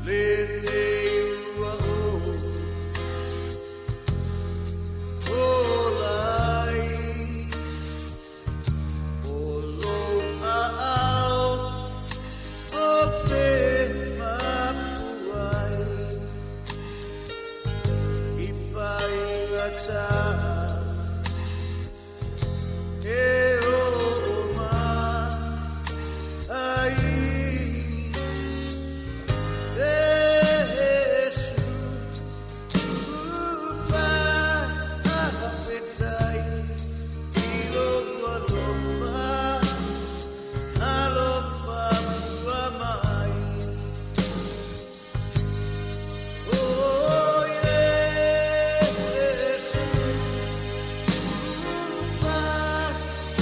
Lenei ua ou ola ai, ʻO lou aao ou te mapu ai, I faigata e oo mai. Iesu, faafetai i lou alofa, alofa mua mai. O Iesu,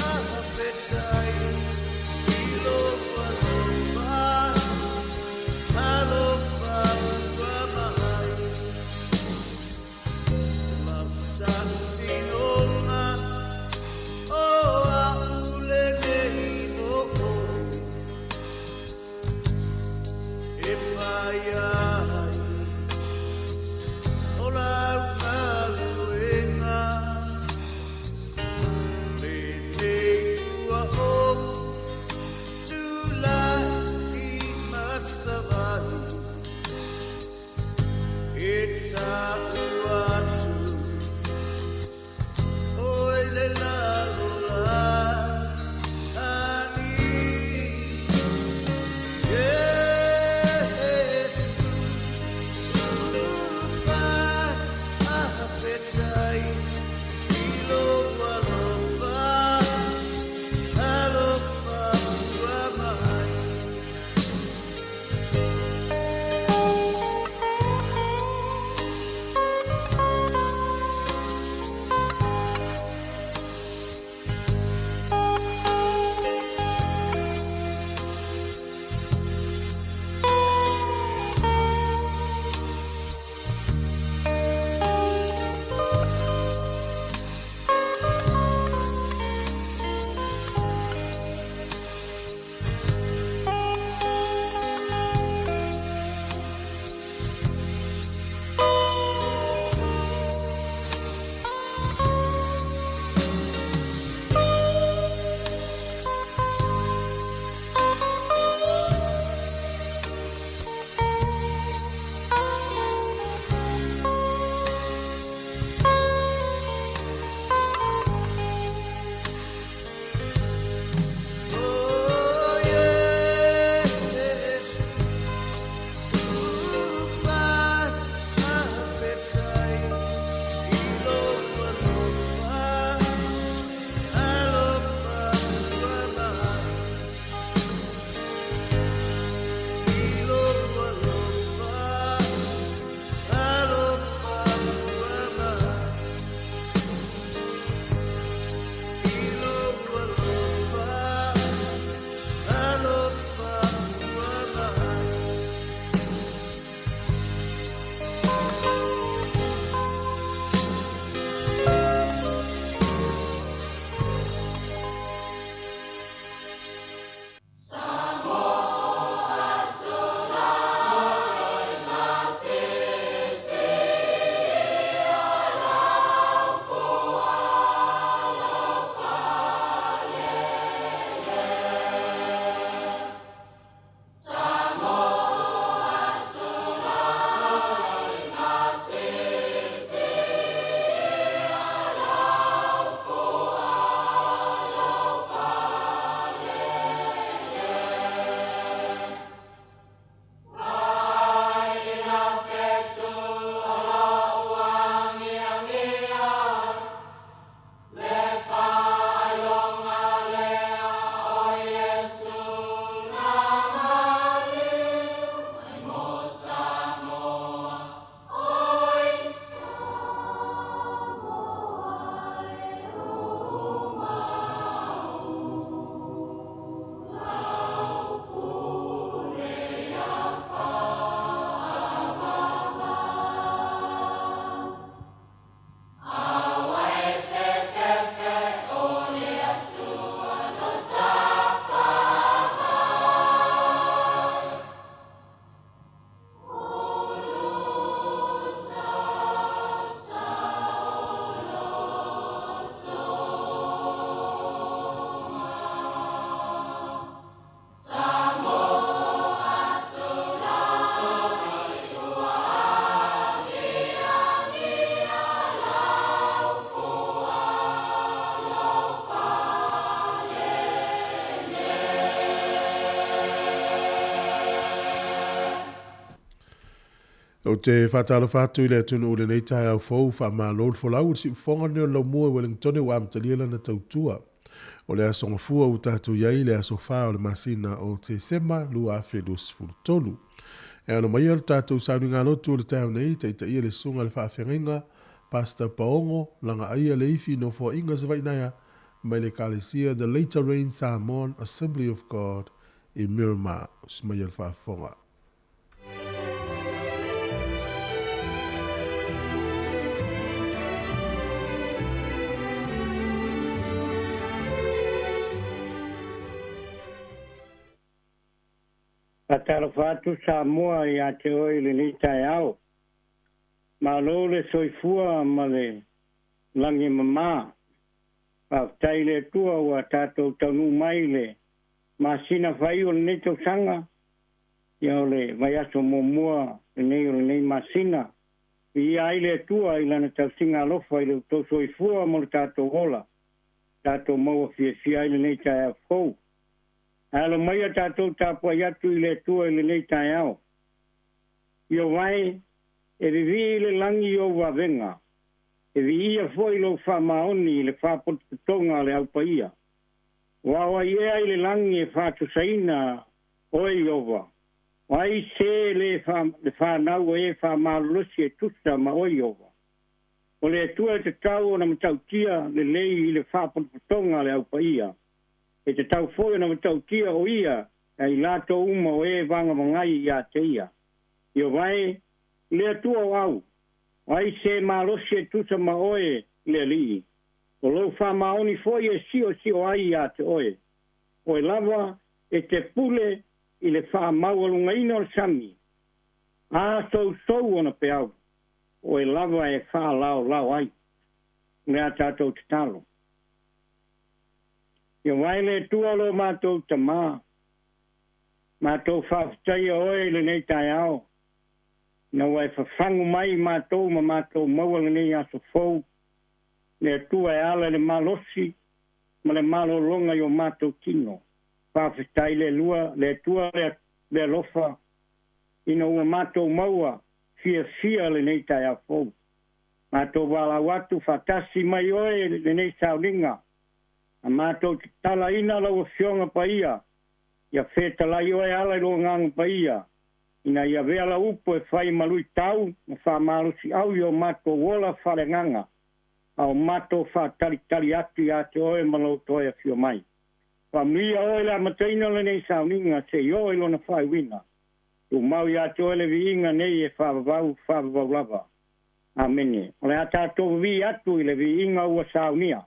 faafetai i lou alofa, alofa mua mai. Lau tautinoga o au lenei mo oe, E fai ai o lau galuega. Lenei ua ou tulai ma savali, E ta'u atu ʻoe le lalolagi. Iesu. Ou te faatalofa atu i le atunuu i lenei taeao fou, faamalo le folau i le siufofoga lenei o le laumua i Wellingtone ua amatalia lana tautua. O le aso Gafua ua tatou i ai i le aso 4 o le masina o Tesema 2023. E ano maia le tatou sauniga lotu o le taeao nei, taitaia le susuga i le faafeagaiga Pastor Paogo Lagaaia Leifi Nofoaiga Savainaea mai le Ekalesia The Later Rain Samoan Assembly of God i Miramar. Usi maia le faafofoga. Faatalofa atu Samoa ia te oe i lenei taeao. Malo le soifua ma le lagi e mama. Faafetai i le Atua ua tatou taunuu mai i le masina faaiu o lenei tausaga, ia o le vaiaso muamua lenei o lenei masina. Viia ai le Atua i Lana tausiga alofa i lo outou soifua ma lo tatou ola, tatou maua fiafia ai lenei taeao fou. Ae alo maia tatou tapuai atu i le Atua i lenei taeao. Iovae, e vivii le lagi i ou vavega, e viia foi lou faamaoni i le faapotopotoga a le Au Paia. Ua o ai ea i le lagi e faatusaina oe Ieova? O ai se le le fanau o e faamalolosi e tusa ma oe Ieova? O le Atua e tatau ona matautia lelei i le faapotopotoga a le Au Paia. E tatau foi ona matautia o ia e i latou uma o e vagavagai ia te ia. Ieova e, le Atua o au, o ai se malosi e tusa ma oe le Alii? O lou faamaoni foi e siosio ai ia te oe. Oe lava e te pule i le faamaualugaina o le sami, a sousou ona peau, oe lava e faalaolao ai. O le a tatou tatalo. Ia vae le Atua lo matou Tamā, matou faafetaia oe i lenei taeao, ina ua e fafagu mai i matou ma matou maua lenei aso fou, le Atua e ala i le malosi ma le malologa i o matou tino. Faafetai le Alua, le Atua le alofa, ina ua matou maua fiafia lenei taeao fou. Matou valaau atu faatasi mai oe lenei sauniga, a matou tatalaina lau Afioga Paia, ia fetalai oe ala i lou Agaga Paia, ina ia avea lau upu e fai ma luitau ma faamalosiau i o matou ola faaleagaga, a o matou faatalitali atu ia te oe ma lou toe afio mai. Faamanuia oe i le amataina o lenei sauniga se i oo i lona faaiuina. Tumau ia te oe le viiga nei e faavavau, faavavau lava. Amene. O le a tatou vivii atu i le viiga ua saunia.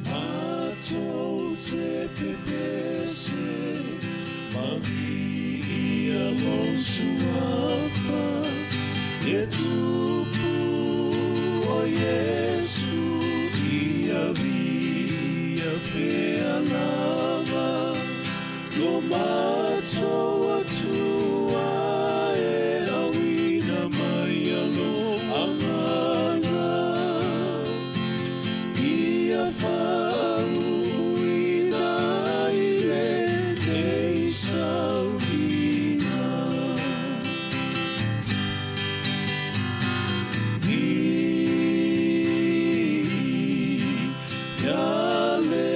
Matou te pepese, Maria lou suafa, e tupu o Iesu, ia viia pea lava, lo matou Atua e auina mai a lo Agaga, ia faauuina i lenei sauniga. Viia le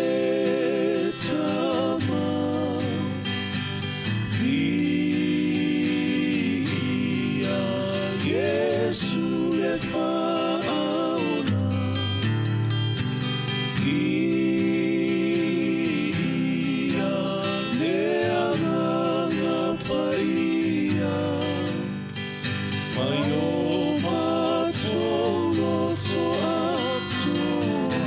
Tama, viia Iesu le Faaola, viia le Agaga Paia, mai o matou loto atoa.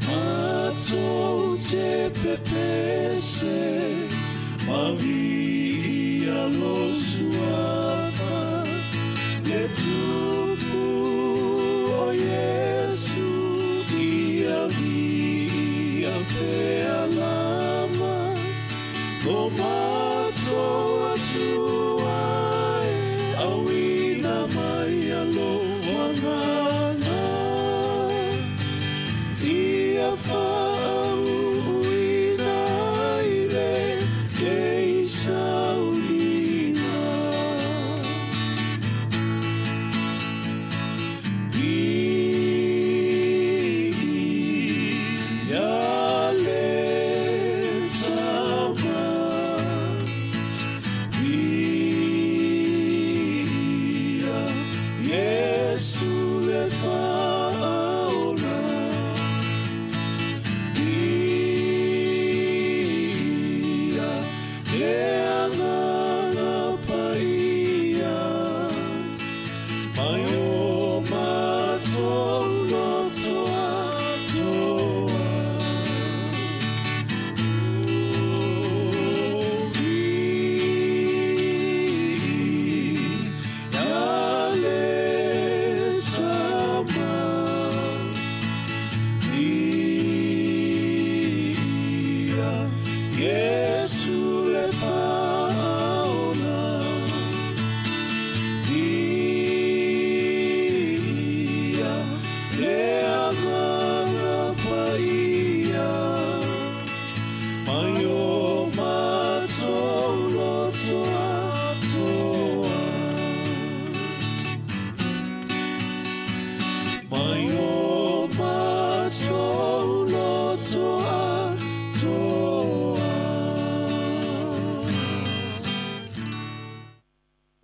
Matou te pepese, Maria lo suafa,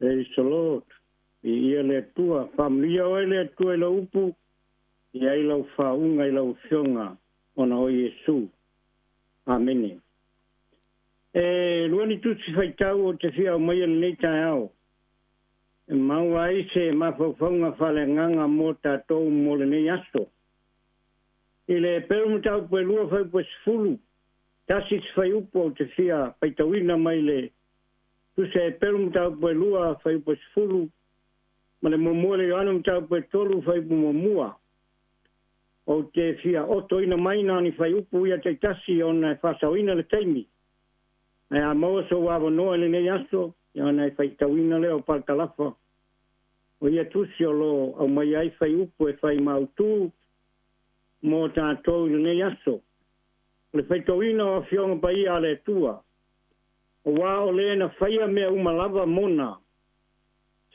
Praise the Lord. Viia le Atua. Faamanuia oe le Atua i lau upu, e ai lau faauuga i lau Afioga ona o Iesu. Amene. E lua ni tusi faitau ou te fia aumaia i lenei taeao, e maua ai se mafaufauga faaleagaga mo tatou mo lenei aso. I le Peru Mataupu e 2 fuaiupu e 11 se fuaiupu ou te fia faitauina mai le Tusi a Eperu Mataupu e 2 fuaiupu e 10 ma le muamua le Ioane Mataupu e 3 fuaiupu muamua. Ou te fia otoina mai na o ni fuaiupu ia taitasi ona e faasaoina le taimi. Ae a maua sou avanoa i lenei aso, ia ona e faitauina lea o paratalafa o ia tusi o lo o aumaia ai fuaiupu e fai mautū mo tatou i lenei aso. O le faitauina o Afioga Paia a le Atua, auā o le na faia mea uma lava mona,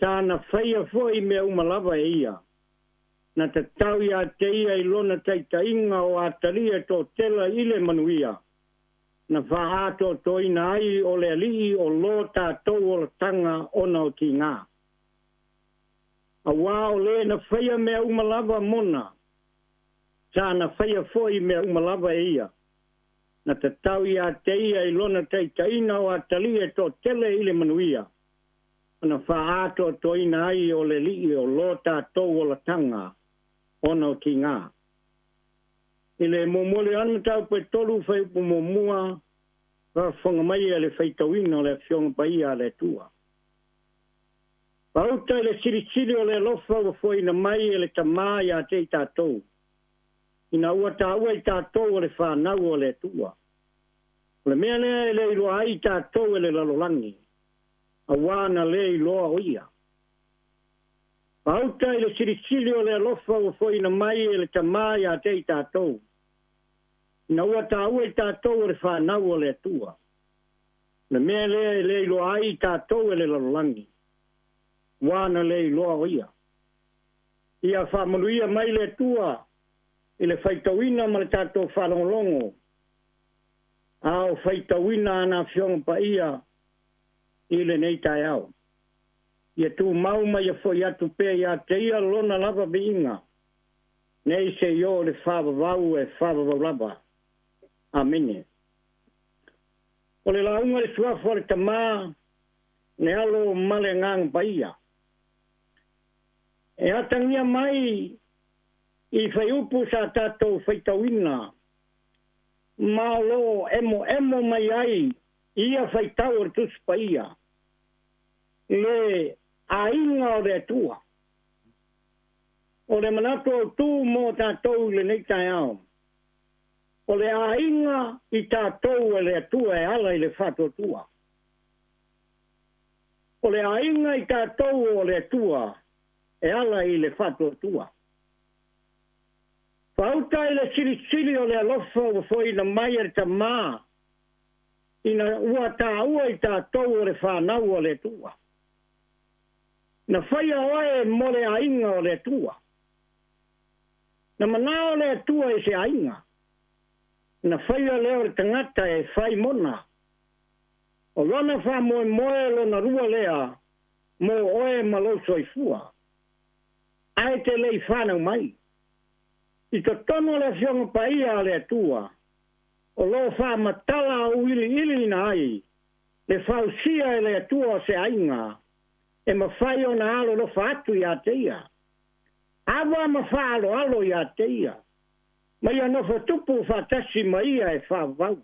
sa na faia foi mea uma lava e ia, na tatau ia te ia i lona taitaiga o atalia toatela i le manuia, na faaatoatoaina ai o le Alii o lo tatou olataga ona o tigā. Auā o le na faia mea uma lava mona, sa na faia foi mea uma lava e ia, na tatau ia te ia i lona taitaiga o atalia toatele i le manuia, na faaatoatoaina ai o le Alii o lo tatou olataga ona o tigā. I le muamua le Ioane Mataupu e 3 fuaiupu muamua, faafofoga mai a le faitauina o le Afioga Paia a le Atua. Pauta i le silisili o le alofa ua foaiina mai e le Tamā ia te i tatou, ina ua taua i tatou o le fanau o le Atua. O le mea lea e le iloa ai i tatou e le lalolagi, auā na le iloa o ia. Pauta i le silisili o le alofa ua foaiina mai e le Tamā ia te i tatou, ina ua taua i tatou o le fanau o le Atua. O le mea lea e le iloa ai i tatou e le lalolagi, ua na le iloa o ia. Ia faamanuia mai le Atua i le faitauina ma le tatou faalogologo, a o faitauina ana Afioga Paia i lenei taeao. Ia tumau ma ia foi atu pea ia te ia lona lava viiga, nei se i oo le faavavau e faavavau lava. Amene. O le lauga i le suafa o le Tamā, le Alo ma le Agaga Paia. E atagia mai i fuaiupu sa tatou faitauina, ma o lo o emoemo mai ai i ia faitau o le Tusi Paia, le aiga o le Atua. O le manatu autū mo tatou i lenei taeao, o le aiga i tatou e le Atua e ala i le faatuatua. O le aiga i tatou o le Atua e ala i le faatuatua. Faauta i le silisili o le alofa ua foaiina mai e le Tamā, ina ua taua i tatou o le fanau o le Atua. Na faia oe mo le aiga o le Atua. Na manao le Atua i se aiga. Na faia lea o le tagata e fai mona. O lona faamoemoe lona lua lea mo oe ma lou soifua. Ae te le i fanau mai. I totonu o le Afioga Paia a le Atua, o lo o faamatala auiliiliina ai le fausia e le Atua o se aiga e mafai ona alolofa atu ia te ia, ava ma faaaloalo ia te ia, ma ia nofo tupu faatasi ma ia e faavavau.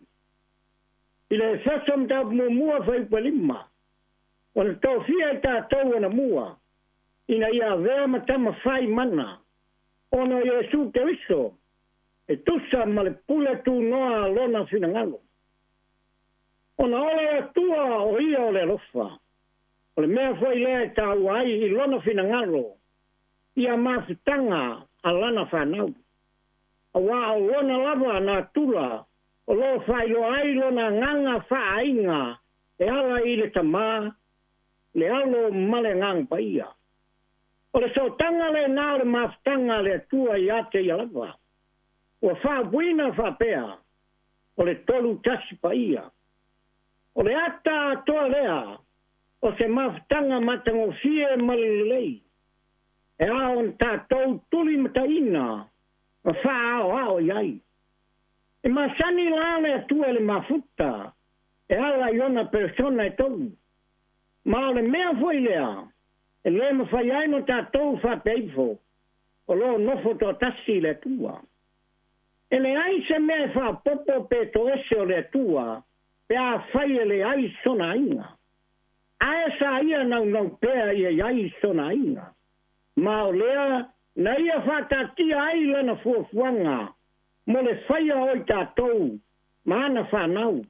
I le Efeso Mataupu muamua fuaiupu e 5, ua na tofia i tatou anamua, ina ia avea ma tama fai mana, ona o Iesu Keriso, e tusa ma le pule tunoa a lona finagalo. Ona o le Atua o ia o le alofa, o le mea foi lea e taua ai i lona finagalo ia mafutaga a lana fanau. Auā o lona lava natura o lo o faailoa ai lona agaga faaaiga e ala i le Tamā, le Alo ma le Agaga Paia. O le sootaga lenā o le mafutaga a le Atua ia te ia lava, ua faaupuina faapea, o le tolu tasi paia. O le ata atoa lea O se mafutaga matagofie ma le lelei, e ao ona tatou tulimataina ma faaaoao i ai. E masani la le Atua i le mafuta e ala i ona persona e tolu. Ma o le mea foi lea e le mafai ai ona tatou faapea ifo o lo o nofo toatasi le Atua. E leai se mea e faaopoopo pe toese o le Atua pe afai e leai sona aiga. Ae sa ia naunau pea ia i ai sona aiga. Ma o lea na ia faataatia ai lana fuafuaga mo le faia o i tatou ma ana fanau,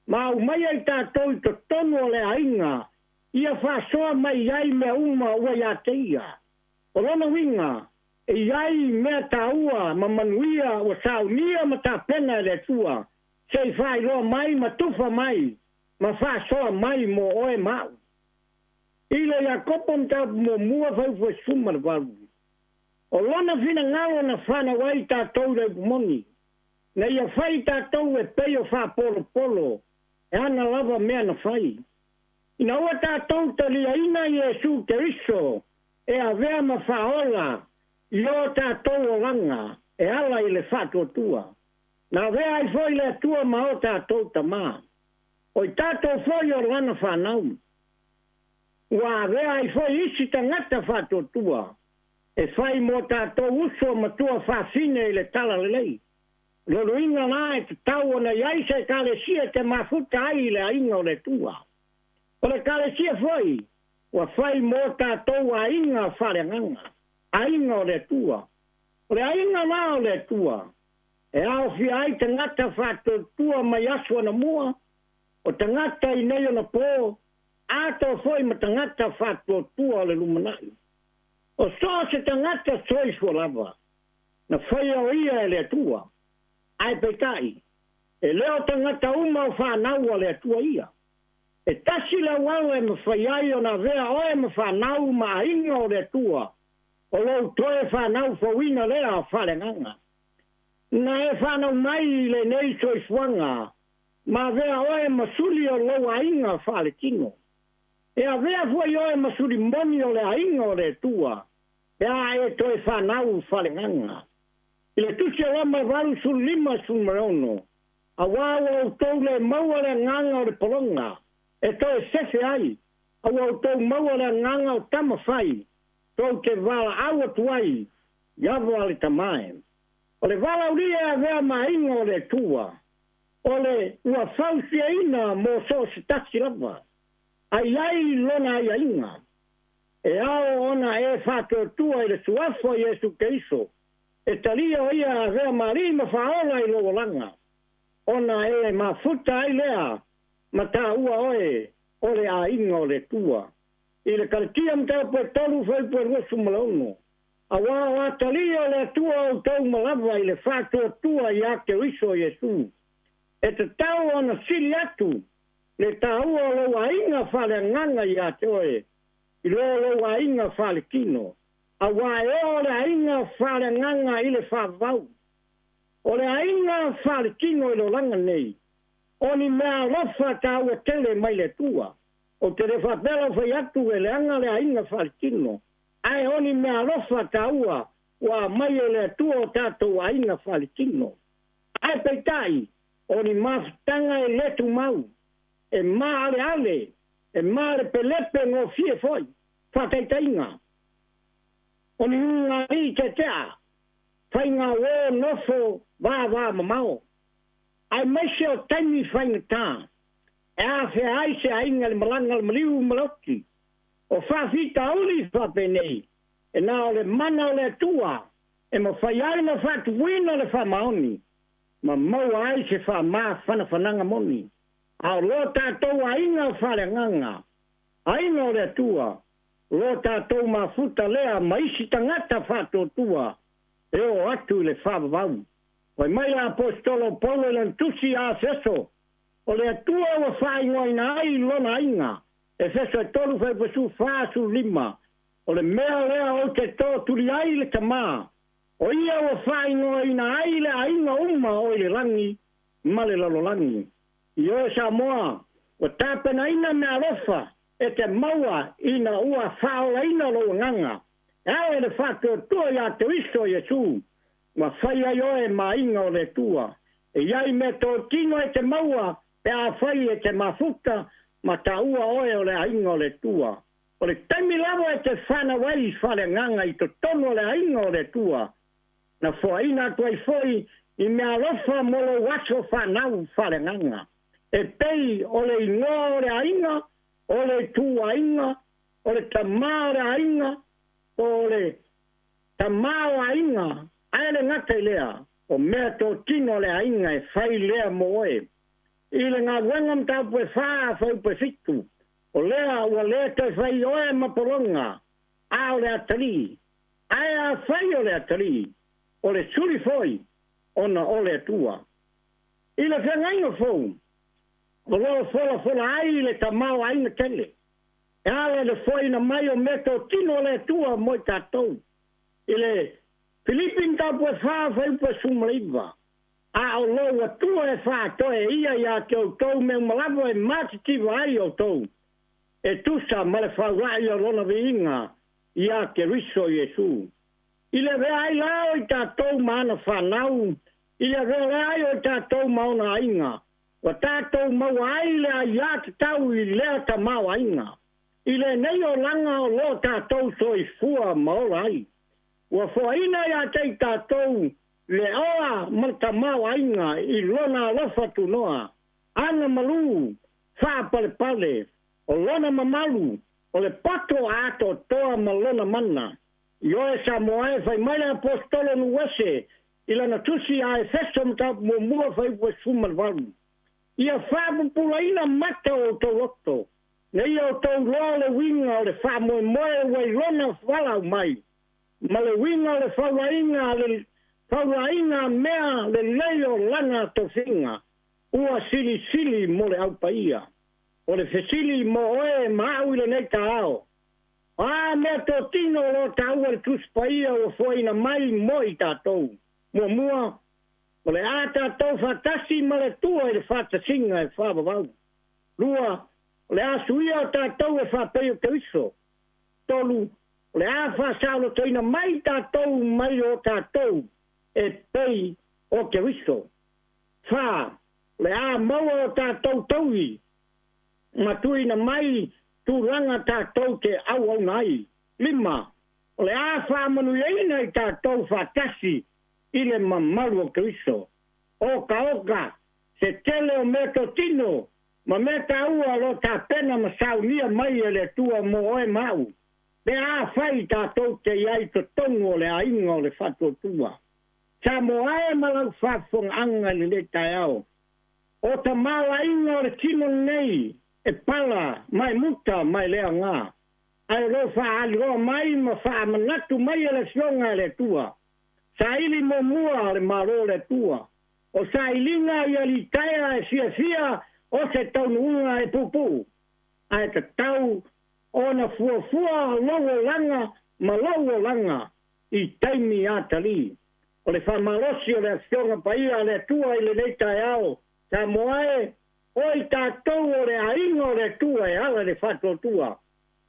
ma aumaia i tatou i totonu o le aiga ia faasoa mai ai mea uma ua ia te ia. O lona uiga, e i ai mea taua ma manuia ua saunia ma tapena e le Atua se i faailoa mai ma tufa mai ma faasoa mai mo oe ma au. I le Iakopo mataupu muamua fuaifua 18, o lona finagalo na fanau ai tatou i le upu moni, na ia fai tatou e pei o faapolopolo e ana lava mea na fai. Ina ua tatou taliaina Iesu Keriso e avea ma faaola i o tatou olaga e ala i le faatuatua, na avea ai foi le Atua ma o tatou Tama. O i tatou foi o lana fanau. Ua avea ai foi isi tagata faatuatua e fai mo tatou uso ma matua fafine i le talalelei. Loloiga la e tatau ona i ai se ekalesia e te mafuta ai i le aiga o le Atua. O le ekalesia foi ua fai mo tatou aiga faaleagaga, aiga o le Atua. O le aiga la o le Atua e aofia ai tagata faatuatua mai aso anamua, o tagata i nei ona po, atoa foi ma tagata faatuatua o le lumanai. O so o se tagata soifua lava, na faia o ia e le Atua. Ae peitai, e le o tagata uma o fanau a le Atua ia. E tasi le auala e mafai ai ona avea oe ma fanau ma aiga o le Atua, o lou toe fanau fouina lea faaleagaga. Na e fanau mai i lenei soifuaga, ma avea oe ma suli o lou aiga faaletino. E avea foi oe ma suli moni o le aiga o le Atua, pe a e toe fanau faaleagaga. I le Tusi a Roma 8, 15, 16, auā ua outou le maua le agaga o le pologa e toe sefe ai, a ua outou maua le agaga o tama fai, tou te valaau atu ai i ava le Tama e. O le valaaulia e avea ma aiga o le Atua, o le ua fausiaina mo so o se tasi lava, a i ai lona aiaiga. E ao ona e faatuatua i le suafa o Iesu Keriso, e talia o ia avea ma alii ma faaola i lou olaga, ona e mafuta ai lea ma taua oe o le aiga o le Atua. I le Kalatia mataupu e 3 fuaiupu e 26, auā o atalia o le Atua outou uma lava i le faatuatua iā Keriso Iesu, e tatau ona sili atu le taua o lou aiga faaleagaga iā te oe i lo lou aiga faaletino, auā e oo le aiga faaleagaga i le faavavau. O le aiga faaletino i le olaga nei, o ni mea alofa taua tele mai le Atua. Ou te le faapea lau fai atu e leaga le aiga faaletino, ae o ni mea alofa taua ua aumai e le Atua o tatou aiga faaletino. Ae peitai, o ni mafutaga e le tumau, e maaleale, e maalepelepe gofie foi. Faataitaiga, o ni ugaalii tetea, faiga uō nofo vavamamao, aemaise o taimi faigata e afea ai se aiga i le malaga a le maliu ma le oti. O faafitauli faapenei, e na o le mana o le Atua e mafai ai ona faatupuina le faamaoni ma maua ai se faamafanafanaga moni. A o lo tatou aiga faaleagaga, aiga o le Atua, lo tatou mafuta lea ma isi tagata faatuatua e oo atu i le faavavau. Fai mai le aposetolo o Paulo i lana tusi ia Efeso, O le Atua ua faaigoaina ai lona aiga, Efeso e 3 fuaiupu 14, 15, o le mea lea ou te tootuli ai le Tama, o ia ua faaigoaina ai le aiga uma o i le lagi ma le lalolagi. Ioe Samoa, ua tapenaina meaalofa e te maua ina ua faaolaina lou agaga e ala i le faatuatua iā Keriso Iesu, ua fai ai oe ma aiga o le Atua. E i ai mea totino e te maua pe afai e te mafuta ma taua oe o le aiga o le Atua. O le taimi lava e te fanau ai faaleagaga i totonu o le aiga o le Atua, na foaina atu ai foi i meaalofa mo lou aso fanau faaleagaga, e pei o le igoa o le aiga, o le ituaiga, o le tama o le aiga, po o le tama o aiga, ae le gata i lea, o mea totino a le aiga e fai lea mo oe. I le galuega mataupu e 4 fuaiupu e 7, o lea ua le toe fai oe ma pologa, a o le atalii, ae afai o le atalii, o le suli foi ona o le Atua. I le feagaiga fou, o lo o folafola ai le tamaoaiga tele, e ala i le foaina mai o meatotino a le Atua mo i tatou. I le Filipi mataupu e 4 fuaiupu e 19, A o lou Atua e faatoe e ia ia te outou mea uma lava e matitiva ai outou, e tusa ma le faula'i o lona viiga iā Keriso Iesu. I le avea ai la o i tatou ma ana fanau, i le avea ai o i tatou ma ona aiga, ua tatou maua ai le aiā tatau i lea tamaoaiga. I lenei olaga o lo tatou soifua ma ola ai, ua foaina ia te i tatou le oa ma le tamaoaiga i lona alofa tunoa, ana malū faapalepale, o lona mamalu, o le poto atoatoa ma lona mana. Ioe Samoa e, fai mai le Aposetolo Nuese i lana tusi a Efeso mataupu muamua fuaiupu e 18, Ia faapupulaina mata o outou loto, ina ia outou iloa le uiga o le faamoemoe ua i lona valaau mai, ma le uiga o le faulaiga le faulaiga mea lelei o lana tofiga ua silisili mo le Au Paia. O le fesili mo oe ma au i lenei taeao, O a mea totino o lo taua i le Tusi Paia ua foaina mai mo i tatou? Muamua, o le a tatou faatasi ma le Atua i le faatasiga e faavavau. Lua, o le a suia o tatou e faapei o Keriso. Tolu, o le a faasaolotoina mai tatou mai o tatou e pei o Keriso. Fa, o le a maua o tatou taui ma tuuina mai tulaga tatou te auauna ai. Lima, o le a faamanuiaina i tatou faatasi i le mamalu o Keriso. Okaoka, se tele o meatotino ma mea taua o lo o tapena ma saunia mai e le Atua mo oe ma au, pe afai tatou te i ai i totonu o le aiga o le Faatuatua. Samoa e ma lau faafofogaaga i lenei taeao, o tamaoaiga o le tino lenei e pala ma e muta ma e le aoga, ae o lo o faaaliloa mai ma faamanatu mai e le Afioga e le Atua, saili muamua o le Malo o le Atua, o sailiga i alitaea e fiafia o se taunuuga e puupuu, ae tatau ona fuafua lou olaga ma lou olaga i taimi atalii. O le faamalosi o le Afioga Paia a le Atua i lenei taeao, Samoa e, o i tatou o le aiga o le Atua e ala i le faatuatua,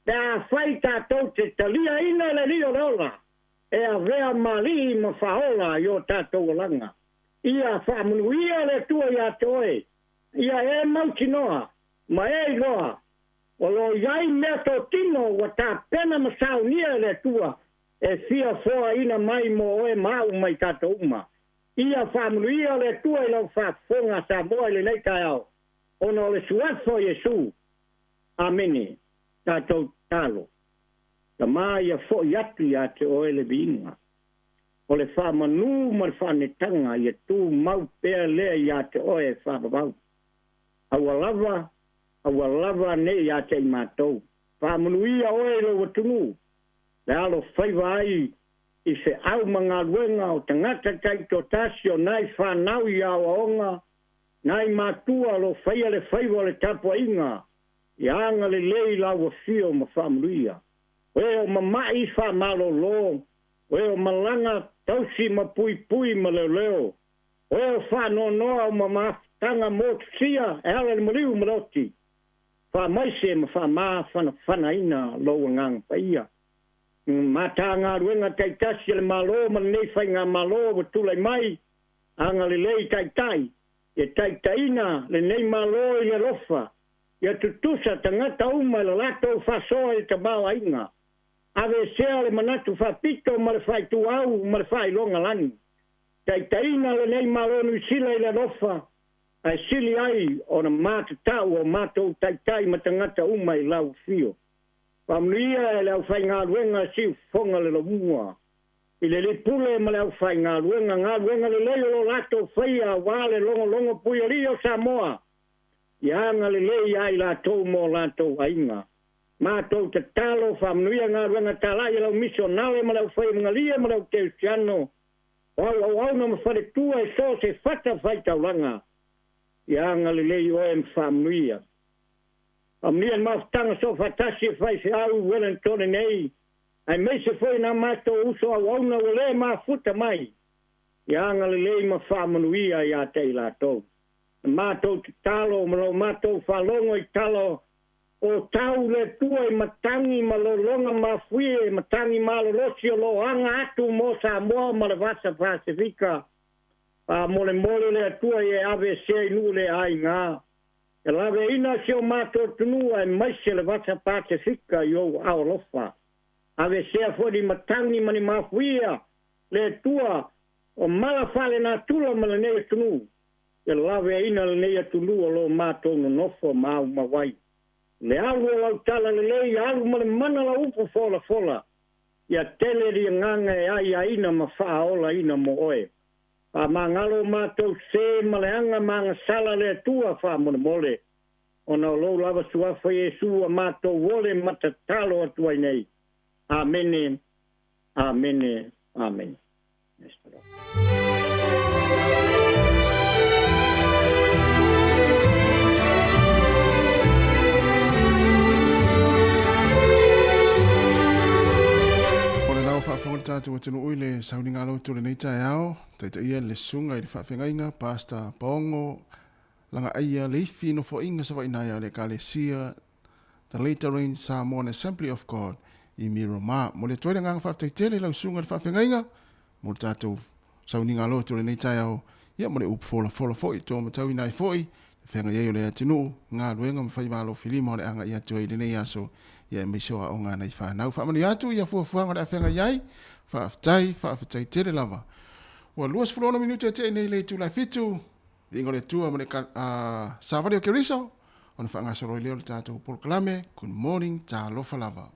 pe afai tatou te taliaina le Alii o le ola, e avea ma alii ma faaola i o tatou olaga. Ia faamanuia le Atua ia te oe, ia e mautinoa ma e iloa o lo o i ai meatotino ua tapena ma saunia e le Atua e fia foaina mai mo oe ma au ma i tatou uma. Ia faamanuia le Atua i lau faafofoga Samoa i lenei taeao, ona o le Suafa o Iesu. Amene. Tatou tatalo. Tama ia foi atu ia te oe le viiga o le faamanu ma le faanetaga ia tumau pea lea ia te oe e faavavau. Aua lava, aua lava ne i ia te i matou. Faamanuia oe i lou atunuu, le alofaiva ai i feau ma galuega o tagata taitoatasi o nai fanau i aoaoga, nai matua o lo o faia le faiva o le tapuaiga ia agalelei lau afio ma faamanuia. O e o mama'i faamalolo, o e o malaga tausi ma puipui ma leoleo, o e o faanoanoa o ma mafutaga motusia e ala i le maliu ma le oti. Faamaise ma faamafanafanaina lou Agaga Paia. Matagaluega taitasi a le Malo ma lenei faigamalo ua tulai mai, agalelei taitai, ia taitaiina lenei Malo i le alofa, ia tutusa tagata uma i le latou faasoa i le tamaoaiga. Aveesea le manatu faapito ma le faaituau ma le faailoga lagi. Taitaiina lenei Malo Niu Sila i le alofa, ae sili ai ona matatau o matou taitai ma tagata uma i lau afio. Faamanuia e le aufaigaluega siufofoga le lomua i le Lipule ma le aufaigaluega galuega lelei o lo latou faia aua le logologo puialii o Samoa ia agalelei ia i latou ma o latou aiga. Matou tatalo faamanuia galuega talai a lau misionale ma le aufaimagalie ma le auteusiano o au auauna ma faletua i so o se fata faitaulaga ia agalelei oe ma faamanuia. Faamanuia le mafutaga soofaatasi e faifeau i Wellingtone nei, aemaise foi nā matou uso auauna ua le mafuta mai, ia agalelei ma faamanuia ia te i latou. Na matou tatalo ma lo matou faalogo i tala o tau le Atua i matagi ma lologa mafuie, matagi malolosi o lo o aga atu mo Samoa ma le Vasa Pasefika. Faamolemole le Atua ia e aveesea i nuu le aiga. E laveina si o matou atunuu aemaise le Vasa Pasefika i ou aao alofa. Aveesea foi ni matagi ma ni mafuia le Atua o mala faalenatura ma lenei atunuu. Ia laveaina lenei atunuu o lo matou nonofo ma aumau ai. Le alu o lau tala lelei, ia alu ma le mana lau upu folafola. Ia tele le agaga e aiaina ma faaolaina mo oe. Faamagalo o matou se ma leaga ma agasala le Atua faamolemole, ona o lou lava suafa Iesu ua matou ole ma tatalo atu ai nei. Amene, Amene, Amene. O le lau faafofoga le tatou atunuu i le sauniga lotu o lenei taeao, taitaia le susuga i le faafeagaiga Pastor Paongo Lagaaia Leifi Nofoaiga Savainaea o le Ekalesia The Later Rain Samoan Assembly of God i Miramar. Momoli atu ai le agaga faafetai tele i lau susuga i le faafeagaiga mo le tatou sauniga lotu o lenei taeao, ia ma le upu folafola foi e tuamatauina ai foi le feagai ai o le atunuu, galuega ma faiva alofilima o le agai atu ai i lenei aso, ia aemaise o aoga a nai fanau. Faamanuia atu ia fuafuaga o le a feagai ai. Faafetai, faafetai tele lava. Ua 26 minute e tea nei le itula e fitu, viiga o le Atua ma le savali o Keriso, ona faagasolo ai lea o le tatou polokalame. Good morning, talofa lava.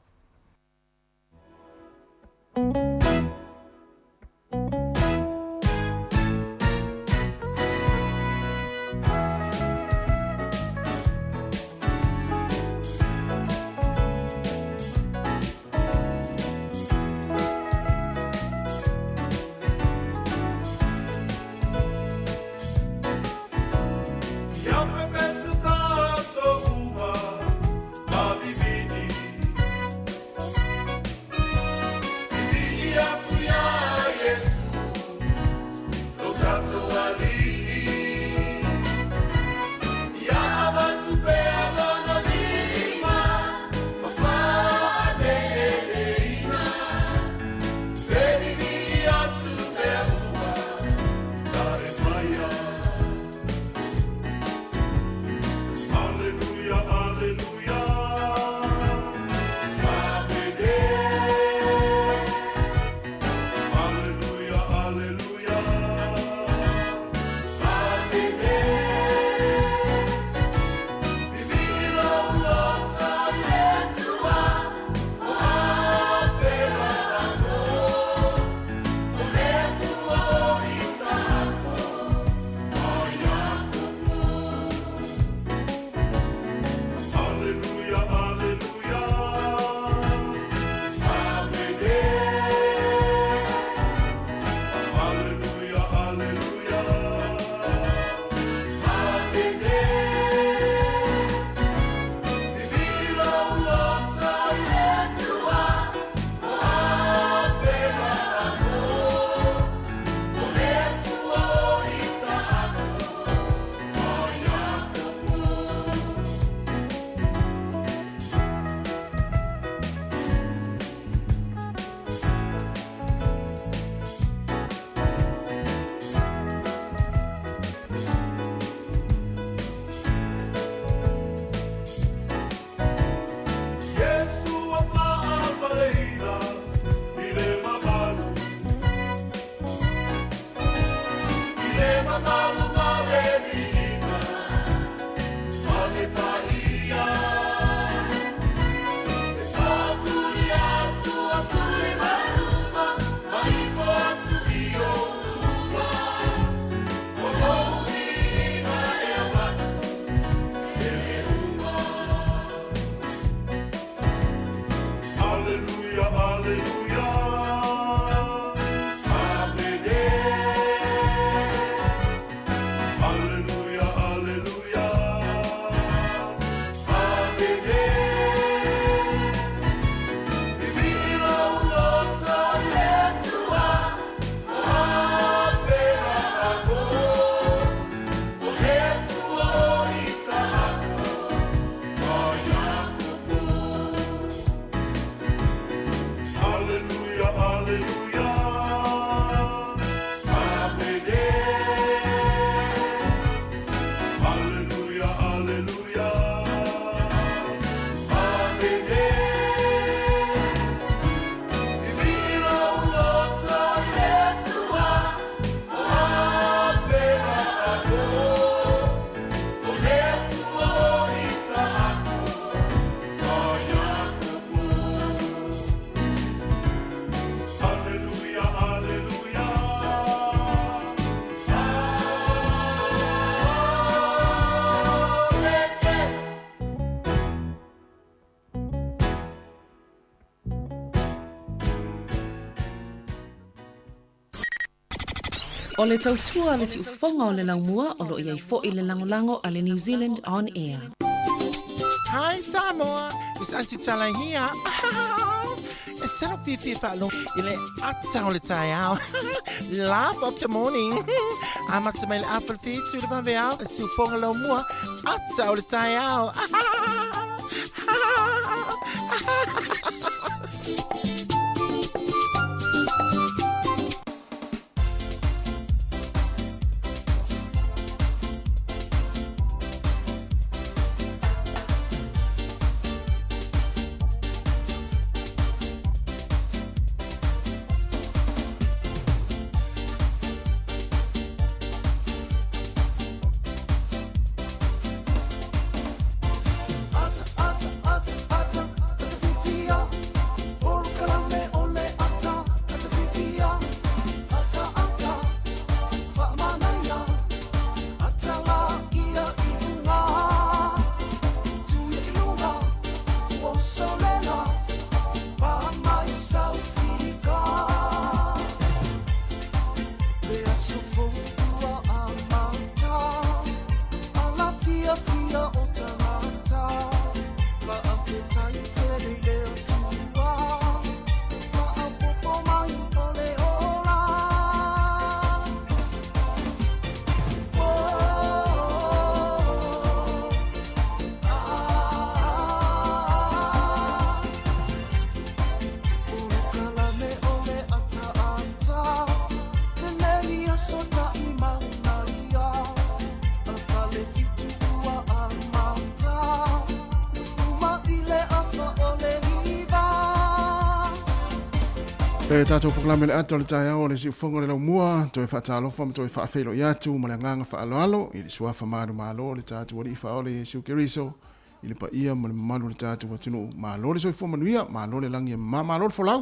O le tautua a le siufofoga o le laumua o lo o i ai foi le lagolago a le New Zealand On Air. Hi Samoa, it's Aunty Tala here. E tala fiafia faalogo i le ata o le taeao. Laugh of the morning. Amata mai le afa le whitu le vaveao, e siufoga laumua, ata o le taeao. Le tatou polokalame le ata o le taeao o le siufofoga o le laumua, toe faatalofa ma toe faafeiloai atu ma le agaga faaaloalo i le suafa manumalo o le tatou Alii Faaola Iesu Keriso i le paia ma le mamalu o le tatou atunuu. Malo le soifua manuia, malo le lagi e mama, malo le folau.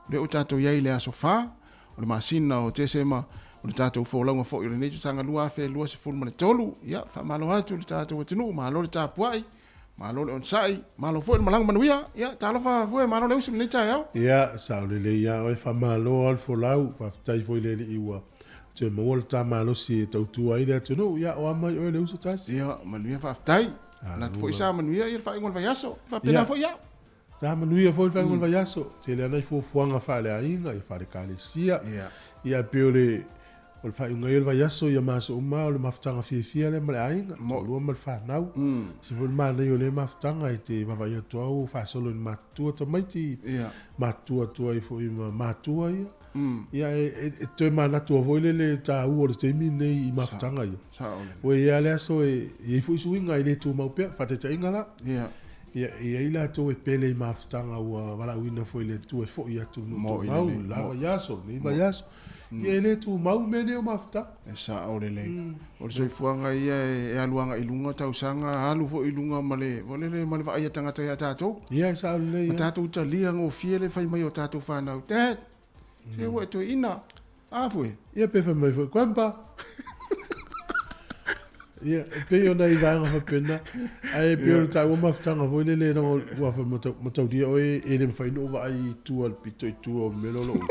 O lea ua tatou i ai i le aso 4 o le masina o Tesema o le tatou folauga foi o lenei tausaga 2023. Ia, faamalo atu i le tatou atunuu, malo le tapuai. Malo le onosai, malo foi le malaga manuia. Ia, talofa fue, malo le usu i lenei taeao. Ia, sao lelei lava oe, faamalo lava le folau, faafetai foi i le Alii ua toe maua le ta malosi e tautua ai le atunuu. Ia, o a mai oe le uso tasi. Ia, manuia faafetai. Manatu foi sa manuia ia le faaiuga o le vaiaso. E faapena foi au. Sa manuia foi le faaiuga o le vaiaso. Tele lava nai fuafuaga faaleaiga, ia faale-ekalesia. Ia, e pei o le O le faaiuga ia o le vaiaso ia ma aso uma o le mafutaga fiafia lea ma le aiga, toalua ma le fanau. Se foi le manaia o lea mafutaga e te vaavaai atu lava ua faasolo ina matutua tamaiti, matutua atu ai foi ma matua ia. Ia e toe manatua foi lele le taua o le taimi lenei i mafutaga ia. Ua i ai lava le aso e i ai foi suiga e le tumau pea, faataitaiga la. Ia e i ai latou e pele i mafutaga ua valaauina foi e le Atua e foi atu i le nuu tumau, le la vaiaso, lenei vaiaso. Ia e le tumau mea nei o mafutaga. E sao lelei. O le soifuaga ia e alu agai i luga tausaga, alu foi i luga ma le, ma le vaai a tagata ia tatou. Ia e sao lelei. Ma tatou talia gofie le fai mai o tatou fanau, Dad, se ua e toeaina. A foi? Ia pe fai mai foi, Grandpa. Ia, e pei o nai vaega faapena, ae pei o le taua mafutaga foi lele leaga ua fai mataulia oe e le mafai ona ou vaai i tua i le pito i tua o le mea lea o lou ulu.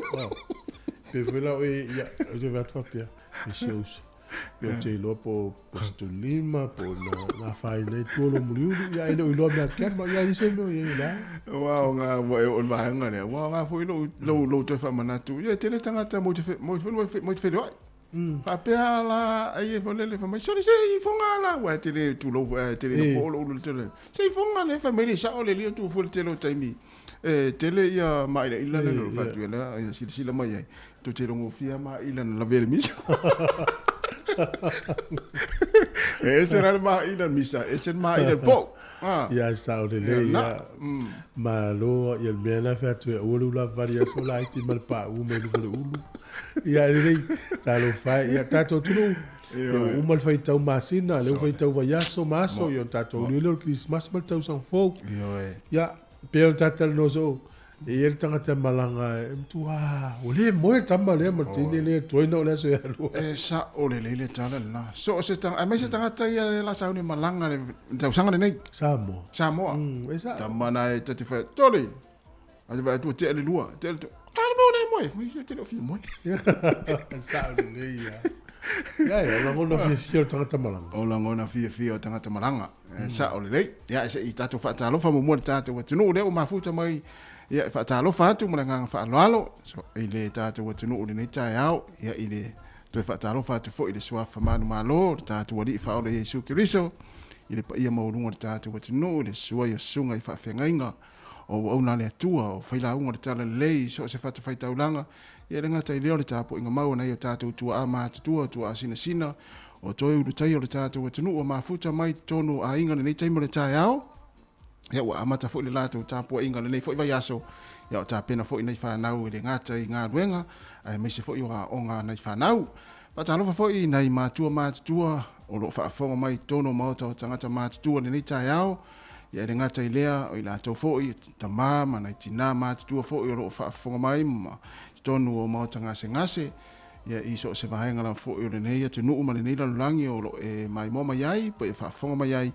Pei foi la oe, ia, ou te vaai atu faapea, e si ou uso. Ia ou te iloa po o se tolima, po o na afaina ai tua o lou muliuli, ia ae le o iloa mea atu ia, e leai se mea o i ai o le a. Aua o ngā ua e oo i le vaega lea, aua o ngā foi lou toe faamanatu, ia e tele tagata mo te feiloai. Faapea la ai e lele fai mai sole se i fonga la ua te le tulou foi te le po lo ulu tele se i fonga le fai mai le sao le lia tu foi le tele o taimi e tele ia maila ila le lo fatu ela ia silasila mai ai to te rongo fia maila na lavea le misa e se ra maila misa e se maila po. Ia e sao lelei ia. Malo ia le mea la fai atu e aua le ula vali aso laiti ma le paʻu mai luga o le ulu. Ia e lelei, talofa e. Ia tatou atunuu, ia ua uma le faitau masina, lea ua faitau vaiaso ma aso, ia ona tatou aulia lea o le Kerisimasi ma le tausaga fou. Ia, pei ona ta talanoa soo, e i ai le tagata e malaga e matua, ua le moe le tama lea ma le teine lea, tuai na o le aso ia lua. E sao lelei le tala lena. So o se tagata, aemaise tagata ia le la sauni malaga le tausaga lenei. Samoa. Samoa. E sao. Tama na e ta te whai, tole! A te whai atua, tea le lua, tea le tolu. A le mea o le moe. moe, mai ou te le o fia moe. Sao lelei ia. Ia, ia, o lagona fiafia o le tagata malaga. O lagona fiafia o tagata malaga. E sao lelei. Ia, se i tatou faatalofa muamua i le tatou atunuu lea ua mafuta mai. Ia, e faatalofa atu ma le agaga faaaloalo so, i le tatou atunuu i lenei taeao. Ia, i le toe faatalofa atu foi i le Suafa Manumalo, le tatou Alii Faaola Iesu Keriso, i le paia maualuga o le tatou atunuu, i le susu ai o susuga i faafeagaiga o auauna a le Atua, o failauga o le Talalelei i so o se fatafaitaulaga, ia e le gata i lea o le tapuaiga mau a nai o tatou tuaa matutua, tuaa sinasina, o toe ulutaia o le tatou atunuu ua mafuta mai i totonu o aiga i lenei taimi o le taeao. Ia ua amata foi le latou tapuaiga i lenei foi vaiaso, ia o tapena foi nai fanau e le gata i galuega aemaise foi o aoga a nai fanau. Faatalofa foi i nai matua matutua o lo o faafofoga mai i totonu o maota o tagata matutua i lenei taeao. Ia e le gata i lea, o i latou foi, tamā ma nai tinā matutua foi o lo o faafofoga mai ma totonu o maota gasegase, ia i so o se vaega lava foi o lenei atunuu ma lenei lalolagi o lo o e maimoa mai ai po e faafofoga mai ai,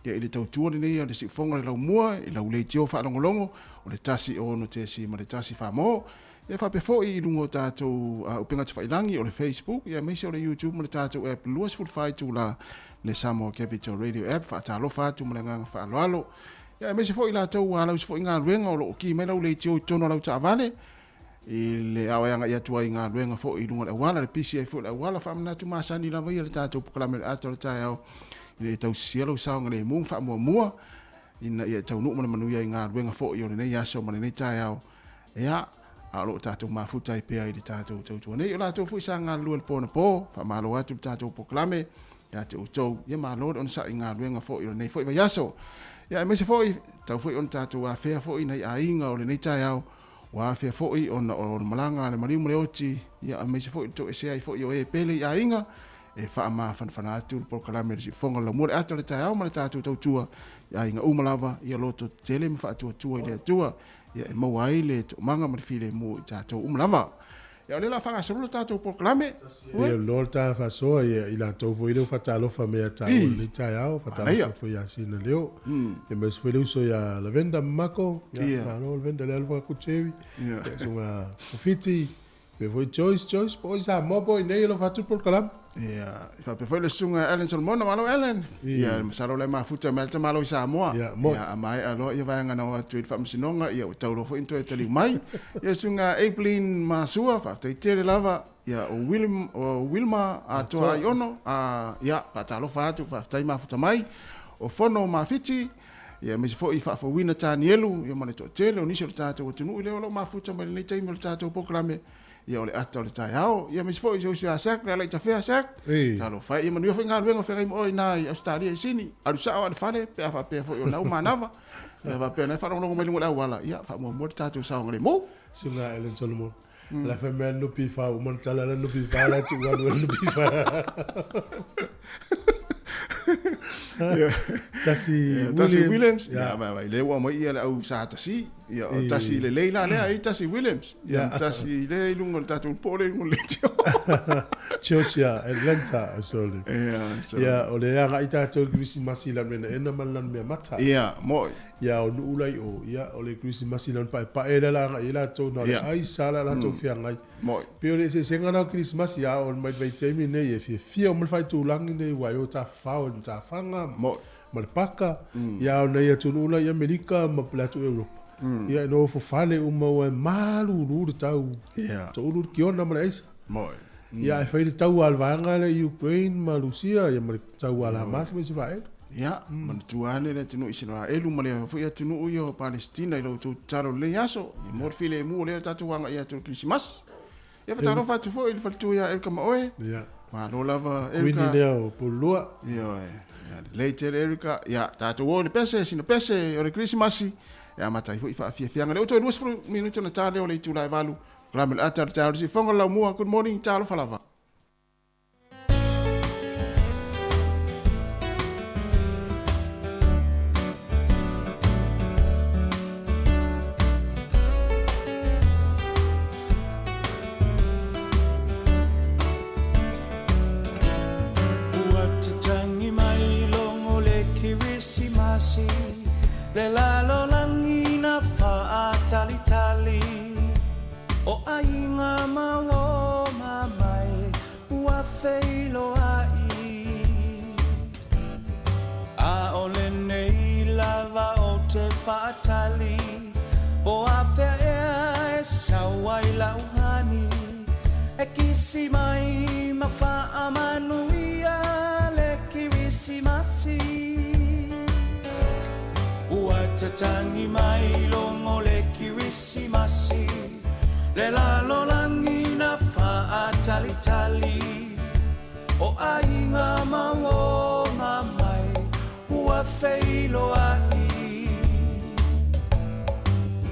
ia i le tautua lenei a le siufofoga o le laumua i lau leitio faalogologo o le 1 6.1 Famo. Ia faapea foi i luga o tatou upega tafailagi o le Facebook, ia aemaise o le YouTube ma le tatou app 24 itula le Samoa Capital Radio App. Faatalofa atu ma le agaga faaaloalo. Ia aemaise foi i latou ua alausi foi galuega o lo o ki mai lau leitio i totonu o lau taavale i le ao e agai atu ai i galuega foi i luga o le auala, le pisi ai foi o le auala. Faamanatu masani lava ia le tatou polokalame o le ata o le taeao ina ia tausisia lou saogalemu ma faamuamua ina ia e taunuu ma le manuia i galuega foi o lenei aso ma lenei taeao. Ia, a o lo o tatou mafuta ai pea i le tatou tautua nei. O latou foi sa galulue i le po anapo, faamalo atu le tatou polokalame ia te outou. Ia malo le onosai i galuega foi o lenei foi vaiaso. Ia aemaise foi, tatau foi ona tatou afea foi nai aiga o lenei taeao, ua afea foi ona o le malaga a le maliu ma le oti, ia aemaise foi le toesea ai foi o e pele i aiga, e faamafanafana atu le polokalame o le siufofoga o le laumua le ata o le taeao ma le tatou tautua i aiga uma lava, ia loto tetele ma faatuatua i le Atua. Ia e maua ai le toomaga ma le filemu i tatou uma lava. Ia o lea o le a faagasolo le tatou polokalame. Ia loa le ta faasoa ia i latou foi lea ua faatalofa mai ia taua i lenei taeao, faatalofa atu foi ia Sina Leo. Aemaise foi le uso ia Lavenda Mako, ia malo Lavenda le alofa atu Jerry. Ia susuga Fiti, Faapea foi Joyce, Joyce, po o i Samoa po o i inei alofa atu le polokalame. Ia, e faapea foi le susuga ia Allen Solomona, malo Allen. Ia, masalo o la e mafuta mai le tamaloa i Samoa. Ia, moni. Ia, a maea loa ia vaega na o atu i le faamasinoga, ia ua tau loa foi ona toe taliu mai. Ia, le susuga Abeline Masua, faafetai tele lava. Ia, o William, o Wilma Atoa Aiono, a, ia, faatalofa atu, faafetai mafuta mai. O Fono Mafiti, Ia aemaise foi i faafouina Tanielu ia ma le toatele o nisi o le tatou atunuu lea o lo o mafuta mai lenei taimi o le tatou polokalame ia o le ata o le taeao. Ia aemaise foi i si uso ia Zac, le ala i tafea Zac. Talofa e, ia manuia foi galuega o feagai ma oe i ina i Ausetalia i Sini. Alu sao lava i le fale pe a faapea foi o lau manava. Ia faapea na e faalogologo mai luga o le auala, ia faamuamua le tatou saogalemu. Susuga Ellen Solomon. La fai mai le NPF uma le tala le NPF la tuu alu le NPF. Tasi Tasi Williams. Ia vai vai le ua mai ia le au sa tasi. Ia o tasi le lei la lea e tasi Williams. Ia tasi le i lunga o le tatou po le lunga o le tio. Georgia, Atlanta, sorry. Ia, so. Ia, o le agai tatou i le Kerisimasi i Lanumenaena ma le Lanumeamata. Ia, moi. Ia, o nuu la i o, ia, o le Kerisimasi lana paepae lea la agai ai latou, na o le ai sa la latou feagai. Moi. Pei o le eseesega lena o Kerisimasi, a oo mai le vaitaimi lenei, e fiafia uma le faaitulagi lenei, ua e o tafafao i le matafaga ma le paka, ia, a o nai atunuu la i Amerika ma le atu Europa, ia, e nofo fale uma ua e malulu le tau, toulu le kiona ma le aisa. Moi. Ia, ae fai le taua a le vaega lea i Ukraine ma Rusia, ia ma le taua a le Hamas ma Isaraelu. Ia, manatua ane le atunuu Isaraelu ma le foi atunuu ia o Palesitina i lo outou tatalo i lenei aso, ia mo le filemu o lea tatou agai atu i le Kerisimasi. Ia, faatalofa atu foi i le faletua ia Erika ma oe. Ia. Malo lava, Erika. Kuini lea o Pululua. Ioe. Ia, lelei tele Erika. Ia, tatou o i le pese, sina pese o le Kerisimasi. E amata ai foi faafiafiaga. Lea ua toe 20 minute ona ta lea o le itula e 8. Kalame le ata o le taeao i le siufofoga o le laumua. Good morning, talofa lava. Ua tatangi mai logo le Kerisimasi, Le lalolagi na faatalitali. O aiga ma uo ma mai ua feiloai. ʻAʻole nei lava ou te faʻatali po afea ea e sau ai la'u hani e kisi mai ma faamanuia le Kerisimasi. Ua tatagi mai logo le Kerisimasi le lalolagi na faatalitali o aiga ma uo ma mai ua feiloai.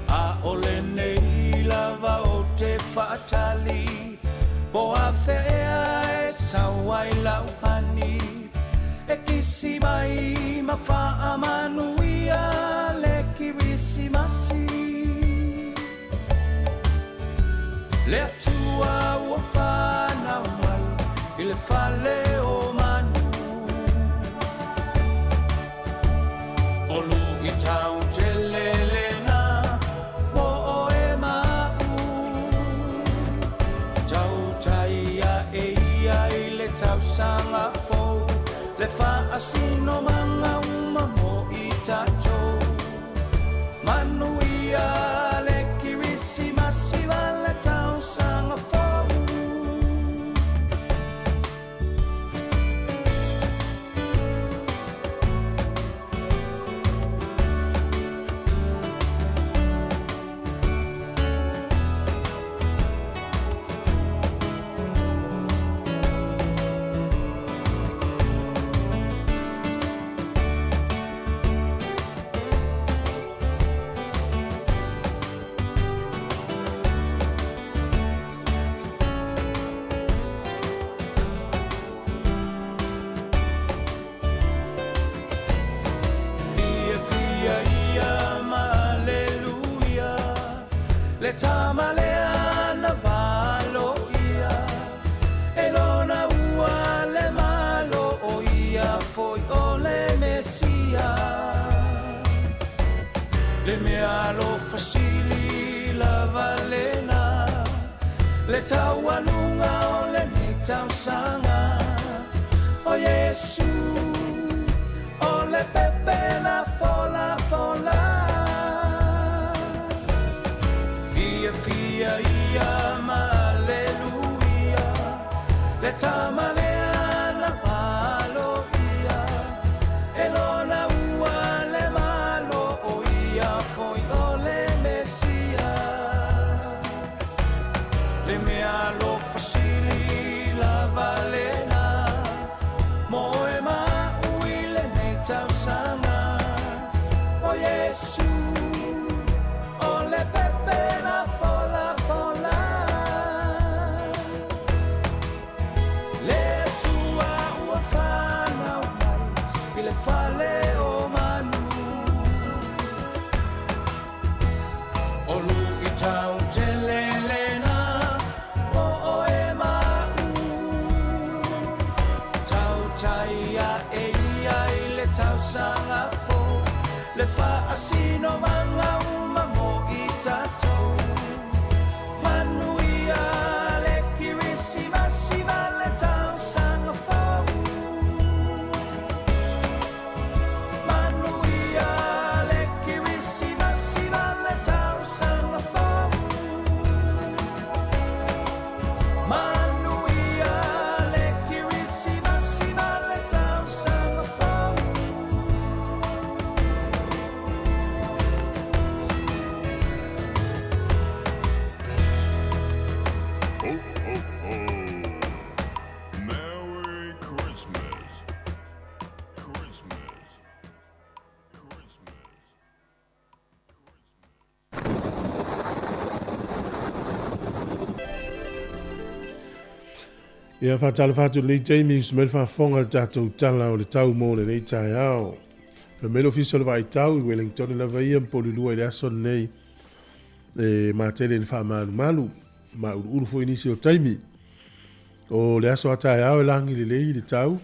ʻAʻole nei lava ou te faʻatali po afea ea e sau ai la'u hani e kisi mai ma faamanuia le Kerisimasi. Le Atua ua fanau mai i le fale o manu. O luʻitau tele lena mo ʻoe ma aʻu. Tautai aʻe ia i le tausaga fou le faasinomaga uma mo i tatou. Manuia le Kerisimasi ma le tausaga fou. Fiafia ia ma aleluia le tama lea na valoia e lona ua le Malo o ia foi o le Mesia le mea alofa sili lava lena le taualuga o lenei tausaga o Iesu o le pepe na folafola. Fiafia ia ma aleluia le tama lea na valoia e lona ua le Malo o ia foi o le Mesia le mea alofa sili lava lena mo oe ma aʻu i lenei tausaga o Iesu o le pepe na folafola. Le Atua ua fanau mai i le fale o manu. O luʻitau tele lena mo ʻoe ma aʻu. Tautai aʻe ia i le tausaga fou le faasinomaga uma mo i tatou. Manuia le Kerisimasi ma le tausaga fou. Manuia le Kerisimasi ma le tausaga fou. Manuia le Kerisimasi ma le tausaga fou. Ho, ho, ho. Merry Christmas. Christmas. Christmas. Ia, faatalofa atu i lenei taimi, usu mai le faafofoga i le tatou Tala o le Tau mo lenei taeao. Fai mai le Ofisa o le Vaaitau i Wellington lava ia ma Polilua i le aso lenei e matele i le faamalumalu, mauluulu foi nisi o taimi. O le aso a taeao e lagi lelei le tau,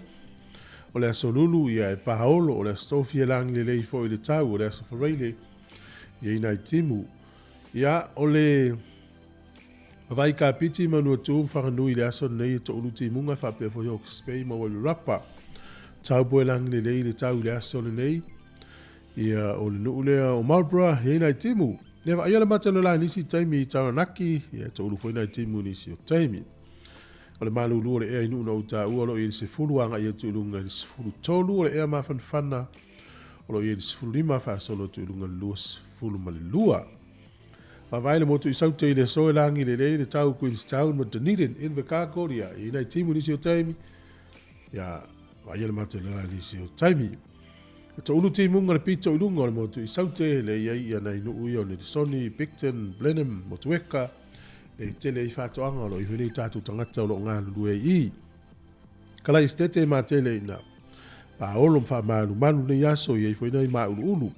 o le aso Lulu ia e paolo, o le aso Tofi e lagi lelei foi le tau, o le aso Faraile ia i nai timu. Ia, o le... Vavaai Kapiti, Manuatu ma Whanganui i le aso lenei e toulu timuga faapea foi Hawke's Bay ma Wairarapa. Tau poe lagi lelei le tau i le aso lenei. Ia, o le nuu lea o Marlborough, e i ai nai timu. Ia, vaaia le mata o le la i nisi taimi i Taranaki, ia, e toulu foi nai timu i nisi o taimi. O le malulu o le ea i nuu na ou taua o lo o i ai le 10 agai atu i luga i le 13, o le ea mafanafana o lo o i ai le 15 faasolo atu i luga i le 22. Vaavaai le motu i Saute i le aso e lagi lelei le tau Queenstown ma Dunedin, Invercargill, ia, e i ai nai timu i nisi o taimi. Ia, vaaia le mata o le la i nisi o taimi. E toulu timuga le pito i luga o le motu i Saute, lea e i ai ia nai nuu ia o Nedisoni, Picton, Blenheim, Motueka, lea e tele ai faatoaga o lo o iho nei tatou tagata o lo o galulue ai i. Kalai Esitete e matele ina paolo ma faamalumalu nei aso i ai foi nai māuluulu.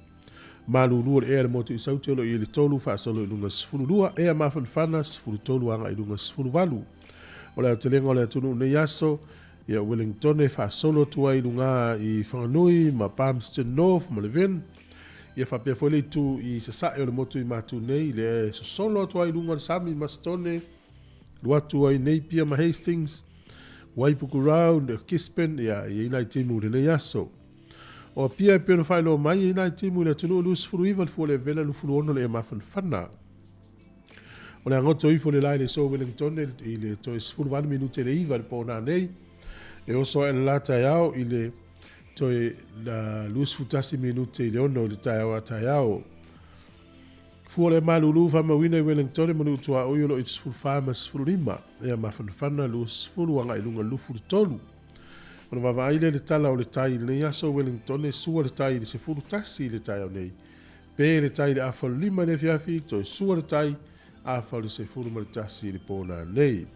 Malulu o le ea i le motu i Saute o lo o i ai le 3 faasolo i luga 12, ea mafanafana 13 agai i luga 18. O le aotelega o le atunuu nei aso, ia Wellingtone e faasolo atu ai i luga i Whanganui ma Palmerston North ma Levin. Ia faapea foi le itu i sasae o le motu i Matu nei, lea e sosolo atu ai i luga o le sami i Masetone, alu atu ai Napier ma Hastings, Waipukurau, Gisborne, ia, e i ai nai timu i lenei aso. O Apia e pei ona faailoa mai, e i ai nai timu i le atunuu e 29 le fua o le Avela 26 le ea mafanafana. O le agoto ifo le lae i le aso Wellington i le toe 18 minute le 9 i le po nanei. E oso ae le la taeao i le toe 21 minute i le 6 i le taeao a taeao. Fua le malulu faamauina i Wellington ma nuu tuaoi o lo o i le 14 ma le 15. Ea mafanafana 20 agai i luga 23. Ona vaavaai lea i le tala o le tai i lenei aso Wellington e sua le tai i le 11 i le taeao nei. Pe le tai i le afa o le 5 i le afiafi, toe sua le tai afa o le 11 i le po nanei.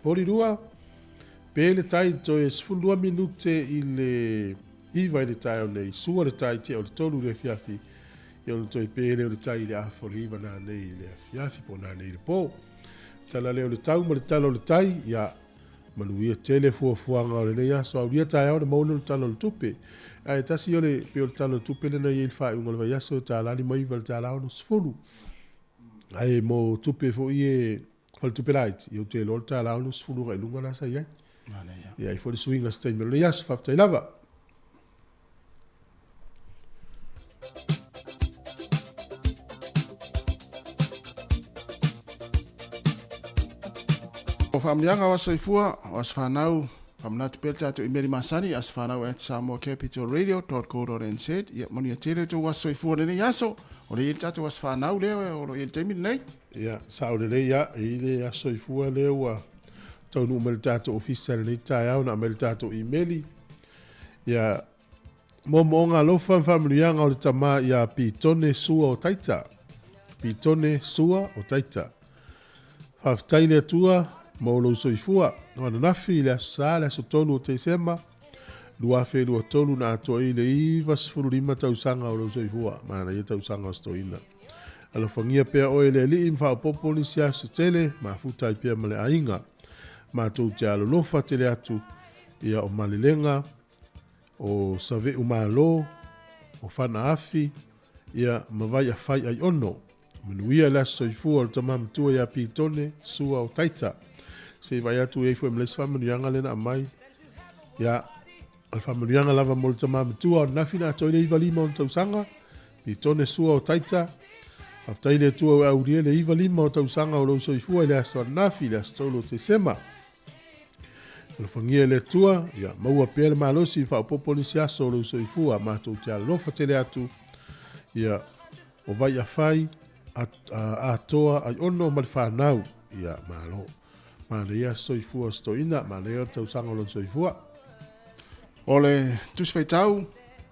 Porirua, pe le tai toe 12 minute i le 9 i le taeao nei, sua le tai tea o le 3 i le afiafi, ia ona toe pe lea o le tai i le afa o le 9 nanei i le afiafi po o nanei i le po. Tala lea o le tau ma le tala o le tai, ia Manuia tele fuafuaga o lenei aso. Aulia taeao ona maua lea o le Tala o le Tupe. Ae tasi o le, pei o le Tala o le Tupe lena e i ai le faaiuga o le vaiaso e $59 i le $60. Ae mo tupe foi e faletupe laiti, ia ou te iloa o le $60 agai i luga la sa i ai. Ia ai foi le suiga se taimi o lenei aso. Faafetai lava. O faamanuiaga o Aso Soifua, o Aso Fanau, faamanatu pea le tatou imeli masani, asofanau@samoacapitalradio.co.nz. Ia, manuia tele o tou Aso Soifua i lenei aso. O lea e i ai le tatou Aso Fanau lea o lo o i ai i le taimi lenei. Ia, sao lelei lava, e i ai le Aso Soifua lea ua taunuu mai i le tatou ofisa i lenei taeao na aumai i le tatou imeli. Ia, moomooga alofa ma faamanuiaga o le tama ia Pitone Sua o Taita. Pitone Sua o Taita. Faafetai le Atua mo lou soifua. O ananafi i le aso Sa, le aso 3 o Tesema, 2023 na atoa ai le 95 tausaga o lou soifua. Manaia tausaga o se toeaina. Alofagia pea oe e le Alii ma faaopoopo nisi aso se tele, mafuta ai pea ma le aiga. Matou te alolofa tele atu Ia, o Malelega, o Save'u Malo, o Fanaafi, ia, ma Vaiafai Aiono. Manuia le aso soifua o le tama matua ia Pitone, Sua o Taita. Se i vaai atu i ai foi ma le isi faamanuiaga lea na aumai. Ia, o le faamanuiaga lava mo le tama matua o Nafi na atoa i le 95 ona tausaga, Pitone Sua o Taita. Faafetai le Atua ua e aulia le 95 o tausaga o lou soifua i le aso ananafi, le aso 3 o Tesema. Alofagia e le Atua, ia maua pea le malosi i faaopoopo nisi aso o lou soifua, matou te alofa tele atu, ia o Vaiafai, Atoa, Aiono ma le fanau, ia malo. Manaia soifua o se toeaina, manaia le tausaga o lona soifua. O le Tusi Faitau,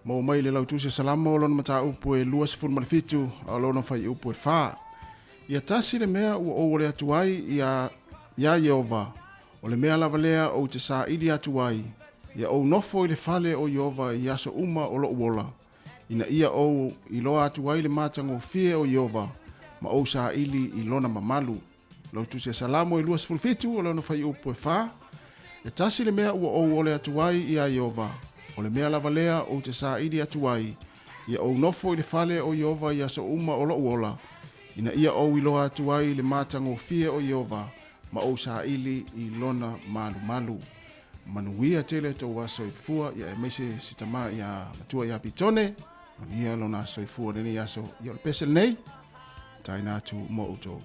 maua mai i le Lautusi a Salamo lona mataupu e 27 a o lona fuaiupu e 4. Ia tasi le mea ua ou ole atu ai iā, iā Ieova, o le mea lava lea ou te saili atu ai, ia ou nofo i le fale o Ieova i aso uma o loʻu ola, ina ia ou iloa atu ai le matagofie o Ieova, ma ou saili i lona mamalu. Lau Tusi a Salamo e 27, o lona fuaiupu e 4, E tasi le mea ua ou ole atu ai iā Ieova, o le mea lava lea ou te saili atu ai, ia ou nofo i le fale o Ieova i aso uma o loʻu ola, ina ia ou iloa atu ai le matagofie o Ieova, ma ou saili i lona malumalu. Manuia tele tou aso soifua ia aemaise si tamā ia matua ia Pitone. Manuia lona aso soifua lenei aso. Ia o le pese lenei taina atu mo outou.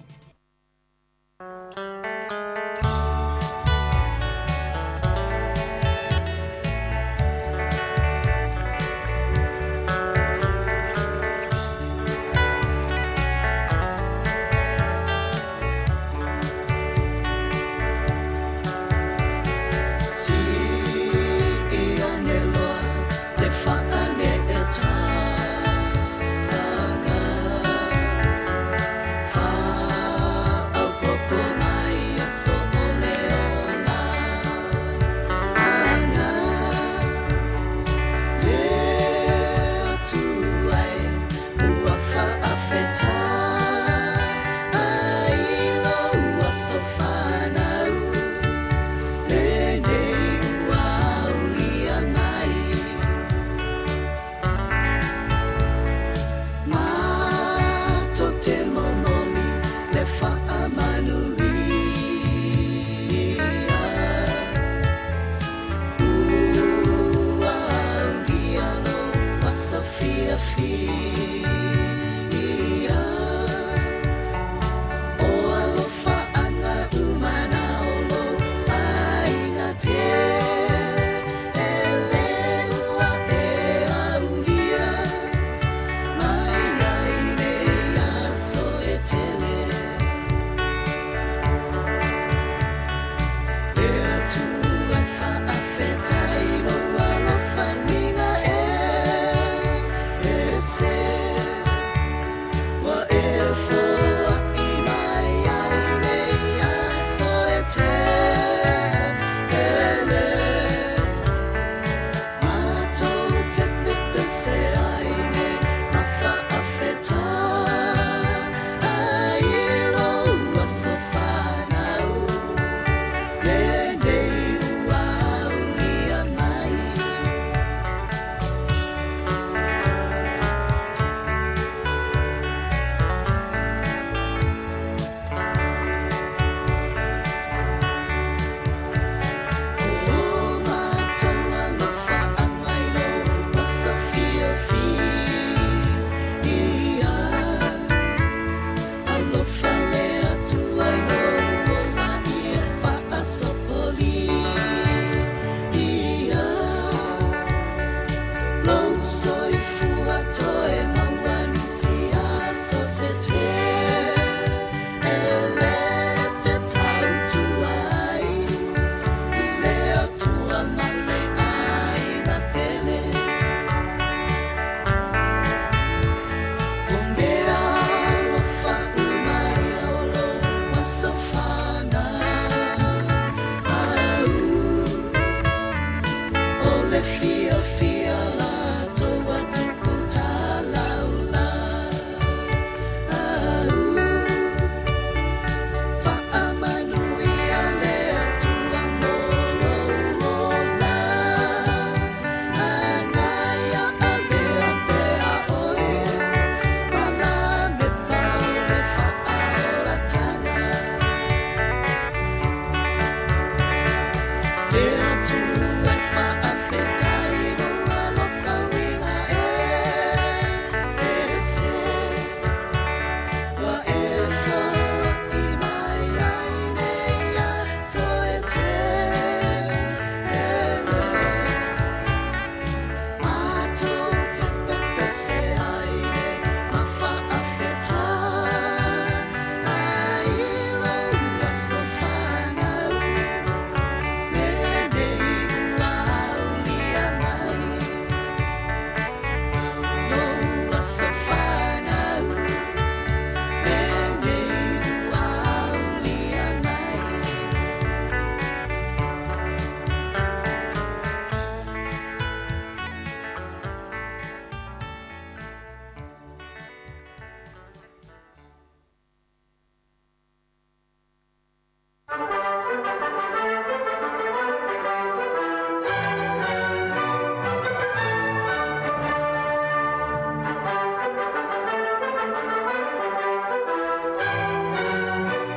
Fa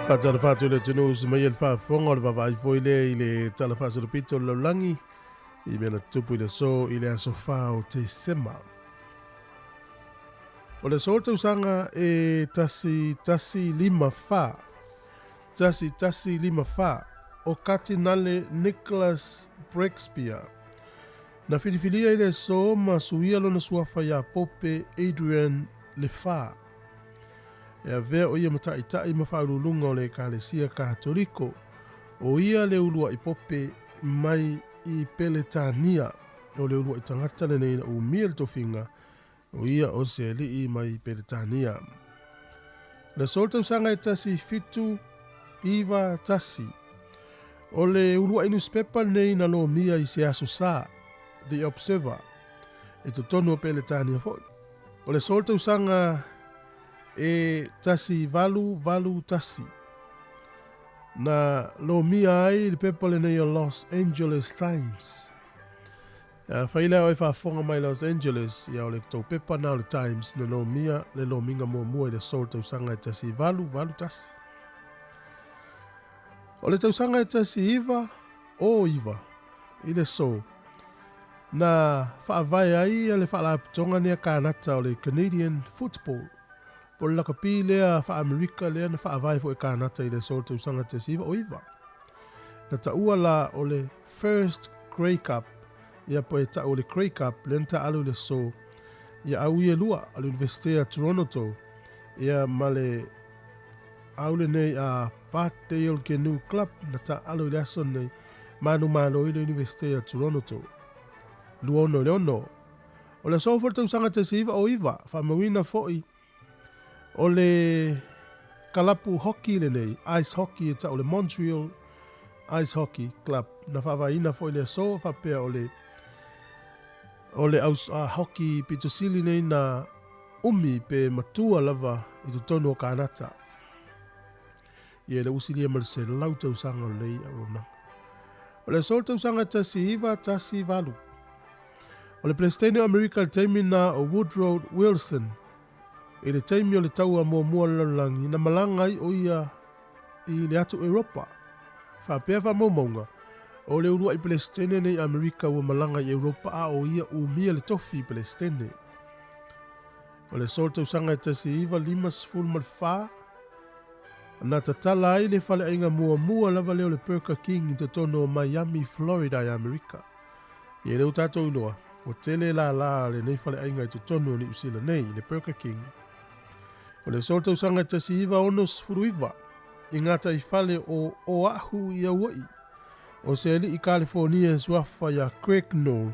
Faatalofa atu i le atunuu usu mai e le faafofoga o le vaavaai foi lea i le Tala Faasolopito o le Lalolagi i mea na tutupu i le aso i le aso 4 o Tesema. O le aso o le tausaga e 1154, 1154, o Katinale Nicholas Breakspear na filifilia i le aso ma suia lona suafa iā Pope Adrian le Fa. E avea o ia ma ta'ita'i ma faauluuluga o le Ekalesia Katoliko. O ia le ulua'i Pope mai i Peletania. O le ulua'i tagata lenei na umia le tofiga, o ia o se ali'i mai Peletania. O le aso o le tausaga e 1791, o le ulua'i nusipepa lenei na lomia i se aso sa, The Observer, i totonu o Peletania foi. O le aso o le tausaga e 1881, na lomia ai le pepa lenei o Los Angeles Times. Afai lea oe faafofoga mai Los Angeles, ia o le tou pepa na o le Times na lomia le lomiga muamua i le aso o le tausaga e 1881. O le tausaga e 1909 i le aso, na faavae ai le Faalapotopotoga nei a Kanata o le Canadian Football, po o le lakapi lea faa-Amerika lea na faavae foi e Kanata i le aso o le tausaga 1909. Na taua la o le First Grey Cup, ia po e tau o le Grey Cup lea na taalu i le aso, ia au ia lua a le Universite a Toronto, ia ma le au lenei a Parkdale Canoe Club na taalu i le aso nei, manumalo i le Universite a Toronto. 26. O le aso foi le tausaga 1909, faamauina foi o le kalapu hockey lenei, ice hockey e tau o le Montreal Ice Hockey Club, na faavaeina foi le aso faapea o le o le aus, a, hockey pito sili nei na umi pe matua lava i totonu o Kanata. Ia le usilia ma le 100 tausaga o lenei auaunaga. O le aso o le tausaga 1918, o le Peresetene o Amerika i le taimi na o Woodrow Wilson, i le taimi o le taua muamua o le lalolagi, na malaga ai o ia i le atu Europa. Faapea faamaumauga, o le uluai Peresetene nei Amerika ua malaga i Europa a o ia umia le tofi Peresetene. O le aso o le tausaga e 1954, na tatala ai le faleaiga muamua lava lea o le Burger King i totonu o Miami, Florida i Amerika. Ia e le o tatou iloa, ua tele lālā lenei faleaiga i totonu o Niu Sila nei, le Burger King. O le aso o le tausaga e 1969, i gataifale o Oahu i Aua'i, o se ali'i Kalifonia e suafa iā Craig Knoll,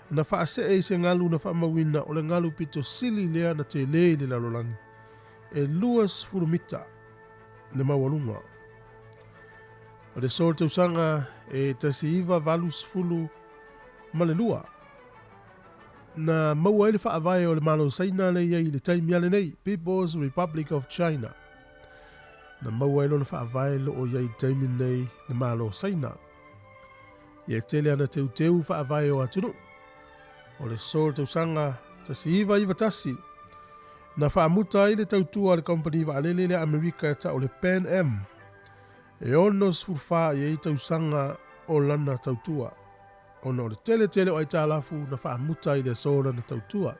na faasee i se galu na faamauina o le galu pito sili lea na tele i le lalolagi, e 20 mita le maualuga. O le aso o le tausaga e 1982, na maua ai le faavae o le Malo Saina lea i ai i le taimi a lenei, People's Republic of China. Na maua ai lona faavae lo o i ai i le taimi lenei le Malo Saina. Ia e tele ana teuteu faavae o atunuu. O le aso o le tausaga 1991, na faamuta ai le tautua a le kamupani vaalele lea Amerika e tau o le Pan Am, e 64 i ai tausaga o lana tautua, ona o le tele tele o aitalafu na faamuta ai le aso o lana tautua.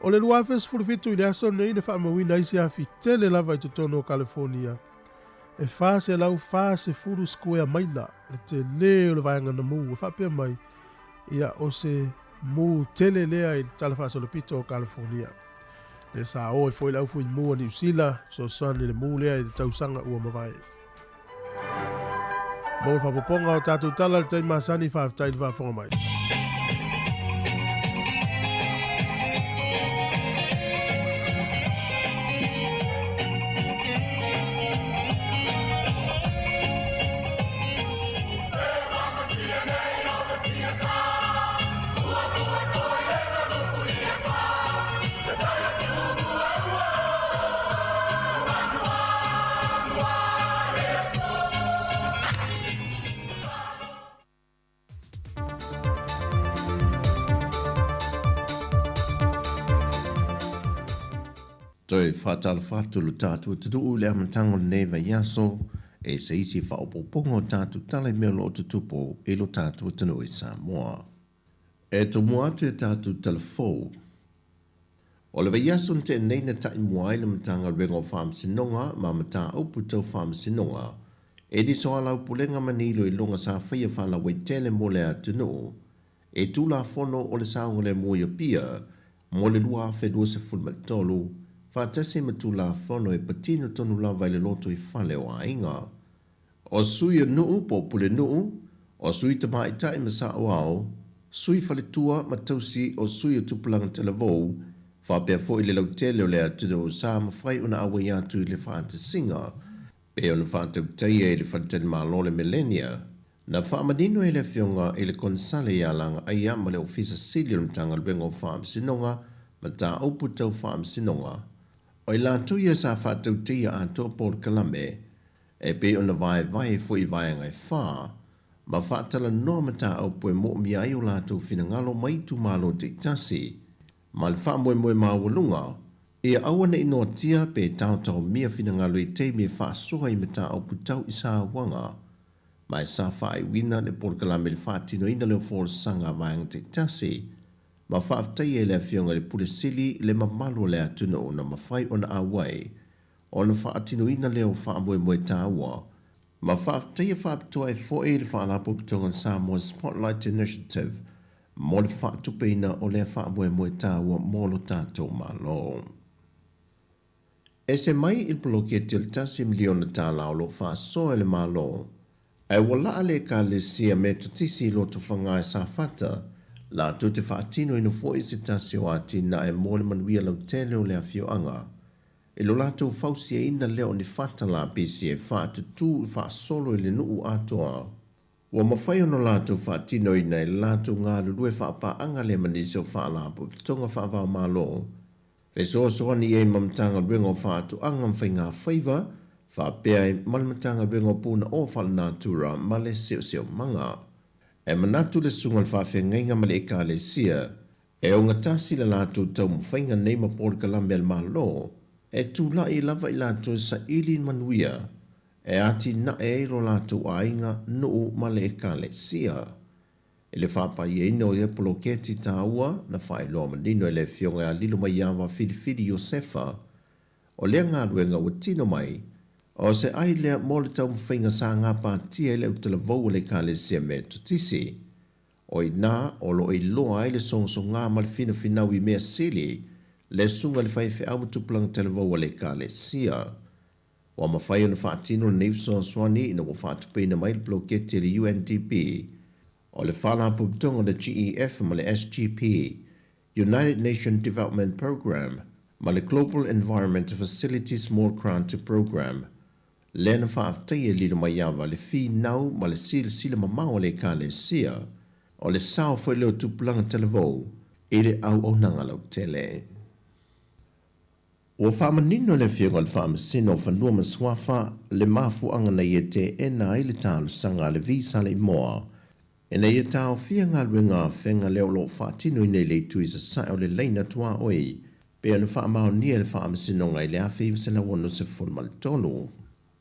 O le 2017 i le aso nei na faamauina ai se afi tele lava i totonu o California, e 440 square maila le tele o le vaega na mu, e faapea mai, ia o se mu tele lea i le tala faasolopito o California. Le sa o ai foi le aufui mu a Niu Sila, fesoasoani i le mu lea i le tausaga ua mavae. Mo le faapopoga o tatou tala i le taimi masani, faafetai i le faafofoga mai. Toe faatalofa atu lo tatou atunuu i le amataga o lenei vaiaso e se isi faaopoopoga o tatou tala i mea o lo o tutupu i lo tatou atunuu i Samoa. E tomua atu i a tatou tala fou. O le vaiaso na tea nei na taimua ai le Matagaluega o Faamasinoga ma Mataupu Tau Faamasinoga e Lisoalaupulega ma ni iloiloga sa faia faalauaitele mo le atunuu e Tulafono o le Saogalemu i Apia mo le 2023, faatasi ma Tulafono e patino tonu lava i le lotoifale o aiga. O sui o nuu po o pulenuu, o sui tamaitai ma saoao, sui faletua ma tausi o sui o tupulaga talavou, faapea foi le lautele o le atunuu sa mafai ona auai atu i le faatasiga pei ona faatautaia i le faletalimalo o le Millennia. Na faamanino e le Afioga i le Konesale ia Lagaaia ma le Ofisa Sili o le Matagaluega o Faamasinoga Mataupu Tau Faamasinoga, o i latou ia sa faatautaia atoa polokalame e pei ona vaevae foi i vaega e fa, ma faatalanoa mataupu e moomia ai o latou finagalo mai itumalo taitasi, ma le faamoemoe maualuga, ia aua ne i noatia pe taotaomia finagalo i taimi e faasoa i mataupu tau i sauaga, ma e sa faaiuina le polokalame i le faatinoina lea o folasaga a vaega taitasi, ma faafetaia i le Afioga i le Pule Sili le mamalu o le atunuu na mafai ona auai ona faatinoina lea o faamoemoe taua, ma faafetaia faapitoa ai foi le Faalapotopotoga o le Samoa Spotlight Initiative mo le faatupeina o lea faamoemoe taua mo lo tatou Malo. Ese mai i le poloketi o le $1 miliona o lo o faasoa e le Malo, ae ua laa le Ekalesia Metotisi i Lotofaga e Safata latou te faatinoina foi se tasi o atinae mo le manuia lautele o le afioaga i lo latou fausiaina lea o ni fata lapisi e faatutū i faasolo i le nuu atoa. Ua mafai ona latou faatinoina e le latou galulue faapaaga lea ma nisi o faalapotopotoga faava-o-Malo, fesoasoani i ai ma Matagaluega o Faatoaga ma Faigafaiva, faapea ai ma le Matagaluega o Punaoa Faalenatura ma le Siosiomaga. E manatu le Susuga i le Faafeagaiga ma le Ekalesia, E ogatasi le latou taumafaiga nei ma polokalame a le Malo e tulai lava i latou e saili manuia e atinae ai lo latou aiga, nuu ma le ekalesia. I le faapaiaina o ia poloketi taua na faailoa manino e le Afioga ia Lilomaiava Filifili Iosefa, o lea galuega ua tino mai, o se ai lea mo le taumafaiga sa gapatia i le autalavou a le Ekalesia Metotisi. O i ina o lo o iloa ai le sogasogā ma le finafinau i mea sili, le susuga i le faifeau ma tupulaga talavou a le Ekalesia. Ua mafai ona faatino lenei fesoasoani ina ua faatupeina mai le poloketi a le UNDP, o le Faalapotopotoga o le GEF ma le SGP, United Nations Development Programme, ma le Global Environment Facility Small Grant Programme, lea na faafetaia e Lilomaiava le finau ma le silasila mamao a le Ekalesia, o le sao foi lea o tupulaga talavou i le auaunaga lautele. Ua faamanino e le Afioga i le Faamasino o Fanua ma Suafa le mafuaaga na ia teena ai le talosaga a le Visa Leimoa ina ia taofia galuega afega lea o lo o faatinoina i le itu i sasae o le laina tuaoi pei ona faamaonia e le Faamasinoga i le 1963.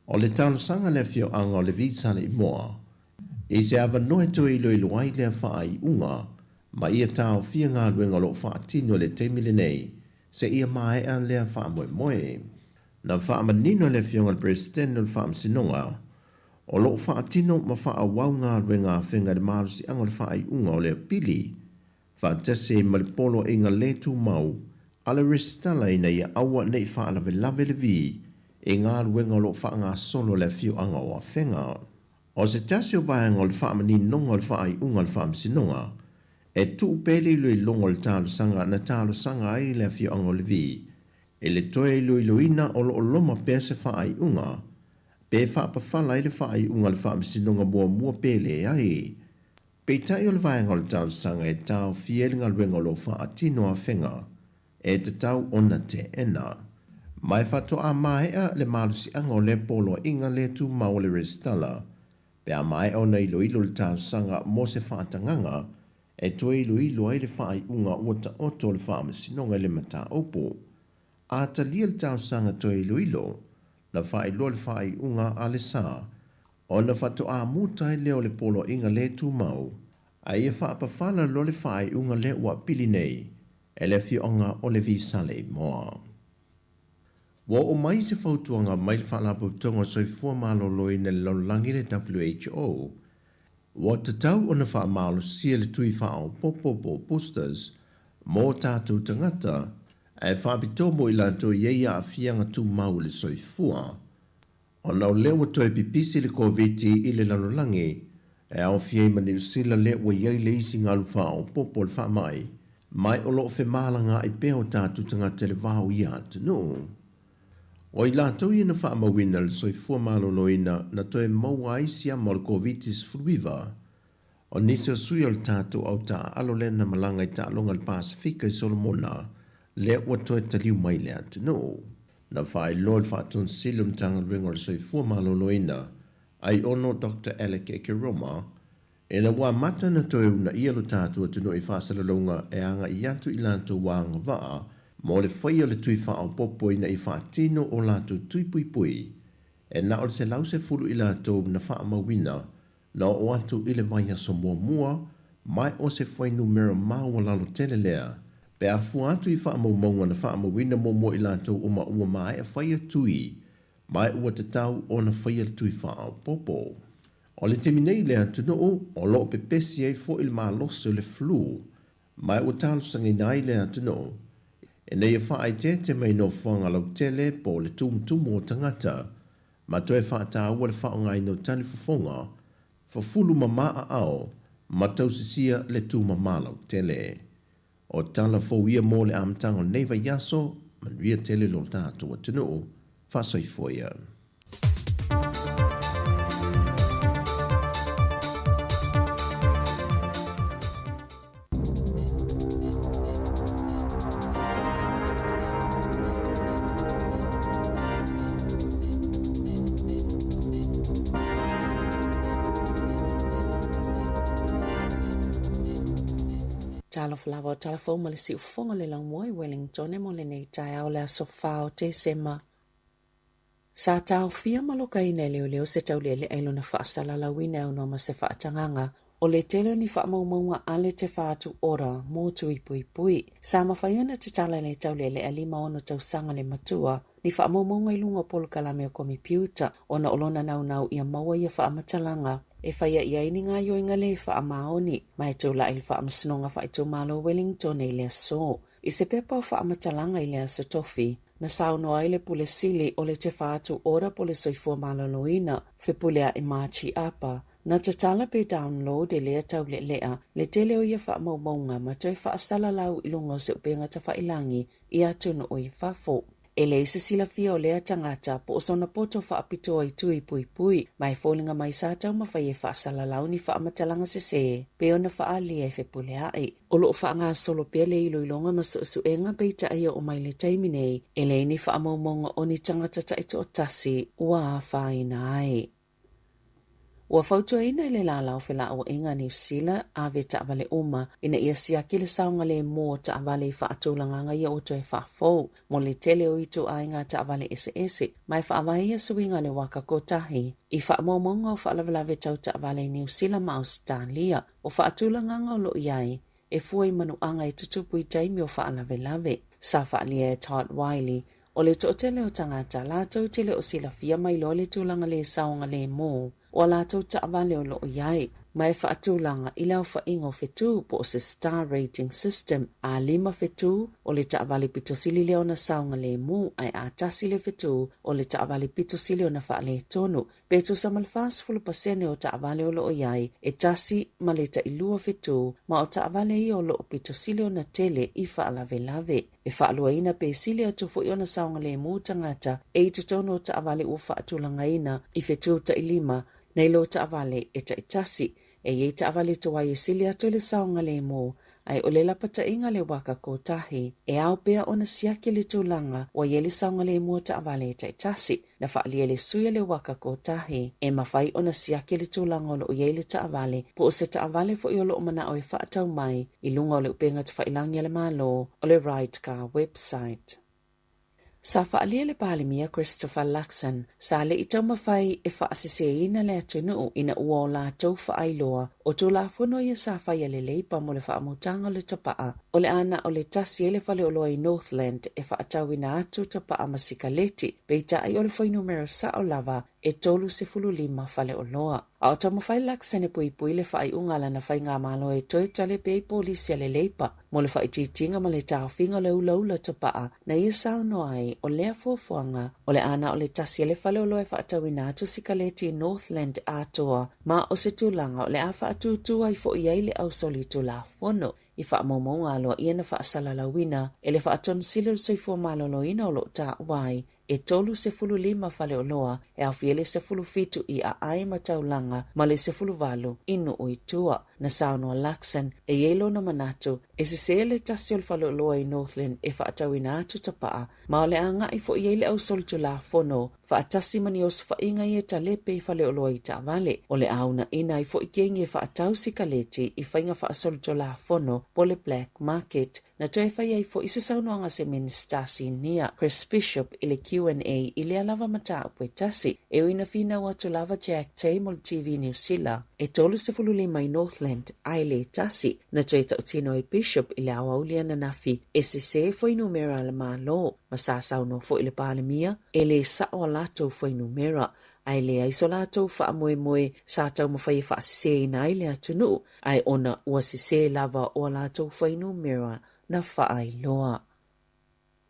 O le talosaga a le afioaga o le Visa Leimoa i se avanoa e toe iloilo ai lea faaiuga ma ia taofia galuega o lo o faatino i le taimi lenei seia maea lea faamoemoe. Na faamanino e le Afioga i le Peresetene o le Faamasinoga, o lo o faatino ma faaauau galuega afega i le malosiaga o le faaiuga o lea pili, faatasi ai ma le poloaiga le tumau a le resitala ina ia aua ne i faalavelave le vi i galuega o lo o faagasolo e le afioaga o Afega. O se tasi o vaega o le faamaninoga o le faaiuga a le Faamasinoga, e tuu pea le iloiloga o le talosaga na talosaga ai le afioaga o Levi i le toe iloiloina o lo o loma pea se faaiuga pe faapafala ai le faaiuga a le Faamasinoga muamua pe leai. Peitai o le vaega o le talosaga e taofia ai le galuega o lo o faatino afega e tatau ona teena. Ma e faatoa maea le malosiaga o lea poloaiga le tumau o le resitala pe a maea ona iloilo le talosaga mo se faatagaga e toe iloilo ai le faaiuga ua taoto o le Faamasinoga i le mataupu. A talia le talosaga toe iloilo, na faailoa le faaiuga a le sa, ona faatoa muta ai lea o le poloaiga le tumau, a ia faapafala loa le faaiuga lea ua pili nei e le afioaga o Levi Saleimoa. Ua oo mai se fautuaga mai le Faalapotopotoga o Soifua Maloloina i le Lalolagi le WHO, ua tatau ona faamalosia le tui faaopoopo po o boosters mo tatou tagata ae faapitoa mo i latou e i ai aafiaga tumau i le soifua. Ona o lea ua toe pipisi le Koviti i le lalolagi, e aofia ai ma Niu Sila lea ua i ai le isi galu faaopoopo o le faamai, ma o lo o femalagaai pea o tatou tagata i le va o ia atunuu. O i latou ia na faamauina le soifua maloloina na toe maua ai siama o le Koviti-19, O nisi o sui o le tatou au taaalo lea na malaga i taaloga i le Pasefika i Solomona, lea ua toe taliu mai i le atunuu. Na faailoa e le Faatonisili o le Matagaluega o le Soifua Maloloina, Aiono Doctor Alec Ekeroma, ina ua amata ona toe uunaia lo tatou atunuu i faasalalauga e agai atu i latou agavaa mo le faia o le tui faaopoopo ina ia faatino o latou tui puipui e na o le 110 i latou na faamauina Na oo atu i le vaiaso muamua, ma o se fuainumera maualalo tele lea, pe a fua atu i faamaumauga na faamauina muamua i latou uma ua maea faia tui, ma ua tatau ona faia le tui faaopoopo. O le taimi nei i le atunuu, o lo o pepesi ai foi le malosi o le flu, ma ua talosagaina ai le atunuu ina ia faaeteete mai nofoaga lautele po o le tumutumu o tagata, ma toe faataua le faaaogaina o talifofoga, fafulu mamā aao, ma tausisia le tumamā lautele. O tala fou ia mo le amataga o lenei vaiaso, manuia tele lo tatou atunuu. Faasoifua ia. Talofa lava o tala fou ma le siufofoga le laumua i Wellington mo lenei taeao le aso 4 o Tesema. Sa taofia ma lokaina e leoleo se taulealea i lona faasalalauina e aunoa ma se faatagaga o le tele o ni faamaumauga a le Te Whatu Ora mō Tui Puipui. Sa mafai ona tatala e le taulealea 56 tausaga le matua ni faamaumauga i luga o polokalame o komipiuta ona o lona naunau ia maua ia faamatalaga e faia i ai ni gaoioiga lē faamaoni ma e tulai i le Faamasinoga Faaitumalo o Wellington i le aso. I se pepa o faamatalaga i le Aso Tofi, na saunoa ai le Pule Sili o le Te Whatu Ora po le Soifua Maloloina, Fepulea'i Margie Apa, na tatala pe download e lea taulealea le tele o ia faamaumauga ma toe faasalalau i luga o se upega tafailagi i atunuu i fafo. E leai se silafia o lea tagata po o sona poto faapitoa i tui puipui, ma e foliga mai sa taumafai e faasalalau ni faamatalaga sesē pei ona faaalia e Fepulea'i. O lo o faagasolo pea le iloiloga ma suesuega peitai e oo mai le taimi nei, e leai ni faamaumauga o ni tagata taitoatasi ua afaina ai. Ua fautuaina e le Lālao Felauaiga a Niu Sila ave taavale uma ina ia siaki le saogalemu o taavale i faatulagaga ia ua toe faafou mo le tele o ituaiga taavale eseese ma e faavae ia suiga a le waka kotahi i faamaumauga o faalavelave tau taavale i Niu Sila ma Ausetalia. O faatulagaga o lo o i ai e fua i manuaga e tutupu i taimi o faalavelave. Sa faaalia e Todd Wylie O le toatele o tagata, latou te le o silafia mai loa le tulaga le saogalemu o a latou taavale o lo o i ai, ma e faatulaga i le aofaiga o fetū po o se star rating system, a lima fetū, o le taavale pito sili lea ona saogalemu, ae a tasi le fetū, o le taavale pito sili ona faaletonu. Pe tusa ma le 40% o taavale o lo o i ai, e tasi ma le tailua fetū, ma o taavale ia o lo o pito sili ona tele i faalavelave. E faaluaina pe sili atu foi ona saogalemu tagata e i totonu o taavale ua faatulagaina i fetū tailima nai lo taavale e taitasi. E i ai taavale tuai e sili atu le saogalemu, ae o le lapataiga le waka kotahi, e ao pea ona siaki le tulaga ua i ai le saogalemu o taavale e taitasi. Na faaalia e le sui a le waka kotahi, e mafai ona siaki le tulaga o lo o i ai le taavale, po o se taavale foi o lo o manao e faatau mai i luga o le upega tafailangi a le Malo o le Ride Car website. Sa faaalia le Palemia Christopher Luxon sa le i taumafai e faaseseina le atunuu ina ua o latou faailoa o Tulafono ia sa faia le Leipa mo le faamutaga o le tapaa o le a na o le tasi ai le faleoloa i Northland e faatauina atu tapaa ma sikaleti, peitai o le fuainumera sao lava e 35 faleoloa. A o taumafai Luxon e puipui le faaiuga a lana faigamalo e toe talepe ai polisi a le Leipa mo le faaitiitiga ma le taofiga o le ulaula tapaa na ia saunoa ai o lea fuafuaga o le a na o le tasi a le faleoloa e faatauina atu sikaleti i Northland atoa ma o se tulaga o le a faatūtū ai foi ai le ausolitulafono i faamaumauga aloaia na faasalalauina e le Faatonosili o le Soifua Maloloina o lo o taua ai e 35 faleoloa e aofia ai le 17 i aai ma taulaga ma le 18 i nuu i tua. Na saunoa Luxon e i ai lona manatu e sese le tasi o le faleoloa i Northland e faatauina atu tapaa ma o le a agai foi i ai le ausolitulafono faatasi ma ni osofaiga ia e talepe i faleoloa i taavale. O le a uunaina ai foi kegi e faatau sikaleti i faiga faasolitulafono po le black market. Na toe fai ai foi se saunoaga a se Minisita Sinia, Chris Bishop i le QNA i lea lava mataupu e tasi, e ui ina finau atu lava Jack Tay mo le TV Niu Sila e 35 i Northland ae le tasi. Na toe tautino ai Bishop i le aoauli ananafi e sesē fuainumera a le Malo ma sa saunoa foi le Palemia e le sao a latou fuainumera ae leai so latou faamoemoe sa taumafai e faasesēina ai le atunuu ae ona ua sesē lava o a latou fuainumera na faailoa.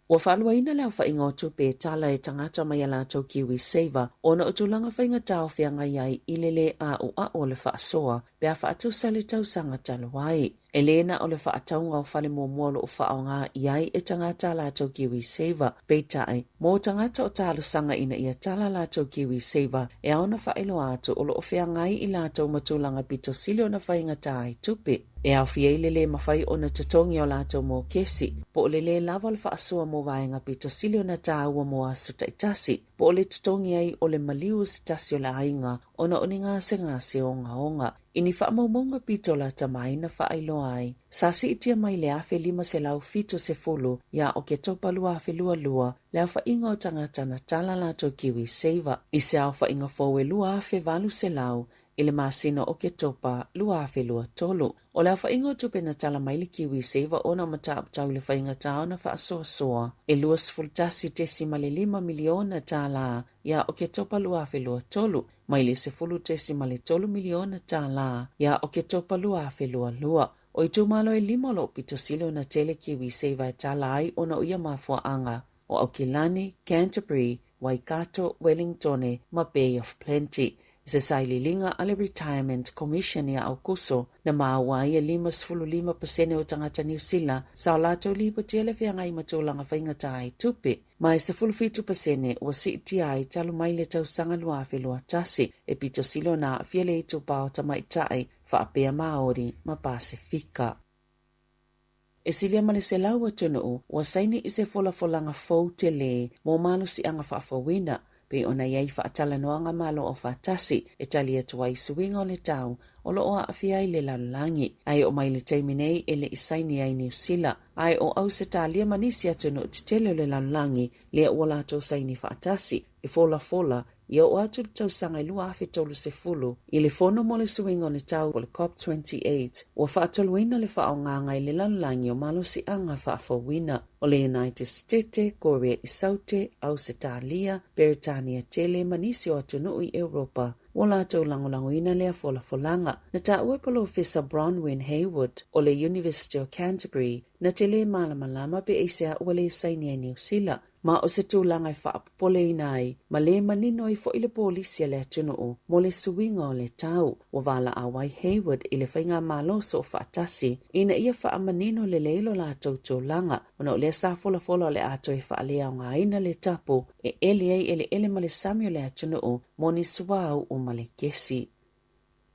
Ua faaluaina le aofaiga o tupe e tala e tagata mai a latou KiwiSaver ona o tulaga faigata o feagai ai i le lē ʻaʻoaʻo o le faasoa pe a faatusa le tausaga talu ai. E lē na o le faatauga o fale muamua o lo o faaaoga i ai e tagata a latou KiwiSaver, peitai, mo tagata o talosaga ina ia tala latou KiwiSaver e ao ona faailoa atu o lo o feagai i latou ma tulaga pito sili ona faigata ai tupe. E aofia ai le lē mafai ona totogi o latou mokesi, po o le lē lava o le faasoa mo vaega pito sili ona tāua mo aso taitasi, po o le totogi ai o le maliu o se tasi o le aiga ona o ni gasegase ogaoga. I ni faamaumauga pito lata mai na faailoa ai, sa siitia mai le 1570 ia Oketopa 2022 le aofaiga o tagata na tala latou KiwiSaver i se aofaiga fou e 2800 i le masina o Oketopa 2023. O le aofaiga o tupe na tala mai le KiwiSaver ona o mataupu tau i le faigata ona faasoasoa e $21.5 miliona tālā ia Oketopa 2023 mai le $10.3 miliona tālā ia Oketopa 2022. O itumalo e lima o lo o pito sili ona tele KiwiSaver e tala ai ona o ia mafuaaga o Aukilani, Canterbury, Waikato, Wellingtone ma Bay of Plenty. I se sailiiliga a le Retirement Commission ia Aokuso, na maua ai e 55 pasene o tagata Niu Sila sa o latou lipotia le feagai ma tulaga faigata ai tupe, ma e 17 pasene ua siitia ai talu mai le tausaga 2021, e pito sili ona aafia le itupa o tamaitai faapea Māori ma Pasefika. E silia ma le 100 atunuu ua saini i se folafolaga fou tele mo malosiaga faafouina, pei ona i ai faatalanoaga Malo Aufaatasi e tali atu ai i suiga o le tau o lo o aafia ai le lalolagi. Ae oo mai i le taimi nei e le i saini ai Niu Sila, ae o Ausetalia ma nisi atunuu tetele o le lalolagi lea ua latou saini faatasi e folafola Ia oo atu le tausaga e 2030 i le Fono mo le Suiga o le Tau o le COP28, ua faatoluina le faaaogaga i le lalolagi o malosiaga faafouina o le United Setete, Korea i Saute, Ausetalia, Peretania Tele ma nisi o atunuu i Europa ua latou lagolagoina lea folafolaga. Na taua e Polofesa Bronwyn Heywood o le University o Canterbury na te lē malamalama pe aisea ua lē saini ai Niu Sila Ma o se tulaga e faapopoleina ai ma lē manino ai foi le polisi a le atunuu mo le suiga o le tau. Ua valaau ai Hayward i le faigamalo soofaatasi ina ia faamanino lelei lo latou tulaga ona o lea sa folafola o le a toe faaleaogaina le tapu e eli ai eleele ma le sami o le atunuu mo ni suauu ma le kesi.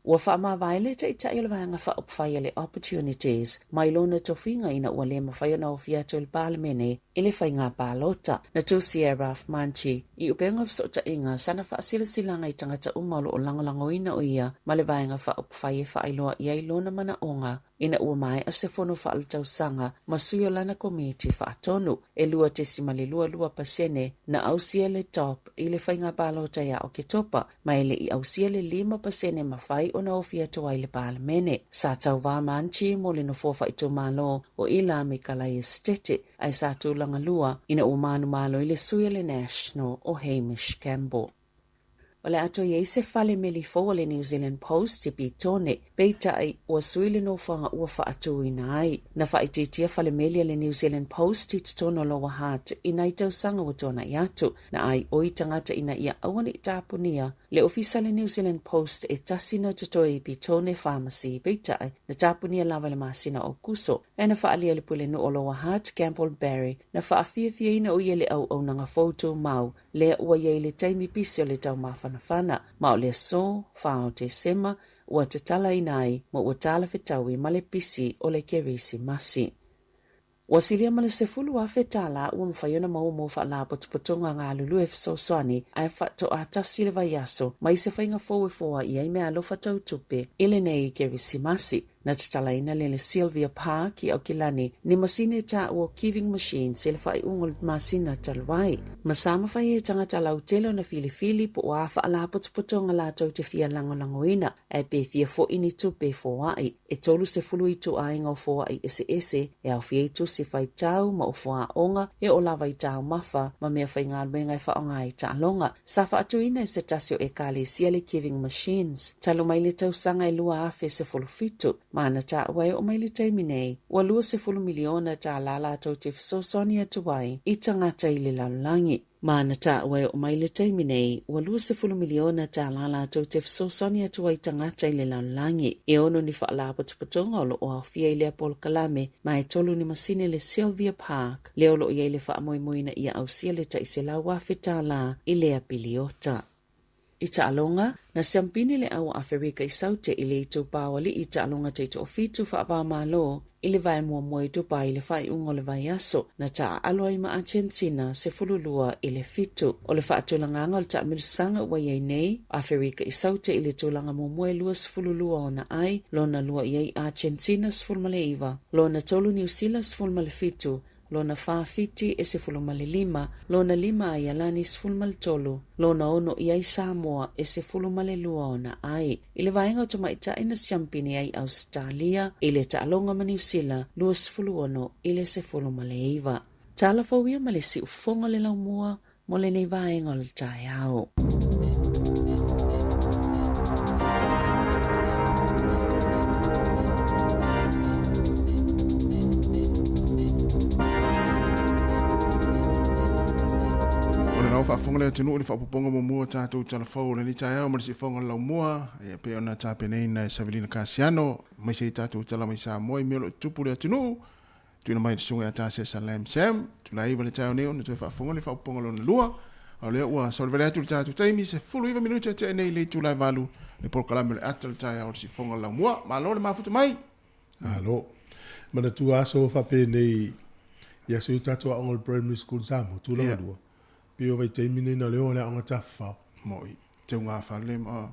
Ua faamavae le Taitai o le Vaega Faaupufai a le Opportunities mai lona tofiga ina ua le mafai ona ofi atu i le Palemene i le faiga palota. Na tusia e Ralph Manchi i upega o fesootaiga sana faasilasilaga i tagata uma o lo o lagolagoina o ia ma le Vaega Faaupufai e faailoa i ai lona manaoga. ina ua maea se fono faaletausaga ma sui o lana komiti faatonu. E 2.22 pasene na ausia le Top i le faiga palota ia Oketopa, ma e le i ausia le 5% e mafai ona ofi atu ai i le Palemene. Sa tauva ma Anchi mo le nofoa faaitumalo o Ila me Kalai Esitete, ae sa tulaga lua ina ua manumalo i le sui a le National o Hamish Campbell. O le a toe i ai se fale meli fou a le New Zealand Post i Petone, peitai ua sui le nofoaga ua faatuina ai. Na faaitiitia fale meli a le New Zealand Post i totonu o Lower Hutt i nai tausaga ua tuanai atu. Na aioi tagata ina ia aua ne i tapunia le ofisa a le New Zealand Post e tasi na totoe i Petone Pharmacy, peitai na tapunia lava i le masina o Aokuso. Ae na faaalia e le Pulenuu o Lower Hutt, Campbell Barry, na faafiafiaina o ia i le auaunaga fou tumau lea ua i ai i le taimi pisi o le taumafanafana, ma o le aso 4 o Tesema ua tatalaina ai ma ua talafetaui ma le pisi o le Kerisimasi. Ua silia ma le $10,000 ua mafai ona maua mo faalapotopotoga galulue fesoasoani ae faatoa tasi le vaiaso mai se faiga fou e foai ai meaalofa tau tupe i lenei Kerisimasi. Na tatalaina le le Sylvia Park i Aukilani ni masini e taua o Giving Machines i le faaiuga o le masina talu ai. Ma sa mafai ai e tagata lautele ona filifili po o a faalapotopotoga latou te fia lagolagoina ae pe fia foi ni tupe e foai. E 30 ituaiga o foai eseese e aofia ai tusi faitau ma ofo aoga e oo lava i taumafa ma mea faigaluega e faaaoga ai taaloga. Sa faatuina e se tasi o Ekalesia le Giving Machines talu mai le tausaga e 2017, ma na taua e oo mai le taimi nei, ua $20 miliona tālā latou te fesoasoani atu ai i tagata i le lalolagi. Ma na taua e oo mai le taimi nei, ua $20 miliona tālā latou te fesoasoani atu ai i tagata i le lalolagi. E ono ni faalapotopotoga o lo o aofia i lea polokalame, ma e tolu ni masini le Sylvia Park, lea o lo o i ai le faamoemoe ina ia ausia le tai $100,000 i lea piliota. I taaloga, na siampini le au Aferika i Saute i le itupa o alii i taaloga taitoafitu faava-o-Malo i le vae muamua i Dubai i le faaiuga o le vaiaso, na taaalo ai ma Argentina 12-7. O le faatulagaga o le taamilosaga ua i ai nei, Aferika i Saute i le tulaga muamua e 22 ona ai, lona lua i ai Argentina 19, lona tolu Niu Sila 17, lona fa Fiti e 15, lona lima Aialani 13, lona ono i ai Samoa e 12 ona ai. I le vaega o tamaitai na siampini ai Ausetalia i le taaloga ma Niu Sila 26 i le 19. Tala fou ia ma le siufofoga o le laumua mo lenei vaega o le taeao. O le lau faafofoga le atunuu i le faaopoopoga muamua o tatou tala fou o lenei taeao ma le siufofoga o le laumua e pei ona tapenaina e Savelina Kasiano aemaise ai tatou tala mai Samoa i mea o lo o tutupu i le atunuu. Tuuina mai i le susuga ia Tasesa Lam Sam, tulai iva le taeao nei ona toe faafofoga le faaopoopoga lona lua. A o lea ua saolevale atu le tatou taimi, 19 minute e tea nei i le itula e valu, le polokalame o le ata o le taeao o le siufofoga o le laumua. Malo le mafuta mai! Malo. Manatua aso faapenei i aso i o tatou aoga o le Primary School Samoa, tulaga lua. Pei o vaitaimi nei na leo o le aoga tafafao. Moi, teuga fale ma.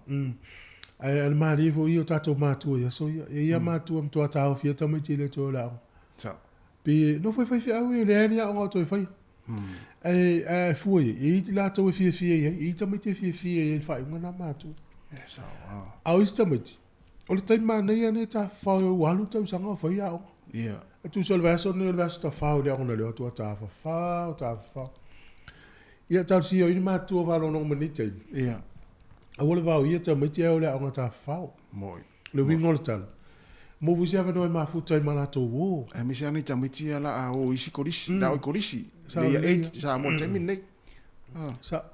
Ae a le malie foi ia o tatou matua i aso ia. E ia matua matua taofi ai tamaiti e le toe o le aoga. Sa. Pei e nofo e faifeau e leai ni aoga o toe faia. Ae ae fua i ai, e i ai latou e fiafia i ai, e i ai tamaiti e fiafia i ai i le faaiuga na matua. E sao, a. A o isi tamaiti, o le taimi manaia nei tafafao ua alu tausaga o fai aoga. Ia. E tusa o le vaiaso lenei o le vaiaso tafao i le aoga na leo atu a tafafao, tafafao. Ia talosia o i ni matua faalogologo mai lenei taimi. Ia. Aua le vaoia tamaiti ae o le aoga tafafao. Moi. Le uiga o le tala, maua foi se avanoa e mafuta ai ma latou o. Aemaise lava nai tamaiti ia la a o isi kolisi, la o i kolisi. Sa Ia eight Samoa i le taimi lenei. Sa.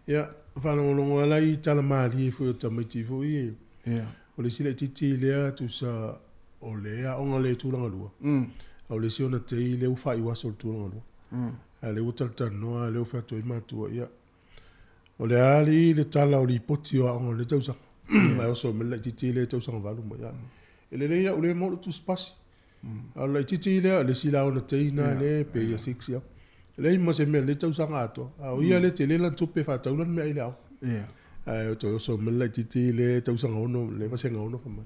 Ia, faalogologo lava la i tala malie foi o tamaiti foi e. Ia. O le isi laitiiti lea tusa o le aoga le tulaga lua. A o le isi ona tei lea ua faaiu aso o le tulaga lua. A o lea ua talatalanoa, lea ua fai atu ai matua, ia, o le a alii le tala o lipoti o aoga o lenei tausaga. Ae oso mai le laitiiti lea i tausaga valu mai, ia, e lelei au lea maua lou tusipasi. A o le laitiiti lea, o le isi la ona tei na lea pe year six ia. E leai ma se mea o lenei tausaga atoa. A o ia lea e tele lana tupe e faatau lana meaai i le aoga. Ae toe oso mai le laitiiti lea tausaga ono, le vasega ono fai mai.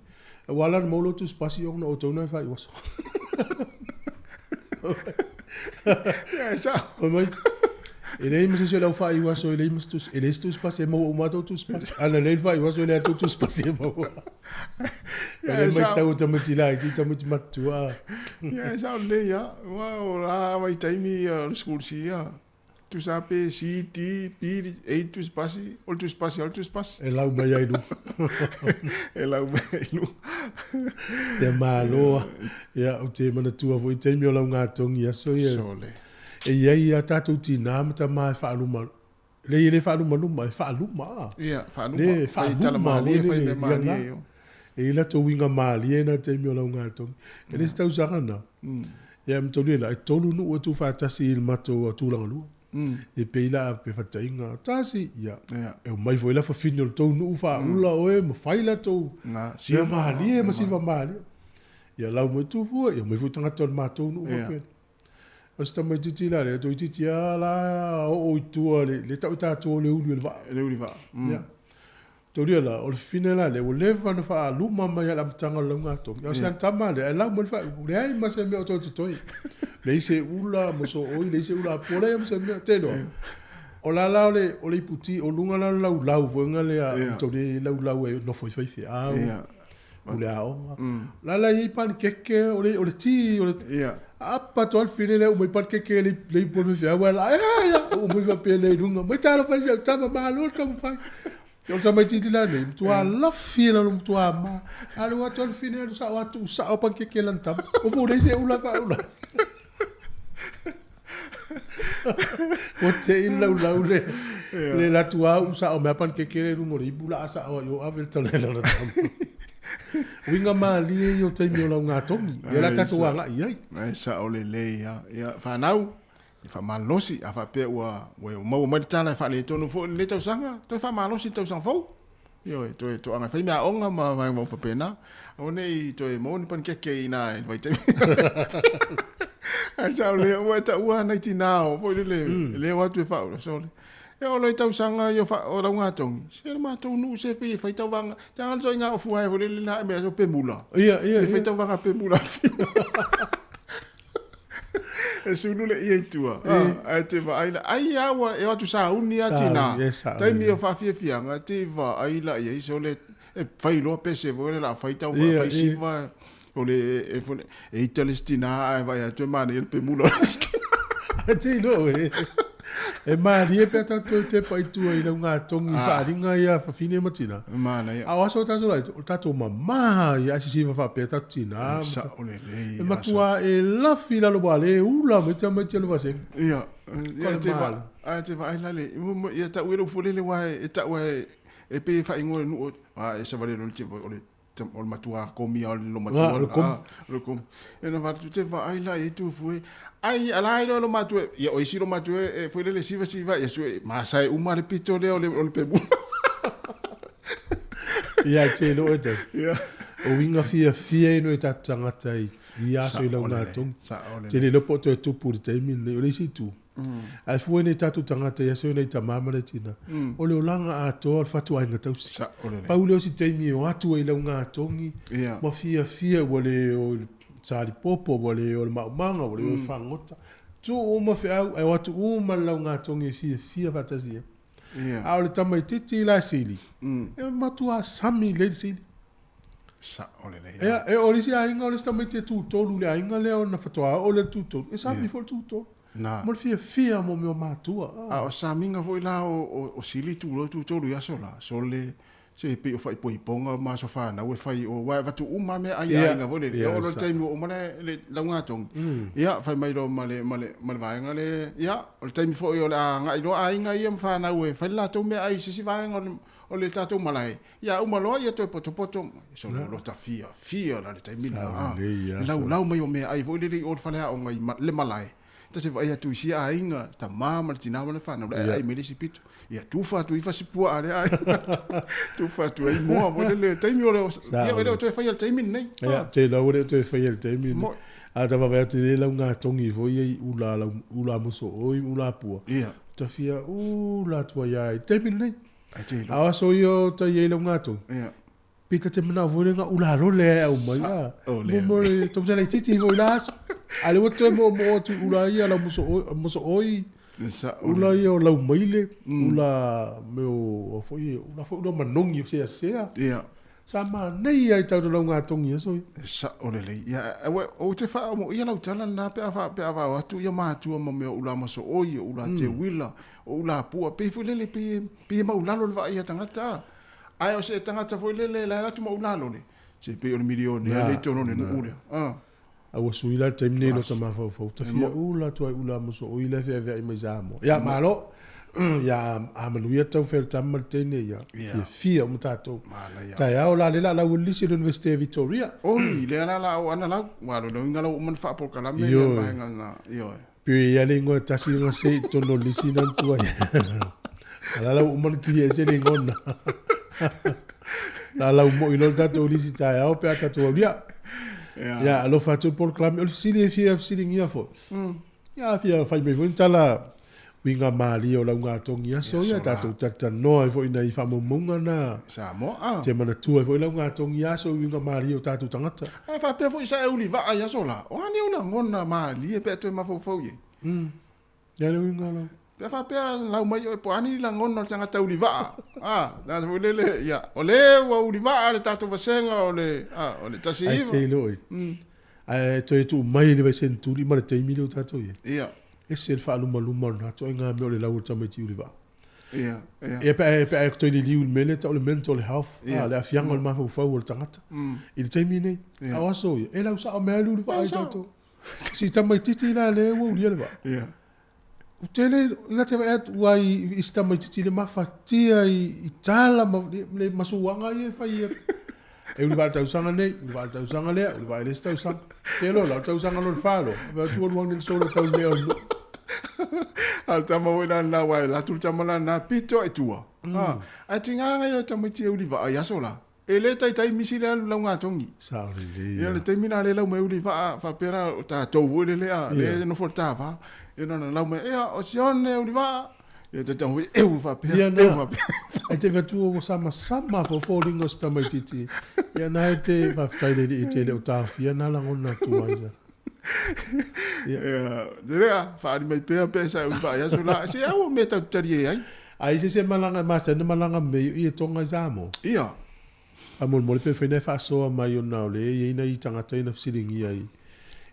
Ua ala ona maua lou tusipasi ona o outou na e faaiu aso. Ia, e sao. Fai mai, e leai ma se isi o le au faaiu aso e leai ma se tusi, e leai se tusipasi e maua uma lava tou tusipasi. A na leai le faaiu aso e leai lava tou tusipasi e maua. Ia, E le e sao. matau o tamaiti laiti, tamaiti matutua. Ia, e sao lelei lava. Aua o la vaitaimi o le school sia, Tusa pe C, D, B, A tusipasi, o le tusipasi o le tusipasi. E lau mai ai luga. E lau mai ai luga. Ia malo. Ia, ou te manatua foi taimi o laugatogi i aso ia. Sole. E i ai a tatou tinā ma tamā e faaluma, leai e le faalumaluma, e faaluma a. Ia, faaluma. Le, Fai tala faaluma malie, foi fai lele, mea ia malie na. io. E i ai latou uiga malie na taimi o laugatogi. E le isi tausaga na. Ia mataulia la, e tolu nuu e tuufaatasi i le matou tulaga lua. E pei la pe fataiga, tasi, ia. E omai foi la fafine o le tou nuu faaula oe ma fai latou mea malie ma siva malie. Ia lau mai tufua, ia omai foi tagata o le matou nuu faapena. O si tamaitiiti la lea, toeitiiti lava la oo i tua le tau i tatou o le uli o le vaa. Le uli vaa. Ia. Taulia la, o le fafine la lea, ua leva ona faaluma mai lava i le amataga o le laugatogi. A o si ana tama lea, ae lau mai le faaiuga, leai ma se mea o toe totoe. Leai se ula mosooi, leai se ula apua, leai ma se mea. Te iloa, o la la o le, o le iputi, o luga la o le laulau foi lea, taulia e laulau e nofo ai faifeau, pule aoga. La la e i ai panikeke, o le, o le ti, o le, aapa atu lava le fine lea, uma ai panikeke le, le ipu o le faifeau, ae la, ea, ea, uma ai faapea lea i luga, mai talofa i si au tama, malo le taumafai. O le tamaitiiti la lenei, matua lafi e lalo matua ma. Alu atu le fine alu sao atu sao panikeke lana tama. O fu leai se ula faaula. Ua te i laulau le le latu au sao mea panikeke le luga o le ipu la a sao ai o ave le tala i lana tama. Uiga malie ia o taimi o laugatogi. Ia la tatou agai i ai. Ai sao lelei lava. Ia fanau, E faamalosi, a faapea ua ua maua mai le tala e faaletonu foi lenei tausaga, toe faamalosi le tausaga fou. Ioe, toe toaga e fai meaaoga ma vaega uma faapena. Aua ne i toe maua ni panikeke i ina i le vaitaimi. Ae sao lea, ua e taua nai tinā o foi lele, e le o atu e faaula sole. E oo loa i tausaga ia o laugatogi, se le matou nuu se pei e fai tauvaga, taga le ituaiga ofu ae foi lele na mea o pemula. Ia, ia, E fai tauvaga pemula. E sulu le ia i tua. Ae te vaai la, ai a ua e o atu sauni a tina. Taimi o faafiafiaga, te vaai la i ai sole e fai loa pese foi le la fai tauvaga, fai siva o le e foi e ita le isi tina ae vaai atu e manaia le pemula o le isi tina. Ae te iloa oe, e malie pe a tatou toe tepa i tua i laugatogi i faaaliga ia a fafine ma tina. Manaia. A o aso o tatou laiti, o le tatou mama ia ae sisiva faapea tatou tina. E sao lelei. E matua e lafi i lalo ua le ula mai tamaiti o le vasega. Ia, ia te va, ae te vaai la le, ia tau e lou folele aua e tau e pei e faaigoa e le nuu, a e savali loa le o le o le matua komi o le matua o le komi o le komi e na vatu te vaai la e tu fue ai ala ai lo matua ia o isi lo matua e foi le siva siva ia sue ma sai uma le pito le o le o le pemu ia te lo e tas ia o winga fia fia ino e tatu tangata i i aso i lau ngā Te le lopo toe tupu le taimi nei o le isi tu. Ae fua nei tatou tagata i aso nei tama ma le tina. O le olaga atoa o le fatuaiga tausi. Pau lea o si taimi e o atu ai i lau gatogi ma fiafia ua le o i le salipopo, ua le o i le maumaga, ua le o i le fagota. Tuu uma feau ae o atu uma le laugatogi e fiafia faatasi ai. A o le tamaitiiti la e sili, e matua sami lelei le sili. Sao lelei. Ia, e o le isi aiga, o le isi tamaiti e tutolu i le aiga lea ona faatoa oo lea i le tutolu. E sami foi le tutolu. Na. Mo le fiafia mo mea o matua. A o samiga foi la o sili tulou tutolu i aso la, sole se pei o faaipoipoga ma aso fanau e fai o, aua e avatu uma lava meaai a aiga foi lele. E oo loa i le taimi ua uma le laugatogi, ia fai mai loa ma le ma le ma le vaega le, ia o le taimi foi o le a agai loa aiga ia ma fanau e fai le latou meaai i se isi vaega o le o le tatou malae, ia uma loa ia toe potopoto, solo lota fiafia la le taimi lena, le laulau mai o meaai foi lele i o le faleaoga i le malae, ta te vaai atu i sia aiga, tama ma le tina ma le fanau, le aeae mai le isi pito, ia tufa atu ifa si puaa a lea aiga, tufa atu ai moa foi lele, taimi o le, ia e le o toe faia le taimi lenei. Ia, te iloa ua le o toe faia le taimi lenei. A ta vaavaai atu i nei laugatogi foi ia i ula, ula mosooi ma ula pua, ta fia ula atu ai lava i le taimi lenei. Ai te A o aso ia o tai ai lau gatogi. Ia. Pe ta te manao foi le nga ula lole e au mai a. Ole. Mo mo tau sala titi foi la aso. A le ua toe mo mo atu ula ia lau moso oi, moso oi. Ula ia o lau maile, ula me o foi ula foi ula manogi o sea sea. Ia. Sa manaia ai tau lau ngā aso. E sa'o lelei. Ia, e, ou te faaomoia lau tala lenā pe a faapea a vao atu ia matua ma mea o ula masooi, o ula teuila, o ula pua, pei foi lele pei e, pei e maulalo le vaai a tagata a. Ae o se tagata foi lele e lae atu ma ula lole, se pei o le milionea lea i totonu o le nuu lea. A. A ua sui la le taimi nei lota mafaufau ta fia ula atu ai ula mosooi la e feaveai mai Samoa. Ia malo. Ia a manuia tau fai o le tama ma le teine ia fiafia uma tatou. Taeao la lea la lau lisi o le Universite o Victoria. Oi, lea la la o ana lau, ua lona uiga lau uma na faapolokalame ia vaega na, ioe. Pe ia le ingoa e tasi nga se i tonu o lisi na tua ia. Ala lau uma na kili ese le ingoa na. La lau mo i lo tatou lisi taeao pe a tatou aulia. Ia, alofa atu le polokalame. O le fesili e fia fesiligia foi. Ia, fia fai mai foi ni tala uiga malie o lau gatogi aso ia, tatou talatalanoa ai foi i nai faamaumauga na. Samoa, a. Te manatua ai foi lau gatogi aso i uiga malie o tatou tagata. Ae faapea foi sa e ulivaa i aso la, o a ni ou lagona malie pe a toe mafaufau i ai? Ia le uiga lau. Pe a faapea lau mai oe po o a ni lagona o le tagata ulivaa, a, tagata foi lele, ia, o le ua ulivaa le tatou vasega o le, a, o le 19. Ai te iloa i. Ae toe tuu mai le vaiseni tuli ma le taimi lea ua tatou i ai. Ia. Ese le faalumaluma o lena ituaiga mea o le lau o le tamaiti ulivaa. Ia, ia. Ia pe a, pe a toe liliu i le mea lea e tau o le mental health, a, le aafiaga o le mafaufau o le tagata. I le taimi lenei, a o aso ia, e lau sao mea le ulivaa i tatou. Si tamaitiiti la lea ua ulia le vaa. Ia. Ou te le, i te vaai atu ai i si tamaitiiti le mafatia i tala ma le masuaga ia e fai ia. E uli vaa le tausaga nei, uli vaa le tausaga lea, uli vaa i le isi tausaga. Te loa la, o le tausaga lona fa loa, vaai atu ua alu ane le sola tau le mea o le nuu. A o le tama foi la lena, aua e alu atu le tama la lena pito i tua. Ae tiga nai le tamaiti e uli vaa i aso la. E le taitai misi le alu laugatogi. Sao lelei. Ia le taimi la lea lau mai uli vaa faapea la o tatou foi lele a le nofo le tava. Ia na lau mai ia o Sione uli vaa. Ia taitai foi eu faapea. Ia na. Ai te whatua ua samasama fofoliga o si tamaitiiti. Ia na e te faafetai le alii e te le o taofia na lagona atu ai sa. Ia. Ia, te lea, whaari mai pea pe sa uli vaa i aso la. Se au o mea tau tari e ai. Ai se se malaga masani na malaga mai i e Tonga i Samoa. Ia. Faamolemole pe mafai ona e faasoa mai ona o lea e i ai nai tagata ia na fesiligia i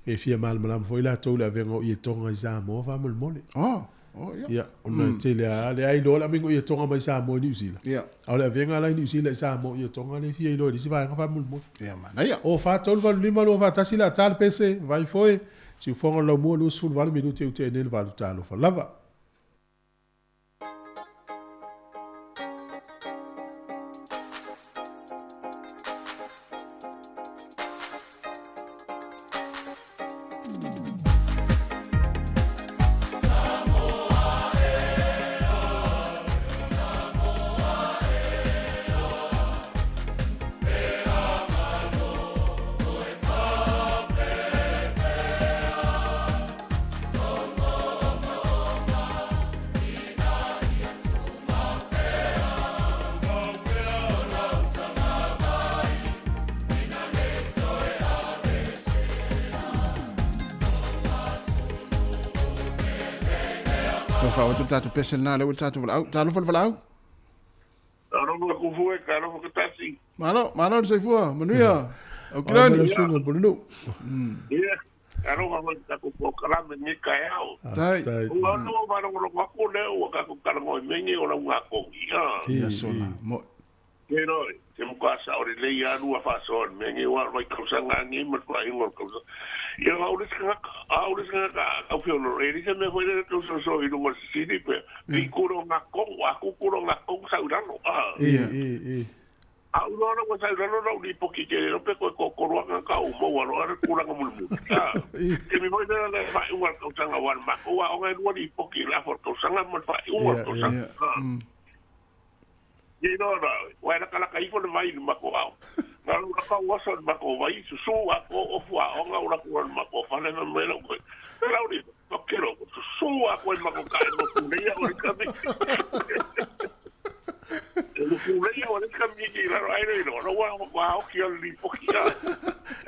e fia malamalama foi latou i le avega o ie Tonga i Samoa faamolemole. Oh, oh ia. Ia, ona e tele lava lea iloa le avega o ie Tonga mai Samoa i Niu Sila. Ia. A o le avega la i Niu Sila i Samoa o ie Tonga lea e fia iloa i le isi vaega faamolemole. Ia, manaia. 0 4 3 8 5 2 4 1 le ata le pese, vai foe, siufoga o le laumua 28 minute ua tea nei le valu talofa lava. Toe faaoo atu le tatou pese lena lea ua i le tatou valaau. Talofa le valaau. Talofa Kufue, talofa Katasi. Malo, malo le soifua, manuia. Aukilani. Malo susuga i le Pulenuu. Ia, talofa foi i le tatou polokalame i lenei taeao. Tai. Ua ono ua faalogologo atu lea ua tatou talanoa i mea nei o laugakogi, a. Ia sola, mo'i. Te roi, te matua sao lelei lava lua faasoa i le mea nei aua o le vaitausaga lava lenei ma le faaiuga o le tausaga. Ia o au le isi tagata, o au le isi tagata a tau feoloolo, e leai se mea foi lea e tau soso i luga o le sisini pe pei kula o gatonu, a ku kula o gatonu sau i lalo, a. A ou iloa la ua sau i lalo lau lipoti tele loa pe toe toatolu lava tagata ou maua loa le tulaga mulimuli, a. Taimi foi lea le faaiuga o le tausaga aua o le matou aoga e lua lipoti i le afa o le tausaga ma le faaiuga o le tausaga, a. Ia iloa la oe, ua e latalata ifo le vai i le matou aoga. Na ou laka ou oso i le matou vai, susu atoa ofu aoga ou latu loa i le matou fale fai mai lau toeaina, Te lau ni, tokelo, susu atoa i le matou tae motu nei au i le tamaiti. Kulei o le kamiki la ai le no wa wa o ki o li poki a.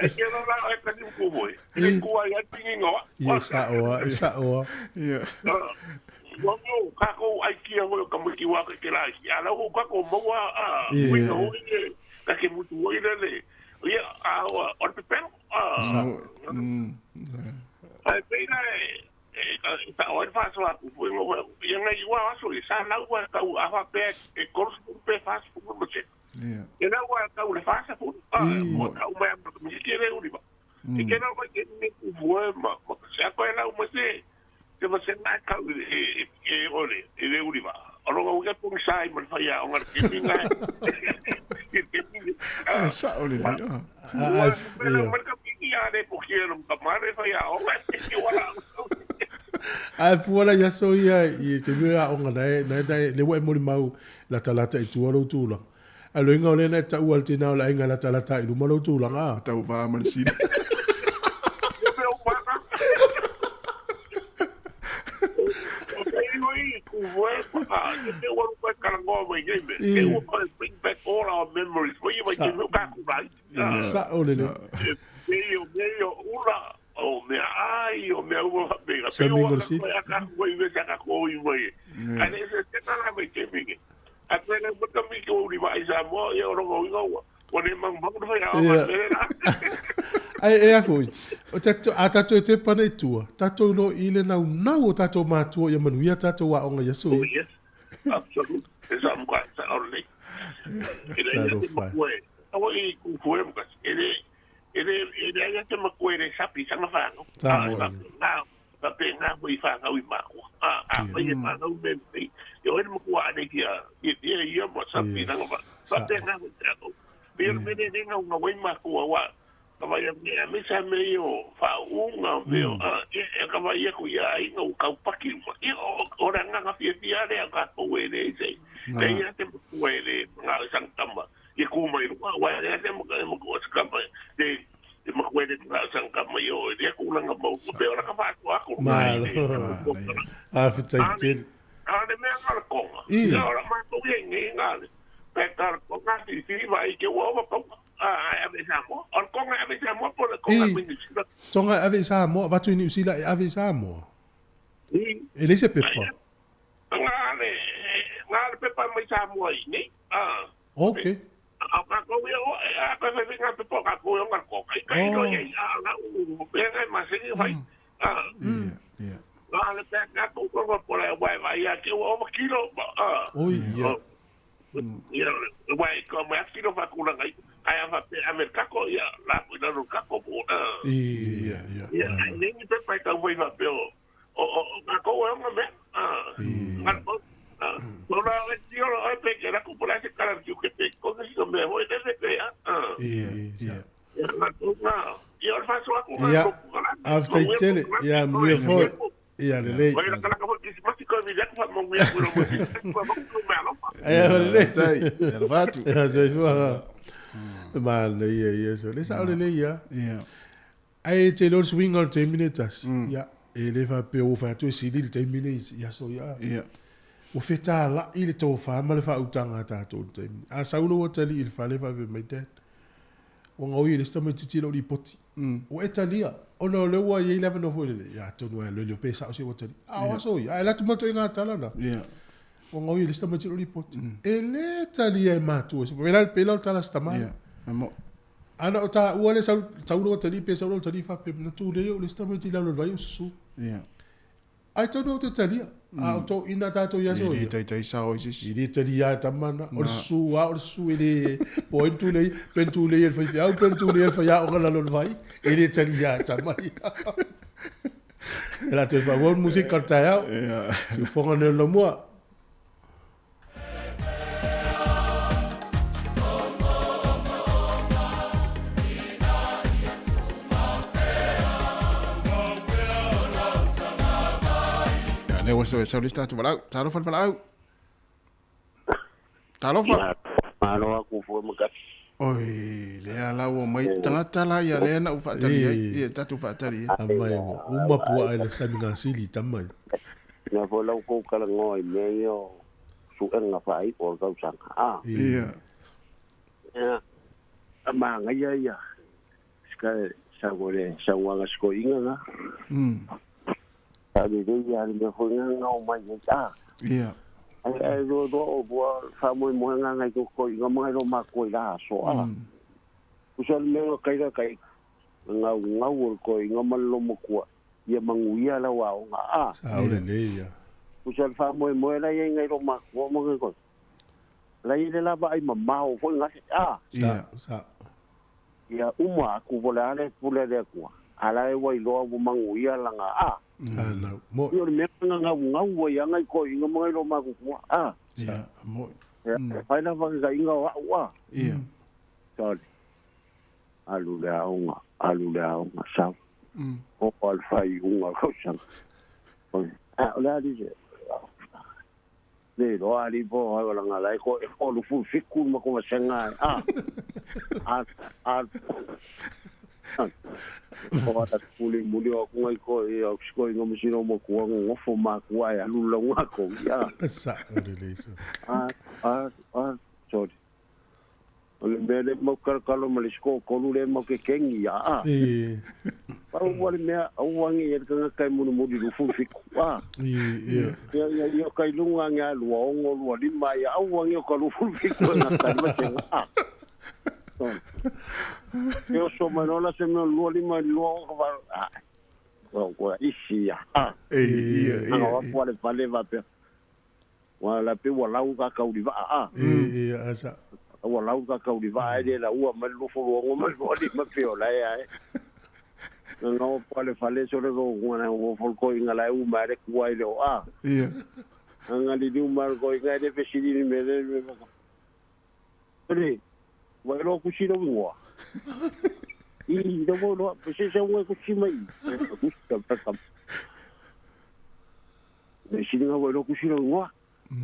E ke no la e ka ni ku moi. E ku ai ai pingi ngo. Ia sa'o a, e sa'o a. Ia. Wa mo ka ko ai ki o ka mo ki wa ke la ki. Ala o ka ko mo wa a. Ui no i ka ke mutu oi le le. Ia a o o pe pe. A. Ai pe na e ta o fa so a ku fu ngo ia ngai wa aso i sa lau wa ka u a fa pe e korso pe fa fu mo che. Ia. E na wa ka u le fa sa fu. A mo ka u ma mo ke le u ba. E ke na wa ke ni ku fu ma ma se ko e la u mo se te ma se na ka u e e o le e le u ba. O lo ke pung sai mo fa ya o ngar ke mi ngai. Ke ke mi. E sa'o lelei a. Ai, ia. Ma ka mi ya le po ke lo ka ma le fa ya o ngai ke wala. Ai fua la ia so ia i te mea o ngā nae, nae nae, le wa e mori mau lata lata i tua lou tulaga. A loinga o lena e tau al tina o la inga lata lata i luma lou tulaga. Tau vā ma le sili. Sa'o lelei. O mea ai, o mea ua whapega. Sa mingo le sili. Peo a ka i wesa ka ko i mai. Ai le se te tala mai te minge. A koe le mata mi ko uri vai sa mo e oro ngo ingo ua. O ne mang mang no whai a o mere la. Ai e a foi. O tato a tato e te pana i tua. Tato lo i le nau nau o tato mātua ia manuia tato wa onga Yesu. Oh yes. Absolute. E sa mka sa orle. E le Talo te whai. makue. Awa i kuhue mka. E le e le te makue sapi sanga whanau. Sa mo. Ngā, ka pe ngā hui whanau i mākua. A, pai e whanau me me. E oe makua ane ki a, i ia ia mo sapi sanga whanau. Ka pe ngā hui whanau. Pe o mene renga unga wai mākua wa. Ka vai a mea me sa me i o whaunga me o. E ka vai aku ia ainga u kaupaki uma. I o ranga ngā fia fia rea ka koe re i sei. Te ia te makua e re ngā sangtama. I kūmai runga, wai rea te makua sakama. Te makua e ngā sangtama i o e rea kūlanga mau. Pe ora ka whātua aku. Malo. A whitai tele. A le mea ngā konga. I. Ia ora mātou ia ngi ngā le. Pe ka konga si si vai ke ua ova konga. A ave Samoa. O le konga ave Samoa po le konga I. mi New Zealand. Tonga ave Samoa, vatu i New Zealand e ave Samoa. I. E le se pepa. Ngā le pepa mai Samoa i nei. A. Ok. A ka ko ia o a ka fe ngā pepa ka ko ia ngā konga. Ka i no ia a la u pe ngai ma se ni whai. A. Ia. Ngā le pe ngā ko ko po le wai vai ia ke ua ova kilo. A. Oi, ia. Ia wai ko me kilo fa kula ngai. Ai a fa pe ame kako ia la ko ina no kako po. Ia, ia. Ia ai ni pepa ka wai fa pe o. O ngā ko o ngā mea. A. Ngā ko. No la le tio lo ai pe ke la ko pola se kala ki ke pe ko se ko me ho te pe a. Ia, ia. Ia ngā ko ngā. Ia o fa so ko Ia. ngā ko la. A whitai tele. Ia, manuia foi. Ia, lelei. Oi la kala ko ki se ko mi ja ko mo mi ko mo ko mo ko me alo. Ia, lelei. Tai, ia le vatu. Ia, se fua. Ma le ia, ia, so. Le sa'o lelei ia. Ia. Ai te lor swing o le taimi nei tasi. Ia. E le fa pe o fa atu e sili le taimi nei. Ia, so ia. Ia. O whetā la i le tō wha ma le wha utanga tātou le taimi. A saulo o tali i le whale wha pe mai dad. O ngau i le sta mai titi lau li poti. O e talia. O no le ua i 11 o fo le. Ia tonu e le pe sa o se o tali. A o aso ia. A la tu mato i ngā tala na. Ia. O ngau i le sta mai titi lau li poti. E le talia e mātua. Se pela pela o tala sta mai. Ia. E mo. Ana o tā ua le saulo o tali pe saulo o tali wha pe na tū le o le sta mai titi lau le vai o susu. Ia. Ai tonu o te talia. A o tō ina tātou ia so E ia. le taitai sao i sisi. I le talia e tamana. O le su a, o le su e le po en tū lei, pen tū lei e le whai whiau, pen tū lei e le whai ao ngala lo le vai. E le talia e tamai. E la te wha wau musik ka tai au. Ia. Si ufonga ne lo mua. Ia, le ua so e sau le statu walau. Talofa le walau. Talofa. Malo aku fua maka. Oi, lea lau o mai tangata la ia lea na u whaatari ai. Ia, tatu whaatari ai. Amai, uma pua ai le sami ngā sili tamai. Na fo lau kou kala ngoi me yo. Suʻega faaiʻu o le tausaga a. Ia. Ia, a magaia ia sika sau le sauaga sikoiga na. Faalelei a le mea foi na gao mai ai a. Ia. Ai ai loa loa o bua faamoemoe ga i koiga ma lo makua i la aso a. Usa le mea kai la kai gau gau o le koiga ma le lomakua ia maguia lau aoga a. Sa o lelei ia. Usa le faamoemoe la ia ngai lo makua ma ngai koi. La ia le lava ai mamao foi gase a. Ia. Sa. Ia uma aku po le ale pule le akua. Ala e wai loa ua maguia laga a. Anau. Mo. Ia o le mea ga gau gau ai aga i koiga ma ngai lo makukua a. Ia, mo. Ia, fai lava ke kaiga o a'u a. Ia. Sorry. Alu le aoga, alu le aoga, sau. O al fai unga kausaga. A, o le ali se. Le loa ali po ai o langa lai ko e ko lufu fiku ma ko vasenga a. A a. O ata puli muli o kunga i ko e o siko i ngā sino mo kua ngofo ma kua e alu la ngā ko ia. Sa o lelei sa. A a a sorry. O le mea le mau kalakalo ma le siko kolu le mau ke kengi ia a. E. Pau ua le mea au angi e kanga kai munu muli lufu fiku a. I ia. Ia ia ia kai lunga nga lua ongo lua lima ia au angi o ka lufu fiku e ngā kai matenga a. Io so mai la se mea lua lima lua ongo ka a. Ko ko isi ia a. E, ia, Anga ia. wapu ale pale va pe. Wa la pe wa lau ka kauri va a. E ia sa. Ua lau ka kauri va e le la ua mai lufu ongo mai lua lima pe o la ia e. Nga o pale fale so le ko ngana o fol ko inga la u mare kuai le o a. Ia. Nga li li mar ko inga le fesili ni me le me. Re. Wa ro ku si ro ngwa. I ro mo ro se se ngwa ku si mai. Ku ta pa ka. Me si nga wa ro ku si ro ngwa.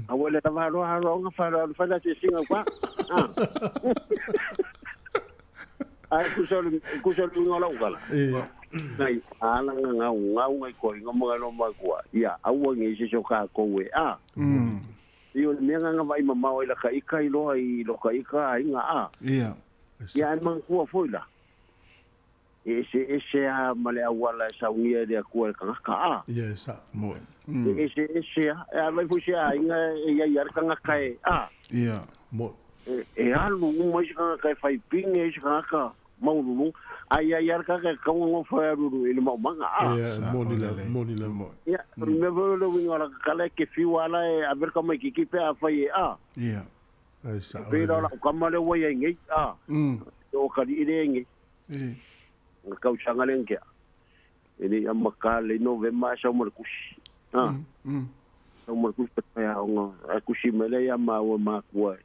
A wa le ta va ro ha ro nga fa ro fa la se singa kwa. Ah. Ai ku so ku so nga la ukala. E. Ngai ala nga nga nga ngai ko inga mga no makua. Ia aua ngi se so ka ko we a. Ia le mea nga vai mamao i la ka ika i loa i lo ka ika ai nga a. Ia. Ia ai mangkua foi la. E se e se a ma le awala e saungia le akua le kangaka a. Ia sa. Mo. E se e se a e alai foi se a inga e ia ia le kangaka e a. Ia. Mo. E e alu uma i se kangaka e whai pinge i se kangaka maululu. Ai ai ai kaka kaunga ngo whai aruru i le maumanga a. Ia moni la moni la. Ia, me volo le winga la kala ke fiwa ala e averka mai kiki pe a whai e a. Ia. Ai sa o Pera lelei. la ukama le wai ai ngei a. O kari ire ngei. E. Nga kau sanga le ngea. Ini a maka le Novemba sa umar kusi. Ah. Sa umar kusi pa ya nga a kusi mele ya ma wa ma kua.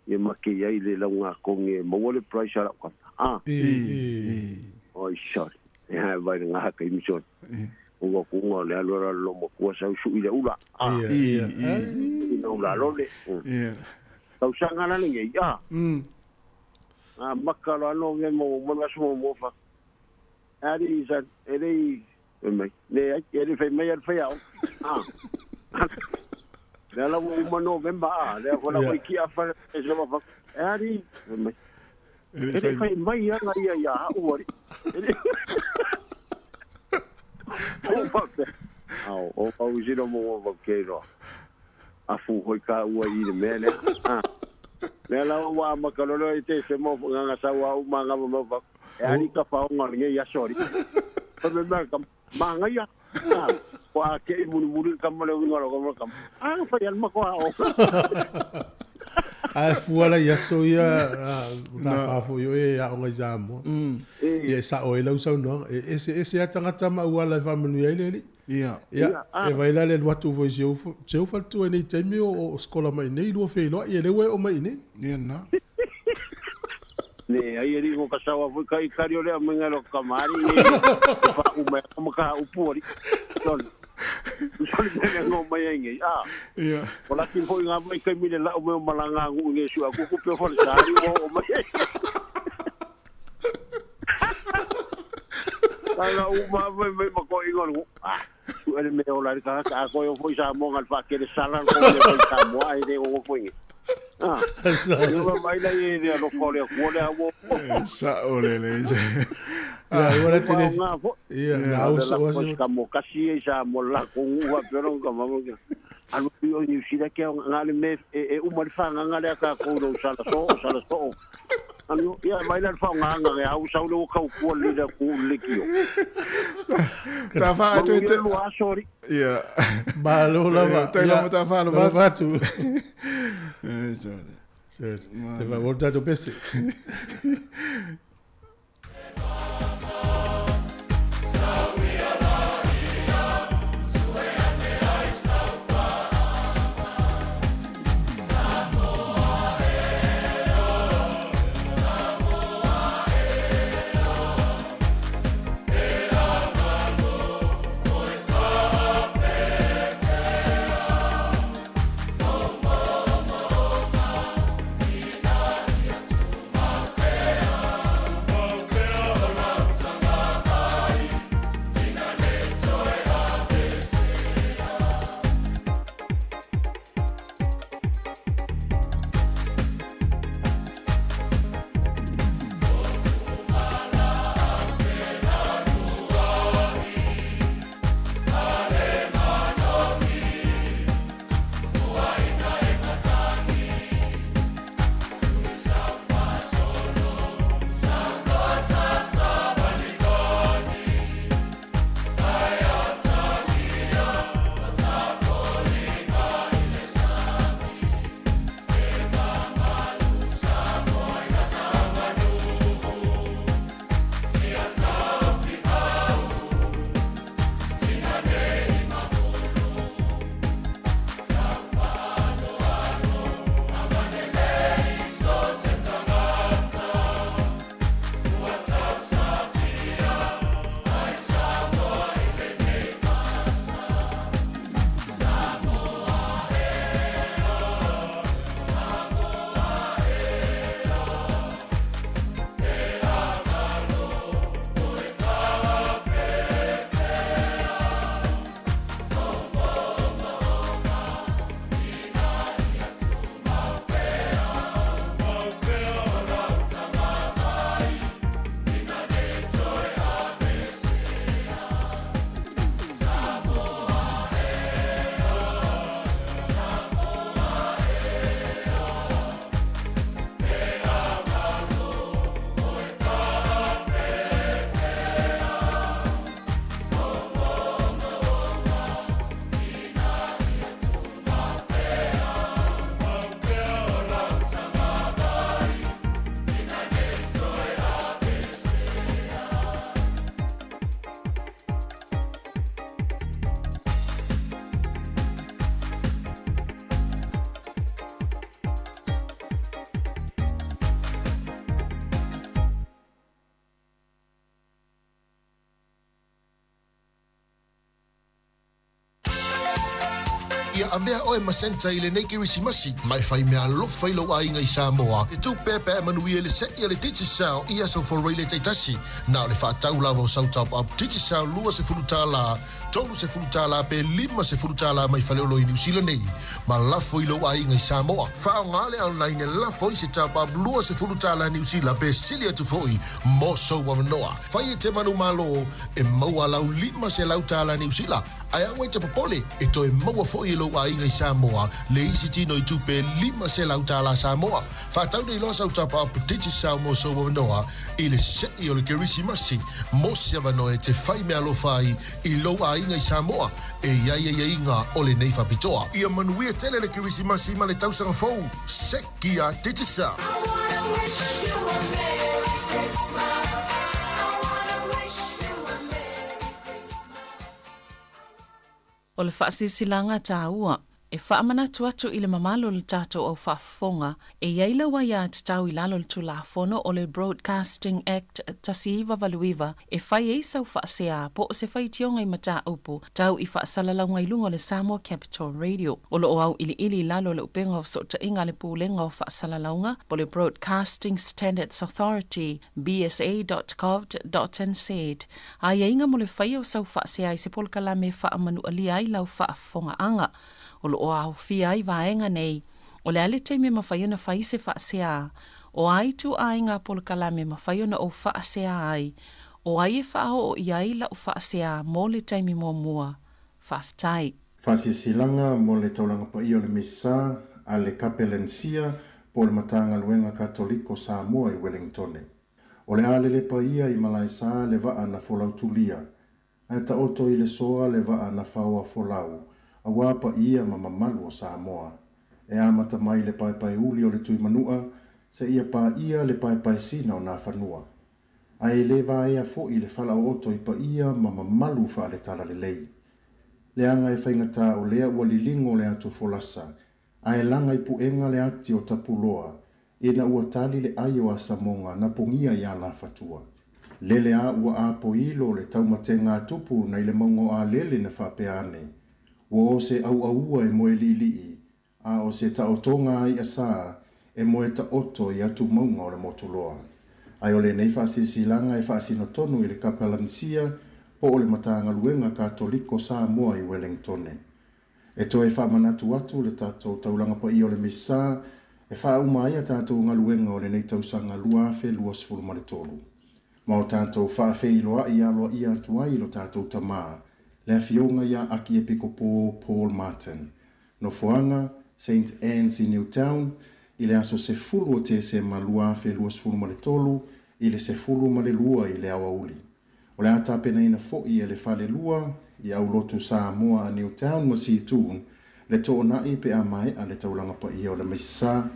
Ye ma ke ia i le lau ngā konge ma wale price ala ukama. Ah. E e. Oi sorry. E hai vai ngā haka i misori. E. Ua kunga le alu ala lomo kua sau su i le ula. Ah. Ia ia. I le ula lole. Ia. Tau sanga la le ngei. Ah. Ah, maka lo ano me mo mo la mo mo fa. Ari isa ere i mai. Le ai ere fai mai al fai au. Ah. Le la mo mo November a le ko la ko ki a fa e se fa. Ari mai. Ere fai mai ya ya ya u ari. O fa. Au o pa u sino mo mo ke ro. A fu hoi ka ua i le mele. Ah. Le la wa makalolo i te se mo nga sa wa u manga mo fa. E ari ka fa nga nge ya sorry. Pa me ma ka manga ya. Wa ke i mulu mulu ka mo le nga lo ka. Ah fa ya ma ko a o. Ai fua la ia so ia ta fa fo yo e a onga Samoa. Ia sa o e lau sau no. E ese ese a tangata ma ua la fa manu ia le. Ia. Ia e vai la le watu fo se u se u fa tu e nei taimi o skola mai nei lua fe loa ia le ue o mai nei. Ia na. Ne ai eri ngo kasawa foi kai kari ole amenga lo kamari ni fa u mai ka ka upu ori. Son. Soli ne ngo mai ngi. Ah. Ia. Ola ki foi nga mai kai mile la o me malanga ngu ngi su aku ku pe fo le sari o mai. La u ma mai mai ma ko ingo. Ah. Su Su'e le mea e ola ai le tagata. A toe oo foi i Samoa na o le faatele sala le tou mea fai i Samoa ae le oo foi. Ah, ia vaavaai la i ai i le alofa o le Atua lea ua E sa'o lelei. Ia, ua Ua lati le faaaoga foi. ia, na A o au le so lafo aso. i se kamo kasi ia i Samoa i le latou nuu faapea lona tama alu atu i o i Niu Sila ke aoga na o le mea e uma ai le fagaga lea a tatou i lou sala soo sala soo. Anu, ia vaai la i le faaaogaga lea ua sau lea ua tautua lelei i le atunuu i le leitio. Tafa atu Manuia te le lua aso alii. Ia. Malo lava. Tai Ia, lava tafa lo lava vatu. atu. E sole. Certo. Te va volta tu pese. Ia avea oe ma Santa i lenei Kerisimasi, ma e fai meaalofa i lou aiga i Samoa, e tupe pe a manuia i le se'i a le Digicel i aso Foraile taitasi. Na o le faatau lava o sau top up Digicel $20, $30 pe $50 mai faleolo i Niu Sila nei, ma lafo i lou aiga i Samoa. Faaaoga le online e lafo ai se top up $20 Niu Sila pe sili atu foi mo sou avanoa. Fai e te manumalo e maua lau $500 Niu Sila, ae aua e te popole, e toe maua foi e lou aiga i Samoa le isi tino i tupe $500 Samoa. Faatau nei loa sau top up Digicel mo sou avanoa i le se'i o le Kerisimasi mo se avanoa e te fai meaalofa ai i lou aiga i Samoa e i ai aiaiga o lenei faapitoa. Ia manuia tele le Kerisimasi ma le tausaga fou. Seki a Digicel! O le faasilasilaga taua. E faamanatu atu i le mamalu o le tatou au faafofoga, e i ai lau aiatatau i lalo o le Tulafono o le Broadcasting Act 1989 e fai ai sau faasea po o se faitioga i mataupu tau i faasalalauga i luga o le Samoa Capital Radio. O lo o auiliili i lalo o le Upega o Fesootaiga a le Pulega o Faasalalauga po o le Broadcasting Standards Authority, bsa.govt.nz, aiaiga mo le faia o sau faasea i se polokalame e faamanualia ai lau faafofogaaga. O lo o aofia ai vaega nei, o le a le taimi e mafai ona fai se faasea, o a ituaiga polokalame e mafai ona ou faasea ai, o ai e faaoo i ai lau faasea mo le taimi muamua. Faafetai. Faasilasilaga mo le Taulaga Paia o le Misa a le Kapelensia po o le Matagaluega Katoliko Samoa i Welengtone. O le a lelepa ia i Malaesa le vaa na folau tulia, ae taoto i le soa le vaa na faoa folau, aua paia ma mamalu o Samoa. E amata mai le paepaeuli o le Tuimanua seia paia le paepaesina o Nafanua. Ae le vaea foi le falaooto i paia ma mamalu faale-talalelei. Leaga e faigata o lea ua liligo le atu folasa, ae laga i puega le ati o Tapuloa ina ua tali le ai o Asamoga na pogia iā Lafatua. Lele a ua apoilo le taumatega a Tupu nai le mauga o Alele na faapea ane, Ua o se auaua e moe liilii, a o se taotoga a i'a sa e moe taoto i atu mauga o le Motuloa. Ae o lenei faasilasilaga e faasino tonu i le Kapelanisia po o le Matagaluega Katoliko Samoa i Welengtone. E toe faamanatu atu le tatou Taulaga Paia o le Misa e faauma ai a tatou galuega o lenei tausaga 2023. Ma o tatou faafeiloai aloaia atu ai i lo tatou Tama, le Afioga ia Akiepikopo Paul Martin, Nofoaga, Saint Anne's i Newtown, i le aso 10 o Tesema 2023 i le 12 i le aoauli. O le a tapenaina foi e le Falelua i Aulotu Samoa a Newtown ma Seatoun le toonai pe a maea le taulaga paia o le Misa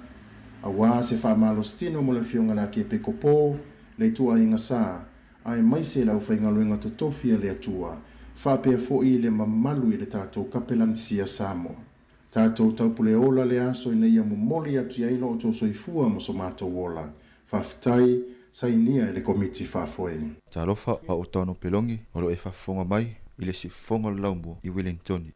aua se faamalositino mo le Afioga le Akiepikopo, le ituaiga sa, aemaise le aufaigaluega totofi a le Atua, faapea foi le mamalu i le tatou Kapelanisia Samoa. Tatou taupule ola le aso ina ia momoli atu i ai lo outou soifua ma so matou ola. Faafetai, sainia e le Komiti Faafoe. Talofa a o Tano Pelongi o lo o e faafofoga mai i le siufofoga o le laumua i Welengtoni.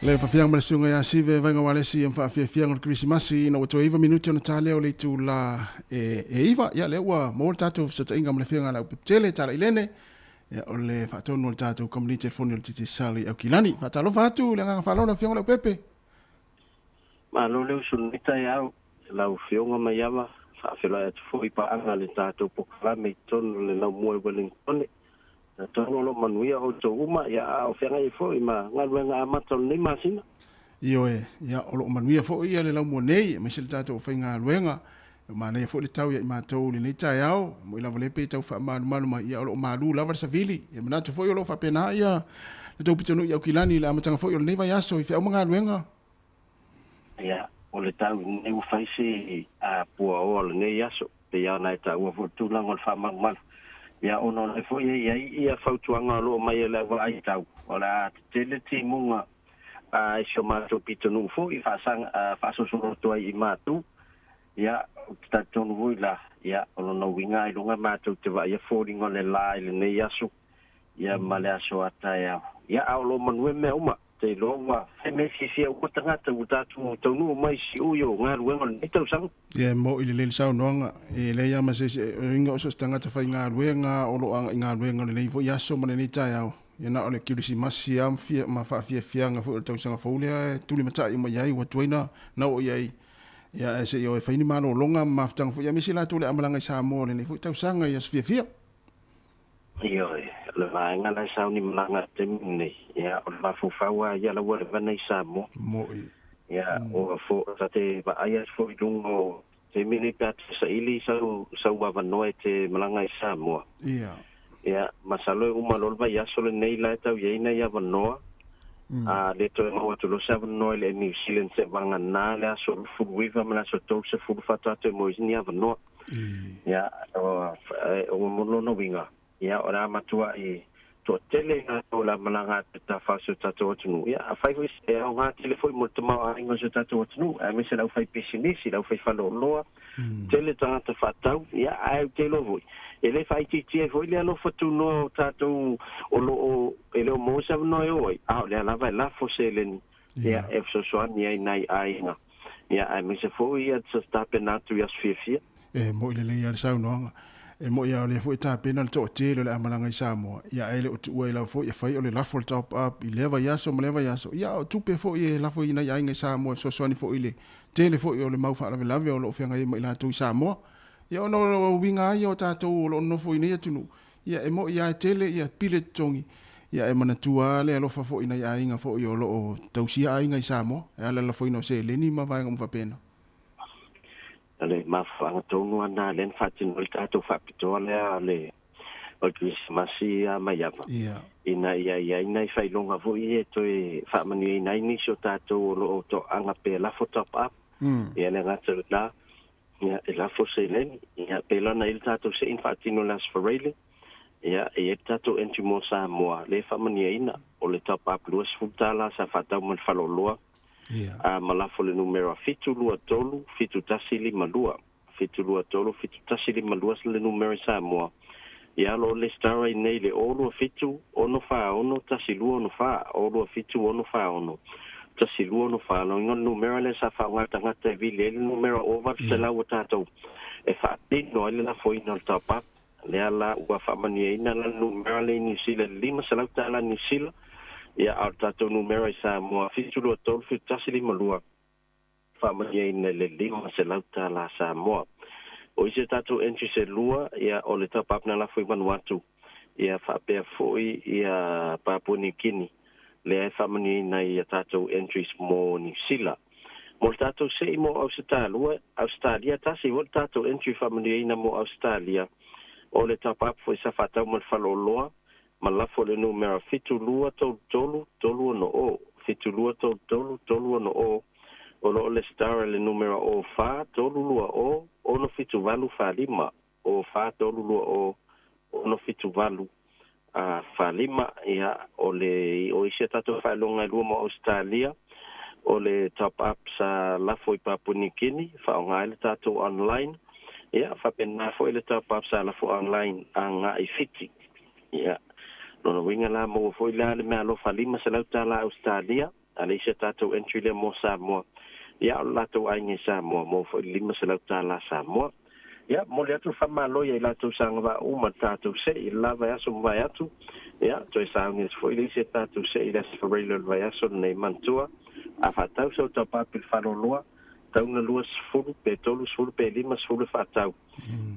Le faafiaga ma le susuga ia Sive Vaiga Ualesi ma faafiafiaga o le Kerisimasi ina ua toe 9 minute ona ta lea o le itula e 9. Ia lea ua maua le tatou fesootaiga ma le afioga ia Leaupepe Talailene, ia o le faatonu o le tatou kamupani telefoni o le Digicel i Aukilani. Faatalofa atu le agaga faaaloalo afioga Leaupepe. Malo le usu i lenei taeao i lau Afioga Maiava, faafeiloai atu foi i paaga a le tatou polokalame i totonu o le laumua i Wellingtone. Talitonu o lo o manuia outou uma, ia a o feagai ai foi ma galuega amata o lenei masina. Ioe, ia o lo o manuia foi ia le laumua nei, aemaise le tatou aufaigaluega. E manaia foi le tau ia i matou i lenei taeao, e moi lava lea pei tau faamalumalu mai, ia o lo o malu lava le savili. Ia manatu foi o lo o faapena ia le tou pitonuu i Aukilani i le amataga foi o lenei vaiaso i feau ma galuega. Ia, o le tau lenei ua fai si puaoa o lenei aso, pei lava ona e taua foi le tulaga o le faamalumalu. Ia, ona o lea foi e i ai ia fautuaga o lo o aumai e le au vaai tau, o le a tetele timuga a i si o matou pitonuu foi faasolosolo atu ai i matou. Ia, ou te talitonu foi la, ia, o lona uiga ailoga matou te vaaia foliga o le la i lenei aso, ia ma le aso a taeao. Ia, a o lo o manuia mea uma. Te iloa ua fai mea fiafia uma tagata ua tatou taunuu mai i siui o galuega o lenei tausaga. Ia e mo'i lelei le saunoaga, e leai lava ma se isi uiga o so o se tagata faigaluega o lo o agai i galuega o lenei foi aso ma lenei taeao, ia na o le Kerisimasi lava ma faafiafiaga foi o le tausaga fou lea e tulimatai uma i ai ua tuai na oo i ai. Ia ae se i o e fai ni malologa ma mafutaga foi aemaise i latou o le a malaga i Samoa o lenei foi tausaga i aso fiafia. Ioe, o le vaega la e sauni malaga i le taimi lenei, ia, o le mafaufau lava ia la ua leva nei Samoa. Mo'i. Ia, ua fo, ta te vaai atu foi i luga o taimi nei pe a te saili sau, sau avanoa e te malaga i Samoa. Ia. Ia, masalo e uma loa le vaiaso lenei la e tau i ai nai avanoa, a le toe maua atu loa se avanoa i le Air New Zealand seivagana le aso 29 ma le aso 30 faatoa toe maua ai ni avanoa. Ia, o lona uiga, ia, o le a matuai toatele i latou o le a malaga atu e tafao i si o tatou atunuu. Ia, afai foi e aoga tele foi mo le tamaoaiga o si o tatou atunuu, aemaise le aufaipisinisi, le aufaifaleoloa, tele tagata faatau, ia, ae ou te iloa foi, e le faaitiitia ai foi le alofa tunoa o tatou o lo o e le o maua se avanoa e o ai, a o lea lava e lafo seleni, ia, e fesoasoani ai nai aiga. Ia, aemaise foi ia te tapena atu i aso fiafia. E mo'i lelei lava le saunoaga. E mo'i lava o lea foi e tapena le toatele o le amalaga i Samoa, ia ae le o tuua ai lava foi e fai o le lafo le top up i lea vaiaso ma lea vaiaso. Ia a o tupe foi e lafo i nai aiga i Samoa e fesoasoani foi i le tele foi o le mau faalavelave o lo o feagai ai ma i latou i Samoa. Ia ona o uiga lava ia o tatou o lo o nonofo i nei atunuu, Ia, e mo'i lava e tele ia pile totogi, ia e manatua lava le alofa foi i nai aiga foi o lo o tausia aiga i Samoa, e ala i le lafoina o seleni ma vaega uma faapena. O le mafuaaga tonu lava lena lea na faatino ai le tatou faapitoa lea o le Kerisimasi a Maiava, ina ia i ai nai faailoga foi ia e toe faamanuiaina ai nisi o tatou o lo o toaaga pe lafo top up, ia le gata i lena, Ia, e lafo seleni. Ia, pēlā na i ai le tatou seʻi na faatino i le Aso Faraile. Ia, e i ai le tatou entry mo Samoa, lea e faamanuiaina, o le top up $20 sa faatau ma le faleoloa, a ma lafo le numera 723 7152. 723 7152 le numera i Samoa. Ia, o lo o lesitala ai nei le 027 646 1264, 027 646 1264. Lona uiga o le numera lea sa faaaoga e tagata e vili ai le numera 800 a tatou e faatino ai le lafoina o le top-up. Lea la ua faamanuiaina la le numera lea i Niu Sila i le $500 Niu Sila, ia a o le tatou numera i Samoa 723 7152. Faamanuiaina i le $500 Samoa. O isi a tatou entries e lua, ia, o le top up na lafo i Vanuatu, ia, faapea foi ia Papua New Guinea, lea e faamanuiaina i a tatou entries mo Niu Sila. Mo le tatou se'i mo Ausetalia, Ausetalia, tasi foi le tatou entry faamanuiaina mo Ausetalia, o le top up foi sa faatau ma le faleoloa, ma lafo i le numera 7233 360, 7233 360, o lo o lesitala i le numera 04 320 678 45, 04 320 678 45. Ia, o le o isi a tatou faailoga e lua mo Ausetalia, o le top up sa lafo i Papua New Guinea, faaaoga ai le tatou online, ia, faapena foi le top up sa lafo online agai i Fiti. Ia, lona uiga la, maua foi la le meaalofa $500 Ausetalia. A leai se tatou entry lea mo Samoa. Ia, o le latou aiga i Samoa, maua foi le $500 Samoa. Ia, momoli atu le faamalo ia i latou sa agavaa uma i le tatou se'i i le la vaiaso ua mavae atu. Ia, toe sauni atu foi le isi a tatou se'i i le Aso Faraile o le vaiaso lenei. Manatua, a faatau sau taupapi i le faleoloa, tatau ona 20 pe 30 pe 50 e faatau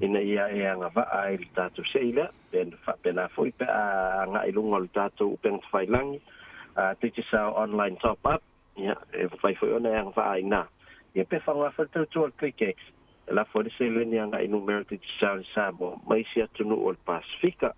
ina ia e agavaa ai i le tatou se'i lea. Pe faapena foi pe a agai i luga o le tatou upega tafailagi, Digicel Online Top Up, Ia, e mafai foi ona e agavaa i ina. Ia, pe faaaoga foi le tautua a le KlickEx, e lafo ai le seleni agai i numera Digicel i Samoa ma isi atunuu o le Pasefika.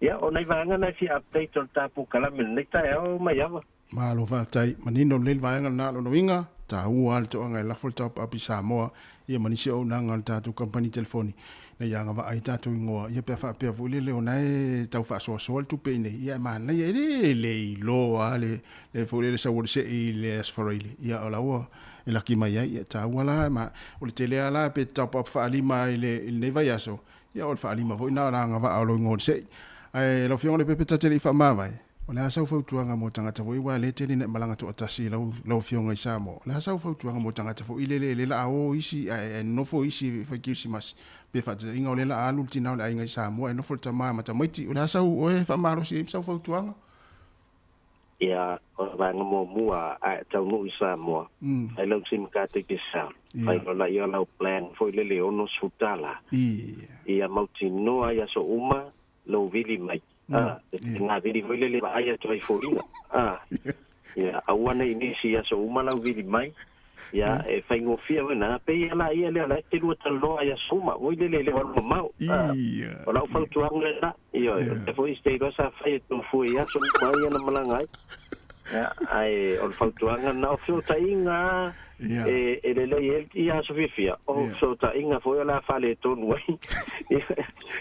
Ia, o nai vaega na e fia update o le ta polokalame i lenei taeao, Maiava. Malo faafetai. Manino lelei le vaega lena lona uiga, taua lava le toaga e lafo le top up i Samoa ia ma nisi auaunaga a le tatou kamupani telefoni ina ia agavaa ai tatou igoa ia pe a faapea foi lele o na e tau faasoasoa le tupe i nei ia e manaia e le le iloa lava le le foi lele sau o le sei i le Aso Faraile ia o la ua e laki mai ai ia taua la ma o le tele lava la pe top up faalima i le i lenei vaiaso ia o le faalima foi na o le agavaa o lou igoa o le sei. Ae lau Afioga Lepepe ta te le i faamavae O le a sau fautuaga mo tagata foi aua lea tele ina e malaga toatasi i lau lau afioga i Samoa. O le a sau fautuaga mo tagata foi lele lea la a o isi ae ae nonofo isi e fai kerisimasi pe faataitaiga o lea la a alu le tina o le aiga i Samoa ae nofo le tama ma tamaiti. O le a sau oe faamalosi ai ma sau fautuaga? Ia, o le vaega muamua a e taunuu i Samoa, fai lau sim card Digicel, fai loa laia o lau plan foi lele e $60. Ia mautinoa i aso uma lou vili mai. A, e ngā vili foi lele vaai atu ai foliga. A, ia, aua nei nisi i aso uma lau vili mai. Ia, e faigofie foi na, pei ia la ia lea la e te lua talanoa i aso uma, foi lele e le o alu mamao. A, o lau fautuaga lena, ioe, o lea foi se iloa sa fai e tou fue i aso uma ia na malaga ai. Ia, ae o le fautuaga lena, o fesootaiga lava e, e lelei ai ia aso fiafia, o fesootaiga foi o le a faaletonu ai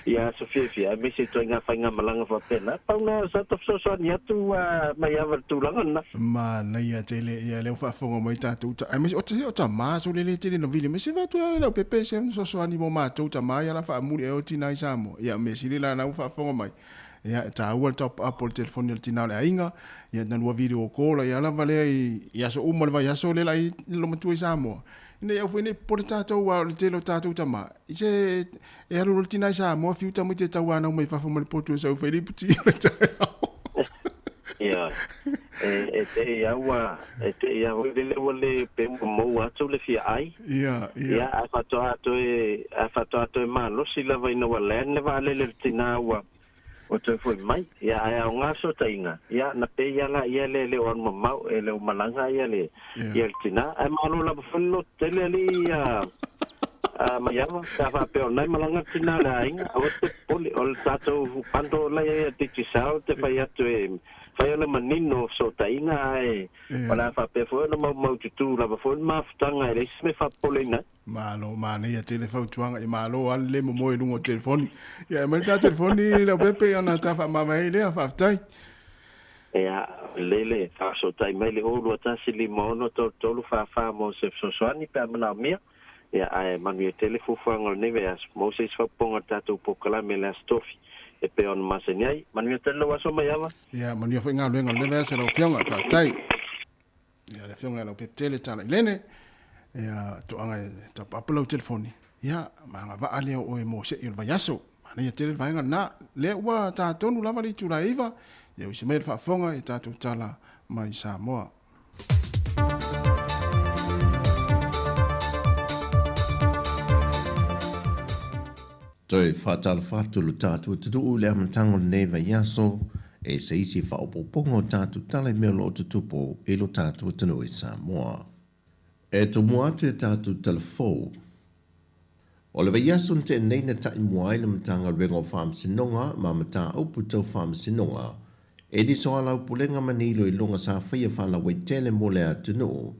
ia aso fiafia, aemaise ituaiga faigamalaga faapena. Pau lena sa ta fesoasoani atu mai lava i le tulaga lena. Manaia tele ia lea ua faafofoga mai tatou ta aemaise o o tama so lele tele na vili mai se fatu ia lau pepe se fesoasoani mo matou tama ia la faamuli e o tina i Samoa ia mea sili la na ua faafofoga mai Ia, e taua le top up o le telefoni a le tina o le aiga, ia na lua video call ai lava lea i aso uma o le vaiaso lea la i lo matua i Samoa. Ina ia aua foi ne i popole tatou aua o le tele o tatou tama, i se e alu loa le tina i Samoa fiu tamaiti e tauanau mai fafo ma le potu e sau e fai le iputi o le taeao. Ia, e te i a ua, e te i a foi lele ua le pe ua maua atu le fia ai. Ia, ia. Ia, ae faatoa toe, ae faatoa toe malosi lava ina ua land le vaalele le tina ua, ua toe foi mai. Ia, ae aoga fesootaiga, ia, na pei lava la ia le le o alu mamao, e le o malaga ia le, ia le tina. Ae malo lava foi le loto tele alii ia, a Maiava, pe a faapea o lena e malaga le tina o le aiga, aua te popole, o le tatou bundle la e i ai a Digicel te fai atu e fai ona manino o fesootaiga, ae o le a faapea foi ona maumaututu lava foi le mafutaga e leai se mea e faapopoleina ai. Malo, manaia tele fautuaga, ia malo lava le le momoe i luga o telefoni. Ia aumai le ta telefoni Leaupepe ona ta faamavae ai lea, faafetai. Ia, lelei le faafesootai mai le 021563344 mo se fesoasoani pe a manaomia. Ia, ae manuia tele fuafuaga o lenei vaiaso. Maua se isi faaopoopoga o le tatou polokalame i le Aso Tofi e pei ona masani ai. Manuia tele lou aso Maiava. Ia, manuia foi galuega o lenei vaiaso lau Afioga. Faafetai. Ia, le Afioga ia Leaupepe Tele Talailene, ia, toaga e tapaapu lau telefoni, ia, ma agavaa lea o oe mo se'i o le vaiaso. Manaia tele le vaega lena. Lea ua ta tonu lava le itula e 9, ia usi mai le faafofoga i tatou tala mai Samoa. Toe faatalofa atu lo tatou atunuu i le amataga o lenei vaiaso e se isi faaopoopoga o tatou tala i mea o lo o tutupu i lo tatou atunuu i Samoa. E tomua atu i a tatou tala fou. O le vaiaso na tea nei na taimua ai le Matagaluega o Faamasinoga ma Mataupu Tau Faamasinoga e Lisoalaupulega ma ni iloiloga sa faia faalauaitele mo le atunuu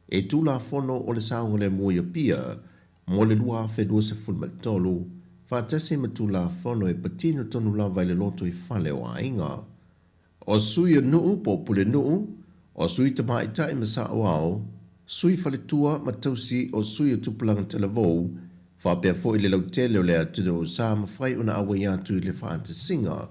e Tulafono o le Saogalemu i Apia mo le 2023, faatasi ma Tulafono e patino tonu lava i le lotoifale o aiga. O sui o nuu po o pulenuu, o sui tamaitai ma saoao, sui faletua ma tausi o sui o tupulaga talavou, faapea foi le lautele o le atunuu sa mafai ona auai atu i le faatasiga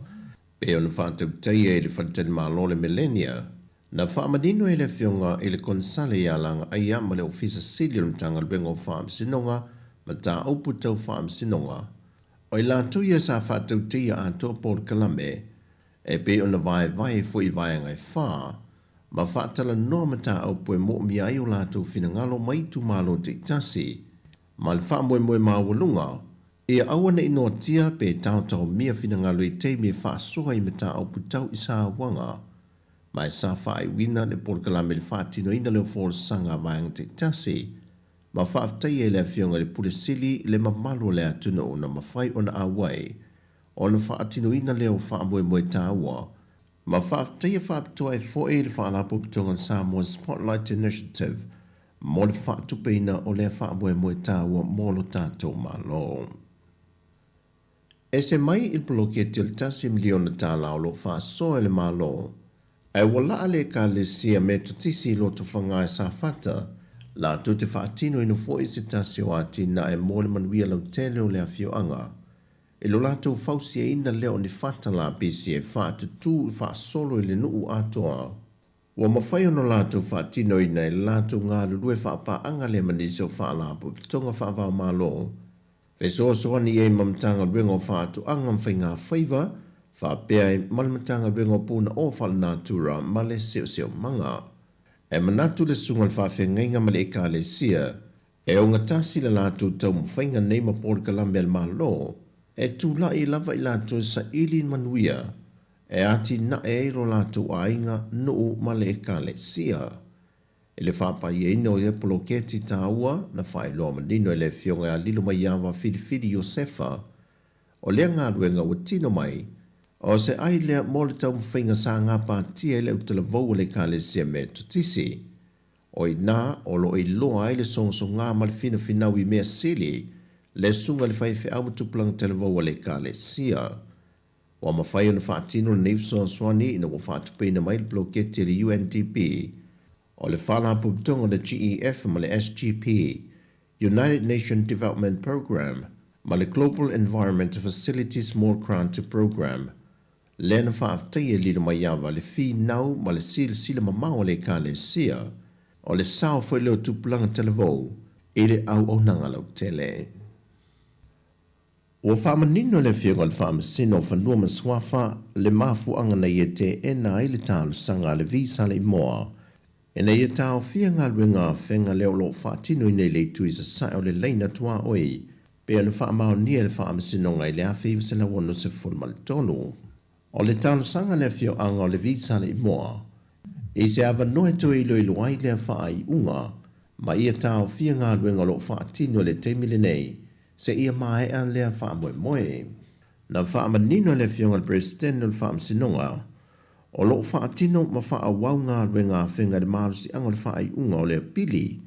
pei ona faatautaia i le faletalimalo o le Millennia. Na faamanino e le Afioga i le Konesale ia Lagaaia ma le Ofisa Sili o le Matagaluega o Faamasinoga Mataupu Tau Faamasinoga, o i latou ia sa faatauteia atoa polokalame e pei ona vaevae ai foi i vaega e fā, ma faatalanoa mataupu e moomia ai o latou finagalo mai itumalo taitasi, ma le faamoemoe maualuga ia aua ne i noatia pe taotaomia finagalo i taimi e faasoa i mataupu tau i sauaga, ma e sa faaiuina le polokalame i le faatinoina lea o folasaga a vaega taitasi, ma faafetaia i le Afioga i le Pule Sili le mamalu o le atunuu na mafai ona auai ona faatinoina lea o faamoemoe taua, ma faafetaia faapitoa ai foi le Faalapotopotoga o le Samoa Spotlight Initiative mo le faatupeina o lea faamoemoe taua mo lo tatou Malo. Ese mai i le poloketi o le $1 miliona o lo o faasoa e le Malo, ae ua laa le Ekalesia Metotisi i Lotofaga e Safata latou te faatinoina foi se tasi o atinae mo le manuia lautele o le afioaga i lo latou fausiaina lea o ni fata lapisi e faatutū faasolo i le nuu atoa. Ua mafai ona latou faatinoina e le latou galulue faapaaga lea ma nisi o faalapotopotoga faava-o-Malo, fesoasoani i ai ma Matagaluega o Faatoaga ma Faigafaiva, faapea ai ma le Matagaluega o Punaoa Faalenatura ma le Siosiomaga. E manatu le Susuga i le Faafeagaiga ma le Ekalesia, e ogatasi le latou taumafaiga nei ma polokalame a le Malo, e tulai lava i latou e saili manuia e atinae ai lo latou aiga, nuu ma le ekalesia. I le faapaiaina o ia poloketi taua, na faailoa manino e le Afioga ia Lilomaiava Filifili Iosefa, o lea galuega ua tino mai, o se ai lea mo le taumafaiga sa gapatia i le autalavou a le Ekalesia Metotisi. O i ina o lo o iloa ai le sogasogā ma le finafinau i mea sili, le susuga i le faifeau ma tupulaga talavou a le Ekalesia. Ua mafai ona faatino lenei fesoasoani ina ua faatupeina mai le poloketi a le UNDP, o le Faalapotopotoga o le GEF ma le SGP, United Nations Development Programme, ma le Global Environment Facility Small Grant Programme, lea na faafetaia e Lilomaiava le finau ma le silasila mamao a le Ekalesia, o le sao foi lea o tupulaga talavou i le auaunaga lautele. Ua faamanino le Afioga i le Faamasino o Fanua ma Suafa le mafuaaga na ia teena ai le talosaga a le Visa Leimoa ina ia taofia galuega afega lea o lo o faatinoina i le itu i sasae o le laina tuaoi pei ona faamaonia e le Faamasinoga i le 1963. O le talosaga a le afioaga o le Visa Leimoa i se avanoa e toe iloilo ai lea faaiuga ma ia taofia galuega o lo o faatino i le taimi lenei seia maea lea faamoemoe. Na faamanino e le Afioga i le Peresetene o le Faamasinoga, o lo o faatino ma faaauau galuega afega i le malosiaga o le faaiuga o le apili,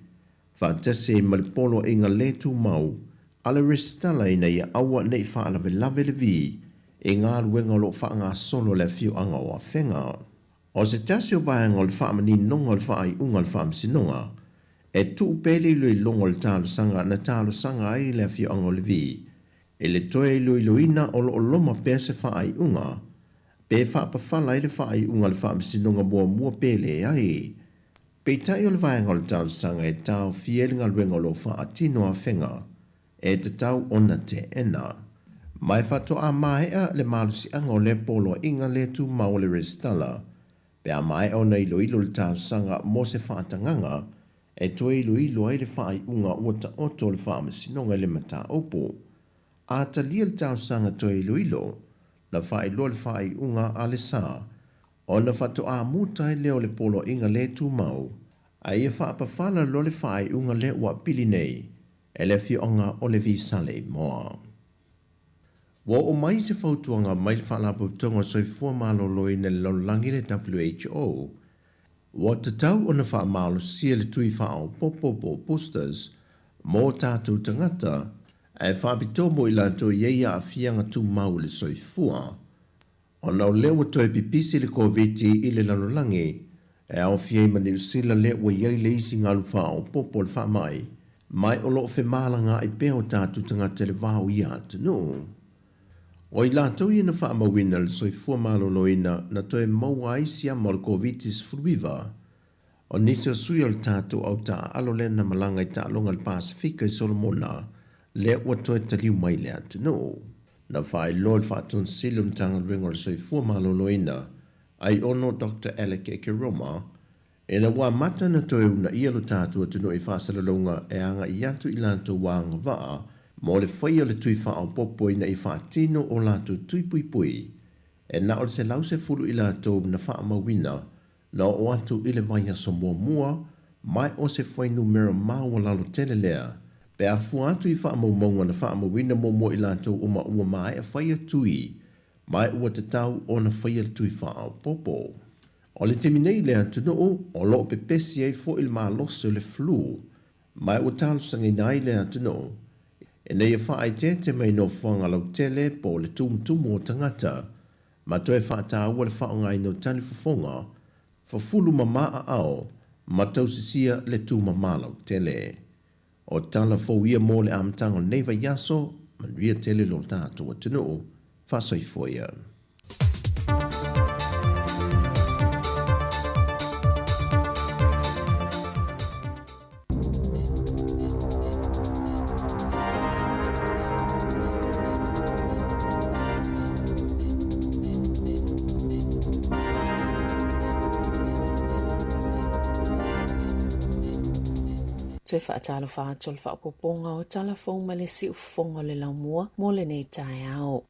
faatasi ai ma le poloaiga le tumau a le resitala ina ia aua ne i faalavelave le vi i galuega o lo o faagasolo a le afioaga o Afega. O se tasi o vaega o le faamaninoga o le faaiuga a le Faamasinoga, e tuu pea le iloiloga o le talosaga na talosaga ai le afioaga o Levi i le toe iloiloina o lo o loma pea se faaiuga pe faapafala ai le faaiuga a le Faamasinoga muamua pe leai. Peitai o le vaega o le talosaga e taofia ai le galuega o lo o faatino afega e tatau ona teena. Ma e faatoa maea le malosiaga o lea poloaiga le tumau o le resitala pe a maea ona iloilo le talosaga mo se faatagaga e toe iloilo ai le faaiuga ua taoto o le Faamasinoga i le mataupu. A talia le talosaga toe iloilo, na faailoa le faaiuga a le sa ona faatoa muta ai lea o le poloaiga le tumau, a ia faapafala loa le faaiuga lea ua pili nei e le afioaga o Levi Saleimoa. Ua oo mai se fautuaga mai le Faalapotopotoga o le Soifua Maloloina i le Lalolagi le WHO, ua tatau ona faamalosia le tui faaopoopo po o boosters mo tatou tagata ae faapitoa mo i latou e i ai aafiaga tumau i le soifua. Ona o lea ua toe pipisi le Koviti i le lalolagi, e aofia ai ma Niu Sila lea ua i ai le isi galu faaopoopo o le faamai, ma o lo o femalagaai pea o tatou tagata i le va o ia atunuu. O i latou ia na faamauina le soifua maloloina na toe maua ai siama o le Koviti-19, o nisi o sui o le tatou au taaalo lea na malaga i taaloga i le Pasefika i Solomona, lea ua toe taliu mai i le atunuu. Na faailoa e le Faatonisili o le Matagaluega o le Soifua Maloloina, Aiono Doctor Alec Ekeroma, ina ua amata ona toe uunaia lo tatou atunuu i faasalalauga e agai atu i latou agavaa mo le faia o le tui faaopoopo ina ia faatino o latou tui puipui, e na o le 110 i latou na faamauina na oo atu i le vaiaso muamua ma o se fuainumera maualalo tele lea pe a fua atu i faamaumauga na faamauina muamua i latou uma ua maea faia tui ma ua tatau ona faia le tui faaopoopo. O le taimi nei i le atunuu, o lo o pepesi ai foi le malosi o le flu, ma ua talosagaina ai le atunuu ina ia faaeteete mai nofoaga lautele po o le tumutumu o tagata, ma toe faataua le faaaogaina o talifofoga, fafulu mama aao, ma tausisia le tumama lautele. O tala fou ia mo le amataga o lenei vaiaso, manuia tele lo tatou atunuu. Faasoifua ia. Toe faatalofa atu o le faaopoopoga o tala fou ma le siufofoga o le laumua mo lenei taeao.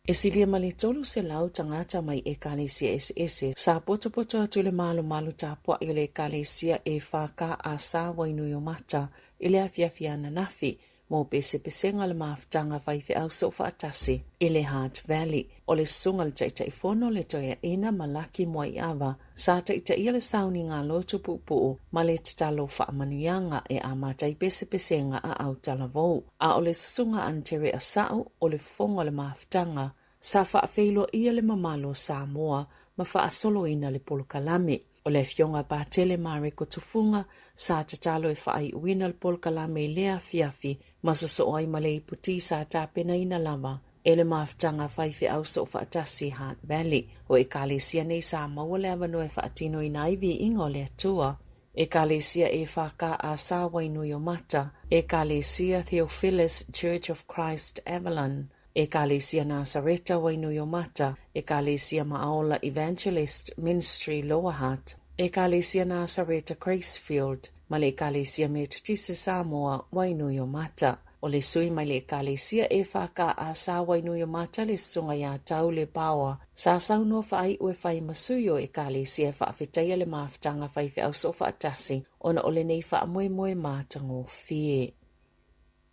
E silia ma le 300 tagata mai Ekalesia eseese sa potopoto atu i le malomalu tapuai o le Ekalesia EFKA sa Wainuiomata i le afiafi ananafi mo pesepesega o le mafutaga faifeau soofaatasi i le Hutt Valley. O le susuga i le Taitaifono o le Toeaina Malaki Moaiava sa taitaia le sauniga lotu puupuu ma le tatalo faamanuiaga e amata ai pesepesega a autalavou. A o le susuga Antere Asau o le fofoga o le mafutaga sa faafeiloaia le mamalu o Samoa ma faasoloina le polokalame. O le Afioga Patele Mareko Tufuga sa tatalo e faaiuina le polokalame i lea afiafi ma sosoo ai ma le iputi sa tapenaina lava e le mafutaga faifeau soofaatasi Hutt Valley. O Ekalesia nei sa maua le avanoa e faatinoina ai viiga o le Atua. Ekalesia EFKA sa Wainuiomata, Ekalesia Theophilus Church of Christ Avalon, Ekalesia Nasareta Wainuiomata, Ekalesia Maaola Evangelist Ministry Lower Hutt, Ekalesia Nasareta Gracefield, ma le Ekalesia Metotisi Samoa Wainuiomata. O le sui mai le Ekalesia EFKA sa Wainuiomata le Susuga iā Tau Lepaoa, sa saunoa faaiu e fai ma sui o Ekalesia e faafetaia le mafutaga faifeau soofaatasi ona o lenei faamoemoe matagofie.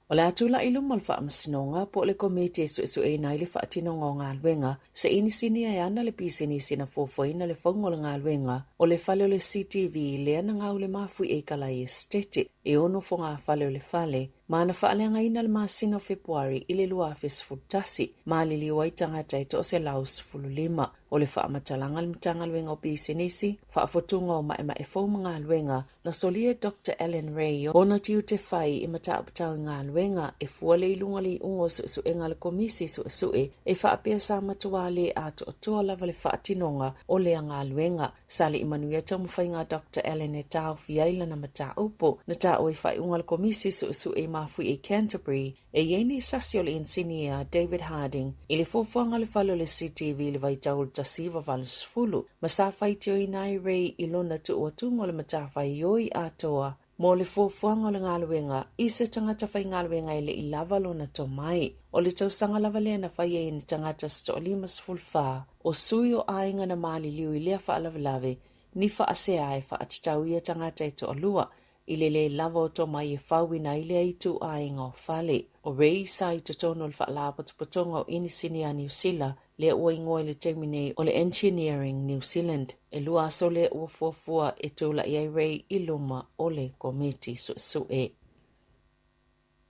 O le a tulai i luma o le Faamasinoga po o le Komiti e suesueina ai le faatinoga o galuega se inisinia e ana le pisinisi na fuafuaina le fauga o le galuega o le fale o le CTV lea na gaule mafuie i Kalai Esetete e ono fogafale o le fale ma na faaleagaina le masina o Fepuari i le 2011 maliliu ai tagata e 115. O le faamatalaga a le Matagaluega o Pisinisi, Faafotuga o Maemae Fou ma Galuega Na solia e Doctor Alan Ray ona tiute fai i mataupu tau i galuega e fua le i luga le iuga o suesuega a le Komisi Suesue e faapea sa matuā lē atoatoa lava le faatinoga o lea galuega. Sa li'i manuia taumafaiga a Doctor Alan e taofi ai lana mataupu. Na taua i faaiuga a le Komisi Suesue i mafuie i Canterbury E i ai nei sasi o le inisinia David Harding i le fuafuaga o le fale o le CTV i le vaitau o le 1980 ma sa faitioina ai Ray i lona tuuatuga o le matafaioi atoa mo le fuafuaga o le galuega i se tagata faigaluega e le i lava lona tomai. O le tausaga lava lea na fai ai e ni tagata se toa-54 o sui o aiga na maliliu i lea faalavelave ni faasea e faatatau ia tagata e toalua I le lē lava o tomai e fauina ai lea ituaiga o fale. O Ray sa i totonu o le Faalapotopotoga o Inisinia a Niu Sila, lea ua igoa i le taimi nei o le Engineering New Zealand. E lua aso lea ua fuafua e tulai ai Ray i luma o le Komiti Suesue.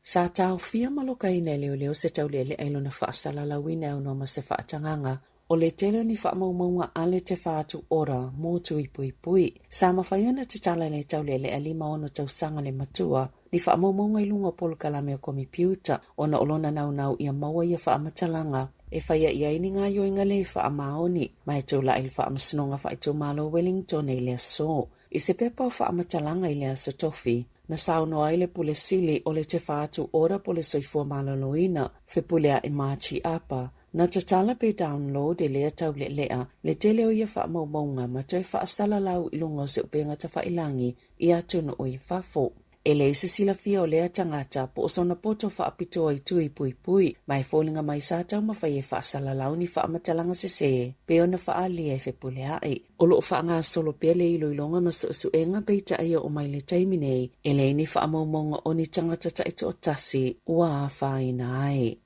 Sa taofia ma lokaina e leoleo se taulealea i lona faasalalauina e aunoa ma se faatagaga o le tele o ni faamaumauga a le Te Whatu Ora mō Tuipuipui. Sa mafai ona tatala e le taulealea 56 tausaga le matua ni faamaumauga i luga o polokalame o komipiuta ona o lona naunau ia maua ia faamatalaga. e faia i ai ni gaoioiga lē faamaoni, ma e tulai i le Faamasinoga Faaitumalo o Wellington i le aso. I se pepa o faamatalaga i le Aso Tofi, na saunoa ai le Pule Sili o le Te Whatu Ora po le Soifua Maloloina, Fepulea'i Margie Apa, na tatala pe download e lea taulealea le tele o ia faamaumauga ma toe faasalalau i luga o se upega tafailagi i atunuu i fafo. E leai se silafia o lea tagata po o sona poto faapitoa i tui puipui, ma e foliga mai sa taumafai e faasalalau ni faamatalaga sesē pei ona faaalia e Fepulea'i. O lo o faagasolo pea le iloiloga ma suesuega peitai e oo mai le taimi nei, e leai ni faamaumauga o ni tagata taitoatasi ua afaina ai.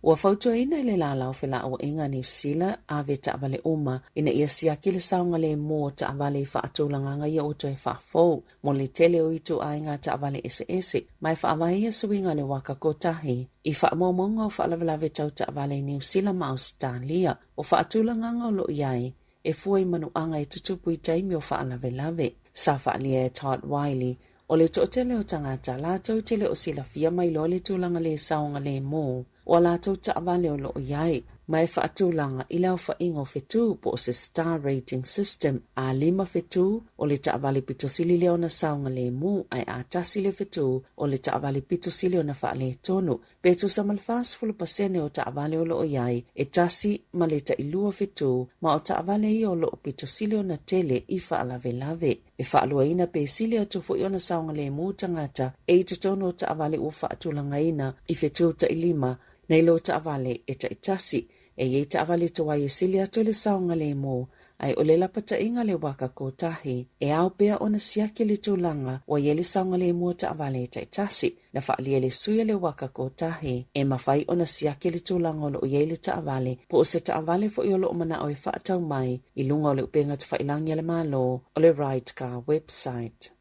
Ua fautuaina e le Lālā o Felauaiga a Niu Sila ave taavale uma ina ia siaki le saogalemu o taavale i faatulagaga ia ua toe faafou mo le tele o ituaiga taavale eseese ma e faavae ia suiga le waka kotahi i faamaumauga o faalavelave tau taavale i Niu Sila ma Ausetalia. O faatulagaga o lo o i ai e fua i manuaga e tutupu i taimi o faalavelave. Sa faaalia e Todd Wylie, o le toatele o tagata latou te le o silafia mai loa le tulaga lē saogalemu o a latou taavale o lo o i ai, ma e faatulaga i le aofaiga o fetū po o se star rating system, a lima fetū, o le taavale pito sili lea ona saogalemu, ae a tasi le fetū, o le taavale pito sili ona faaletonu. Pe tusa ma le 40% o taavale o lo o i ai, e tasi ma le tailua fetū, ma o taavale ia o lo o pito sili ona tele i faalavelave. E faaluaina pe sili atu foi ona saogalemu tagata e i totonu o taavale ua faatulagaina i fetū tailima nai lo taavale e taitasi. E i ai taavale tuai e sili atu le saogalemu, ae o le lapataiga le waka kotahi, e ao pea ona siaki le tulaga ua i ai le saogalemu o taavale e taitasi. Na faaalia le sui a le waka kotahi, e mafai ona siaki le tulaga o lo o i ai le taavale, po o se taavale foi o lo o manao e faatau mai i luga o le upega tafailagi a le Malo o le Ride Car website.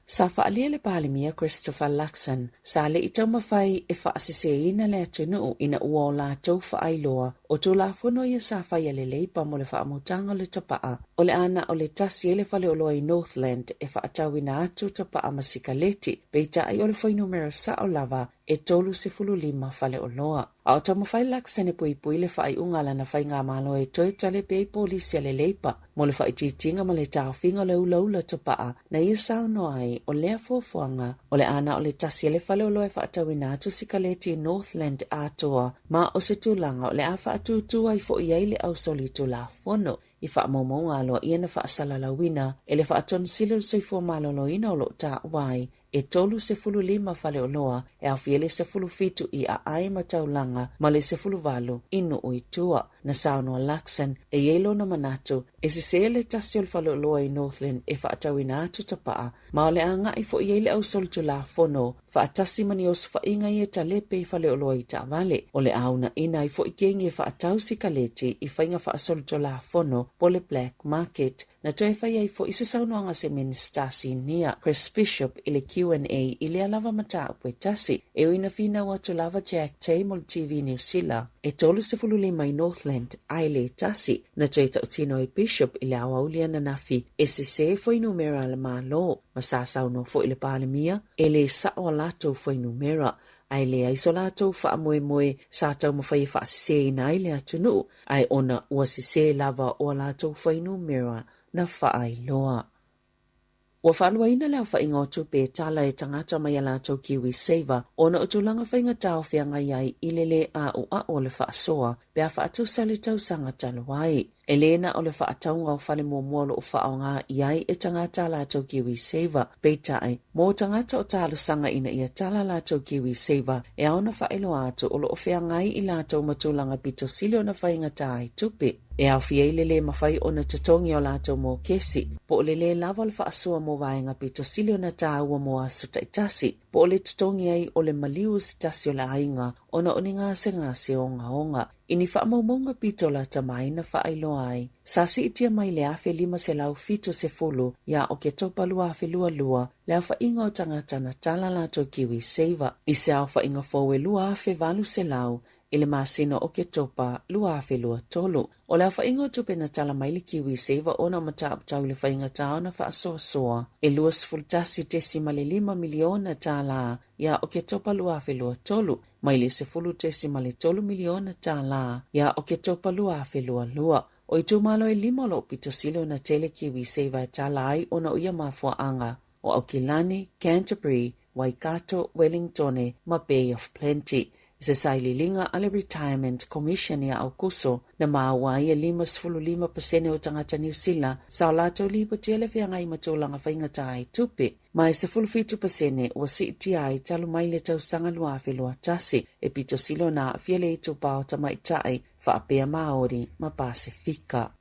Sa faaalia le Palemia Christopher Luxon, sa le i taumafai e faasesēina le atunuu ina ua o latou faailoa o Tulafono ia sa faia le Leipa mo le faamutaga o le tapaa, o le a na o le tasi ai le faleoloa i Northland e faatauina atu tapaa ma sikaleti, peitai o le fuainumera sao lava e 35 faleoloa. A o taumafai Luxon e puipui le faaiuga a lana faigamalo e toe talepe ai polisi a le Leipa mo le faaitiitiga ma le taofiga o le ulaula tapaa, na ia saunoa ai o lea fuafuaga o le a na o le tasi a le faleoloa e faatauina atu sikaleti i Northland atoa ma o se tulaga o le a faatūtū ai foi ai le ausolitulafono i faamaumauga aloaia na faasalalauina e le Faatonisili o le Soifua Maloloina o lo o taua ai e 35 faleoloa e aofia ai le 17 i aai ma taulaga ma le 18 i nuu i tua. Na saunoa Luxon e i ai lona manatu e sesē le tasi o le faleoloa i Northland e faatauina atu tapaa ma o le a agai foi ai le ausolitulafono faatasi ma ni osofaiga ia talepe i faleoloa i taavale. O le a uunaina ai foi kegi e faatau sikaleti i faiga faasolitulafono po le black market. Na toe fai ai foi se saunoaga a se Minisita Sinia, Chris Bishop i le QNA i lea lava mataupu e tasi. E ui na finau atu lava Jack Tay mo le TV Niu Sila e 35 i Northland ae le tasi. Na toe tautino ai Bishop i le aoauli ananafi e sesē fuainumera a le Malo ma sa saunoa foi le Palemia e lē sa'o a latou fuainumera ae leai so latou faamoemoe sa taumafai e faasesēina ai le atunuu ae ona ua sesē lava o a latou fuainumera na faailoa. Ua faaluaina le aofaiga o tupe e tala e tagata mai a latou KiwiSaver ona o tulaga faigata o feagai ai i le lē ʻaʻoaʻo o le faasoa pe a faatusa le tausaga talu ai. E lē na o le faatauga o fale muamua o lo o faaaoga i ai e tagata a latou KiwiSaver, peitai, mo tagata o talosaga ina ia tala latou KiwiSaver e ao ona faailoa atu o lo o feagai i latou ma tulaga pito sili ona faigata ai tupe. E aofia ai le lē mafai ona totogi o latou mokesi, po o le lē lava o le faasoa mo vaega pito sili ona tāua mo aso taitasi, po o le totogi ai o le maliu o se tasi o le aiga ona o ni gasegase ogaoga. I ni faamaumauga pito lata mai na faailoa ai, sa siitia mai le 1570 ia Oketopa 2022 le aofaiga o tagata na tala latou KiwiSaver i se aofaiga fou e 2800 i le masina o Oketopa 2023. O le aofaiga o tupe na tala mai le KiwiSaver ona o mataupu tau i le faigata ona faasoasoa e $21.5 miliona tālā ia Oketopa 2023. mai le $10.3 miliona tālā ia Oketopa 2022. O itumalo e lima o lo o pito sili ona tele KiwiSaver e tala ai ona o ia mafuaaga, o Aukilani, Canterbury, Waikato, Wellingtone ma Bay of Plenty. I se sailiiliga a le Retirement Commission ia Aokuso, na maua ai e 55% o tagata Niu Sila sa o latou lipotia le feagai ma tulaga faigata ai tupe, ma e 17% ua siitia ai talu mai le tausaga 2021, e pito sili ona aafia le itupa o tamaitai faapea Māori ma Pasefika.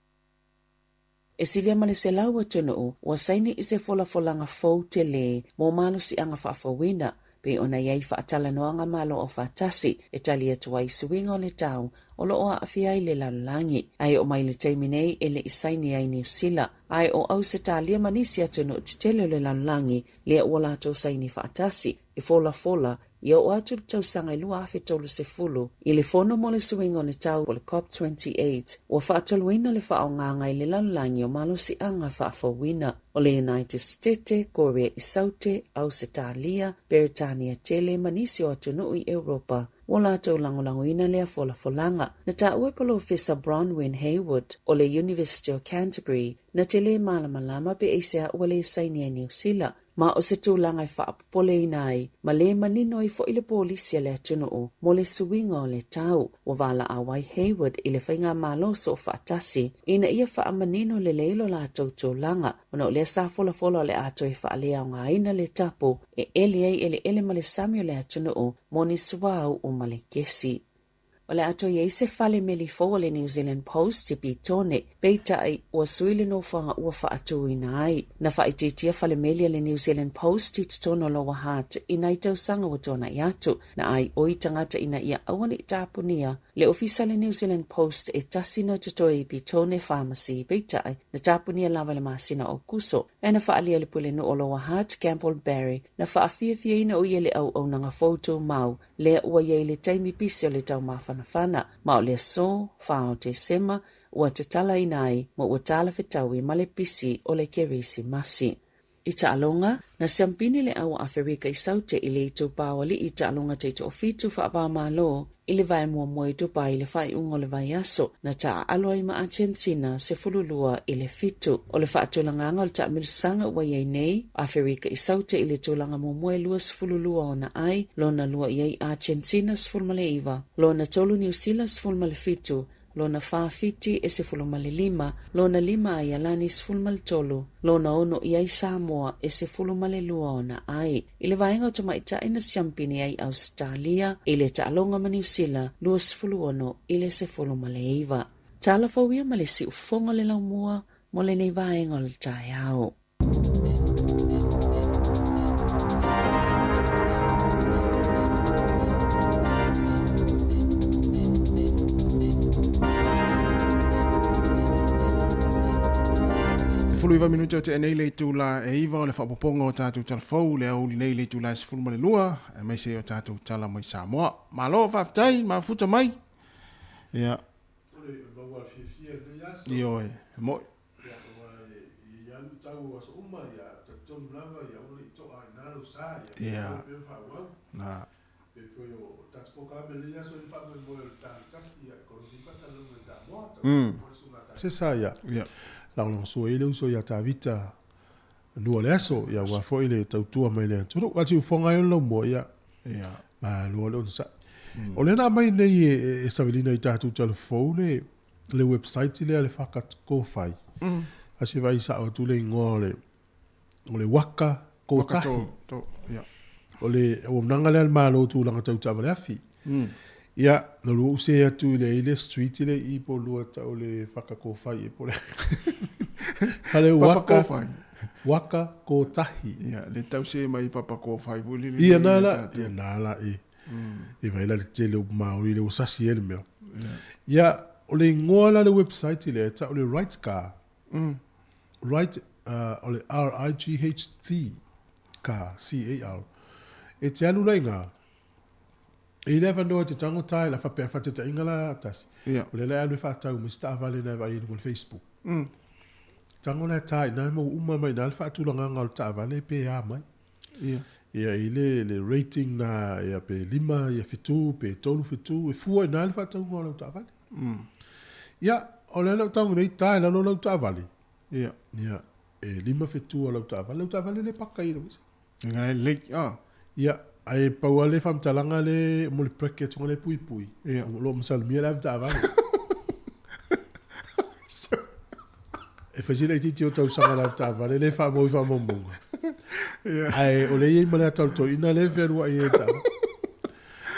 E silia ma le 100 atunuu ua saini i se folafolaga fou tele mo malosiaga faafouina, pei ona i ai faatalanoaga Malo Aufaatasi e tali atu ai i suiga o le tau o lo o aafia ai le lalolagi. Ae oo mai i le taimi nei e le i saini ai Niu Sila, ae o Ausetalia ma nisi atunuu tetele o le lalolagi lea ua latou saini faatasi e folafola Ia oo atu le tausaga e 2030 i le Fono mo le Suiga o le Tau o le COP28, ua faatoluina le faaaogaga i le lalolagi o malosiaga faafouina o le United Setete, Korea i Saute, Ausetalia, Beretania Tele ma nisi o atunuu i Europa ua latou lagolagoina lea folafolaga. Na taua e Polofesa Bronwyn Heywood o le University o Canterbury na te lē malamalama pe aisea ua lē saini ai Niu Sila Ma o se tulaga e faapopoleina ai ma lē manino ai foi le polisi a le atunuu mo le suiga o le tau. Ua valaau ai Hayward i le faigamalo soofaatasi ina ia faamanino lelei lo latou tulaga ona o lea sa folafola o le a toe faaleaogaina le tapu e eli ai eleele ma le sami o le atunuu mo ni suauu ma le kesi. O le a toe i ai se fale meli fou a le New Zealand Post i Petone, peitai, ua sui le nofoaga ua faatuina ai. Na faaitiitia fale meli a le New Zealand Post i totonu o Lower Hutt i nai tausaga ua tuanai atu, na aioi tagata ina ia aua ne i tapunia le ofisa a le New Zealand Post e tasi na totoe i Petone Pharmacy, peitai, na tapunia lava i le masina o Aokuso. Ae na faaalia le pulenuu o Lower Hutt, Campbell Barry, na faafiafiaina o ia le auaunaga fou tumau lea ua i ai le taimi pisi o le taumafanafana, ma o le aso 4 o Tesema ua tatalaina ai ma ua talafetaui ma le pisi o le Kerisimasi. I taaloga, na siampini le au Aferika i Saute i le itupa o alii i taaloga taitoafitu faava-o-Malo i le vae muamua i Dubai i le faaiuga o le vaiaso, na taaalo ai ma Argentina 12-7. O le faatulagaga o le taamilosaga ua i ai nei, Aferika i Saute i le tulaga muamua e 22 ona ai, lona lua i ai Argentina 19, lona tolu Niu Sila 17, lona fa Fiti e 15, lona lima Aialani 13, lona ono i ai Samoa e 12 ona ai. I le vaega o tamaitai na siampini ai Ausetalia i le taaloga ma Niu Sila 26-19. Tala fou ia ma le siufofoga o le laumua mo lenei vaega o le taeao. 19 minute o tea nei le itula e 9 o le faaopoopoga o tatou tala fou le aoauli nei le itula e 12 aemaise o tatou tala mai Samoa. Malo faafetai mafuta mai. Ia. Ioe, mo'i. Ia, aua e i ai lava luitau o aso uma, ia, talitonu lava, ia aua ne i to'a ai ina lou sa, ia, ia pea ona faaauau. Na. Pei foi o tatou polokalame i lenei aso i le faamoemoe o le tala tasi, ia, economy ma salauga i Samoa, tau le susuga a Tavita. Se sa, ia, lagolagosua ai le uso ia Tavita lua o le aso, ia, aua foi le tautua mai le atunuu. A o le siufofoga ai o le laumua, ia, malo le onosai. O lea na aumai nei e Savelina i tatou tala fou le le website lea le whakakōwhai. A se vai sao atu le ingoa o le o le waka kōtahi. Waka to, yeah. O le auaunaga lea a le Malo tulaga tau taavale afi. Ia, na lua ou see atu i le i le street le i po lua tau le whakakōwhai e po le Hale waka waka kōtahi. Ia, le tau see mai papa kōwhai foi lele. Ia nā la, ia nā la i. I vai la le tele o Māori le ua sasi ai le mea. Ia, o le ingoa la le website lea, e tau le Right Car. Right, o le R-I-G-H-T, car, C-A-R. E te alu la i ngā, e i le avanoa e te tango tae la whapea whatetainga la tasi. Yeah. O le la e alu e whaatau me se taavale na e vaai i luga o le Facebook. Tango la tae, nā e mau uma mai nā le whaatulanganga o le taavale pe a mai. Ia. Ia i le le rating na ia pe 5 ia fetu pe 3 fetu e fua i na le faatauga o lau taavale. Ia, o le lau tago nei ta i lalo lau taavale. Ia. Ia, e 5 fetu o lau taavale, lau taavale le paka i lau isa. Ngai le ah. Ia, ai pau le faamatalaga le mo le bracket le pui pui. Ia. O lo masalomia le ave taavale. E fai sila itiiti o tausaga le ave taavale le faamau i faamaumauga. Ia. Ae o le i ai ma le ata o le toeaina lea e fealuai ai i le taavale.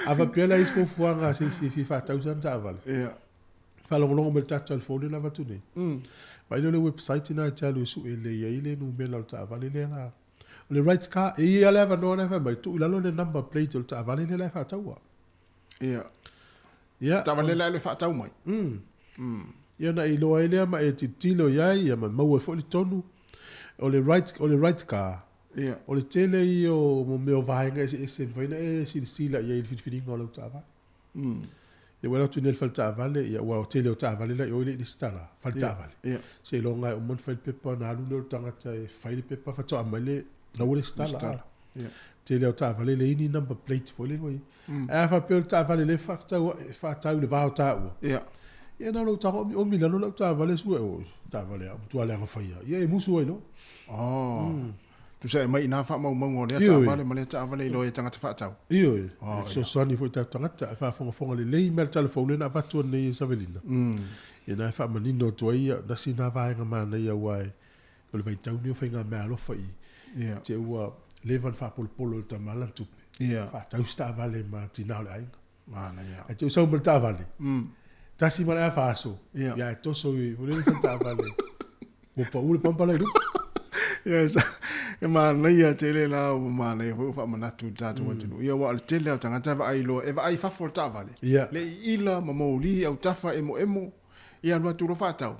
A faapea la i isi fuafuaga a se isi e fia faatau sana taavale. Ia. Faalogologo mai i le tatou telefoni le avatu nei. Vaai lea o le website lena e te alu e sue lelei ai le numera o le taavale lea la. O le right car, e i ai lava le avanoa la e fai mai, tuu i lalo le number plate o le taavale lea la e faataua. Ia. Ia. Taavale la e faatau mai. Ia ona e iloa ai lea ma e tilotilo i ai, ia ma maua ai foi le tonu. O le right, o le right car, Ia. o le tele ia o mo mea o vaega eseese e mafai ona e silasila i ai i le filifiliga o lau taavale. Ia ua alu atu nei i le fale taavale, ia aua o tele o taavale la i o e le i resitala, fale taavale. Ia. Seiloga e uma ona fai le pepa ona alu lea o le tagata e fai le pepa faatoa aumai le, la ua resitala. Ia. Tele o taavale e leai ni number plate foi lele ua i ai. Ae a faapea o le taavale lea e faafetau e faatau i le va o taua. Ia. Ia na o lou tago omiomi i lalo lau taavale sue oi, taavale a matua leaga faia. Ia e musu ai loa. Oh. Tusa e mai i nā faamaumauga o lea Ioe. taavale ma lea taavale i loa e tagata faatau. Ioe, Oh, e fesoasoani foi i tatou tagata, e faafogafoga lelei mai le talafou lea na avatu nei e Savelina. Ia na e faamanino atu ai ia, nasi nā vaega manaia aua e o le vaitau lenei o faigameaalofa i Ia. te ua leva ona faapolopolo e le tama lana tupe. Ia. Faatau se taavale ma tina o le aiga. Manaia. Ae te i sau ma le taavale. Tasi ma le afa aso. Ia. Ia e toso i foi lele fale taavale. Ua pau le pampa la i luga. Ia, e manaia tele la ua manaia foi o faamanatu i le tatou atunuu. Ia, aua o le tele lava o tagata e vaai loa, e vaai i fafo o le taavale. Ia. Le iila ma moli, autafa, emoemo, ia alu atu loa faatau.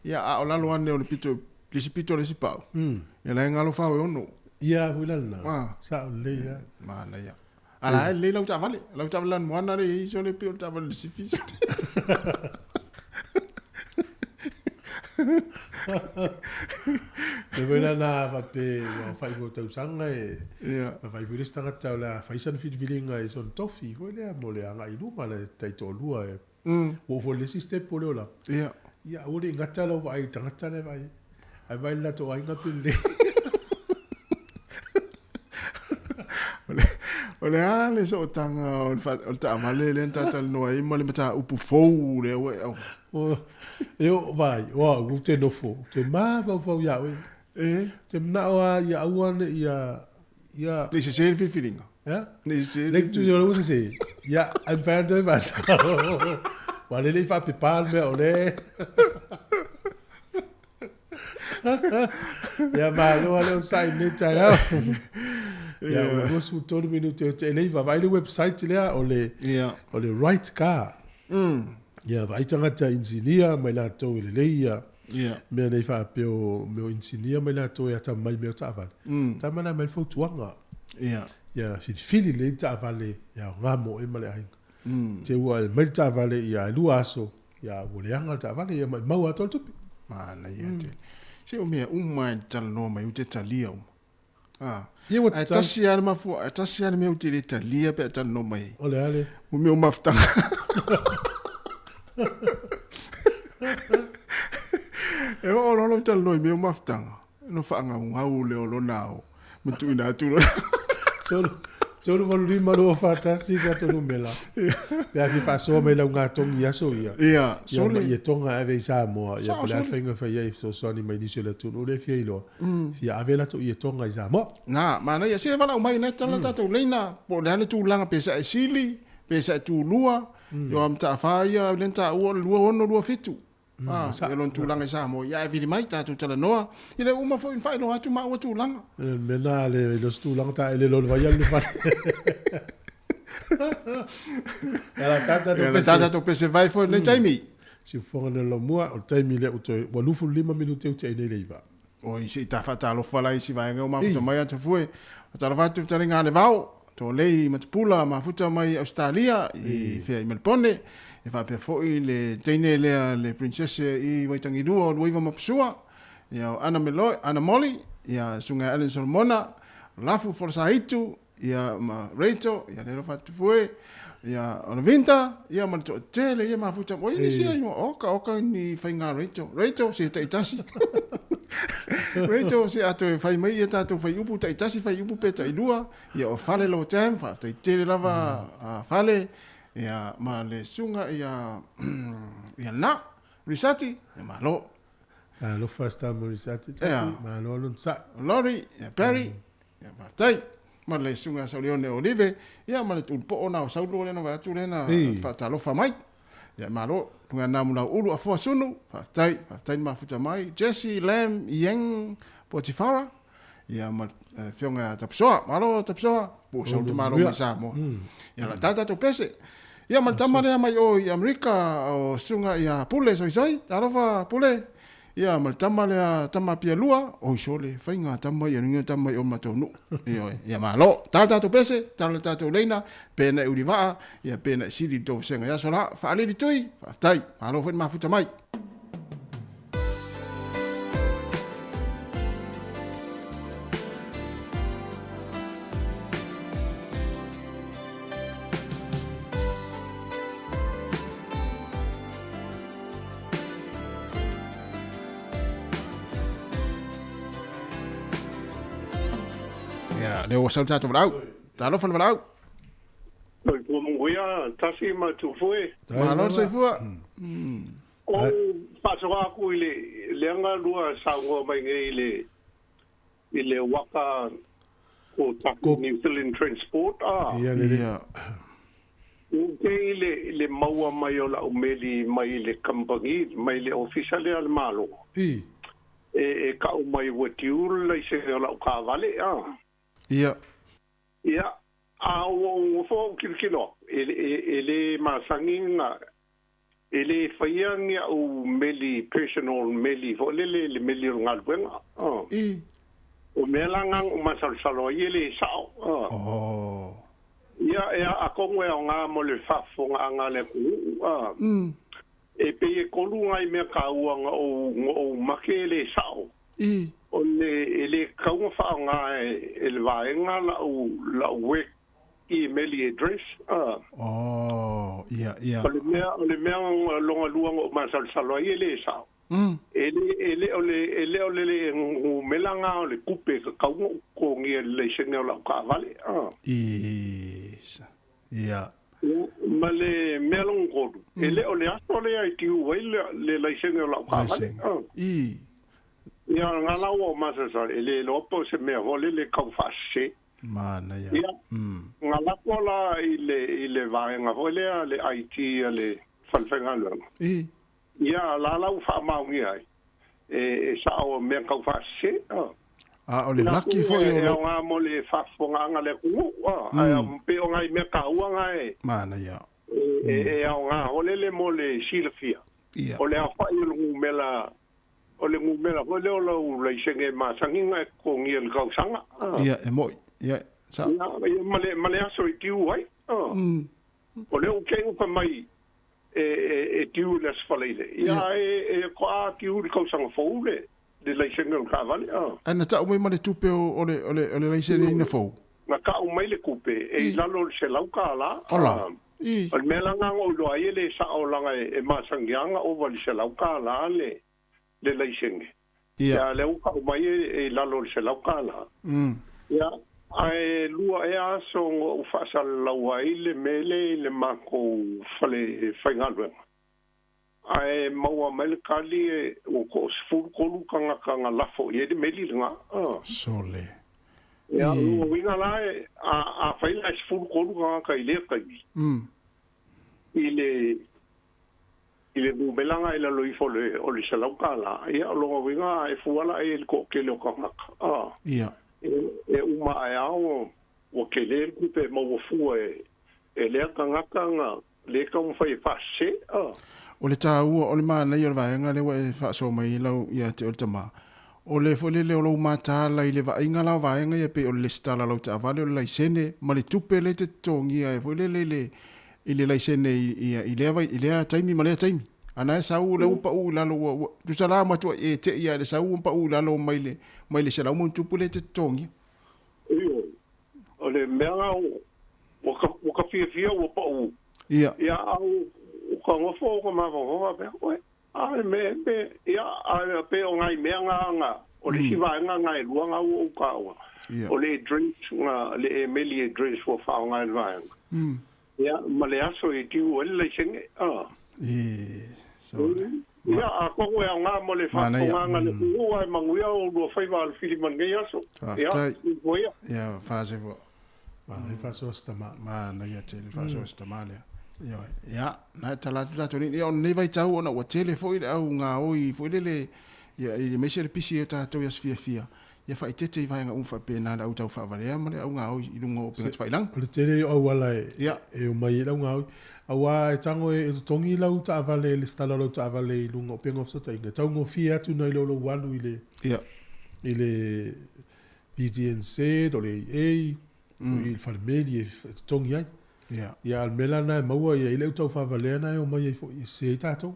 Ia, a o lalo ane o le pito, le isi pito o le isi pau. Ia la e galo fao e ono. Ia, foi la lena. Ah. Sao lelei lava. Manaia. A la e lelei lau taavale. Lau taavale lanumoana le i ai sole pei o le taavale le sifi sole. Le foi la na faapea ua faaiu o tausaga e Ia. fai foi le isi tagata o le a fai sana filifiliga i sona tofi foi lea mo le agai i luma le taitoalua e ua oo foi i le isi step o le olaga. Ia. Ia aua ne i gata lau vaai i le tagata lea e vaai ai. Ae vaai i le latou aiga pe lelei. O le a le sootaga o le o le taavale lea na talatalanoa ai ma le mataupu fou lea ua e aumai? O, e oo vai, o au ou te nofo, ou te mafaufau ia oe. E? Te manao lava ia aua ne i ia, ia. Ne i sese le filifiliga. Ia? Ne i sese le Le tusi o le ua sese. Ia, ai mafai ona toe faasao. Ua lelei faapepā le mea o le. Ia malo lava le onosai i lenei taeao. Ia, ua 23 minute o te elei vaavaai le website lea o le, Ia. o le Right Car. Ia, vaai tagata inisinia ma i latou e lelei ia Ia. mea nei faapea o mea o inisinia ma i latou e atamamai i mea o taavale. Tama la e aumai le fautuaga. Ia. Ia filifili lelei le taavale e aoga mo oe ma le aiga. Te ua e aumai le taavale ia e 2 aso, ia ua leaga le taavale ia maumau atoa le tupe. Manaia tele. Se o mea uma e talanoa mai ou te talia uma. Ah. Ia ua Ae tasi lava le mafua, ae tasi lava le mea ou te le talia pe a talanoa mai ai. O le a le? O mea o mafutaga. E oo loa lou talanoa i mea o mafutaga, ona faagaugau lea o lona ao ma tuuina atu lona. 3, 3, 8, 5, 2, 4, 1, tatou numera. Pe a fia faasoa mai lau gatogi i aso ia. Ia, Ia, sole. ma ia toga e ave i Samoa. Ia, Sao, po o le a le sole. faiga e fai ai e fesoasoani mai nisi o le atunuu lea e fia iloa. Fia ave latou ia toga i Samoa. Na, manaia, se valaau mai na e tala tatou leina, po o le a le tulaga pe sae sili, pe sae tulua, ioa mataafa ia lea na taua o le 26, 27. Ah, ia lona tulaga i Samoa, ia e vili mai tatou talanoa, ia le uma foi ona faailoa atu maua tulaga. Le mea lena le le o se tulaga taele loa i le vai alu i le fale. Ia la tā tatou Ia la pese. tā tatou pese vai foi lenei taimi. Siufofoga nei o le laumua, o le taimi lea ua toe, ua 25 minute ua tea ai nei le 9. Oi, se i tā faatalofa la i si vaega o mafuta mai Atafue. Faatalofa atu fetalaiga a le vao, Tolei Matapula, mafuta mai Ausetalia, i fea i Melebone. E faapea foi le teine lea le princese i Waitangirua o Luaiva Mapasua, ia o Ana Meloi, Ana Molly, ia Susuga Allen Solomona, Lafu Folosaitu, ia ma Rachel, ia le alofa atu foi, ia o le Vinta, ia ma le toatele ia mafuta. Oi nisi la ingoa, oka oka ni faiga Rachel. Rachel se taitasi. Rachel se a toe fai mai ia tatou faiupu taitasi faiupu pe tailua, ia o Fale lo tam, faafetai tele lava a Fale, ia ma le susuga ia ia Na Risati, ia malo. Talofa Star Morisati, tati, malo lon sa. Lori, ia Barry, ia faafetai. Ma le susuga ia Sauleone Olive, ia ma le Tuulupoo na o Saulo lea na vaai atu lea na faatalofa mai. Ia malo, luga na mulau ulu afoa sunu, faafetai, faafetai le mafuta mai. Jesse Lam Ieng Potifara, ia ma le afioga ia Tapusoa, malo Tapusoa, po o Saulu te malo mai Samoa. Ia la tala tatou pese. Ia ma le tama lea mai o i Amerika o susuga ia Pule Soisoi, talofa Pule. Ia ma le tama lea tama pia lua, oi sole, faiga tama ia luga tama i o matou nuu. Ioe, ia malo. Tala tatou pese, tala le tatou leina, pe na e ulivaa, ia pe na e sili i le tou vasega. Ia sola, faalili tui, faafetai, malo foi le mafuta mai. Ia, lea ua sau le tatou valaau. Talofa le valaau. Soifua manuia, tasi ma tufue. Malo le soifua. O faasoa atu i le leaga lua saunoa mai nei i le i le waka ko taku New Zealand Transport a. Ia lele. Ia. Ua kei i le i le maua mai o la'u meli mai i le kamupani mai le ofisa lea a le Malo. I. E e ka'u mai ua tiu le laisene o la'u kaavale a. Ia. Ia, a ua ou nofo ou kilokilo aku, e e e lē masani na E lē faia ni a'u meli personal meli foi lele le meli o le galuega a. I. O mea la na na masalosalo ai e lē sa'o a. Oh. Ia e atonu e aoga mo le faafofogaaga a le atunuu a. E pei e kolu nai mea taua na ou na ou make e lē sa'o. I. O le e lē tatau ona faaaoga e le vaega la'u la'u work email address a. Oh, ia, ia. O le mea, o le mea lona lua na ou masalosalo ai e le sao. E le, e le o le, e le o le le numera na o le tupe e tatau ona ou totogia i le laisene o lau taavale a. Isa, ia. Ma le mea lona tolu, e le o le aso lea e tiu ai le, le laisene o lau taavale Laisene. a. I. Ia, na la ua ou masalosalo, e le iloa po o se mea foi lele tau faasese. Manaia. Ia, na lako la i le, i le vaega foi lea, le IT a le Fale Faigaluega. I. Ia, la la ua faamaonia ai, e, e sao mea tau faasese. A. A o le laki foi o E lo. aoga mo le faafofogaaga a le atunuu, a, ae pei o nai mea taua na e, Manaia. e, e aoga foi lele mo le silafia. Ia. O le aofai o le numera O le numera foi lea o lau laisene masani na e totogia i le tausaga. Ia, e mo'i. Ia, sa. Ia, ia ma le, ma le aso e tiu ai. O lea ua kei uka mai e, e, e tiu i le Aso Faraile. Ia, e, e to'a tiu i le tausaga fou le, le laisene o le taavale. Ae na ta'u mai ma le tupe o, o le, o le, o le laiseneina fou? Na ta'u mai le tupe e i lalo o le $100. Ola. I. O le mea la na na ou iloa ai e le sa'o laga e, e masani lava na ova i le $100 le, le laisene. Ia. Ia, lea ua kau mai e i lalo o le $100. Ia, ae lua ea aso na ou faasalalau ai le mele i le matou fale faigaluega. Ae maua mai le tali e ua toa-13 tagata na lafo i ai le meli lena. Sole. Ia, o lona uiga la, a, afai la e 13 tagata i lea taimi, i le I le numeraga i lalo ifo o le $100, ia, o lona uiga e fua la i le toatele o tagata, a. Ia. E uma ae ao ua tele le tupe e maua fua e lea tagata na le taumafai e faasese, a. O le taua, o le manaia o le vaega lea ua e faasoa mai ai lau ia te oe le tama, o le foi lele o lou mataala i le vaaiga la o vaega ia pei o le lesitala o lau taavale, o le laisene ma le tupe lea e te totogia ai foi lele i le i le laisene i, i, lea, vai, i lea taimi ma lea taimi. Ana e sau lea ua pau i lalo, ua, ua, tusa la matuai e te ia le sau ua pau i lalo mai le, mai le 100 ma ona tupu lea e te totogia. Ioe. le mea ua ka fiafia ua pa'ū. Ia. Ia a o ka gofo o ka mafaufau faapea, oe, a le mea pe, ia, a pe o nai mea nga o le isi vaega ga e lua ga ua ou taua. O le address ga le emeli address ua faaaoga e le vaega. Ia, ma le aso e tiu ai le laisene. E, so le. Ia, atonu e aoga mo le faafofogaaga a le atunuu ae manuia o lua faiva alofili ma lenei aso. Ia, Faafetai. soifua ia. Ia, faasefua. Manaia faasoa se tama. Manaia tele faasoa se tama lea. Ioe. Ia, na e tala atu tatou nei. Ia, o lenei vaitau ona ua tele foi le au gaoi foi lele, ia, aemaise le pisi o tatou i aso fiafia. Ia faaeteete i vaega uma faapena le au tau faavalea ma le au gaoi i luga o upega tafailagi. O le tele o auala e omai ai le au gaoi. Aua e tago e totogi lau taavale, le lesitala o lau taavale i luga o upega o fesootaiga, e taugofie atu nai lo lou alu i le i le VTNZ o le AA, o i le falemeli e totogi ai. Ia, a o le mea la lena e maua ia i le au tau faavalea na e omai ai foi e sese ai tatou.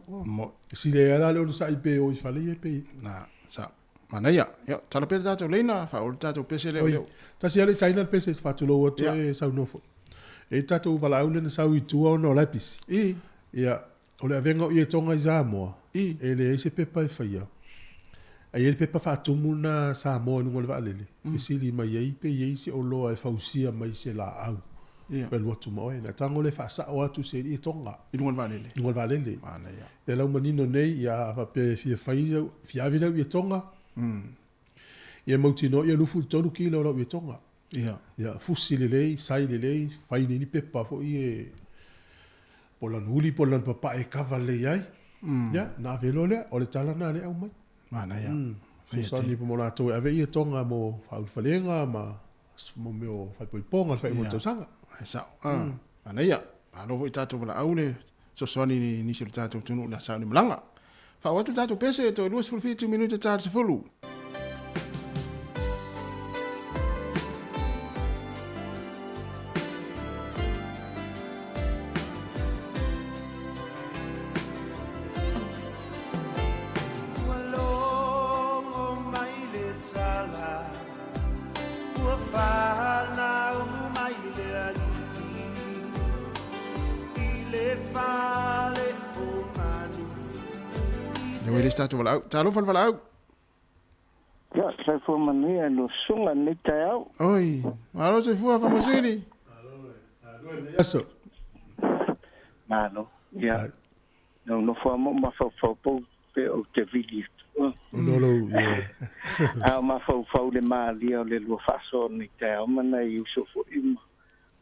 E sili ai lava la le onosai pe o i fale ia pe... Na, sa. Manaia. Ia, tala pea le tatou leina, faaoo le tatou pese lea o lea. Tasi lava le China le pese, faatulou atu e saunoa foi. E i ai le tatou valaau lea na sau i tua ona o la e pisi. Ia, o le avega o ietoga i Samoa, e leai se pepa e faia. Ae i ai le pepa faatumu lena a Samoa i luga o le vaalele, fesili mai ai pe i ai se oloa e fausia mai se laau. Pe alu atu ma oe. Na tago lea faasao atu se ietoga. I luga o le vaalele. I luga o le vaalele. Lea la ua manino nei, ia a faapea e fia fai lau, fia ave lau ietoga, ia mautinoa ia 23 kilo o lau ietoga. Ia fusi lelei, sai lelei, fai nei ni pepa foi e po o lana uli po o lana papae e kava lelei ai. Ia, na ave loa lea, o le tala lena lea e aumai. Manaia. Fesoasoani mo latou e ave ietoga mo faaulufalega ma mo mea o faaipoipoga, le faaiuga o le tausaga. E sao. Manaia. Malo foi tatou valaau le fesoasoani i nisi o le tatou atunuu i le asa o ni malaga. Faaoo atu le tatou pese, toe 27 minute ta le 10. Ua logo mai le tala Ua fanau mai le Alii I le fale o manu Lea ua i le isi tatou valaau. Talofa le valaau. Ia, soifua manuia i lou susuga i lenei taeao. Oi, malo soifua Faamausili. Aso. Malo. Ia, na nofo lava ma ou mafaufau pou pe ou te vili atu. Ono lou, ia. A o mafaufau i le malia o le lua faasoa o lenei taeao ma nai uso foi ma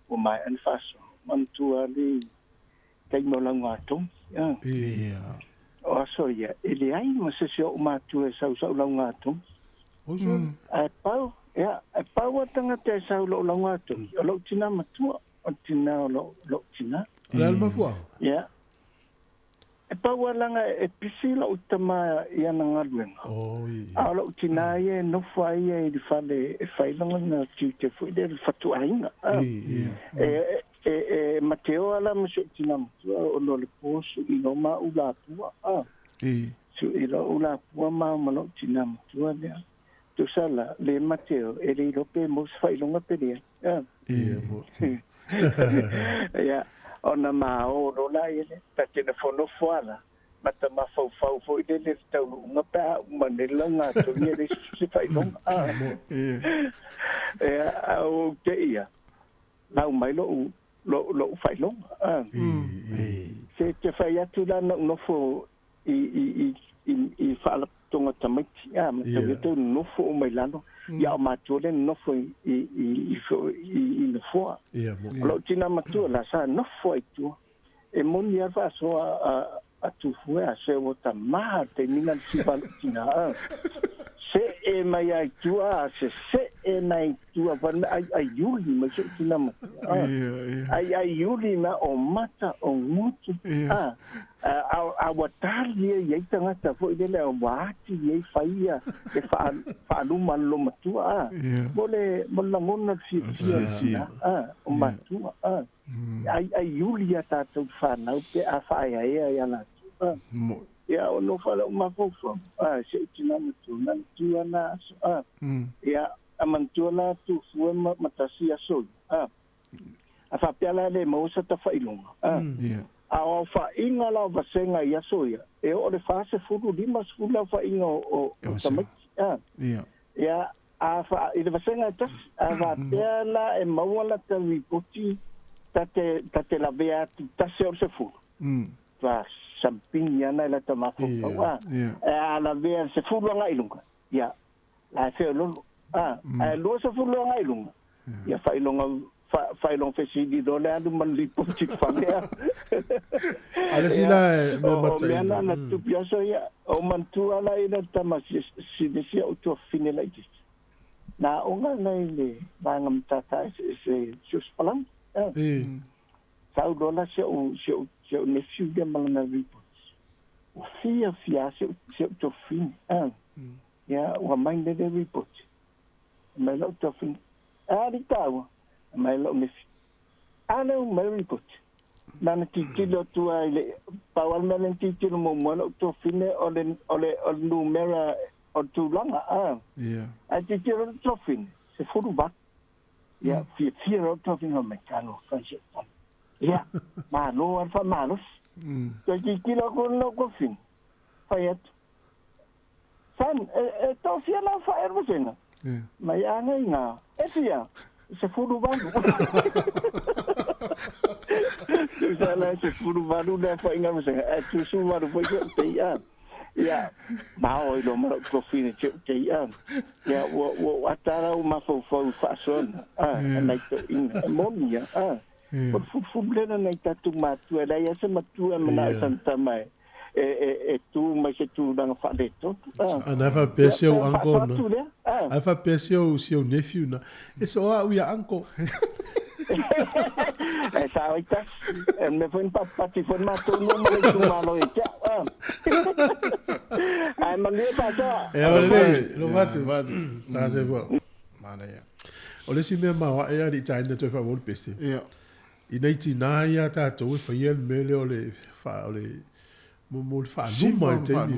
ua maea ona faasoa. Manatua lava le taimi o lauga togi. Ia. O aso ia, e leai ma se isi o ou matua e sau i sa'u lauga togi. Ae pau, ia, e pau lava le tagata e sau i lo'u lauga togi, o lo'u tinā matua, o le tinā o lo'u tinā. O le a le mafuaaga? Ia. E pau lava leaga e pisi lo'u tama i ana galuega, a o lo'u tinā ia e nofo lava ia i le fale e fai lana tiute foi lea i le fatuaiga. E mateoa la ma si o'u tinā matua ona o le po su'i loa ma a'u lapua, su'i loa a'u lapua ma ao ma lo'u tinā matua lea. Tusa la, le mateo, e le iloa pe maua se faailoga pe leai. Ia, ona ma o loa laia lea, ta te nofonofo lava la, ma ta mafaufau foi lele i le taunuuga pe a uma nei le lauga togi e leai se faailoga. Ia, a ua ou te'i lava, lau mai lo'u lo'u faailoga. Se te fai atu la na ou nofo i i i i i faalapotopotoga tamaiti a ma tau ia tau nonofo uma i lalo ia o matua lea nonofo i i i i i nofoa. O lo'u tinā matua la sa nofo ai i tua e moni lava le faasoa a a Tufue a se ua tamā le taimi lena i le siva a lo'u tinā a se'e mai lava i tua a sese'e mai i tua fai mai aiaiuli mai so'u tinā matua a aiaiuli mai o mata o gutu a a ua tali ai ai tagata foi lele ua atili ai fai ia le faaluma a le lomatua a mo le mo le lagona le fiafia o le tina a o matua a aiaiuli a tatou fanau pe a faaeaea ia latou a ia o nofo la'u mafaufau a si o'u tinā matua manatua na aso a ia a manatua la Tufue ma tasi aso ia. A. A faapea la e le maua se tafailoga. A. A o aofaiga la o vasega i aso ia, e oo i le 40, 50 le aofaiga o tamaiti. A. Ia, a fa, i le vasega e tasi, a faapea la e maua lata ripoti ta te, ta te lavea atu tasi o le 10. Fa sampini ana i lata mafaufau. A. E a lavea le 10 agai i luga, ia, la e feololo. A, ae 20 agai i luga, ia faailoga faailoga fesili loa le alu ma le lipoti i le fale. A le isi la e mea O mea na na tutupu i aso ia, o manatua la ina tama sine si o'u tuafafine laitiiti. Na aoga la i le vaega matata eseese si o Sipalagi. Sau loa la si o'u si o'u si o'u nephew lea ma lana lipoti. Ua fiafia si o'u si o'u tuafafine. Ia ua mai nei le lipoti. Mai la'u tuafafine. A li tāua, mai la'u nephew. A lea ua mai le lipoti. Na ona tilotilo atu lava i le, pau lava le mea lea na tilotilo muamua lou tuafafine o le, o le, o le numera o le tulaga, a. Ae tilotilo lou tuafafine, 18. Ia, fiafia loa lou tuafafine, fai mai, talofa i si ou tama. Ia, malo lava le faamalosi. Toe tilotilo atu lou tuafafine, fai atu, Son, e toafia lau faaeluasega? Mai a gai ngā. E fia? 18. Tusa la e 18 le aofaiga vasega, ae 18 foi si ou tei a. Ia, mao ai loa ma lou tuafine si ou tei a. Ia, ua ou ata la ou mafaufau i faasoana, a, a nai toeaiina. E moni ia, a. O le fulufulu lea na nai tatou matua, e leai lava se matua e manao i sana tama e e, e, e tu mai se tulaga faaletonu. Ah. Ana faapea si au uncle na. Ah. Ai faapea si au si au nephew na. E so au ia uncle. E sa oi tasi. E me foi papati foi matou no ma le itumalo e te au. Ah. Ai manuia faasoa. E o le lo vatu. Ta se fua. Manaia. O le isi mea maoae a li taina toe faaauau le pese. Ia. I nei tinā ia a tātou e whaia le mea lea o le, wha, o le, mo, mo le whaaluma i teimi.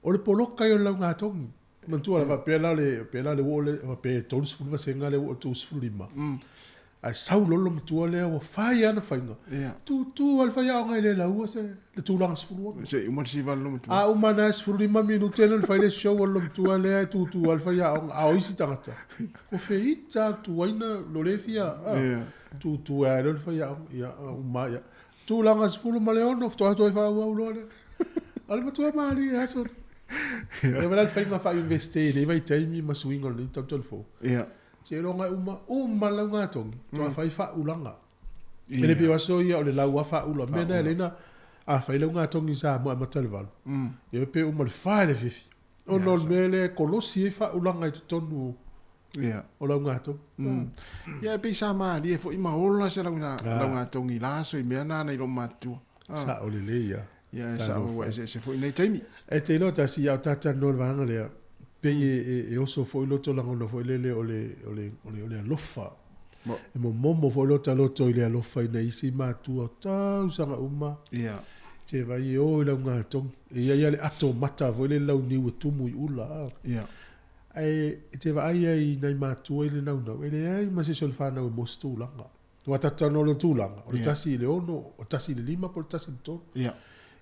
O le poloka ia o le laugātogi. Manatua la faapea la le, pea la le ua o le, faapea e 30 vasega le ua o le 35. Ae sau loa le matua lea ua fai ana faiga. Tūtū lava le faiaoga e le laua se, le tulaga 16. Se i uma le siva le matua. A uma ana e 15 minute lea ona fai le show a le matua lea e tūtū lava le faiaoga. A o isi tagata, ua feita tuaina lo le fia. Tūtū e ai loa le faiaoga, ia, uma ia. Tulaga 16, faatoa toe faaauau loa lea. O le matua malie aso. Ia wala le faiga faa-universite i lenei vaitaimi ma suiga o lenei tau telefoni. Ia. Seiloga e uma, uma le laugatogi, faatoa fai faaulaga. E le pei o aso ia o le lau lava faaula. O le mea lena e ala ai ona a fai laugatogi i Samoa e amata i le 8, ia pe uma i le 4 i le afiafi. Ona o le mea lea e kolosi ai faaulaga i totonu o laugatogi. Ia e pei sa malie foi ma ola se laugatogi i la aso i mea na na i lou matutua. Sao lelei ia. Ia e sao ua eseese foi nei taimi. E te iloa tasi ia o talanoa i le vaega lea, pei e oso foi loto lagona foi lele o le, o le, o le, o le alofa. E momomo foi lota loto i le alofa i nai isi matua o tausaga uma. Ia. Te vai e o i laugatogi. E i ai lava le ato mata foi lele launiu e tumu i ula. Ia. Ae e te vaai ai i nai matua i le naunau, e leai ma se isi o le fanau e maua se tulaga. Aua tatou talanoa i le tulaga, o le 1 i le 6, o le 1 i le 5 po o le 1 i le 3.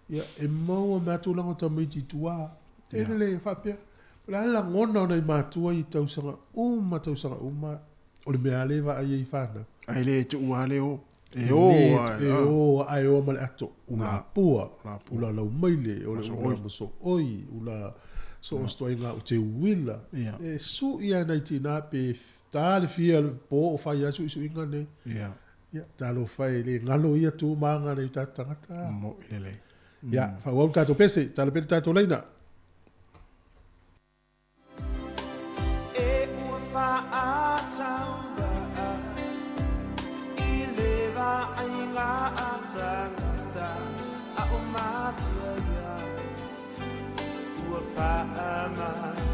Ia, e maua mai lava tulaga o tamaiti i tua. E lelei e faapea, o le a le lagona o nai matua i tausaga uma tausaga uma, o le mea lava lea e vaai ai i fanau. Ae le tuua lava le o. E o lava. E o lava, ae o ma le ato ula pua, ula laumaile, o le ula masooi, ula so o se ituaiga o te uila. E sui lava nai tina pe Ta le fia le po o fai a suisuiga nei. Ia. Ia, talofa e le galo ia tu ma aga nei tatou tagata. Mo'i lelei. Ia, faaauau le tatou pese, tala pea le tatou laina. E ua faatauvaa i le vaaiga a tagata a o matua ia ua faamafanafana.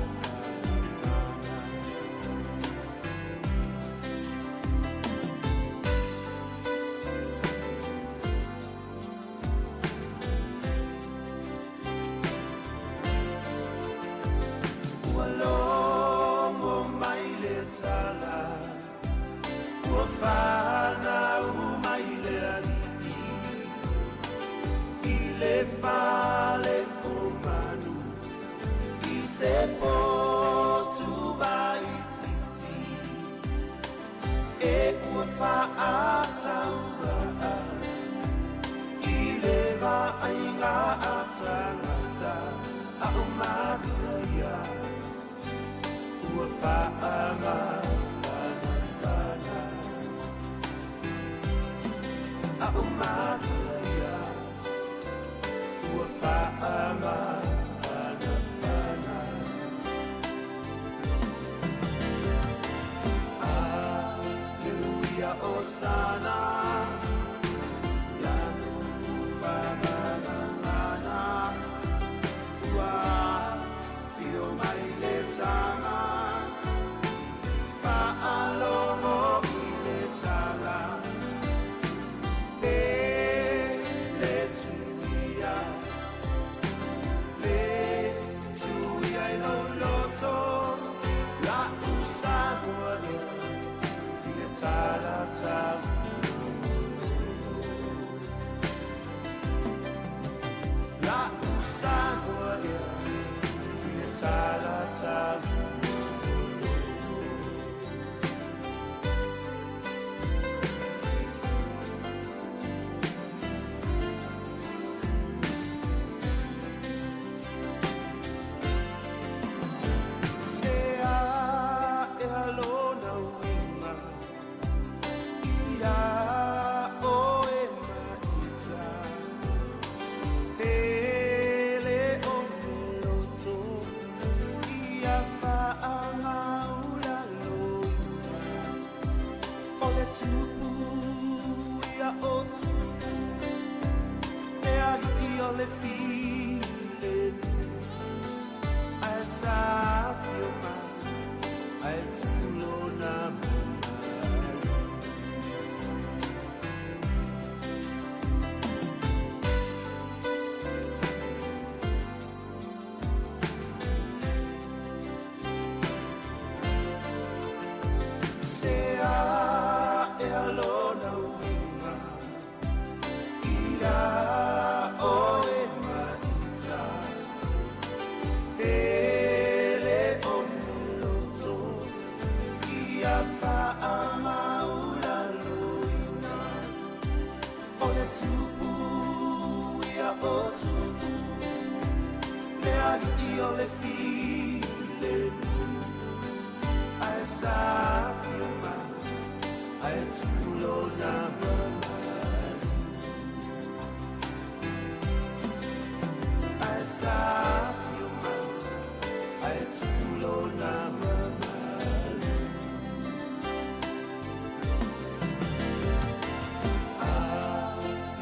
Ua logo mai le tala, ua. fale o manu i se potu waititi e ua whaataura'a i le vaaiga a tagata a o matua ia ua faamafanafana a o matua ia ua faamafanafana. Aleluia, Osana, Lanu ua afio mai le tama, faalogo i le tala, e le tuia, le tuia i lou loto, la'u Samoa ea i le talatau. La'u Samoa ea i le talatau. Se ae lona uiga ia oe maita pele o le loto ia faamaulaloina o le tupu ia o tupu e alii o le filemu ae sa afio mai ae tulona mamalu. Se ae lona uiga ia oe maita pele o le loto ia faamaulaloina o le tupu ia o tupu le alii o le filemu ae sa afio mai ae tulona mamalu ae sa afio mai ae tulona mamalu.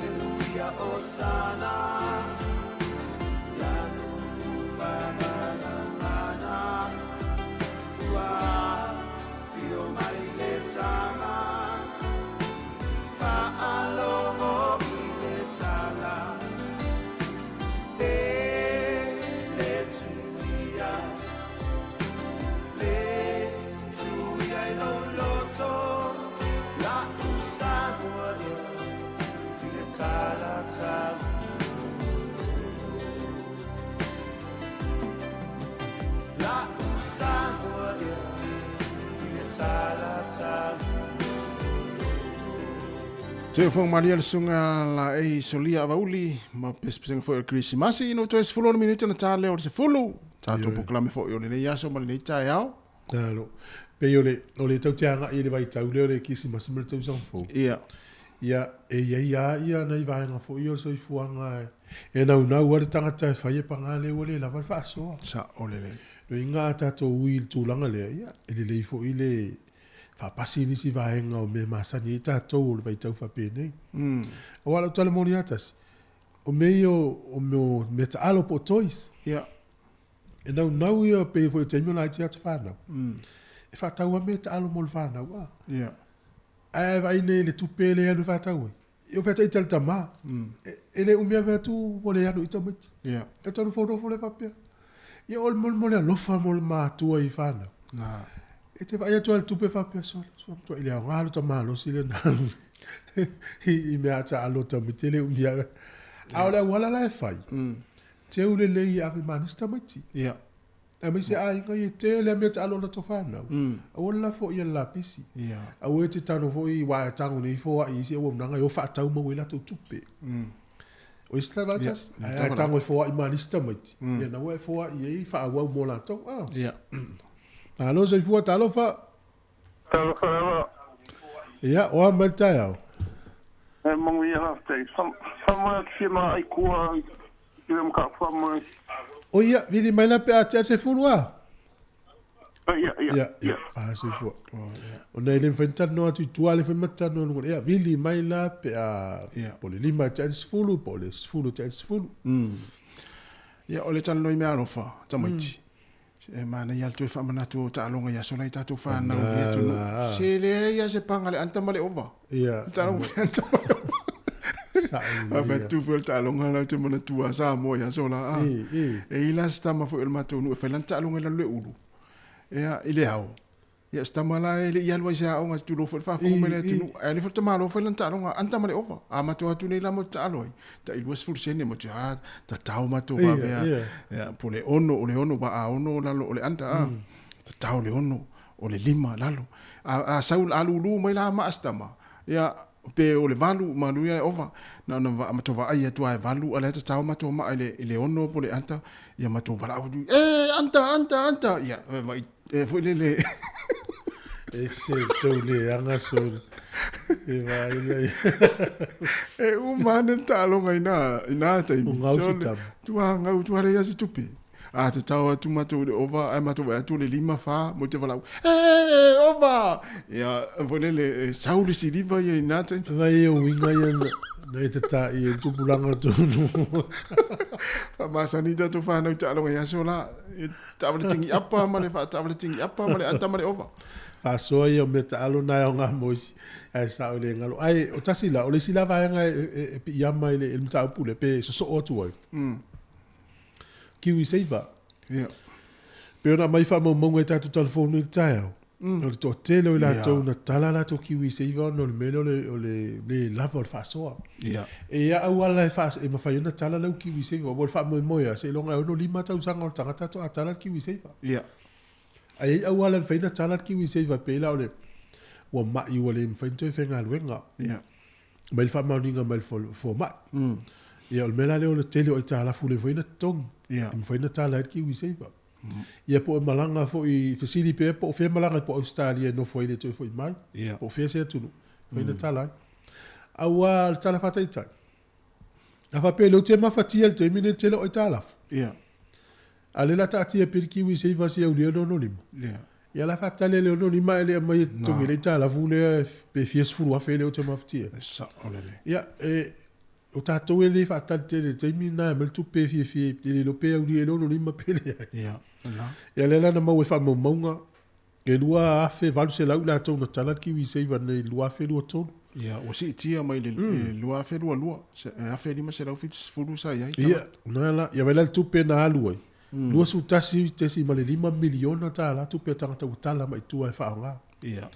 Aleluia, Osana, Lanu ua ua afio mai le tama, faalogo i le tala, e le tuia, le tuia i lou loto, la'u Samoa ea i le talatau. La'u Samoa ea i le talatau. Se fong malia le sunga la ei solia vauli ma pespesenga foi o le Krisimasi ina ua toe 16 minute ona ta lea o le 10. Tatou polokalame foi o lenei aso ma lenei taeao. Alo. Pei o le o le tau te agai i le vaitau lea o le Kirisimasi ma le tausaga fou. Ia. Ia, e i ai lava ia nai vaega foi ia o le soifuaga e naunau lava le tagata e fai e paga lea ua le lava le faasoa. Sao lelei. Loiga a tatou ui i le tulaga lea, ia, e lelei foi le faapasi nisi vaega o mea masani ai tatou o le vaitau faapenei. Aua o lau tala moni lava tasi, o mea ia o mea o meataalo po o toys. Ia. E naunau ia pei foi o taimi o laiti ata fanau. E faatau lava meataalo mo le fanau a. Ia. Ae a vaai nei i le tupe lea e alu e faatau ai, ia o fea ita le tama. E le umi ave atu ua le alu i tamaiti. Ia. E tau nofonofo lea faapea. Ia o le mo le alofa mo le matua i fanau. Na. E te vaai atu lava i le tupe faapea, sole, sole, matua i le aoga lo ta malosi lea na alu i mea taalo tamaiti e le umi ave. A o le auala la e fai, teu lelei e ave ma nisi tamaiti. Ia. Aemaise aiga ia e tele a mea taalo o latou fanau. Aua le lafo ia le lapisi. Ia. Aua e te tago foi aua e tago nei foai i isi auaunaga e o faatau maua ai latou tupe. O isi tala tasi, ae a tago e foai ma nisi tamaiti, ia na ua e foai ai faaauau mo latou. Ia. Malo soifua, talofa. Talofa lava. Ia, o a mai le taeao? E manuia faafetai. Faamoe atu fia ma ai kua i le mataupu faamoe. O ia, vili mai la pe a tea le 10 a? Ia, ia. Ia, ia, faasoifua. Ona e le mafai ona talanoa atu i tua, le fai ma talanoa i luga. Ia, vili mai la pe a po o le 5 e tea le 10, po o le 10 e tea le 10. Ia, o le talanoa i meaalofa, tamaiti. E manaia lava le toe faamanatu o taaloga i aso la i tatou fanau i atunuu. Se leai lava se paga le anta ma le ova. Ia. Le taaloga le anta ma le ova. Sao A fai foi le taaloga la ou te manatua a Samoa i aso la. E i la se tama foi o le matou nuu e fai lana taaloga i lalo le ulu. Ia, i le ao. Ia, se tama la e le i alu ai i se aoga, tulou foi le faafofoga mai le atunuu. Ae le foi le tamaloa fai lana taaloga, anta ma le ova. A matou atu nei la matou te taalo ai, tai 20 sene matou te, a, tatao matou vave a. Ia, po o le ono, o le ono, aua a ono lalo o le anta, a, tatao le ono, o le lima lalo. A, a sau, a lulu mai la maa se tama, ia, pe o le valu, malu ia e ova. Na ona va, matou vaai atu lava e valu, a o lea e tatao matou maa i le, i le ono po o le anta, ia matou valaau atu, e, anta, anta, anta, ia, vai, E foi lele. E se tou leaga sole. E vaai lea. E uma ane le taaloga i na, i na taimi. O gau se tama. Tua gau, tua leai se tupe. A tatao atu matou i le ova, ae matou vaai atu o le lima fa, mo te valaau, e, ova! Ia, foi lele, e sau le siliva ia i na taimi. Vai e uiga ia na, na e tata'i e tupulaga tonu. Faamasani tatou fanau i taaloga i aso la. Taavale tingi apa ma le faataavale tingi apa ma le ata ma le ova. Faasoa ia o mea taalo na e aoga mo isi, ae sao i le galo. Ae o tasi la, o le isi la vaega e, e, e piiama i le, i le mataupu lea, pe sosoo atu ai. Kiwi Saver. Yeah. Pei ona aumai faamaumauga i tatou telefoni i le taeao. O le toatele o i latou na tala latou KiwiSaver ona o le mea lea o le, o le le lava o le faasoa. Yeah. E i a auala e, faa, e mafai ona tala lau KiwiSaver. Ua le faamoemoe lava, seiloga e 65 tausaga o le tagata faatoa tala le KiwiSaver. Yeah. Ae i ai auala e mafai ona tala le KiwiSaver pei la o le ua mai ua le mafai ona toe faigaluega. Yeah. Mai le faamaoniga mai le fomai. Ia o le mea la lea o le tele o aitalafu le mafai ona totogi. Yeah. E mafai ona tala ai le KiwiSaver. Ia po o e malaga foi, fesili pea po o fea e malaga po o Ausetalia e nofo ai le toe foi mai, yeah. po o fea se atunuu, fai na tala ai. Aua o le tala faataitai, a faapea lea ou te mafatia i le taimi lenei i le tele o aitalafu. Yeah. A o lea o le a taatia pea le KiwiSaver se aulia le 65. Yeah. Ia la faatali e le 65 e le aumai e totogi ai le aitalafu lea pe fia sefulu afe lea ou te mafatia ai. E sao lelei. Ia, e, O tatou e le faatali tele i le taimi lena e aumai le tupe e fiafia ai, e le iloa pe aulia i le 65 pe leai. Ia, la. Ia lea la na maua i faamaumauga, e 2,800 i latou na tala le KiwiSaver nei i le 2023. Ia, ua siitia mai le 2022, 1,570 sa i ai tagata. Ia, na la, ia vaai la le tupe na alu ai, $21.5 miliona tala tupe a tagata ua tala mai tua e faaaoga. Ia.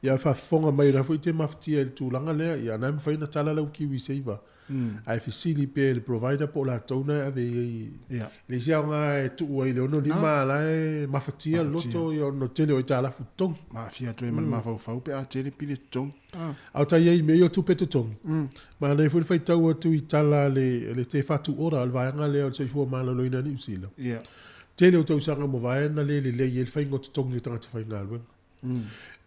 Ia faafofoga mai o la foi e te mafatia i le tulaga lea, ia na e mafai ona tala lau KiwiSaver. Ae fesili pea i le provider po o latou na e ave i ai. Ia. E leai se aoga e tuu ai i le 65 a la e mafatia le loto ia ona o le tele o aitalafu totogi. Ma aafia atu ai ma le mafaufau pe a tele pili totogi. A o tai ai i mea ia o tupe totogi, manaia foi le faitau atu i tala a le, le Te Whatu Ora, le vaega lea o le Soifua Maloloina a Niu Sila. Ia. Tele o tausaga ua mavae na le lelei ai le faiga o totogi o tagata faigaluega.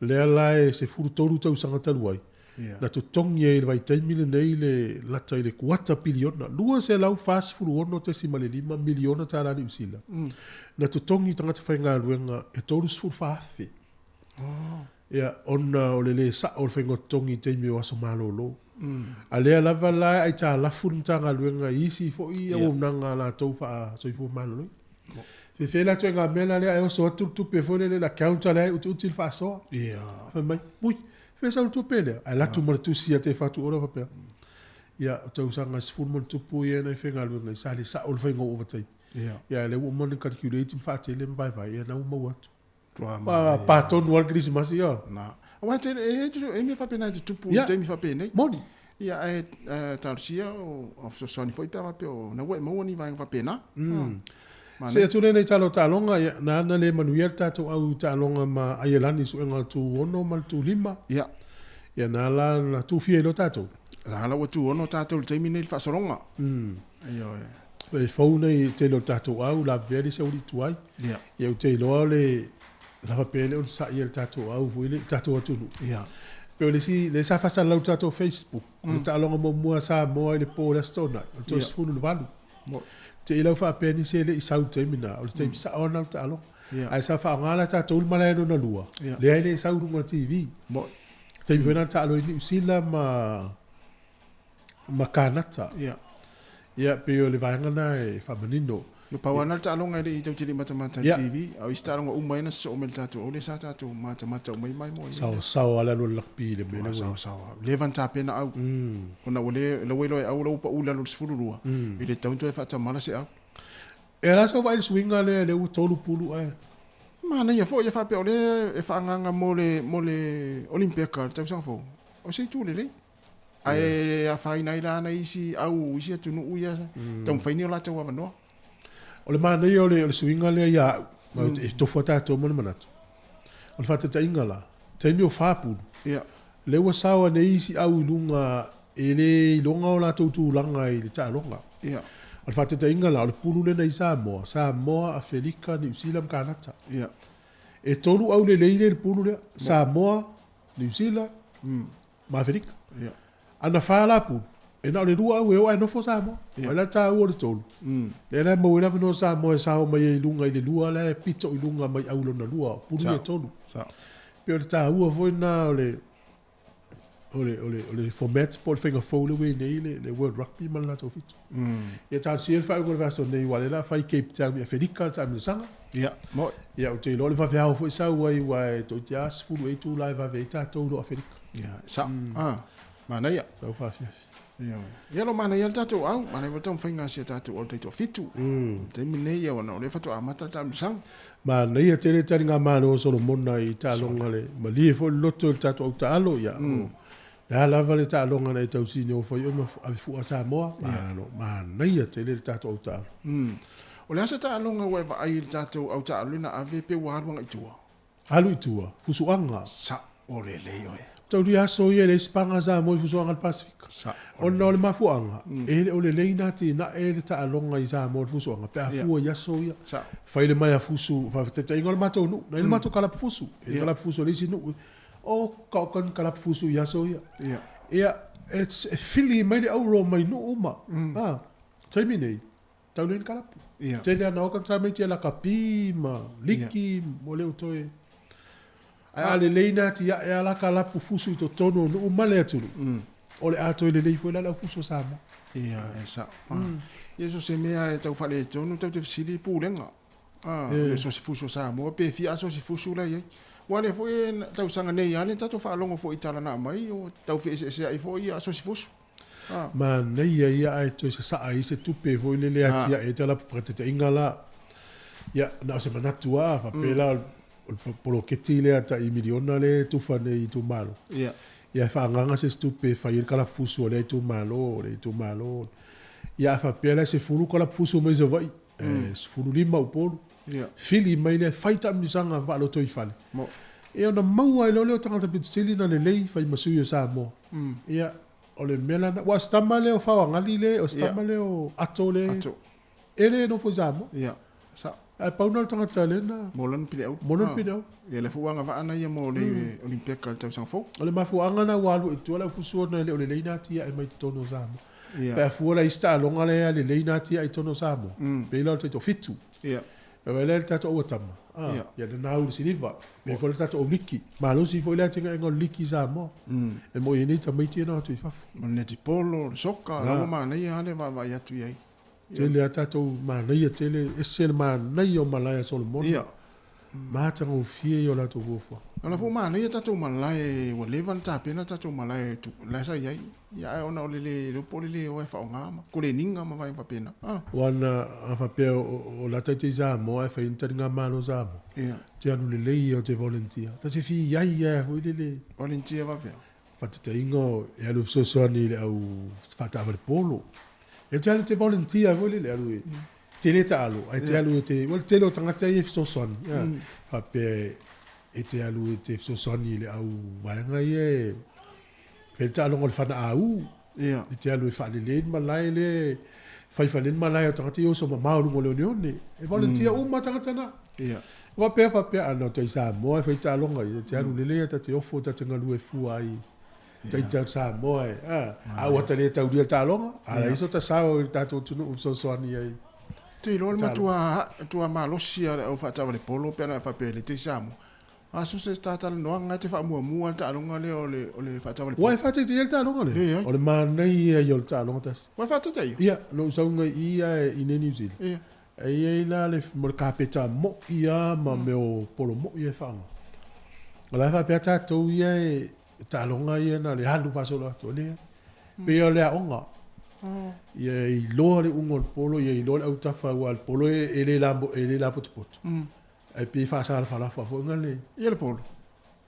Lea la e 13 tausaga talu ai, yeah. na totogi ai i le vaitaimi lenei le lata i le kuata piliona, $246.5 miliona tala Niu Sila, na totogi i tagata faigaluega e 34,000. Oh. Ia, ona o le lē sa'o o le faiga o totogi i taimi o aso malōlō. A lea lava la e aitalafu le Matagaluega i isi foi auaunaga a latou faa-soifua maloloina. Fefe la ituaiga mea la lea ae oso atu le tupe foi lele i le account a lea e utiuti le faasoa. Fai mai, ui, fea sau le tupe lea? Ae alu atu ma le tusi a Te Whatu Ora faapea, ia, o tausaga e 10 ma ona tupu ia nai faigaluega i sa le sa'o le faiga o ovataimi. Ia, lea ua uma ona calculate ma faatele ma vaevae, ia na ua maua atu. Pa, pa tonu lava le kerisimasi, ioe. Na. Aua e tele, e, e mea faapena e tutupu i taimi faapenei. Moni. Ia, ae talosia o fesoasoani foi pe a faapea o na ua e maua ni vaega faapena. Se atu lenei tala o taaloga, ia, na ana le manuia le tatou au taaloga ma Aielani i suega o le tu 6 ma le tu 5. Ia. Ia, na la na tufia ai loa tatou. Na la ua tu 6 tatou i le taimi lenei i le faasologa. Ioe. E fou nei tele o le tatou au, lavevea le isi aualii tuai. Ia. Ia, ou te iloa o le lava pea le onosai a le tatou au foi le tatou atunuu. Ia. Pei o le isi, lea sa faasalalau i le tatou Facebook, o le taaloga muamua a Samoa i le po o le Aso Toonai, o le 38. Te i lau faapea nisi e le i sau i le taimi na, o le taimi sao lena o le taaloga. Ae sa faaaoga la tatou le malae lona lua, lea e le i sau i luga o le TV. Taimi foi na taalo ai Niu Sila ma ma Kanata. Ia, pei o le vaega lena e faamanino. Na pau lava lena o le taaloga e le i tautili matamata i le TV, a o isi taaloga uma ia na sosoo mai i le tatou au lea sa tatou matamata uma ai maimoa i ai. Saosao lava le alu a le lakpi i le mea lea ua i ai. Saosao lava. Leva ona tapena au, ona ua le, la ua iloa e au la ua pau i lalo i le 12, e le tatau ona toe faatamala se au. E ala sau vaai i le suiga lea, lea ua tolu pulu ae. Manaia foi, e faapea o lea e faaagaaga mo le, mo le Olympeka i le tausaga fou, o se itu lelei. Ae afaina ai la nai isi au isi atunuu ia taumafai ni o latou avanoa. O le manaia o le suiga lea ia au, e tofu a tatou ma le manatu. O le faataitaiga la, taimi o fa pulu, lea ua sao ane isi au i luga e le iloga o latou tulaga i le taaloga. O le faataitaiga la, o le pulu lena i Samoa, Samoa, Afelika, Niu Sila ma Kanata. E tolu au lelei lea i le pulu lea, Samoa, Niu Sila, ma Aferika. Yeah. Ana fa la pulu, e na o le lua au e o ae nofo Samoa. Yeah. O la taua o le tolu. Lea la e maua ai le avanoa o Samoa e sao mai ai i luga i le lua la e pito i luga mai au lona lua, pulu ia e tolu. Sao. Pei o le taua foi lena o le o le, o le, o le format po o le faiga fou lea ua i ai nei le, le World Rugby ma le latou fitu. Ia talosia le faaiuga o le vaiaso nei aua o lea o le a fai Cape Town i Aferika le taamilosaga. Ia, moe. Ia, ou te iloa o le vaveao foi sau ai aua e toeitiiti lava 10 ea itula e vave ai tatou i lo Aferika. Ia, sao. Ah, manaia. Sau faafiafi. Ia, ia lo manaia le tatou au, manaia foi le taumafaiga a si a tatou au taitoafitu. Le taimi lenei, ia, ona o lea faatoa amata le taamilosaga. Manaia tele taligamalo o Solomona i taaloga le malie foi le loto i le tatou au taalo, ia, o le a lava le taaloga na e tausinofo ai oe ma ave fua Samoa, malo, manaia tele le tatou au taalo. O le a se taaloga ua e vaai i le tatou au taalo lea na ave pe ua alu agai i tua? Alu i tua, fusuaga. Sao lelei oe. Taulia aso ia e leai se paga Samoa i fusuaga a le Pasefika. Sao. Ona o le mafuaaga, e le o lelei na atinae le taaloga i Samoa i le fusuaga pe a fua i aso ia. Sao. Fai le maea fusu, faataitaiga o le matou nuu, na i ai le matou kalapu fusu, e le kalapu fusu a le isi nuu. O ka o ka kalapu fusu i aso ia. Ia, e fili mai le auro mai nuu uma. A, taimi nei, Tau nei le kalapu. Ia. Tele ana oka tamaiti e lakapi ma liki mo le o toe. Ae a lelei na atiae a la kalapu fusu i totonu o nuu ma le atunuu, o le a toe lelei foi la le aufusu o Samoa. Ia, e sao. Ia, so se mea e tau faaletonu, tau te fesili i pulega. O le sosi fusu o Samoa, pe fia sosi fusu la i ai. Ua lea foi e tausaga nei lava le tatou faalogo foi i tala na aumai, ua tau feeseeseai foi ia sosi fusu. Manaia ia ae toe sasaa ai se tupe foi lele e atiae ai tala faataitaiga la. Ia, na o se manatu lava, faapea la o le poloketi lea tai miliona lea e tufa nei i itumalo. Ia. Ia e faaagaaga se isi tupe e fai ai le kalapufusu a lea itumalo, o lea itumalo. Ia a faapea la e 10 kalapufusu mai Savaii, e 15 Upolu. Ia. Fili mai lea, fai taamilosaga faalotoifale. Ia ona maua ai loa lea o tagata pito sili ona lelei fai ma sui o Samoa. Ia, O le mea lena, aua o si tama lea o Faoagali le, o si tama lea o Ato le, Ato. e le nofo i Samoa. Ia, sao. Ae pau na o le tagata lea na... Mo lona piliauli. Mo lona piliauli. Ia, lea foi ua agavaa na ia mo le Olympeka i le tausaga fou. O le mafuaaga na ua alu i tua le aufusu ona e le o lelei na atiae mai totonu o Samoa. Ia. Pe a fua la i isi taaloga lea e lelei na atiae i totonu o Samoa, pei la o le taitoafitu. Ia. E vaai la i le tatou auatama, a, ia lena au i le siliva, pei foi le tatou au liki. Malosi foi le atinaega o le liki i Samoa. E moi ai nei tamaiti ia na o atu i fafo. O le netipolo, o le soka, la ua manaia lava le vaavaai atu i ai. Tele a tatou manaia tele, ese le manaia o malae a Solomona. Ia. Matagofie ia o latou fuafuaga. O la foi ua manaia tatou malae, ua leva ona tapena tatou malae la sa i ai. Ia ae ona o le le iloa po o le le o e faaaoga ma koleniga ma vaega faapena. Ah. Ua na a faapea o la taite i Samoa ae fai ni taligamalo o Samoa. Ia. Te alu lelei ia o te volunteer. Ta te fi iai ia foi lele. Volunteer faapea. Faataitaiga e alu e fesoasoani i le au faataavale polo. E te alu e te volunteer foi lele, alu e tele taalo, ae te alu e te, ua le tele o tagata ia e fesoasoani. Faapea e te alu e te fesoasoani i le au vaega ia e fai le taaloga o le fana au. E te alu e faalelei le malae lea, fai faalelei le malae o tagata ia oso mamao i luga o le oneone. E volunteer uma tagata na. Faapea faapea, a na o tai Samoa e fai taaloga ia, e te alu lelei ta te ofo ta te galue fua ai. Taita o Samoa e, a, a ua ta le taulia taaloga, a leai so ta sao i le tatou atunuu e fesoasoani ai. Te iloa le matua, matua malosi a le au faataavale polo pe ana e faapea e le te Samoa. A so se tatalanoaga e te faamuamua le taaloga lea o le, o le faataavale polo. Ua e faataitaia le taaloga lea? Leai. O le manaia ia o le taaloga tasi. Ua e faataitaia? Ia, na ou sauga i i a i nei New Zealand. Ia. E i ai la le, mo le kapeta moi lava ma mea o polo moi e faaaoga. O la e faapea tatou ia e, taaloga ia na o le alu faasolo atu, e leai. Pei o le aoga. Ia iloa le uga o le polo, ia iloa le autafa aua o le polo e le e le lapotopoto. Ae pei e faasalafalafa foi na le. Ia le polo.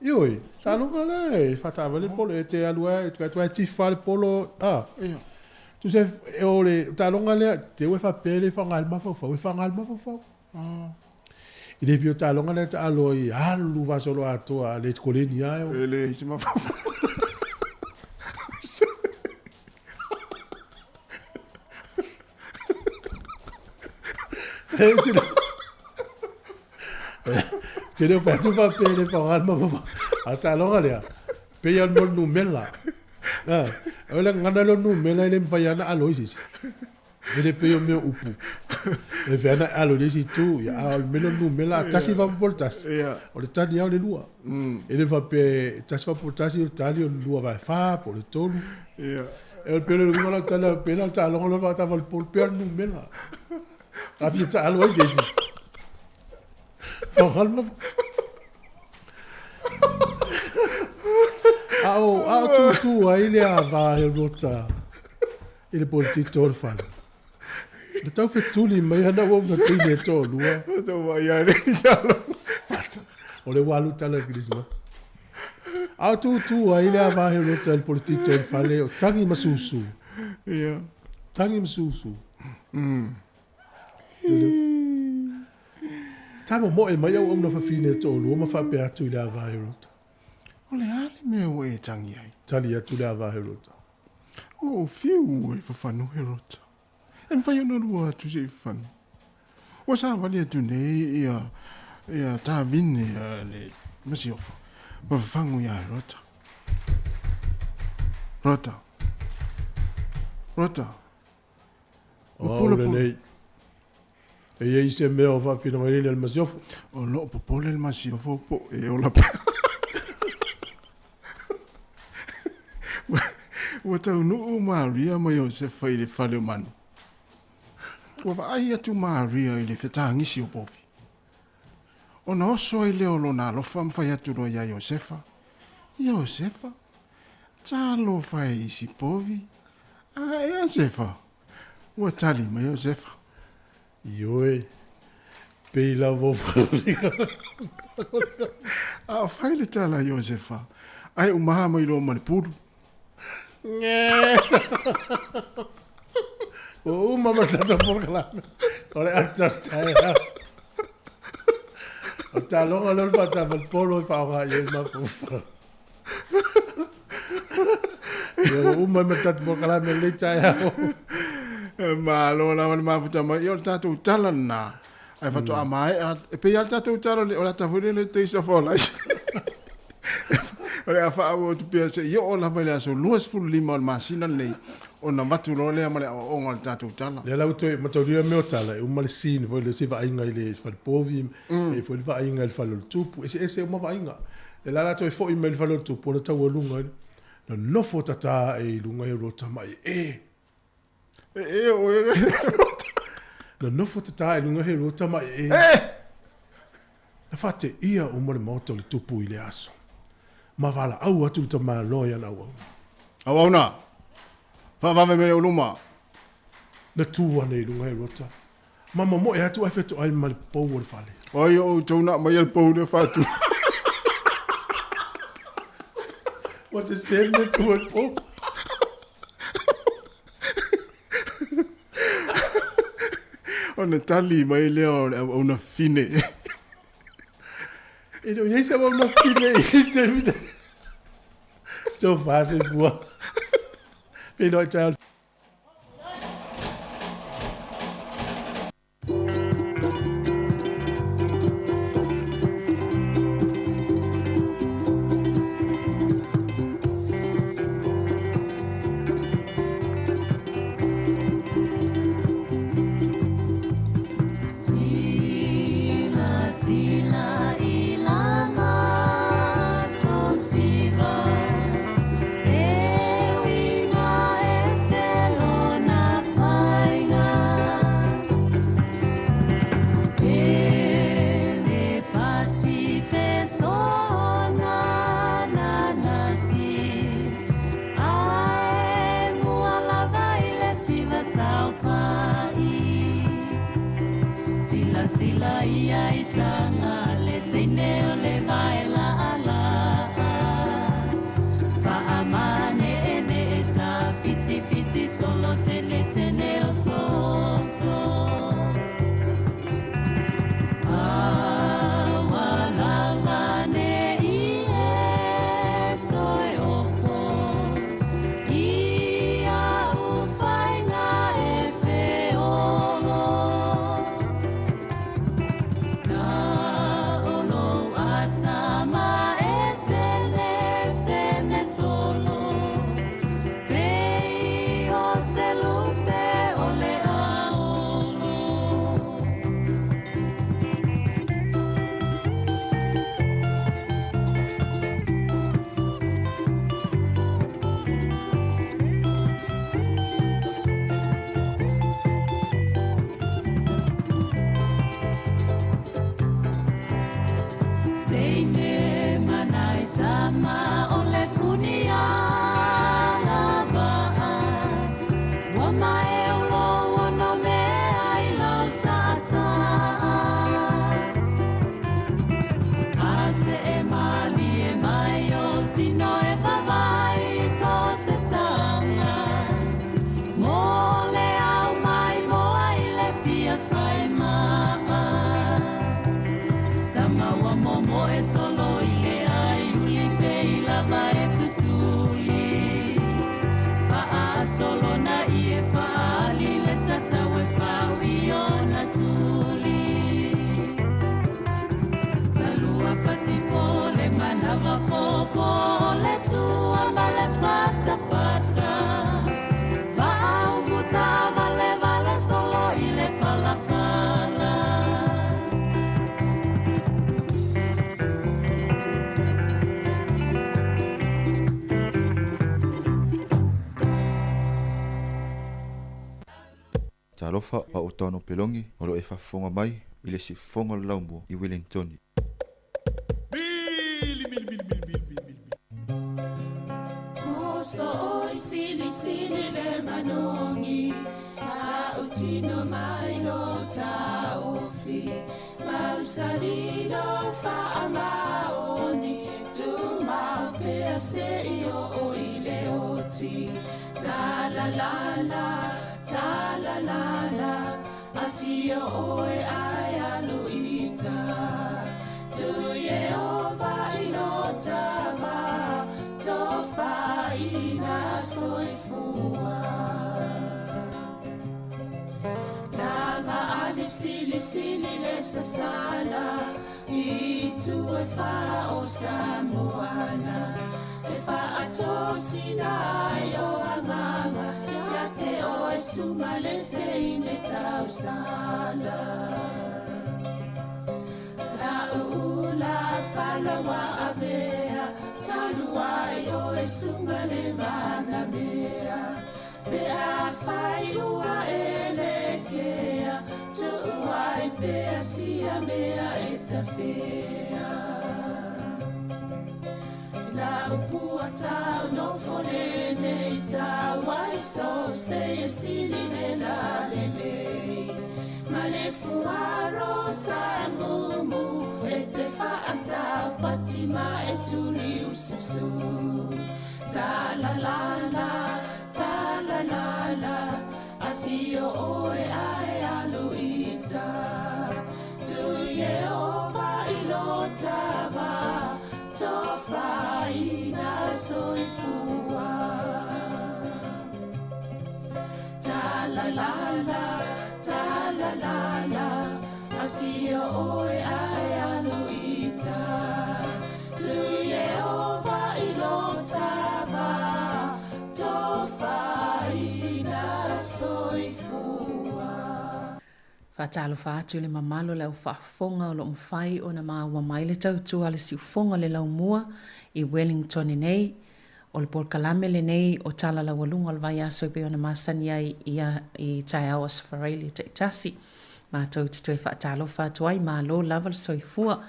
Ioe, taaloga la e faataavale le polo, e te alu lava, e te vaai atu lava e tifa le polo, a. Ia. Tusa o le taaloga lea, te i ua faapea e le faaaoga ai le mafaufau, e faaaoga le mafaufau. E le pei o taaloga lea taalo ai, alu faasoloatoa a le koleni lava e. E leai se mafaufau. Te leo whai atu whapea le whangan ma whawa. A taaloga lea, pei a mo numela. O le ngana lo numela e le mwhai ana alo isi isi. E le pei o mea upu. E whai ana alo le isi tu, ia a o le melo numela, a tasi whapapolo tasi. O le tali au le lua. E le whapea, tasi whapapolo tasi, o le tali o le lua vai wha, po le tolu. E o le pele le lunga lau tala, pele au taaloga lo whaatawale polo, pea le numela. A fia taalo ai se isi. A o, a o tūtū ai le ava he rota i le politito o le fale. Le tau fetuli mai ana ua una teine e toalua. Tau vai ai le talo. Fata. O le walu tala i Kirisima. A o tūtū ai le ava he rota i le politito o le fale o tangi ma susu. Ia. Tangi ma susu. Tā momoe mai auauna fafine e toalua ma faapea atu i le ava Herota. O le a le mea ua e tangi ai? Tali atu le ava Herota. Ua ou fiu ua e fafanu Herota. E mafai ona lua atu se i fafanu. Ua savali atu nei ia, ia Tavine a le Masiofo ma fafagu iā Herota. Rota. Rota. O au lenei. E i ai se mea o faafinogaina le masiofo. O loo popole le masiofo po e ola pea. Ua taunuu Maria ma Iosefa i le fale o manu. Ua vaai atu Maria i le fetagisi o povi. Ona oso ai lea o lona alofa ma fai atu loa iā Iosefa, Iosefa, talofa e isi povi, a ea Sefa? Ua tali mai o Sefa. Ioe, pei lava o fauliga. A o fai le tala a Iosefa, ae umaha mai loa ma le pulu. Ua uma ma le tatou polokalame o le ata o le taeao. O le taaloga lea o le faatavale polo e faaaoga i ai le mafaufau. Ia ua uma ma le tatou polokalame o lenei taeao. Malo lava le mafuta mai. Ia o le tatou tala lena. Ae faatoa maea, e pei lava le tatou tala o le ata foi lele Taste of Our Life. O le a faaauau atu pea seia oo lava i le aso 25 o le masina lenei ona avatu loa lea ma le aoaoga o le tatou tala. Lea la ua toe mataulia mea o tala, e uma le scene foi le isi vaaiga i le falepovi, e i ai foi le vaaiga i le fale o le tupu, eseese uma vaaiga. Lea la o le a toe foi mai i le fale o le tupu ona taualuga ai lea. Nonofo tata ae i luga i rota mai e. E e o e rota. Nonofo tata ae i luga i rota mai e. E! Na faateia uma le maota o le tupu i le aso. Ma valaau atu le tamaloa i ana auauna. Auauna! Faavave mai ou luma! Na tu ane i luga i rota. Ma momoe atu ae fetoai ma le pou o le fale. O ai o outou na aumaia le pou lea faatu. Ua sesē le mea e tuua i le po. Ona tali mai lea o le auauna fine. E le o i ai se auauna fine i le taimi nei. Tofa soifua. Feiloai taeao. Talofa a o Tano Pelongi o lo e faafofoga mai i le siufofoga o le Laumua i Wellingtoni. Ta-la-la-la, ta-la-la-la, Afio oe ae alu ita. Tu Iehova i lo tava, tofaina soifua. Ta-la-la-la, ta-la-la-la, Afio oe ae alu ita. Tu Iehova i lo tava, tofaina soifua. Faatalofa atu i le mamalu o le au faafofoga o lo o mafai ona maua mai le tautua a le siufoga o le laumua i Wellington nei. O le polokalame lenei o Tala Laualuga o le Vaiaso e pei ona masani ai ia i taeao Aso Faraile taitasi. Matou te toe faatalofa atu ai, malo lava le soifua.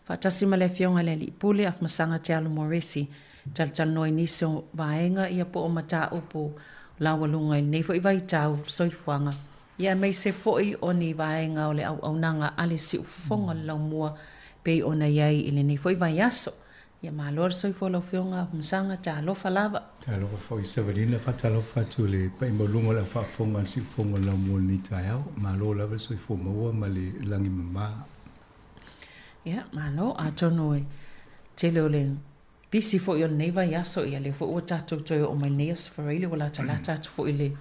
Faatasi ma le Afioga i le Alii Pule, Afamasaga Te Alo Moresi, talatalanoa i nisi o vaega ia po o mataupu laualuga i lenei foi vaitau o le soifuaga, ia aemaise foi o ni vaega o le auaunaga a le siufofoga o le laumua pei ona i ai i lenei foi vaiaso. Ia malo le soifua lau Afioga Afamasaga, talofa lava. Talofa foi Savalina, faatalofa atu i le pai maualuga o le au faafofoga a le siufofoga o le laumua i lenei taeao. Malo lava le soifua maua ma le lagi mama. Ia, malo, atonu e tele o le pisi foi o lenei vaiaso, ia lea foi ua tatou toe oo mai i lenei Aso Faraile ua latalata atu foi i le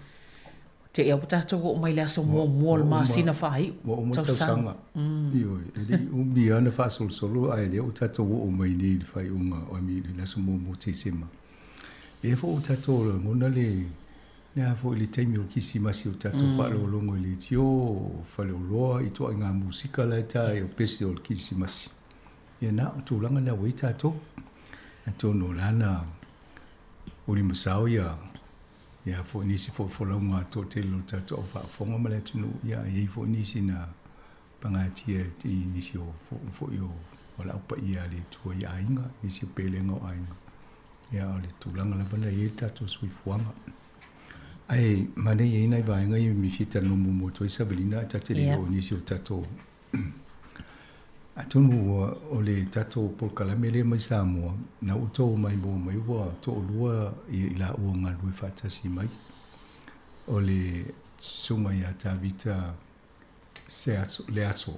Te ea ua tatou oo mai i le aso muamua o le masina faaiu. Ua uma tausaga. Ioe, e le i umi lava ona faasolosolo ae lea ua tatou oo mai nei i le faaiuga, I mean, i le aso muamua o Tesema. Lea foi ua tatou lagona le, le a foi le taimi o le Kirisimasi ua tatou faalogologo i leitio, faleoloa, ituaiga musika la e ta ai o pese o le Kirisimasi. Ia na o tulaga na ua i ai tatou. Atonu o la na ulimasao ia Ia foi nisi foi folauga a le toatele o le tatou au faafofoga ma le atunuu, ia e i ai foi nisi na pagatia i nisi o foi o valaau paia a le Atua i aiga, nisi o pelega o aiga. Ia o le tulaga lava lea e i ai le tatou soifuaga. Ae manaia e i ai nai vaega ia e fia talanoa muamua atu ai Savalina ae ta te le i oo i nisi o tatou Atonu o le tatou polokalame lea mai Samoa, na ua outou maimoa mai ua toalua i laua galulue faatasi mai. O le susuga ia Tavita Seaso, Leaso.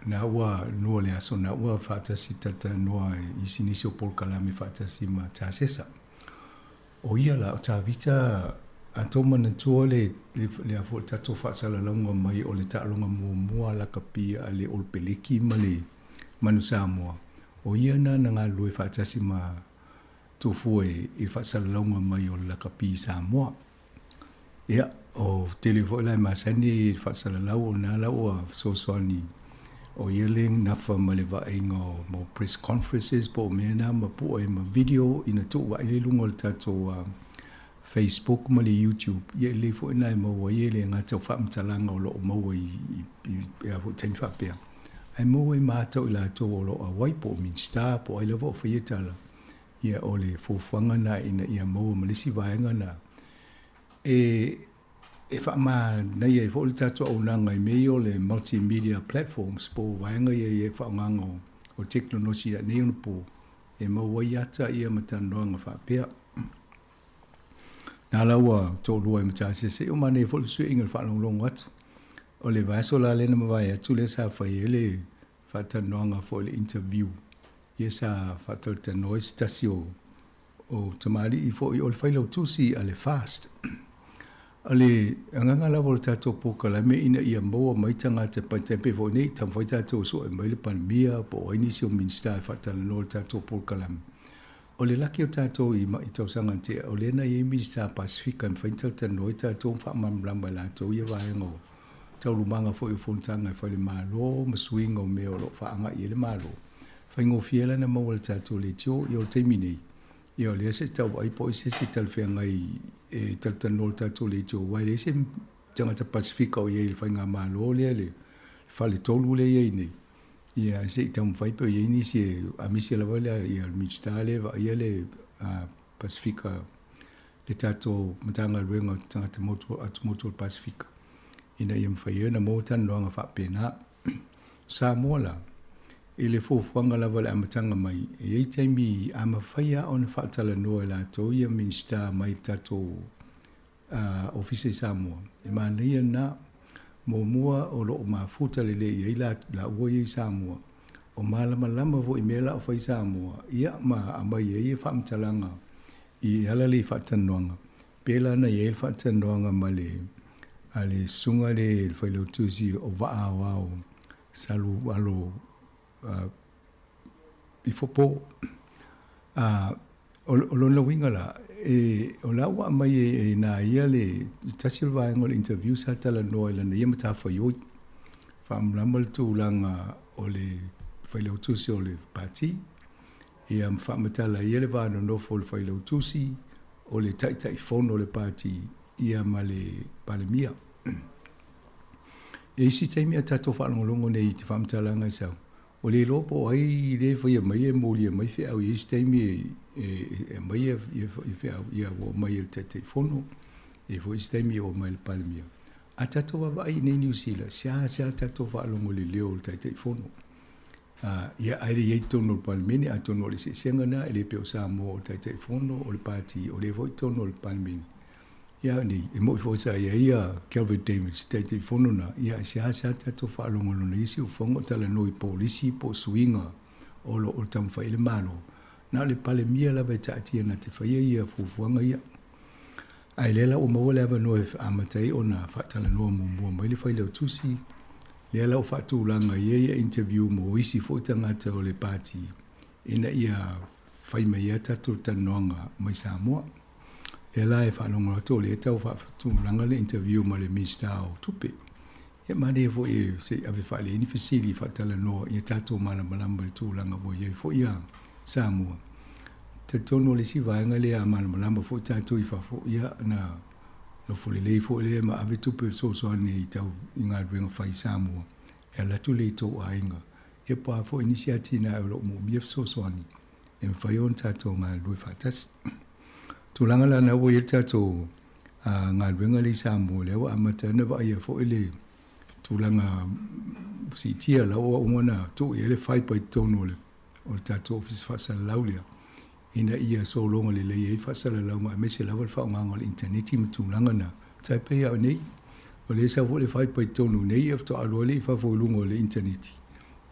Na ua nua Leaso, na ua faatasi talatalanoa i isi nisi o polokalame faatasi ma Tasesa. O ia la, o Tavita, a tou manatua le, le a foi le tatou faasalalauga mai o le taaloga muamua a lakapi a le Olopeleki ma le Manu Samoa, o ia na na galulue faatasi ma Tofua i le faasalalauga mai o le lakapi i Samoa. Ia, o tele foi la e masani i le faasalalau o na la ua fesoasoani o ia le nafa ma le vaaiga o mo press conferences po o mea na ma pue ma video ina tuu vaai le luga o le tatou Facebook ma le YouTube. Ia e lelei foi na e maua ai e le gata o faamatalaga o lo o maua i, i, i a foi taimi faapea. Ae maua ai ma ata o i latou o lo o auai po o Minista po o ai lava o faia tala. Ia o le fuafuaga na ina ia maua ma le isi vaega na e e faamanaia ai foi le tatou auaunaga i mea ia o le multimedia platforms po o vaega ia i faaaogaga o tekonolosi i nei onapo e maua ai ata ia ma talanoaga faapea. Na la ua toalua ai ma Tasese, ua manaia foi le fesuiaiga i le faalogologo atu. O le vaiaso la lea na mavae atu lea sa fai ai le faatalanoaga foi le interview ia sa faatalatalanoa ai se tasi o o tamalii foi o le failautusi a le FAST. O le agaga lava o le tatou polokalame ina ia maua mai tagata e pei foi nei taumafai tatou e sue mai le Palemia po o ai nisi o Minisita e faatalanoa le tatou polokalame. O le laki o tatou i i tausaga na tea, o lea na i ai Minisita Pasefika e mafai ona talatalanoa ai tatou ma faamalamalama e latou ia vaega o taualumaga foi o fonotaga e fai le Malo ma suiga o mea o lo o faaagai i ai le Malo. Faigofie la ona maua e le tatou leitio ia o le taimi nei, ia o lea se i tau vaai po o ai se isi e talafeagai e talatalanoa i le tatou leitio aua e leai se tagata Pasefika o i ai i le faigamalo lea le faletolu lea e i ai nei. Ia se i taumafai pe o i ai nisi e aemaise lava le ia le Minisita lea e vaaia le Pasefika le tatou Matagaluega o Tagata Motu Atumotu o le Pasefika ina ia mafai ai ona maua talanoaga faapena. Samoa la, I le fuafuaga lava i le amataga mai, e i ai taimi a mafai lava ona faatalanoa e latou ia Minisita mai le tatou Ofisa i Samoa, e manaia lena. Muamua o lo o mafuta lelei i ai laua ia i Samoa, o malamalama foi i mea la o fai i Samoa, ia ma aumai ai ia faamatalaga i ala lea i faatalanoaga. Pēlā na i ai le faatalanoaga ma le a le susuga lea le Failautusi o Vaa Aoao Salu Alo Ifo Po. A o lona uiga la, e, o la ua aumai e na ia le tasi o le vaega o le interview sa talanoa i lana ia matafaioi. Faamalamalama le tulaga o le Failautusi o le Pati, ia ma faamatala ai le va nonofo o le Failautusi, o le Taitaifono o le Pati, ia ma le Palemia. E isi taimi a tatou faalogologo nei i te faamatalaga e sau, ua le iloa po o ai lea e faia mai e molia mai feau i isi taimi e aumai ia feau, ia ua omai e le Taitaifono, e foi isi taimi e omai e le Palemia. A tatou vaavaai i nei Niu Sila, seasea tatou faalogo i le leo o le Taitaifono. Ia, ae le i ai i totonu o le Palemene, atonu o le eseesega lena, e le pei o Samoa o le Taitaifono, o le Pati, o lea foi i totonu o le Palemene. Ia, nei, e moni foi sa i ai ia Kelvin Davis, le Taitaifono na, ia, ae seasea tatou faalogo i lona ia siufofoga o talanoa i polisi po o suiga o lo o taumafai ai le Malo. Na o le Palemia lava e taatia na te faia ia fuafuaga ia. Ae lea la ua maua le avanoa e amata ai ona faatalanoa muamua mai le Failautusi, lea la ua faatulaga ai ia interview mo isi foi tagata o le Pati ina ia fai mai ai tatou talanoaga mai Samoa. Lea la e faalogo atu o lea e tau faatulaga le interview ma le Minisita o Tupe. Ia manaia foi e se i ave faalelei ni fesili faatalanoa ia tatou malamalama i le tulaga ua i ai foi ia Samoa. Talitonu o le isi vaega lea a malamalama foi tatou i fafo, ia na nofo lelei foi lea ma ave tupe fesoasoani i tau i galuega fai i Samoa e alu atu lea i tou aiga. Ia po o a foi nisi atinae o lo o moomia fesoasoani e mafai ona tatou galulue faatasi. Tulaga la na ua i ai le tatou galuega lea i Samoa, lea ua amata ai ona vaaia foi le tulaga siitia la ua uma ona tuu i ai le fibre i totonu o le o le tatou Ofisa Faasalalau lea, ina ia sologa lelei ai faasalalauga aemaise lava le faaaogaga o le initaneti ma tulaga na. Tai pei lava o nei, o lea e sau foi le fibre i totonu nei, ia faatoa alu ai lea i fafo i luga o le initaneti.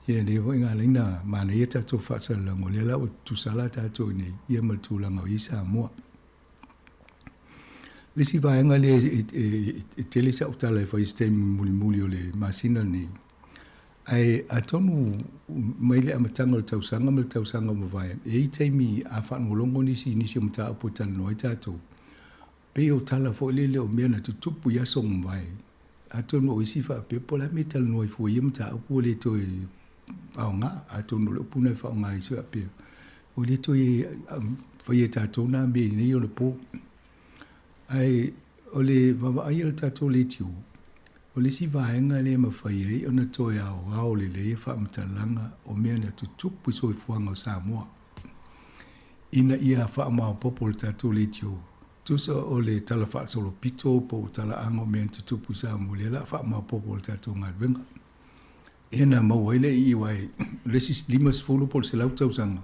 Ia lea foi na ala ai ona manaia tatou faasalalauga, o lea la ua tutusa la tatou i inei ia ma le tulaga o i ai Samoa. Le isi vaega lea e tele sau tala e fai i se taimi mulimuli o le masina lenei, ae atonu mai le amataga o le tausaga ma le tausaga ua mavae, e i ai taimi a faalogologo nisi i nisi o mataupu e talanoa ai tatou, pei o tala foi lele o mea na tutupu i aso ua mavae. Atonu o isi faapea po o le a le mea e talanoa ai fua i ia mataupu ua le toe aoga, atonu o le upu lena e faaaoga e isi faapea, ua le toe faia e tatou na mea i nei ona po. Ae o le vaavaai a le tatou leitio, o le isi vaega lea e mafai ai ona toe aoao lelei faamatalaga o mea na tutupu i soifuaga o Samoa ina ia faamaopoopo le tatou leitio. Tusa o le Tala Faasolopito po o talaaga o mea na tutupu i Samoa, lea o le a faamaopoopo le tatou galuega. Ia na maua ai le ii aua o le isi 50 po o le 100 tausaga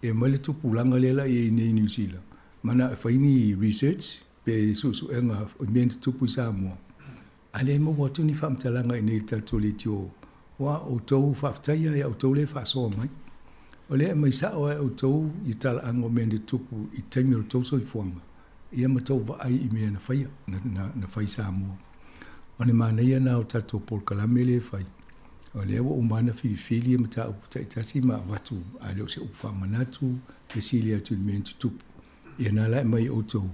e aumai le tupulaga lea la i ai nei i Niu Sila ma na fai ni research pe suesuega i mea na tutupu i Samoa a le maua atu ni faamatalaga i nei i le tatou leitio aua o outou faafetai lava ia outou lea e faasoa mai. O lea e aumai sao lava e outou i talaaga o mea na tutupu i taimi o le tou soifuaga ia ma tou vaai i mea na faia na fai i Samoa. O le manaia lena o tatou polokalame lea e fai, o lea ua uma ona filifili ia mataupu taitasi ma avatu, a le o se upu faamanatu, fesili atu i le mea na tutupu. Ia na la e aumai e outou.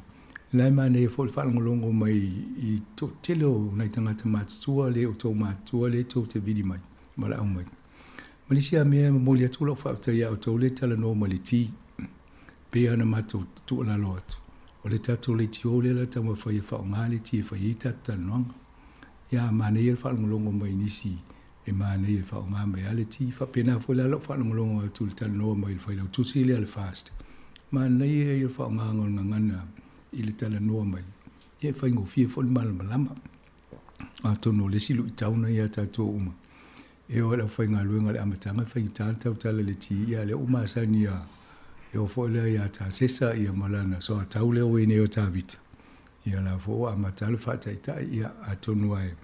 O la e manaia foi le faalogologo mai i toatele o nai tagata matutua le outou matutua lea tou te vili mai, valaau mai. Ma le isi lava mea e momoli atu lau faafetai ia outou lea e talanoa mai i le ti, pei lava ona matou tuualalo atu, o le tatou leitio lea o le a taumafai e faaaoga le ti e fai ai tatou talanoaga. Ia manaia le faalogologo mai i nisi e manaia e faaaoga mai lava le ti. Faapena foi la lau faalogologo atu i le talanoa mai i le failautusi lea a le FAST. Manaia ia o le faaaogaina o le gagana i le talanoa mai, ia e faigofie foi le malamalama. Atonu o le isi luitau na ia tatou uma. E oo i le aufaigaluega i le amataga e faigata ona tautala i le ti, a o lea ua masani a e oo foi lea ia Tasesa ia ma lana soatau lea ua i nei o Tavita, ia la foi ua amata le faataitai, ia atonu lava e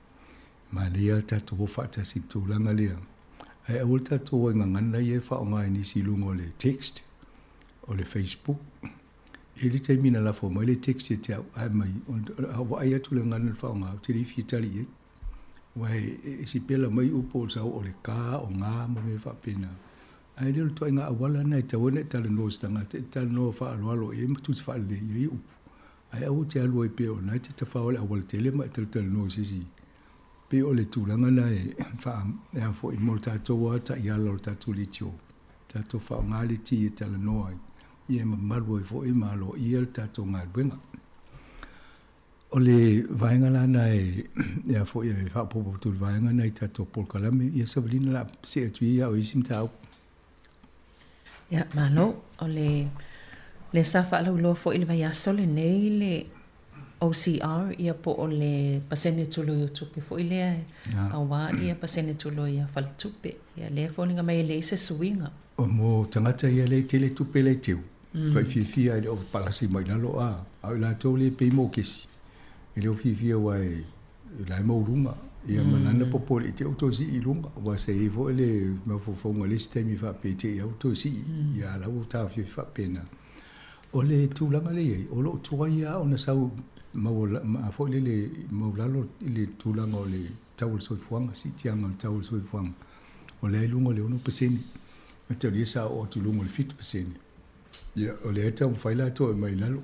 manaia le tatou o faatasi i le tulaga lea. Ae aua le tatou o i gagana ia e faaaoga e nisi i luga o le text, o le Facebook. E i ai le taimi na lafo mai le text ia te au, ae mai, a ou vaai atu i le gagana na faaaoga, ou te le i fia tali i ai. Aua e sipela mai upu o le sau o le ka, o ga ma mea faapena. Ae le o le ituaiga auala lena e tatau ai ona e talanoa i se tagata, e te talanoa faaaloalo i ai ma tusi faalelei i ai upu. Ae aua e te alu ai pei o lena e te tafao i le aualatele ma e talatalanoa i se isi. Pei o le tulaga lena e faa, e a foi, mo le tatou lava taiala o le tatou leitio, tatou faaaoga le ti e talanoa ai, ia e mamalu ai foi ma aloaia le tatou galuega. O le vaega la na e e a foi e faaopoopo atu i le vaega na i tatou polokalame, ia Savalina la see atu ia o isi mataupu. Ia, malo. O le lea sa faalauiloa foi i le vaiaso lenei le OCR, ia po o le pasene tului o tupe foi lea aua ia pasene tului a faletupe. Ia lea e foliga mai e leai se suiga. O mo tagata ia lea e tele tupe la e teu, matuai fiafia e le o palasi mai lalo a, a o i latou lea e pei mokesi, e le o fiafia aua e la e maualuga, ia ma lana popole i te i ua toe sii i luga, aua sa i ai foi le mafaufauga i le isi taimi faapea i te i lava ua toe sii, ia a o la ua taofiofi faapena. O le tulaga lea e i ai, o lo o tuai lava ona sau maua foi lele maualalo i le tulaga o le tau o le soifuaga, siitiaga o le tau o le soifuaga. O lea i luga o le 6%, mataulia sa oo atu i luga o le 7%. Ia, o lea e taumafai latou e aumai i lalo.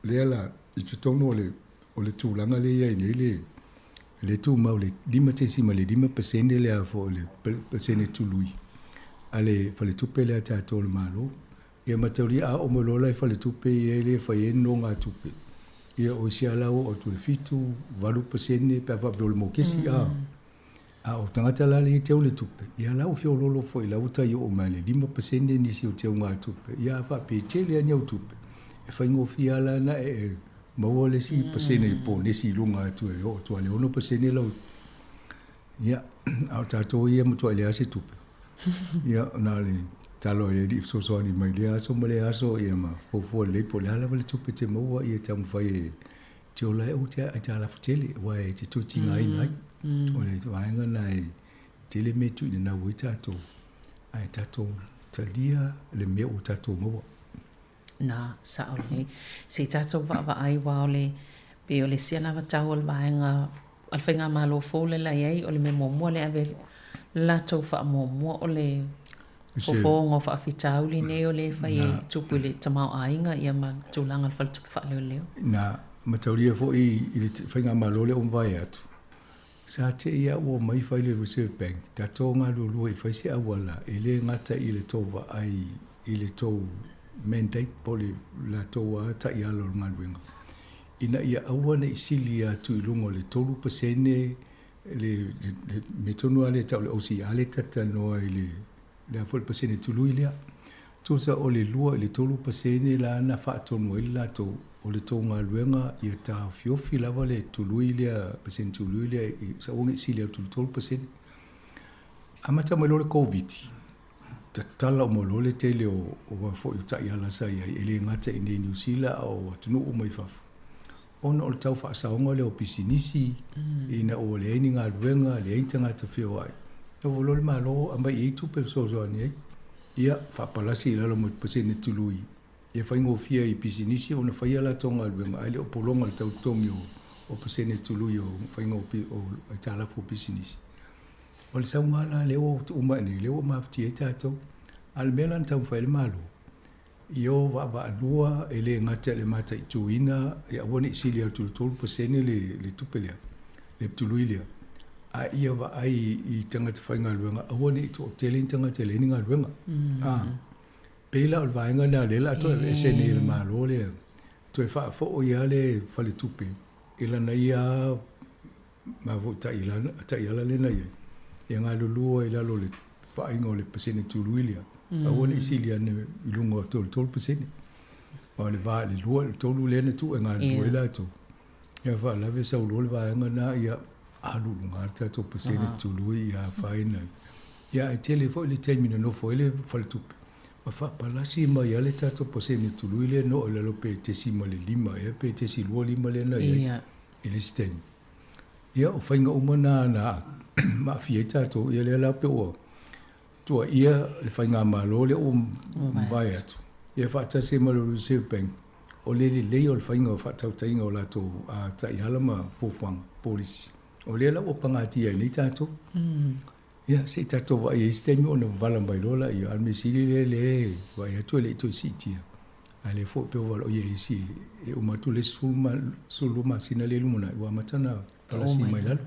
O lea la, i totonu o le, o le tulaga lea e i ai nei le, le tumau le 5.5% lea foi le pasene tului a le faletupe lea a tatou o le Malo. Ia mataulia a oo mai loa la i faletupe ia lea e fai ai nonogatupe, ia o isi lava la ua oo atu i le 7, 8% pe a faapea o le mokesi a. A o tagata la lea e teu le tupe, ia la ua feoloolo foi, la ua tai oo mai le 5% nisi o teugatupe. Ia a faapea e tele lava ni au tupe, e faigofie lava la ona e maua le isi pasene ponesi i luga atu e oo atu lava i le 6% lau. Ia, a o tatou ia e matuai leai se tupe. Ia, na o le tatalo i le Alii e fesoasoani mai i lea aso ma lea aso, ia ma fuafua lelei po o le a lava le tupe e te maua, ia taumafai e te ola ai, aua te aitalafu tele, aua e te toe tigaina ai. O le vaega lena e tele mea e tuuinanau ai tatou, ae tatou talia le mea ua tatou maua. Na, sao lelei. Se i tatou vaavaai aua o le, pei o le isi anavatau o le vaega a le faigamalo fou lea la i ai, o le mea muamua lea e ave le latou faamuamua o le fofooga o faafitauli nei o lea e fai e tupu i le tamaoaiga ia ma tulaga o le faletupe faaleoleo. Na mataulia foi i le faigamalo lea ua mavae atu, sa te i lava ua omai fai le Reserve Bank, tatou galulue e fai se auala e le gata i le tou vaai i le tou mandate po o le latou lava taiala o le galuega, ina ia aua ne i sili atu i luga o le 3% le mea tonu lava lea e tau o le OCR lea e talatalanoa i le le a foi le pasene tului lea. Tusa o le 2 i le 3% la na faatonu ai le latou o le tou galuega ia taofiofi lava le tului lea, pasene tului lea i sa aua ne i sili atu i le 3%. Amata mai loa le Koviti, tatala uma loa le tele o o a foi o taiala sa i ai, e le gata i inei i Niu Sila a o atunuu uma i fafo, ona o le tau faasaoga lea o pisinisi, ina ua leai ni galuega, leai ni tagata feoai. Nofo loa le Malo aumai i ai tupe e fesoasoani ai. Ia, faapalasi i lalo ma le pasene tului, ia faigofie ai i pisinisi ona fai a latou galuega ae le o pologa le tau totogi o pasene tului o faiga o aitalafu o pisinisi. O le sauga la lea ua tuu mai nei, lea ua mafatia ai tatou. A o le mea la na taumafai ai le Malo, ia o vaavaalua e le gata i le mataituina ia aua ne i sili atu i le 3% le tupe lea, le tului lea, a ia vaai i tagata faigaluega aua ne i toatele ni tagata e leai ni galuega. A pei la o le vaega lena lea o le a toe aveese nei e le Malo lea, toe faafoi lava le faletupe i lana ia ma foi taiala lea na i ai, ia galulue ai i lalo o le vaaiga o le pasene tului lea, aua ne i sili ane i luga o le 33%. Aua o le va i le 2 i le 3 lea na tuu e galulue ai latou, ia faalave sau loa le vaega lena, ia alu i luga le tatou pasene tului ia afaina ai. Ia ae tele foi le taimi na nofo ai le faletupe ma faapalasi mai lava le tatou pasene tului lea na oo i lalo pe 0.5 ea pe 0.25 lea na i ai i le isi taimi. Ia o faiga uma na na maafia ai tatou, ia lea la pe ua tuuaia le faigamalo lea ua mavae atu, ia faatasi ai ma le Reserve Bank, o le lelei o le faiga o faatautaiga o latou taiala ma fuafuaga polisi. O lea la ua pagatia ai nei tatou. Ia, se i tatou vaai ai se taimi ona vala mai loa laia, a o le mea sili lea lea e vaai atu e le i toe siitia. A o lea foi pei ua valaaulia e isi e uma atu le isi 12 masina lea i lumanai ua amata ona palasi mai lalo.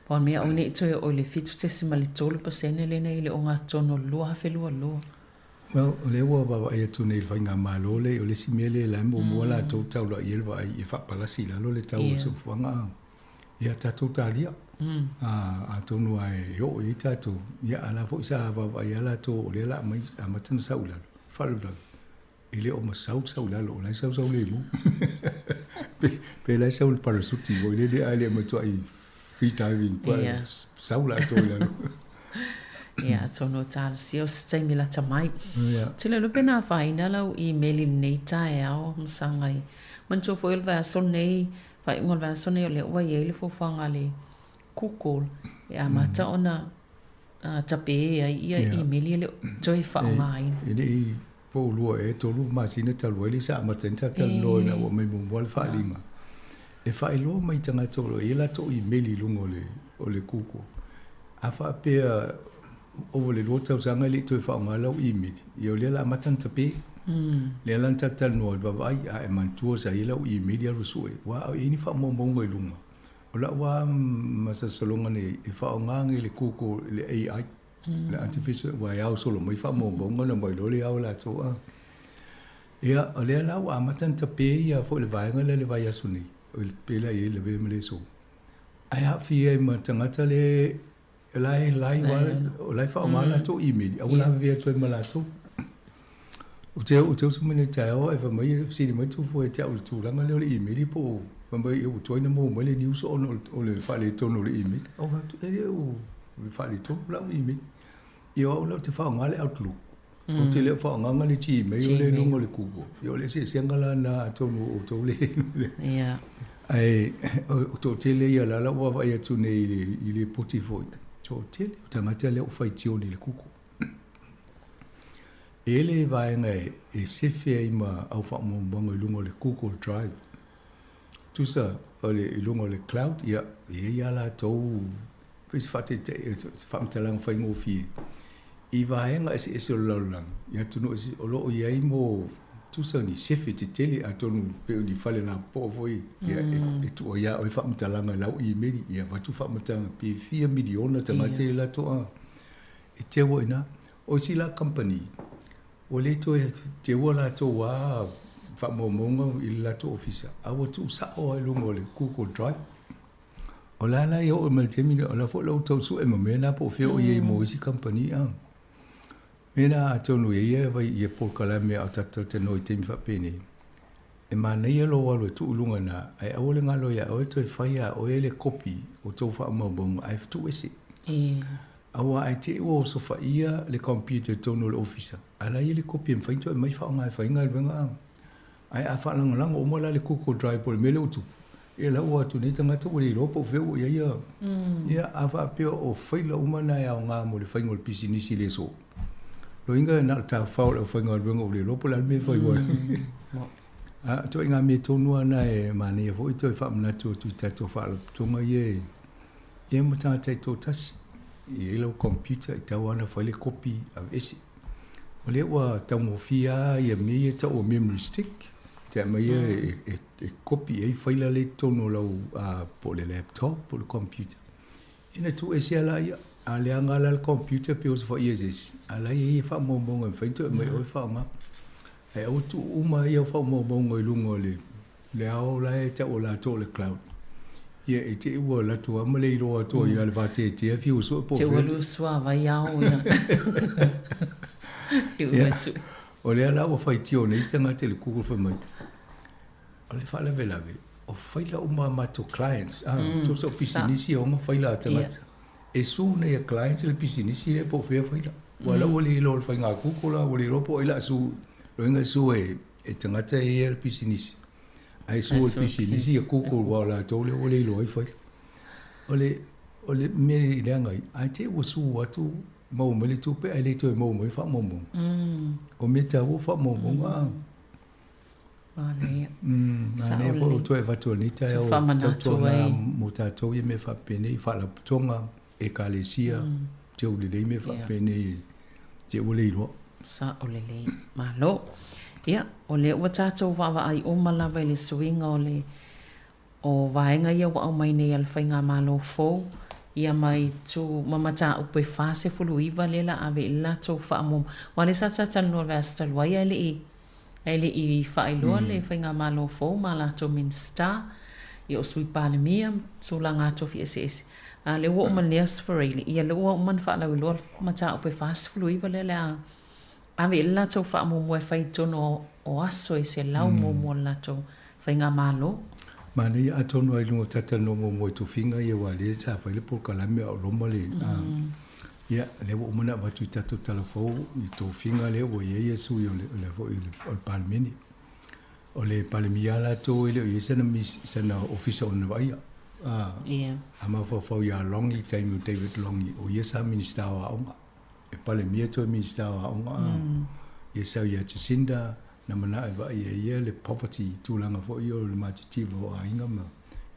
Pau le mea aua ne i toe oo i le 7.3% lea na i le ogatotonu o le 2022. Well, o lea ua vaavaai atu nei i le faigamalo lea, o le isi mea lea la e muamua latou taulai i ai le vaai e faapalasi i lalo le tau o le soifuaga. Ia tatou talia. Atonu lava e oo i ai tatou, ia a o la foi sa vaavaai lava latou o lea o le a aumai, amata ona sau i lalo. Faalavelave, e le o masau le sau i lalo, o la e sau sau lemu. Pe la e sau i le parasuti foi lele ae le matuai free diving po yeah. sau latou i lalo. Ia, atonu o talosia o se taimi lata mai. Yeah. Tele lo pena afaina lau email i lenei taeao, masaga i. Manatua foi o le vaiaso nei, faaiuga o le vaiaso nei o lea ua i ai le fuafuaga a le Google e amata ona tape ai ia email ia e le o toe faaaogaina. E le i po ua lua ea tolu masina talu ai lea sa amata ai ona talatalanoa ina ua aumai muamua le faaaliga e faailoa mai i tagata o lo o i ai latou email i luga o le Google. A faapea ova le lua tausaga e le i toe faaaoga lau email, ia o lea o le a amata ona tape. Lea la na talatalanoa i le vaavaai, a e manatua sa i ai lau email alu e sue, aua a i ai ni faamaumauga i luga, O lau lava masalosaloga nei e faaaoga nei le Google i le AI, le artificial, aua e ao solo mai faamaumauga ona aumai loa lea o latou a. Ia, o lea la ua amata ona tape ia foi le vaega lea i le vaiaso nei, pe la i ai le lavea ma le aso. Ae aafia ai ma tagata le o la e live lava, o la e faaaoga latou email, ae ua lavevea atu ai ma latou. Ou te ou te usu mai nei i le taeao ae fai mai, fesili mai Tufua ia te au i le tulaga lea o le email po o fai mai ua tuai ona maua mai le news ona o le faaletonu o le email. Ou fai atu, e le o faaletonu lau email. Ia o au la ou te faaaoga le Outlook. Ou te le o faaaogaina le Gmail lea i luga o le Google. Ia o le eseesega la lena atonu o outou le Ia. Ae o toatele ia la la ua vaavaai atu nei i le lipoti foi, toatele o tagata lea ua faitio nei i le Google. E i ai le vaega e sefe ai ma au faamaumauga i luga o le Google Drive. Tusa o le i luga o le cloud, ia, e i ai lava latou, pei se faataitaiga, se faamatalaga faigofie, i vaega eseese o le lalolagi, i atunuu eseese, o lo o i ai mo, tusa ni sefe tetele, atonu pei o ni fale lapopoa foi, ia, e tuu ai ia oe faamatalaga i lau email, ia avatu faamatalaga pe fia miliona tagata i latou a. E teua i ina. O isi la kamupani, ua le toe teua latou a faamaumauga i le latou ofisa, a ua tuu sao lava i luga o le Google Drive. O la la e oo mai le taimi lea, o la foi la ua tau sue ma mea na po o fea o i ai mo isi kamupani a. Mea na atonu e i ai ia polokalame a o tatou talatalanoa i taimi faapenei, e manaia lou alu e tuu i luga i ina, ae aua le galo ia oe toe fai ia oe le kopi o tou faamaumauga ae tuuese. Aua ae te i ua osofaia le computer i totonu o le ofisa, a la e i ai le kopi e mafai ona toe aumai faaaoga e fai ai galuega a. Ae a faalagolago uma la le Google Drive po o le mea lea ua tupu, ia la ua o atu nei tagata ua le iloa po o fea ua i ai ia. Ia a faapea o faila uma na e aoga mo le faiga o le pisinisi i le aso. Loiga na o le tafafao o le aufaigaluega ua le iloa po o le a le mea e fai ai. A ituaiga mea tonu lava na e manaia foi toe faamanatu atu i tatou faalapotopotoga ia e Ia ma tagata taitoatasi, e i ai lau computer e tatau lava ona fai le kopi aveese. O lea ua taugofie lava ia mea ia e tau o memory stick, te aumaia e kopi i ai faila lea i totonu o lau po o le laptop po o le computer. Ia ona tuuese lava lea, a leaga la le computer pe osofaia e se isi, a o la e i ai faamaumauga e mafai ona toe aumai e oe faaaoga. Ae aua tuu uma ia faamaumauga i luga o le Le ao la e tau o latou o le cloud. Ia e te i ua alu atu lava ma le iloa atu ai le vateatea fiu e sue po o fea. Te ua lu suavai ao ia. Fiu e sue. O lea la ua faitio nei isi tagata i le Google fai mai, o le faalavelave, o faila uma a matou clients, a, tusa o pisinisi e ona faila a tagata. E sue nei a clients le pisinisi lea po o fea faila. Ua la ua le iloa o le faiga Google la, ua le iloa po o ai la sue, loiga e sue e tagata e ia le pisinisi. Ae sue e le pisinisi ia Google aua o latou lea ua le iloa ai faila. O le, o le mea i leaga ai, ae te i ua sue atu maua mai le tupe ae le toe maua mai faamaumauga. O mea taua o faamaumauga a. Manaia. Manaia foi o toe avatu o lenei taeao tautuana mo tatou ia mea faapenei, faalapotopotoga, ekalesia, teu lelei mea faapenei te ua le iloa. Sao lelei. Malo. Ia, o lea ua tatou vaavaai uma lava i le suiga o le o vaega ia ua aumai nei a le Faigamalo fou, ia ma itu ma mataupu e 49 lea la ave i le latou faamuamua. Aua o lea sa talatalanoa i le vaiaso talu ai ae le i ae le i faailoa le Faigamalo fou ma latou Minisita, ia o Sui Palemia ma tulaga tofi eseese. A o lea ua oo mai i lenei Aso Faraile, ia lea ua uma ona faalauiloa le mataupu e 49 lea o le a Ave i le latou faamuamua e fai i totonu o aso e 100 muamua o le latou faigamalo. Manaia atonu ai luga o talatalanoa muamua i tofiga ia aua lea sa fai le polokalame a o loma le ia lea ua uma ona avatu i tatou tala fou i tofiga lea ua i ai ia sui o le o le foi o le Palemene. O le Palemia latou e le o i ai sana sana ofisa o lona vaaia. A mafaufau ia Long i taimi o David Long o ia sa Minisita o Aoga. E Palemia toe Minisita o Aoga a ia sau ia Jacinda na manao e vaai e ia le poverty i tulaga foi ia o le matitiva o aiga ma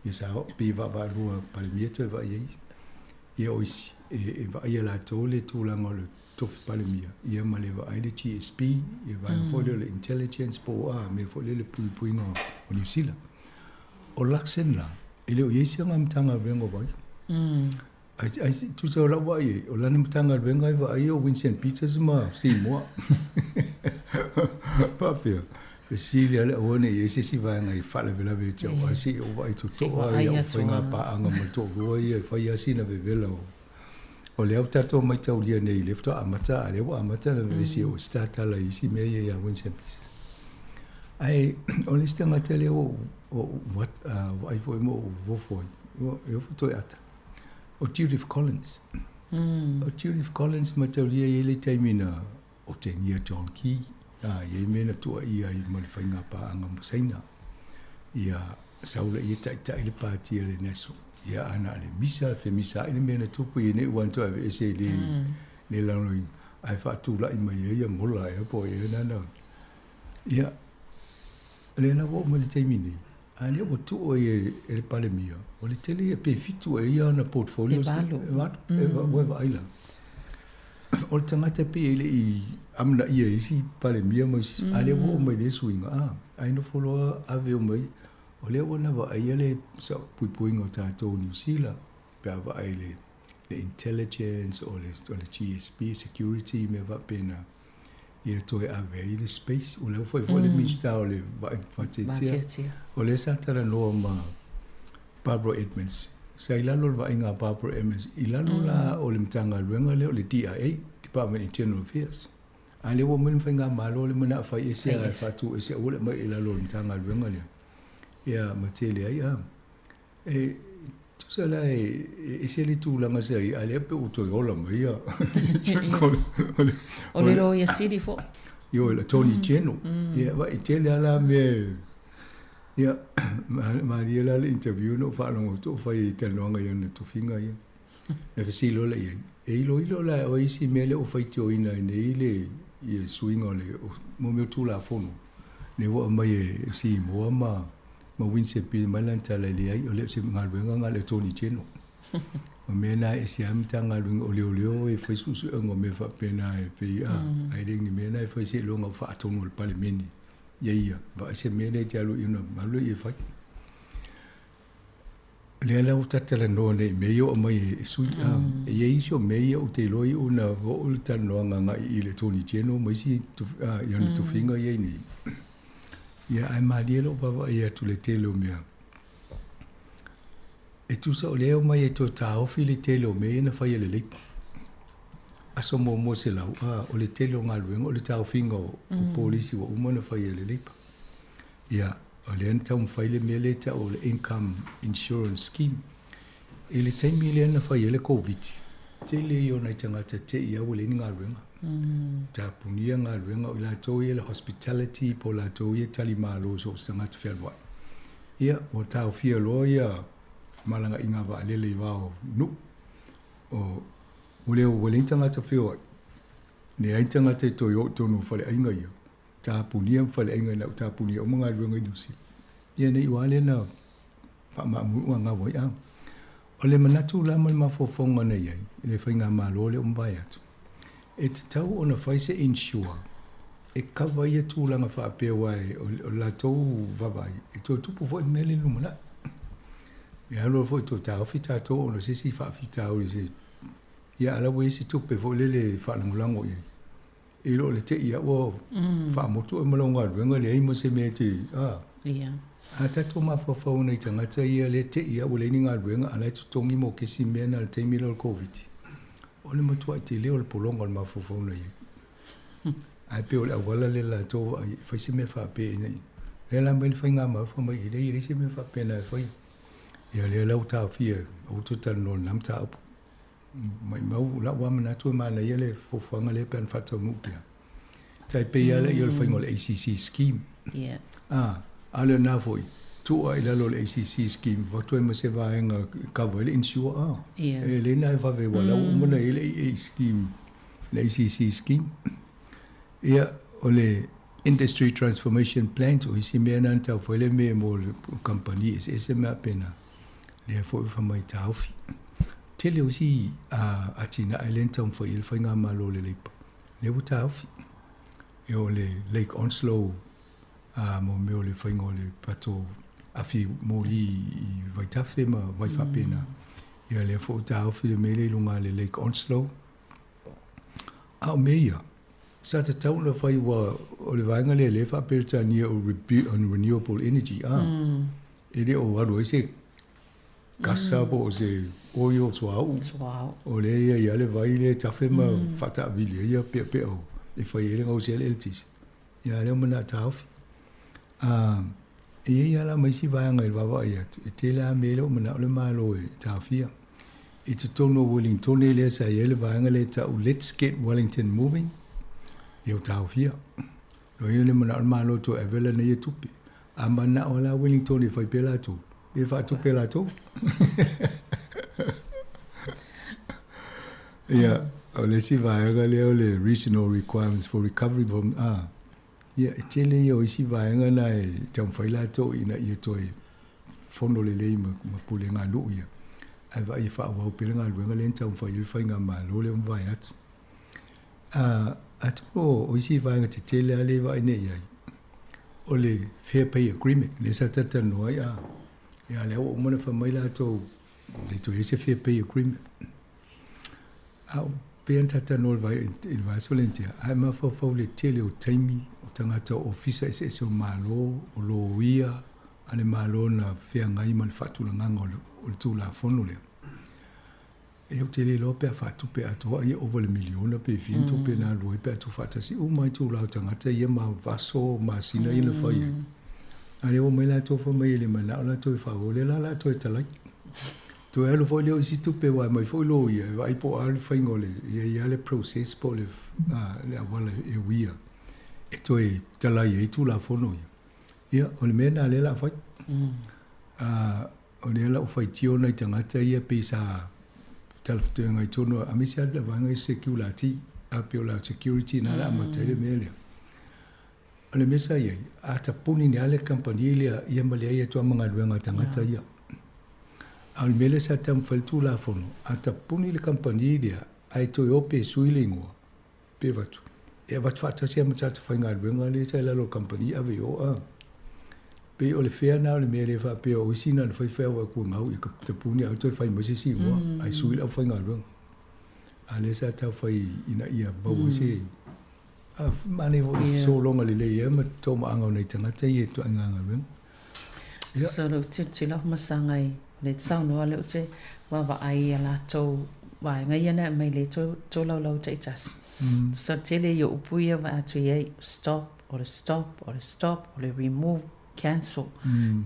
ia sa pei e vaavaalua Palemia toe vaai ai ia o isi e vaaia latou le tulaga o le tofi Palemia ia ma le vaai le GSP ia vaega foi lea o le intelligence po o a mea foi lea le puipuiga o Niu Sila. O Luxon la e le o i ai se aga Matagaluega o vaaia. Ai, ai, tusa o lau vaai ai, o lana Matagaluega e vaai o Winston Peters ma Seymour. Faapea, fesili lava le aua ne i i ai se isi vaega e faalavelave ia te au, ae se i ou vaai totoa i au faiga paaga ma le toalua ia e fai lava sina vevela o o lea ua tatou maitaulia nei lea faatoa amata, a o lea ua amata ona vevesi ua start lava i isi mea ia ia Winston Peters. Ae o le isi tagata lea ua ou vaai foi ma ou ofo ai, e ofo toe ata. O Judith Collins. O Judith Collins mataulia e i ai le taimi na otegia John Key, a i ai mea na tuuaia ai ma le faiga paaga ma Saina. Ia sau laia taitai le pati a le National. Ia a na o le misa, femisaai le mea na tupu ia nei ua na toe aveese i le, le lagolagoina. Ae faatulai mai ai ia mola ea po o ea na. Ia, O lea la ua oo mai le taimi nei, a lea ua tuu ai e le Palemia, o le tele ia pe fitu e ia ana portfolios. E valu. E valu. Ua e vaai la. O le tagata pei e le i amanaia e isi Palemia ma isi, a lea ua oo mai i lea suiga, a, ai nofo loa ave uma i, o lea ua na vaaia le puipuiga o tatou i Niu Sila, pe a vaai i le intelligence, o le GSP, security, mea faapena. ia toe ave ai le space. O lea ua fai foi le Minisita o le Vaatiatia. O lea sa talanoa ma Barbara Edmonds. Sa i lalo o le vaaiga a Barbara Edmonds, i lalo la o le Matagaluega lea o le DIA, Department Internal Affairs. A lea ua aumai le Faigamalo le manao fai ese ae faatu ese aua le aumai i lalo o le Matagaluega lea. Ia ma tele ai a. E tusa la e ese le tulaga sa i ai, a lea pe ua toe ola mai ia. O le Loia Sili foi. Ioe, le Attorney General. Ia, vaai, tele lava la mea ia, malie la le interview na ou faalogo atu o fai i talanoaga i ana tofiga ia. Na fesili loa lea i ai, e iloilo la e oe isi mea lea ua faitioina ai nei le ia suiga o le mo mea o Tulafono lea ua aumai e Simoa ma ma Winston pei mai lana tala e leai, o le o se galuega na a le Attorney General. O mea na e ese lava Matagaluega o Leoleo e fai suesuega o mea faapena e pei a, ae le o ni mea na e fai seiloga o faatonu e le Palemene ia ia, vaai se mea lea e te alu i ona alu lea e fai. Lea la ua ta talanoa nei i mea ia ua aumai e sui, a, e i ai isi o mea ia ou te iloa iu na oo le talanoaga agai i le Attorney General ma isi i ana tofiga ia i nei. Ia, ae malie lou vaavaai atu i le tele o mea. E tusa o lea e omai e toe taofi le tele o mea ia na fai e le Leipa. Aso muamua 100, a, o le tele o galuega o le taofiga o, o polisi ua uma ona fai e le Leipa. Ia, O lea na taumafai le mea lea e tau o le Income Insurance Scheme. I le taimi lea na fai ai le Koviti, tele ia o nai tagata te i ua leai ni galuega. Tapunia galuega, o i latou ia le hospitality po o latou ia e tali malo i so o se tagata fealuai. Ia, ua taofia loa ia femalagaaiga a vaalele i va o nuu. O, ua le ua leai ni tagata feoai, leai ni tagata e toe o i totonu o faleaiga ia. Tapunia ma faleaiga ina ua tapunia uma galuega i Niu Sila. Ia ne i ua lea na faamaamunu'u gau ai a. O le manatu la ma le mafaufauga na i ai i le faigamalo lea ua mavae atu, e tatau ona fai se insure e kava ai ia tulaga faapea aua o le latou vaavaai e toe tupu foi le mea lea i le lumanai. E alu alu foi toe taofi tatou ona o se isi faafitauli se ia a o la ua i ai se tupe foi lele e faalagolago i ai. I lo le te i a ua faamotu oe ma lau galuega, leai ma se mea e te, a. Ia. A tatou mafaufau i nai tagata ia lea te i a ua leai ni galuega a la e totogi mo kesi mea na le taimi lea o le Koviti, o le matuai tele o le pologa o le mafaufau na i ai. Ae pei o le auala lea latou vaai e fai se mea faapea ina ia. Lea la aumai le faigamalo fai mai e leai e leai se mea faapena e faia. Ia lea la ua taofia aua toe talanoa i lena mataupu. Maimau, o lau lava manatu e manaia le fuafuaga lea pe ana faataunuu pea. Tai pei lava lea o le faiga o le ACC scheme. Yeah. Ah, a o lena foi, tuu lava i lalo o le ACC scheme, avatu ai ma se vaega e cover ai le insure ah. Yeah. E lelei ona e vave aua o la ua uma ona i ai le AA scheme, le ACC scheme. Ia, o le Industry Transformation Plan, o isi mea na na taufai le mea mo le kamupani eseese ma mea faapena, lea foi ua fai mai taofi. Tele o isi atinae lea na taumafai i ai le faigamalo a le Labour, lea ua taofi. Ia o le Lake Onslow mo mea o le faiga o le pato afi moli i Vaitafe ma vai faapena. Ia lea foi ua taofi le mea lea i luga o le Lake Onslow. A o mea ia, sa tatau ona fai aua o le vaega lea lea e faa-Peretania o Renewable Energy, a, e le o alu ai se kasa po o se oil suauu. O lea e i ai lava le vai lea e tafe ma faataavili ai ia peapea e fai ai le gausia ai le eletise. Ia a o lea ua manao e taofi. A, e i ai lava la ma isi vaega i le vaavaai atu, e tele lava mea lea ua manao le Malo e taofia. I totonu o Wellingtone lea sa i ai le vaega lea e tau Let's Get Wellington Moving, ia ua taofia. Lona uiga le manao o le Malo e toe ave lana ia tupe. A manao lava la Wellingtone e fai pea latou, ia e faatupe e latou. Ia, o le isi vaega lea o le Regional Requirements for Recovery from, a, ia, e tele ia o isi vaega na e taumafai latou ina ia toe fono lelei ma, ma pulega nuu ia, ae vaai e faaauau pea le galuega lea na taumafai ai le faigamalo lea ua mavae atu. A, atonu o isi vaega tetele lava lea e vaai nei i ai, o le Fair Pay Agreement, lea sa talatalanoa ai, a, ia lea ua uma ona fai mai latou, e le toe i ai se Fair Pay Agreement. A o pea na talatalanoa i le vai, i le vaiaso lea na tea, ae mafaufau i le tele o taimi o tagata o ofisa eseese o le Malo, o loia a le Malo na feagai ma le faatulagaga o le Tulafono lea. E ou te le iloa pe a faatupe atoa ia ova le miliona pe fia ni tupe na alu ai pe a tuufaatasi uma ai itulā o tagata ia ma aso masina ia na fai ai. A lea ua omai latou fai mai e le manao latou e faaauau, lea la o le a toe talai. Toe alu foi lea o isi tupe aua e aumai foi loia e vaai po o a le faiga o le, e i ai lava le process po o le, le auala e uia e toe talai ai Tulafono ia. Ia, o le mea lena lea o le a fai. O lea la ua faitio nai tagata ia pei sa talafeagai tonu aemaise lava le vaega i security, a pei o la security na la amata ai le mea lea. O le mea sa i ai, a tapuni nei lava le kamupani lea ia ma leai atu lava ma galuega a tagata ia. A o le mea lea sa taumafai le Tulafono, a tapuni le kamupani lea ae toe o pe sui le igoa, pe avatu, e avatu faatasi lava ma tagata faigaluega lea sa i lalo o le kamupani ave i o a. Pei o le fea lena o le mea lea faapea o isi na ona fai fai au aku e gau i ka tapuni ae toe fai mai se isi igoa ae sui le aufaigaluega. A lea sa tau fai ina ia maua ai se a manaia foi yeah. sologa lelei ai ma toomaaga o nai tagata ia i ituaiga galuega. Yeah. So lou tilotilo masaga i le saunoa lea ou te vaavaai i a latou vaega ia na aumai le tolaulau taitasi. So tele ia upu ia vaai atu i ai stop o le stop o le stop o le remove. cancel,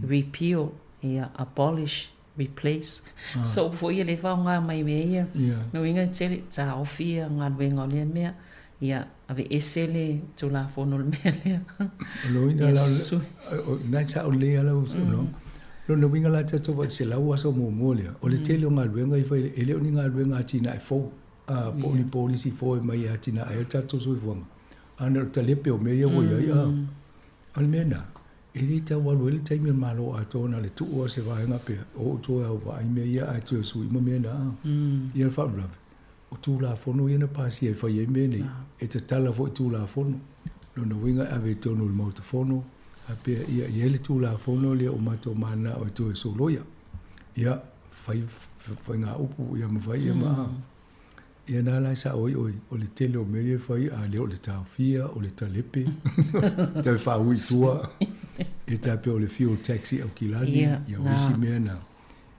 repeal, ia, abolish, replace. So upu foi ia lea e faaaoga mai i mea ia. Lona uiga e tele, taofi ia galuega o lea mea, ia aveese le Tulafono o le mea lea. O lona uiga la, o lena e sao lelei lava lau saunoaga. Lona uiga la tatou vaai i le 100 aso muamua lea, o le tele o galuega e fai, e le o ni galuega atinae fou, po o ni polisi fou e aumai e atinae ai le tatou soifuaga, a na o le talepe o mea ia ua i ai. O le mea lena, e le tau alu ai le taimi o le Malo atoa na o le tuu lava o se vaega pea, o outou e au vaai mea ia ae toe sui uma mea na. Ia le faalavelave, o Tulafono ia na pasia e fai ai mea nei, e tatala foi Tulafono. Lona uiga e ave i totonu o le Maota Fono, faapea ia i ai le Tulafono lea ua matou mananao e toe soloia. Ia, fai faigaupu ia ma fai ia ma. Ia na la e sao ai oe, o le tele o mea ia e fai, a le o le taofia, o le talepe, toe faaui i tua, e tai pei o le fuel tax i Aukilani, ia o isi mea na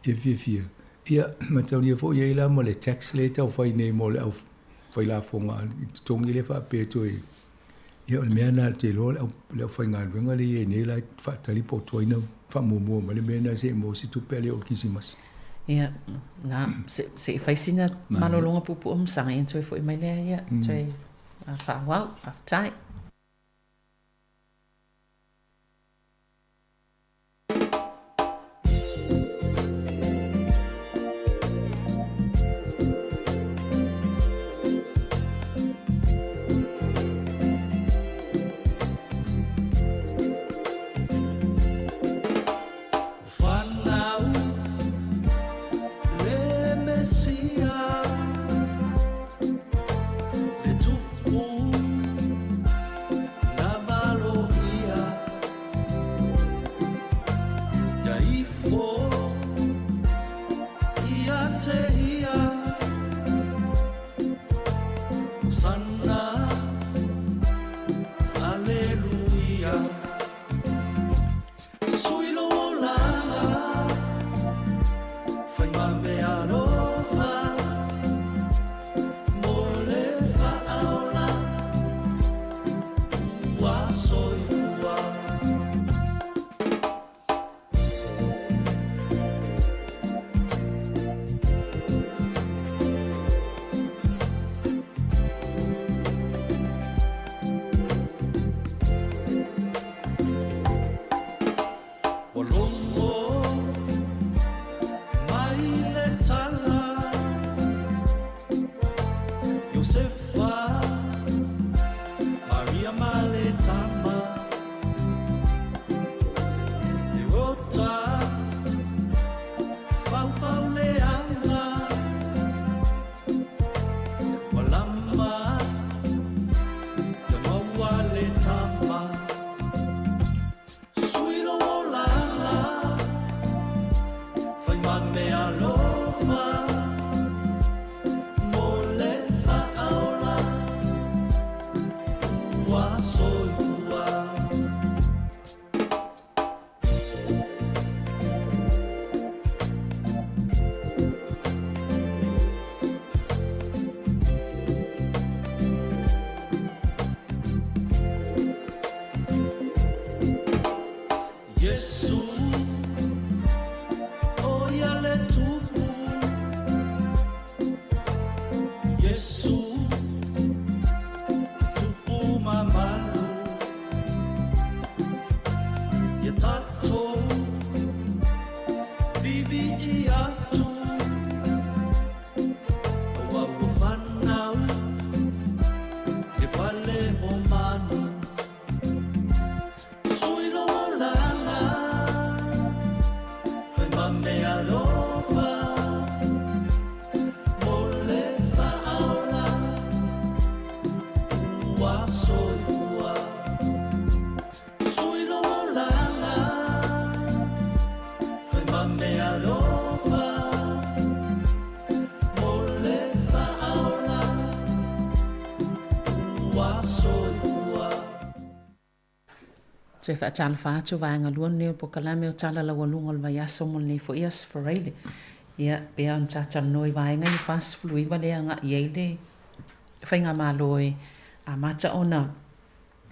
e fiafia. Ia, mataulia foi i ai la ma le tax lea e tau fai nei mo le au fai lafoga i totogi lea faapea toe, ia o le mea na ou te iloa le aufaigaluega lea e i ai nei la e faatali po o tuai ona faamuamua mai le mea lena se i maua se tupe a le oo i le Kirisimasi. Ia, na, se i fai sina malologa puupuu ma saga ia ona toe foi mai lea, ia, toe faaauau. Faafetai. Toe faatalofa atu vaega lua lenei o polokalame o Tala Laualuga o le Vaiaso mo lenei foi Aso Faraile. Ia, pei ona ta talanoa i vaega ia 49 lea agai i ai le Faigamalo e amata ona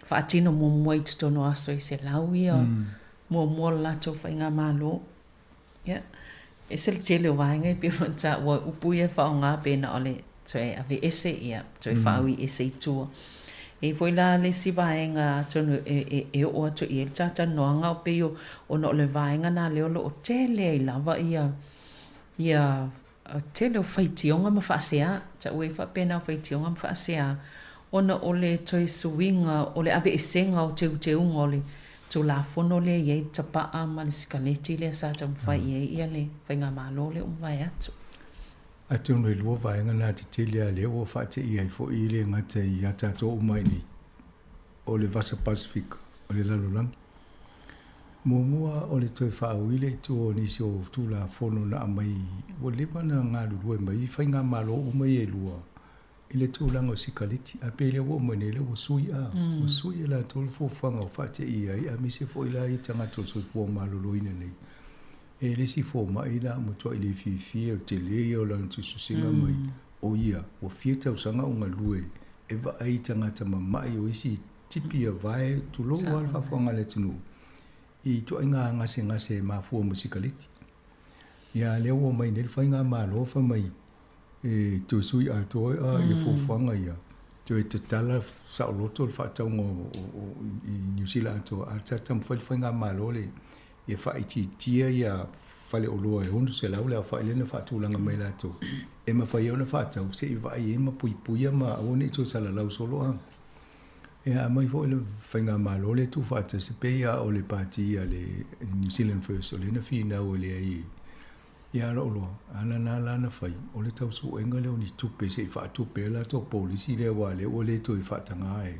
faatino muamua i totonu o aso e 100 ia. muamua o le latou faigamalo. Ia, e ese le tele o vaega e pei ona taua, upu ia e faaaoga pe na o le toe aveese, ia, toe faaui ese i tua. E i ai foi la le isi vaega atonu e, e, e oo atu i ai le talatalanoaga, o pei o, ona o le vaega lena lea o lo o tele ai lava ia, ia tele o faitioga ma faasea, taua ai faapena o faitioga ma faasea, ona o le toe suiga o le aveesega o teuteuga o le Tulafono lea e i ai le tapaa ma le sikaleti lea sa taumafai i ai ia le Faigamalo lea ua mavae atu. Atonu e lua vaega na tetele a lea ua faateia ai foi e le gata ia tatou uma i inei, o le Vasa Pasefika, o le lalolagi. Muamua o le toe faaui le itu o nisi o Tulafono na aumai ua leva ona galulue mai faigamalo uma ia e lua i le tulaga o sikaleti, ae pei lea ua oo mai nei lea ua sui a, ua sui e latou le fuafuaga o faateia ai aemaise foi la ia tagata o le soifua maloloina nei. E le isi fomai la ua matuai le fiafia o le tele ia o lana tusitusiga mai o ia ua fia tausaga o galue e vaai i tagata mamai o isi tipi a vae tulou lava le faafofoga a le atunuu i ituaiga gasegase e mafua ma sikaleti. Ia a lea ua omai nei le faigamalo fai mai e toe sui atoa a ia fuafuaga ia, toe tatala saoloto le faatauga i Niu Sila atoa, a sa taumafai le faigamalo le ia faaitiitia ia faleoloa e 600 le aofai lea na faatulaga mai latou e mafai ai ona faatau se i vaai ai ma puipuia ma aua ne i toe salalau solo a. E aumai foi le faigamalo lea tuufaatasi pei lava o le pati a le New Zealand First o lea na finau e leai Ia lou loa, a na na la na fai, o le tau suega lea o ni tupe se i faatupe ai latou polisi lea aua lea ua le toe faataga e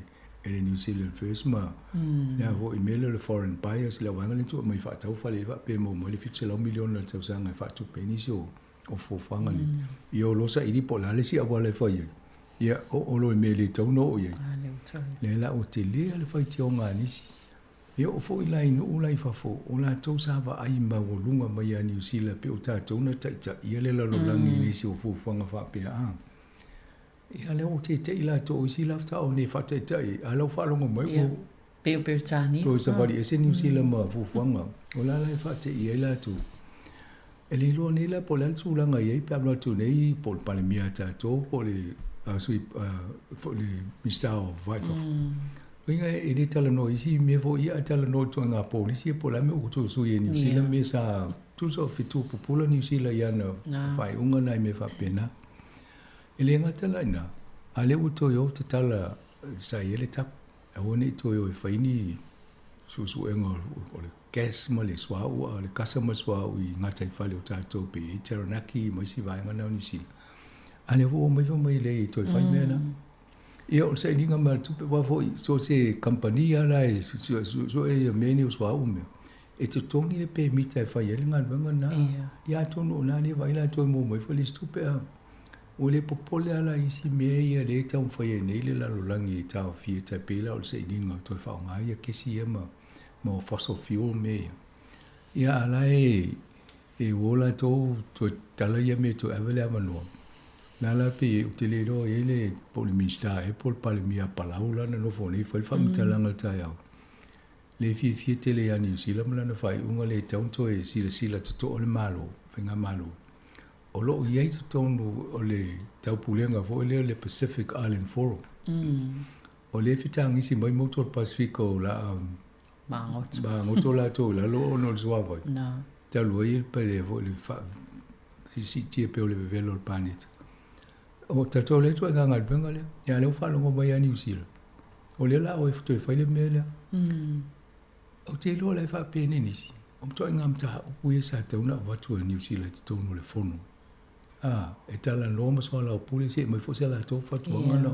e le New Zealand First ma le a foi mea lea o le foreign buyers le vaega lea na tuu mai faatau fale ai faapea e maua mai le 700 miliona i le tausaga e faatupe ai nisi o o fuafuaga nei. Ia o lo saili po o le a le isi auala e fai ai, ia oo loa i mea e le tatau ona oo i ai. Lea la ua tele lava le faitioga a nisi. E oo foi la i nuu la i fafo, o latou sa vaai maualuga mai ia Niu Sila pei o tatou na taitaia le lalolagi i nisi o fuafuaga faapea a. Ia lea ua tete'i latou o isi la faatoa o nei faataitai a la ua faalogo mai ua Pei o Peretania. Toe savali ese Niu Sila ma fuafuaga o la la e faate'i ai latou. E le iloa nei la po o le a le tulaga e i ai pe a alu atu nei po o le Palemia a tatou po o le Sui po o le Minisita o Vai i Fafo. Uiga e le talanoa i isi mea foi ia ae talanoa i ituaiga polisi ia po o le a mea ua toe sui e Niu Sila mea sa tusa o fetu pupula Niu Sila i ana faaiuga na i mea faapena. E le gata la i ina, a lea ua toe o tatala sa i ai le tapu, aua ne i toe o e fai ni suesuega o le gas ma le suauu a o le kasa ma le suauu i gataifale o tatou pei e i ai Taranaki ma isi vaega na o Niu Sila. A lea foi ua omai fai mai leai e toe fai mea na. Ia o le sailiga mai o le tupe aua foi so o se kamupani lava la e suesuesuesuesue ia mea nei o suauu ma mea, e totogi le pemita e fai ai le galuega lena. Ia atonu o lena lea e vaai latou e maua mai foi le isi tupe a. Ua le popole lava la i isi mea ia lea e taumafai ai nei le lalolagi e taofia e tai pei la o le sailiga toe faaaoga ia kesi ia ma ma fossil fuel mea ia. Ia a la e E ua latou toe tatala ia mea toe ave le avanoa. La la pei ou te le iloa i ai le po o le Minisita ea po o le Palemia a Palau la na nofo nei fai le faamatalaga i le taeao. Le fiafia tele ia Niu Sila ma lana faaiuga le tatau ona toe silasila totoa le Malo, Faigamalo. O lo o i ai totonu o le taupulega foi lea o le Pacific Island Forum. O lea e fetagisi mai motu o le Pasefika o la a Magoto. Magoto latou i lalo ona o le suavai. Talu ai le pale foi le faa siisiitia pea o le vevela o le paneta. O tatou lea ituaiga galuega lea. Ia lea ua faalogo mai ia Niu Sila. O lea la o e toe fai le mea lea. Ou te iloa la e faapea nisi. O ituaiga mataupu ia sa tatau ona avatu e Niu Sila i totonu o le fono. A, e talanoa ma soalaupule se i aumai foi se latou fautuaga na.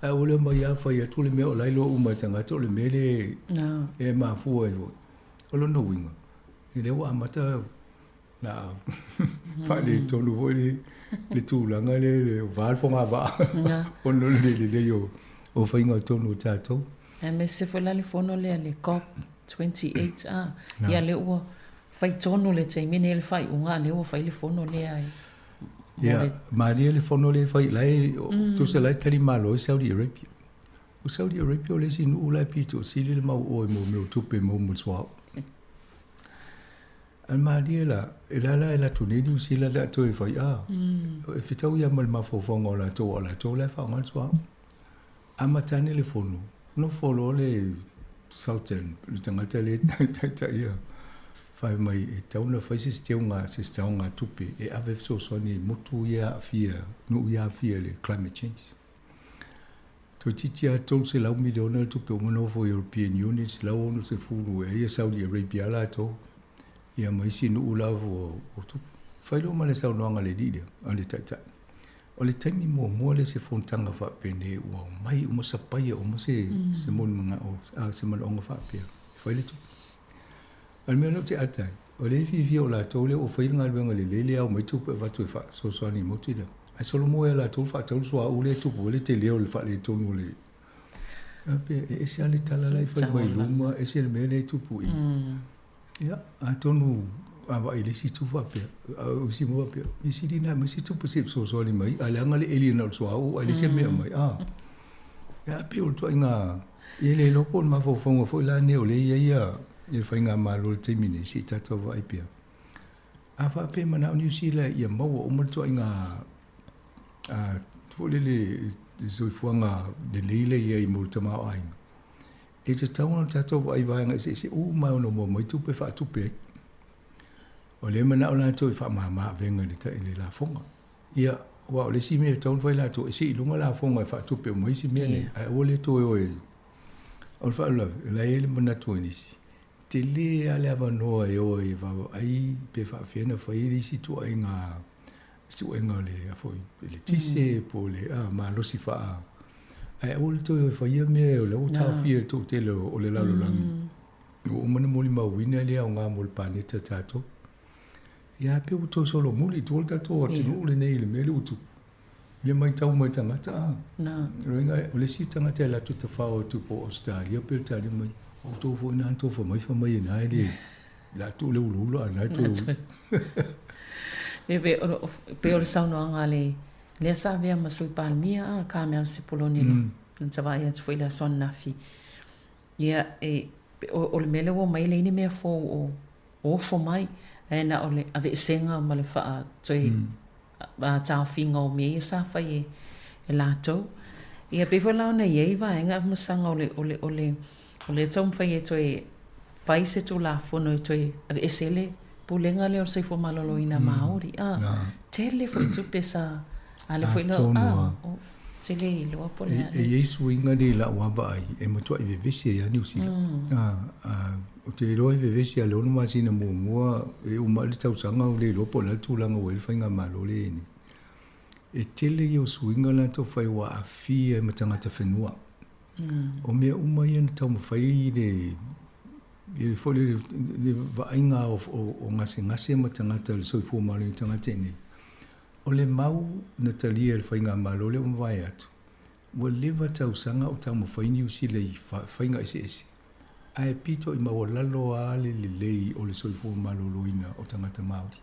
Ae ua le omai lava fai atu le mea o la e iloa uma e tagata o le mea lea e mafua ai foi. O lona uiga, o lea ua amata na faaletonu foi le tulaga lea le va le fogavaa ona o le le lelei o faiga tonu a tatou. Aemaise foi la le fono lea le COP 28 a, ia lea ua Fai tonu le taimi nei le faaiuga a lea ua fai le fono lea e Ia, malie le fono lea e fai, la e, tusa la e tali malo ai Saudi Arabia. O Saudi Arabia o le isi nuu la e pito sili le mauoe mo mea o tupe maua mai le suauu. Ae malie la, e la la e alu atu nei Niu Sila le a toe fai a. E fetaui lava ma le mafaufauga o latou aua o latou la e faaaoga le suauu. Amata ane le fono, nofo loa le Sultan, le tagata lea e taitaia, fai mai e tatau ona fai se isi teuga, se isi taogatupe e ave e fesoasoani i motu ia e aafia, nuu ia e aafia i le climate change. Toeitiiti lava $300 miliona le tupe uma nofo European Union, 160 ea ia Saudi Arabia latou, ia ma isi nuu lava ua tupu. Fai loa ma le saunoaga a le alii lea, a le taitai. O le taimi muamua lea se fonotaga faapenei ua omai uma sapaia uma se, mm. se molimanao, a, se manaoga faapea. E fai le tupe. O le mea na ou te ata ai, o le fiafia o latou lea ua fai le galuega lelei lea ao mai tupe avatu e faasoasoani i motu lea. Ae solomua ia latou le faatau le suauu lea e tupu ai le tele o le faaletonu o le a pe e ese lava le tala la e fai mai luma, ese le mea lea e tupu i. Ia, atonu a vaai i le isi itu faapea, a o isi mea faapea, mea sili na aumai se tupe se i fesoasoani mai, ae leaga le eli na o le suauu ae leai se mea e aumai. A, ia pei o le ituaiga E le iloa po o le mafaufauga foi la nei o lea e i ai le faigamalo i le taimi nei, se i tatou vaai pea. A faapea e manao Niu Sila ia maua uma le ituaiga foi lele soifuaga lelei lea e i ai mo le tamaoaiga, e tatau ona tatou vaai i vaega eseese uma e ono maua mai tupe e faatupe ai. O lea e manao latou e faamama avega i le lafoga. Ia, aua o le isi mea e tatau ona fai latou, e sii i luga lafoga e faatupe uma isi mea nei, ae aua le toe o e... O le faalavelave, o la e i ai le manatu o nisi, tele lava le avanoa e o ai e vaavaai pe faapefea ona fai le isi ituaiga suega o le, foi, eletise po o le malosi faa... Ae aua le toe o e fai ia mea o la ua taofia e le toatele o le lalolagi. Ua uma ona molimauina le aoga mo le paneta tatou. Ia pei ua toe solomuli i tua le tatou atunuu lenei i le mea lea ua tupu. I le matau mai tagata a. Na. O le isi tagata e alu atu e tafao atu po o Ausetalia pe Italia mai, o outou foi na tofa mai fai mai ina e le le a tuu le ulaula a na e toe. Pe pei o le saunoaga a le lea sa avea ma Sui Palemia a Carmel Sepuloni na ta vaai atu foi i le aso ananafi. Ia e o le mea lea ua omai e leai ni mea fou o ofo mai, ae na o le aveesega ma le faa toe taofiga o mea ia sa fai e latou. Ia pei foi la ona i ai vaega masaga o le o le o le o lea e taumafai e toe fai se Tulafono e toe aveese ai le Pulega lea o le Soifua Maloloina Māori. A, tele foi tupe sa a lea foi la a, o, te le iloa po o le a. E i ai suiga nei i lau lava vaai e matuai vevesi ai lava Niu Sila. Ou te iloa e vevesi lava i le 6 masina muamua e uma ai le tausaga ua le iloa po o le a le tulaga ua i ai le faigamalo lea e i ai nei. E tele ia o suiga latou fai ua aafia ai ma tagata whenua. O mea uma ia na taumafai i le i le foi le, le vaaiga o, o, o gasegase ma tagata le soifua maloloina o tagata i inei. O le mau na talia e le faigamalo lea ua mavae atu, ua leva tausaga o taumafai Niu Sila i faiga eseese, ae pito i maualalo lava le lelei o le soifua maloloina o tagata Māori.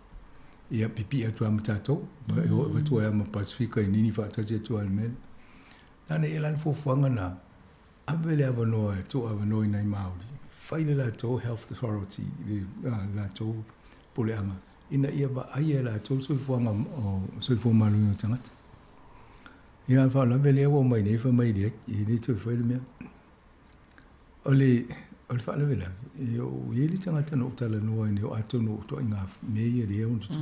Ia, pipii atu lava ma tatou, e o avatu ai lava ma Pasefika i nini faatasi atu lava i le mea lea. Nana ia la le fuafuaga na, ave le avanoa e tuu avanoa i nai Māori, fai le latou Health Authority, le latou puleaga, ina ia vaaia e latou le soifuaga o soifua maloloina o tagata. Ia, a faalavelave lea ua omai nei fai mai e leai, e le toe fai le mea. O le, o le faalavelave, e o i ai le tagata na ou talanoa ai nei, o atonu o ituaiga mea ia lea e ono tutupu.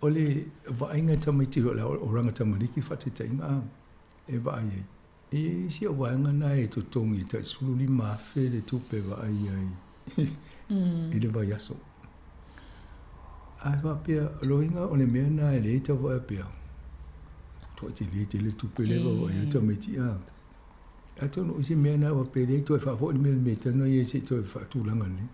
O le vaaiga e tamaiti o le oranga tamaliki faataitaiga e vaai ai, E i ai isi au vaega na e totogi e tai 15,000 le tupe e vaai ai i le vaiaso. A faapea, o loiga o le mea na e leai tau vaai pea, toa tele tele tupe lea e vaavaai ai le tamaiti a. Atonu o isi mea na faapea e leai toe faafoi le mea i le mea talu ai se i toe faatulaga lelei.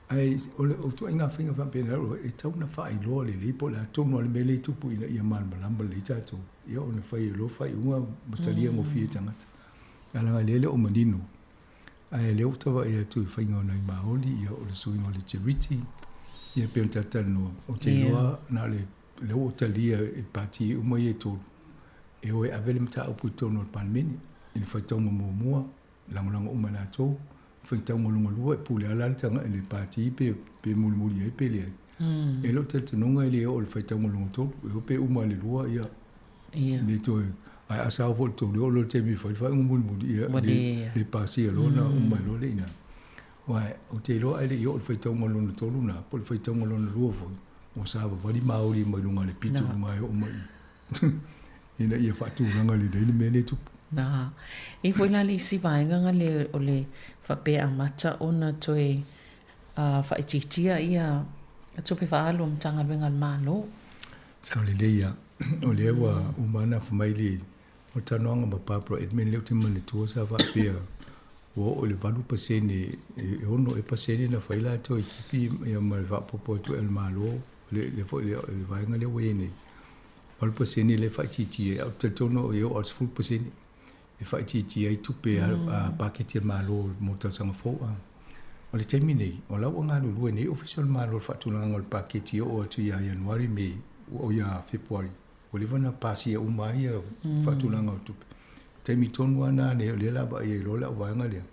Ae o le ituaiga faiga faapena e tatau ona faailoa lelei po o le a tonu lava le mea lea e tupu ina ia malamalama lelei tatou, ia ona fai ai loa faaiuga ma talia gofie e tagata. Ae leaga o lea e le o manino, ae o lea ua ta vaai atu i le faiga o nai Māori, ia o le suiga o le charity, ia pei ona tatou talanoa, ou te iloa na o le, lea ua talia e pati uma ia e tolu, e o e ave le mataupu i totonu o le Palemene i le faitauga muamua, lagolago uma e latou. faitauga lona lua e pule lava la le taga i le pati pe pe mulimuli ai pe leai. E lou talitonuga e le oo i le faitauga lona tolu, e o pe uma i le lua ia le toe ae a sao foi i le tolu, e oo loa i le taimi e fai le faaiuga mulimuli, ia le le pasia loa ona uma ai loa lea i ina. Aua ou te iloa ae le i oo i le faitauga lona tolu lena, po o le faitauga lona lua foi, ua savavali maoli mai luga o le pito i luga e oo mai ina ia faatulaga lelei le mea lea e tupu. Na. E i ai foi la le isi vaega na le o le faapea e amata ona toe faaitiitia ia tupe faaalu a Matagaluega a le Malo. Sao lelei ia. O lea ua uma ona afa mai le o le talanoaga ma Barbara Edman lea ou te manatua sa faapea ua oo i le 8% e 6 ea pasene na fai latou e kipi ia ma le faaopoopo atu e le Malo le le foi le le vaega lea ua i ai nei. 8% lea e faaitiitia ai, ae ou te talitonu e oo lava i le 10% e faaitiitia ai tupe a paketi a le Malo mo le tausaga fou. A o le taimi nei, o la ua galulue nei Ofisa o le Malo i le faatulagaga o le paketi e oo atu ia Ianuari, Me, o ia Fepuari, ua leva ona pasia uma ai ia faatulaga o tupe. O taimi tonu lava na o lea o le a vaai ai loa le auvaega lea,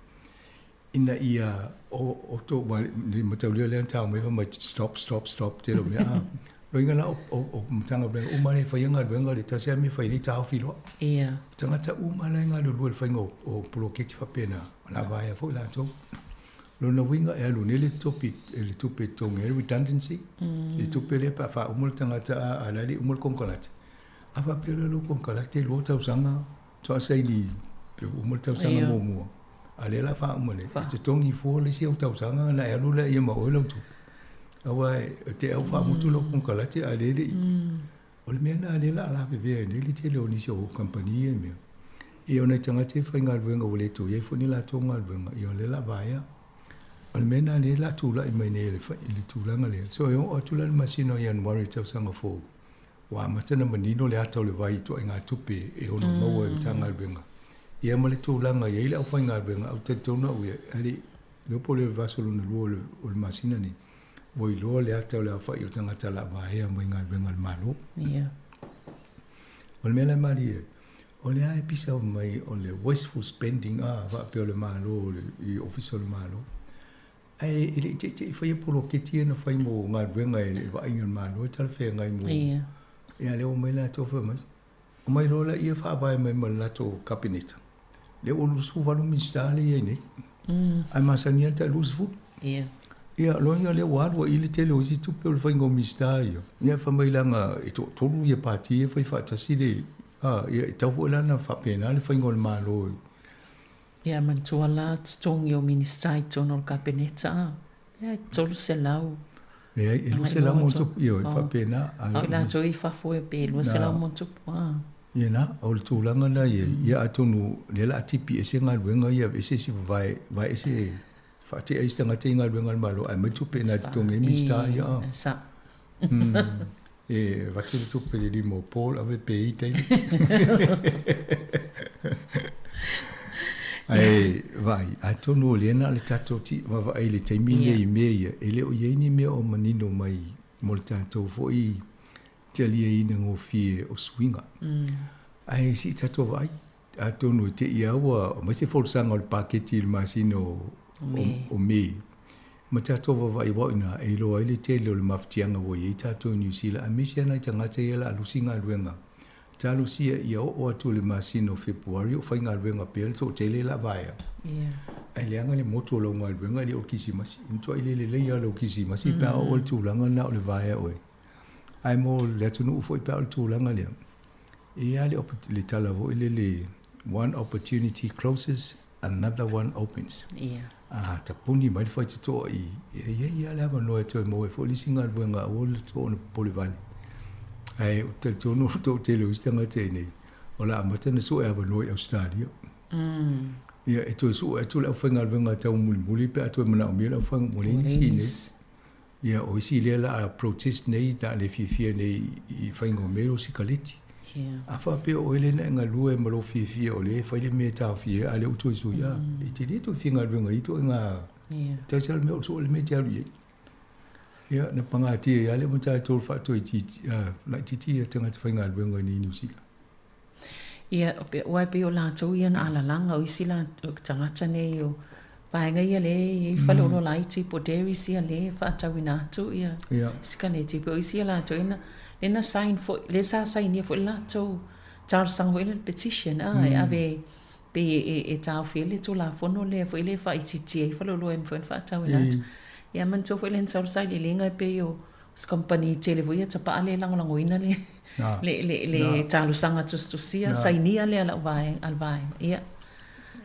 ina ia o tou le mataulia lea na tau mai fai mai stop stop stop tele o mea a loiga la o Matagaluega uma lea e faia galuega le tasi lava mea e fai nei taofi loa. Ia. Tagata uma la e galulue i le faiga o poloketi faapena, o le a vaea foi latou. Lona uiga e alu nei le topi le tupe e totogi ai le redundancy, le tupe lea pe a faauma le tagata a la e le i uma le konekarate. A faapea loa lou konekarate 2 tausaga faatoa saini pe uma le tausaga muamua, a lea o le a faauma nei, e totogi fua le isi au tausaga ona e alu lea ma oe lau tupe. Aua e te au faamutu lau konekarate a lea e le i. O le mea lena lea o le a lavevea ai nei le tele o nisi o kamupani ia mea. Ia o nai tagata e faigaluega ua le toe i ai foi ni latou galuega, ia o lea o le a vaea. O le mea lena lea o le a tulai mai nei i le tulaga lea. So e oo atu la i le masina o Ianuari i le tausaga fou, Ua amata ona manino le ata o le vai i ituaiga tupe e ono maua e Matagaluega, ia ma le tulaga e i ai le aufaigaluega, ou te talitonu au ia, alii, iloa po o le vaiaso lona lua o le masina nei, ua iloa le ata o le aofai o tagata o le a vaea mai galuega a le Malo. Ia. O le mea la e malie ai, o lea e pisa mai o le wasteful spending, a, faapea o le Malo, i Ofisa o le Malo. Ae e le i teitei faia poloketi ia na fai mo galuega e vaaiga a le Malo e talafeagai mo. Ia. Ia lea ua omai latou fai mai, omai loa laia faavae mai ma le latou Kapeneta. Lea ua 28 Minisita lea e i ai nei. Ae masani lava le tai 20. Ia. Ia, loa lea ua alu ai le tele o isi tupe o le faiga o Minisita ia. Ia fai mai leaga e toatolu ia pati ia e fai faatasi le, a, ia e tatau foi la ona faapena le faiga o le Malo. Ia manatua la totogi o Minisita i totonu o le Kapeneta a, ia e 300. Leai, e 200 ma ona tupu, ioe, e faapena. A o i latou i fafo e pe 200 ma ona tupu, a. Ia na, o le tulaga lena i ai, ia atonu o lea o le a tipi ese galuega ia, aveese isi vavae, vae ese, faatea isi tagata i galuega a le Malo, ae aumai tupe i ina e totogi ai Minisita ia. Ia, sa. E avatu le tupe i le lima o Paul, ave pe i taimi. Ae vaai, atonu o lea na o le tatou vaavaai i le taimi lenei i mea ia, e le o i ai ni mea o manino mai mo le tatou foi taliaina gofie o suiga. Ae se i tatou vaai, atonu e te i lava ua aumai se folasaga o le paketi i le masina o Me, Ma tatou vaavaai aua o ina e iloa ai le tele o le mafatiaga ua i ai tatou i Niu Sila aemaise a nai tagata ia la lusi galuega. Talosia ia oo atu i le masina o Fepuari o faigaluega pea le toatele la vaea. Ae leaga le motu o lau galuega e le o le Kisimasi. E matuai le lelei lava lau Kisimasi pe a oo i le tulaga lena o le vaea oe. Ae mo le atunuu foi pe a oo i le tulaga lea, e i ai lava le tala foi lele, one opportunity closes, another one opens. Ia. A tapuni mai le faitotoa i, e i ai lava le avanoa e toe maua ai foi le isi galuega aua le ona popole vale. Ae ou te talitonu o le toatele o isi tagata i inei, o le a amata ona sue avanoa i Ausetalia. Ia, e toe sue atu le aufaigaluega taumulimuli pe a toe manaomia le aufaigaluega, ua leai nisi i inei. Ia, o isi lea la a protest nei, la le fiafia nei i faiga o mea o sikaleti. Yeah. A faapea o oe lea na e galue ma lou fiafia o lea e fai le mea e taofia ai, a lea ua toe sui, a, e te le toe fia galuega i ituaiga Yeah. tasi lava le mea o le soo le mea e te alu i ai. Ia, na pagatia ai lava le matata o le faatoitiiti, laitiiti ia tagata faigaluega i nei Niu Sila. Ia, aua e pei o latou ia na alalaga, o isi la, tagata nei o Vaega ia lea e i ai faleoloa laiti po o dairies ia lea e faatauina atu ia sikaleti. Pei o isi ia latou ia lea na sign foi, lea sa sainia foi le latou talosaga foi lea le petition a e ave pei e taofi ai le Tulafono lea foi lea e faaitiitia ai faleoloa e mafai ona faatauina atu. Ia manatua foi lea na sau le sailiiliga e pei o se kamupani tele foi ia tapaa lea e lagolagoina le le le talosaga tusitusia sainia lea a lau vaega a le vaega. Ia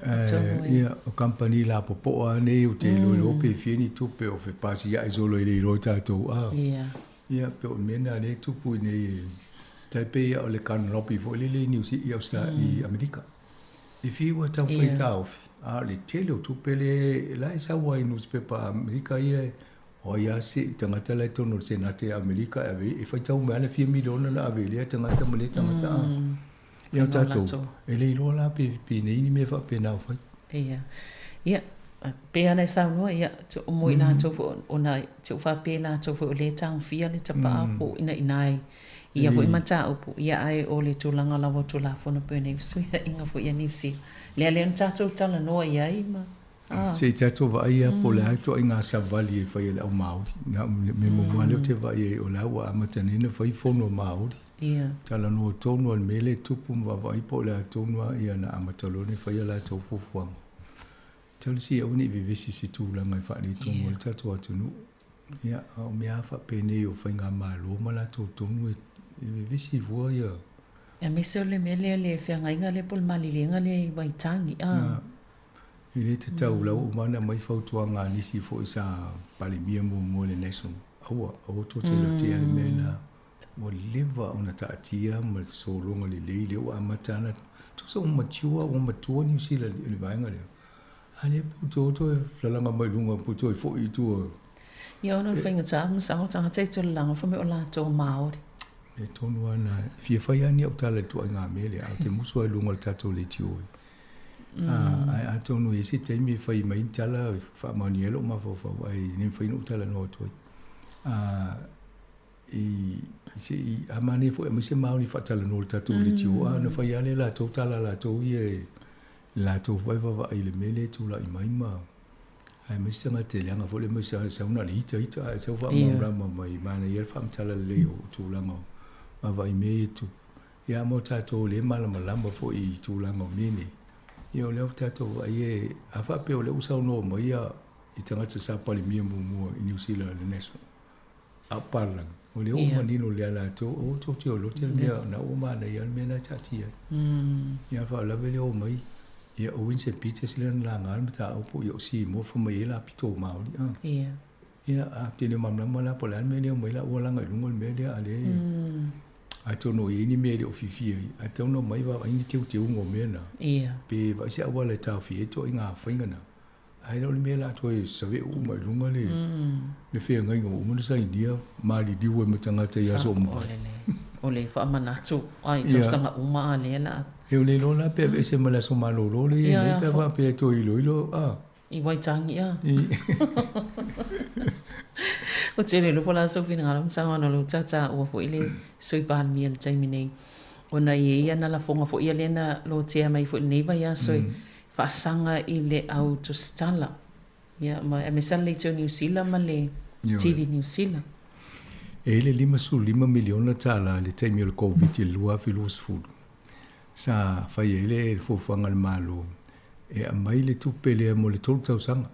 atonu e. Ia, o kamupani lapopoa lava nei ou te iloa iloa pe fia ni tupe o fepasia'i solo e le iloa e tatou a. Ia. Ia, pe o le mea lena lea e tupu i inei e tai pei o le gun lobby foi lele i Niu i Austra i Amerika. E fiu e taumafai e taofi, a o le tele o tupe lea la e sau ai i nusipepa a Amerika ia O ai lava se tagata la i totonu o le Senate a Amerika e ave e faitau mai lava le fia miliona na ave i lea tagata ma lea tagata a. Ia o tatou, e le iloa la pe penei ni mea faapena o fai. Ia. Ia, pei lava ona e saunoa, ia, mo i latou foi ona te i ua faapea i latou foi o lea e tagofia le tapaa po o inaina i ia foi mataupu, ia ae o le tulaga lava o Tulafono pei ona i ai fesuiaiga foi a Niu Sila. Lea lea na tatou talanoa i ai ma Se i tatou vaai lava po o le a le ituaiga savali e fai e le au Māori. Na o le mea muamua lea ou te vaai ai o la ua amata nei ona fai fono a Māori. Talanoa tonu lava i le mea lea e tupu ma vaavaai po o le a tonu lava ia na amata loa ona fai a latou fuafuaga. Talosia ia aua ne i vevesi i se tulaga e faaletonu ai le tatou atunuu. Ia, a o mea lava faapenei o faigamalo ma latou tonu e vevesi fua ia. Aemaise o le mea lea le feagaiga lea po o le maliliega lea i Waitangi. Na. E le tatau la ua uma ona aumai fautuaga a nisi foi sa Palemia muamua i le National. Aua, aua tou te lotea le mea lena. Ua leva ona taatia ma sologa lelei lea ua amata ana tusa ua mature, ua matua Niu Sila i le vaega lea. A lea pe ua toe toe lalaga mai luga pe toe foi i tua. Ia ona o le faigata ma sao tagata i tolalaga fai mai o latou Maori. Mea tonu lava lena. E fia fai lava ni au tala i le ituaiga mea lea, ae ou te musu lava i luga o le tatou leitio. Ae atonu e i ai se taimi e fai mai ni tala e faamaonia ai lou mafaufau, ae le mafai ona ou talanoa atu ai. I se i a manaia foi e aumai se Māori e faatalanoa i le tatou leitio, a ona fai lava lea e latou tala a latou ia e latou foi vaavaai i le mea lea e tulai mai ma aemaise tagata e leaga foi le mea sau na o le ita ita ae sau faamalamalama mai, manaia le faamatala lelei o tulaga o vaavaai mea ia e tupu. Ia mo tatou lea e malamalama foi i tulaga o mea nei, ia o lea ua tatou vaai e, a faapea o lea ua saunoa mai ia i tagata sa Palemia muamua i Niu Sila le National, a o papalagi, o lea ua manino lea latou, aua tou te o lote le mea na ua manaia le mea na taatia ai. Ia a faalavelave lea omai, ia o Winston Peters lea na laga le mataupu, ia o Seymour fai mai ai la pito o Maori. Ia, a te le malamalama la po o le a le mea lea omai la ua laga i luga le mea lea a lea atonu o i ai ni mea e le o fiafia ai, ae tatau ona omai vaavaai ni teuteuga o mea na. Pe vaai se auala e taofia ai ituaiga faiga na. Ae le o le mea la toe saveu uma i luga le le feagaiga ua uma ona sainia maliliu ai ma tagata i aso uma. O le faamanatu ai tausaga uma a lea la. E o le iloa la pe aveese ma le aso malolo lea e i ai nei pe a faapea e toe iloilo a. I Waitangi a. Ou te le iloa po o le a sou finagalo ma saunoaga o lea ua tautaua foi le Sui Palemia i le taimi nei ona e i ai ana lafoga foi ia lea na lotea mai foi i lenei vaiaso e faasaga i le au tusitala ia ma aemaise lava le Leitio Niu Sila ma le TV Niu Sila. E i ai le $55 miliona tala i le taimi o le Koviti i le 2020 sa fai ai le fuafuaga a le Malo e aumai le tupe lea mo le 3 tausaga.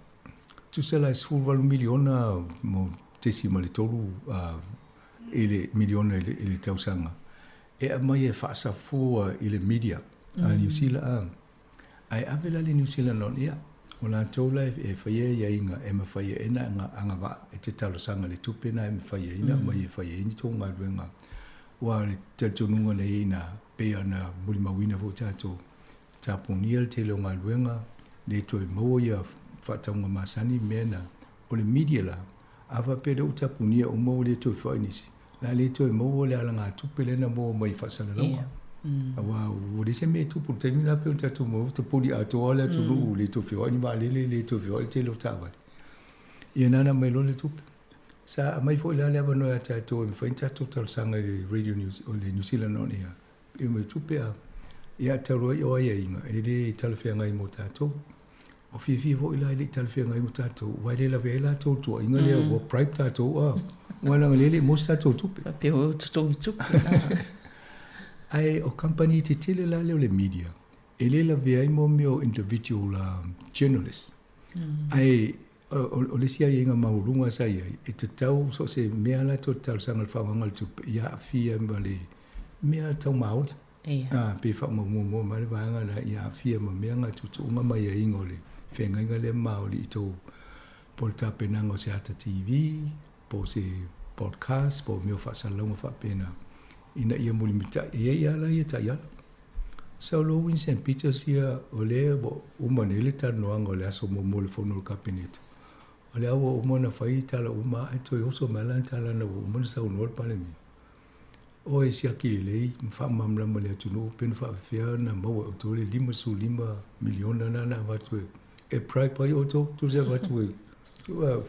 Tusa la e 18 miliona mo tesi ma le 3 i le miliona i le tausaga e aumai e faasafua i le media a Niu Sila a. Ae ave la le New Zealand On Air, o latou la e faia aiaiga e mafai ai ona agavaa e te talosaga i le tupe na e mafai ai ona aumai e fai ai ni tou galuega. Aua o le talitonuga na i ai ina, pei ona molimauina foi tatou, tapunia le tele o galuega, le toe maua ia faatauga masani mea na. O le media la, a faapea lea ua tapunia uma ua le toe feoai nisi, la le toe maua le alagatupe lea na maua mai i faasalalauga. Aua ua leai se mea e tupu i le taimi la pei ona tatou maua, ua tapuni atoa le atunuu, le toe feoai ni vaalele, le toe feoai le tele o taavale. Ia na ona aumai loa le tupe. Sa aumai foi la le avanoa ia tatou e mafai ona tatou talosaga i le Radio New, o le New Zealand On Air, i mai tupe a, ia talu ai o aiaiga, e le talafeagai mo tatou. Ua fiafia foi la e le i talafeagai ma tatou, aua e le lavea ai latou i le tuuaiga lea ua bribe tatou a, aua leaga o lea e le i maua se tatou tupe. Faapea ua totogi tupe. Ae o kamupani tetele la lea o le media, e le lavea ai mo mea o individual journalists. Ae o le isi aiaiga maualuga sa i ai, e tatau so o se mea latou te talosaga i le faaaogaina o le tupe, ia aafia ma le mea tau maoli. Ia. Pe faamaumaumoa mai le vaega lea ia aafia ma mea na tuutuuga ma aiaiga o le feagaiga lea maoli i tou po o le tapenaga o se ata TV, po o se podcast, po o mea o faasalalauga faapena, ina ia mulimulitai. E i ai lava la ia taiala. Sau loa Winston Peters ia, o lea ua uma nei le talanoaga o le aso muamua o le fono a le Kapeneta, o lea ua uma ona fai tala uma ae toe oso mai lana tala ina ua uma ona saunoa le Palemia. O e siaki lelei ma faamalamalama i le atunuu pe na faafefea ona maua e outou le $55 miliona lena na avatu e bribe ai outou, tusa e avatu e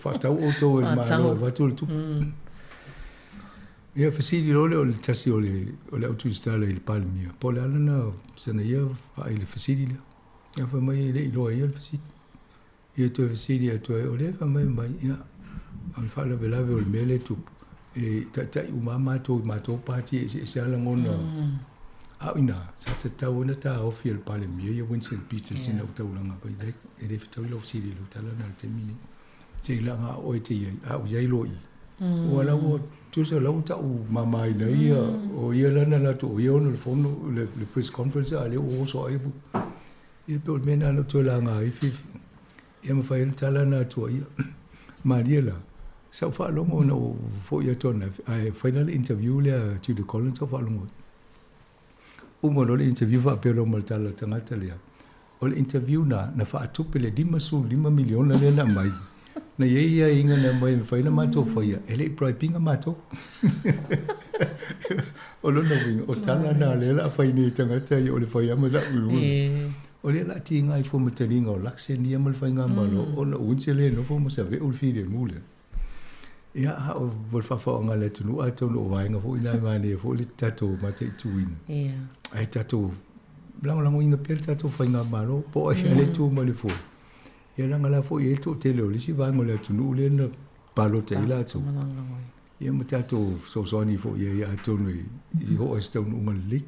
faatau outou e le Malo e avatu le tupe. Ia fesili loa lea o le tasi o le o le au tusitala i le Palemia, po o le a lana sana ia vaai i le fesili lea. Ia fai mai e le i iloa e ia le fesili. Ia toe fesili atu ai, o lea e fai mai mai, ia, o le faalavelave o le mea lea e tupu, e taitai uma lava matou i matou pati e eseese lava lagona. A o i ina, sa tatau ona taofi e le Palemia ia Winston Peters ina ua taulaga mai ai, e le fetaui lau fesili i lau tala lena i le taimi lenei. Se i laga oe e te i ai, a o i ai loa i i. Ua la ua, tusa la ua taumamaina ia, o ia la na latou, o ia ona le fono, le press conference a o lea ua oso ai. Ia pei o le mea lena na ou toe laga ai fiafia. Ia ma fai ai le tala lena atu a ia. Malie la, sa ou faalogo ina ua foi atu ananafi, ae fai la le interview lea a Judy Collins sa ou faalogo ai. Uma loa le interview faapea loa ma le tala a le tagata lea, o le interview lena na faatupe le $55 miliona lea na aumai. Na i ai aiaiga na aumai e mafai ona matou faia, e le i bribe ina matou. O lona uiga, o tala na lea o le a fai nei e tagata ia, o le fai lava ma lau i luga. O lea o le a tiga ai fua ma taliga o Luxon ia ma le faigamalo, ona o Windsor lea e nofo ma save'u le filemu lea. Ia, a o le faafaoaga a le atunuu, atonu o vaega foi na e manaia foi le tatou mataituina. Ae tatou lagolagoina pea le tatou faigamalo, po o ai lea e tu mai le foe. Ia leaga la foi e i ai le toatele o le isi vaega o le atunuu lea na palota i ai latou. Ia ma tatou fesoasoani foi i ai atonu e oo ai se taunuuga lelei.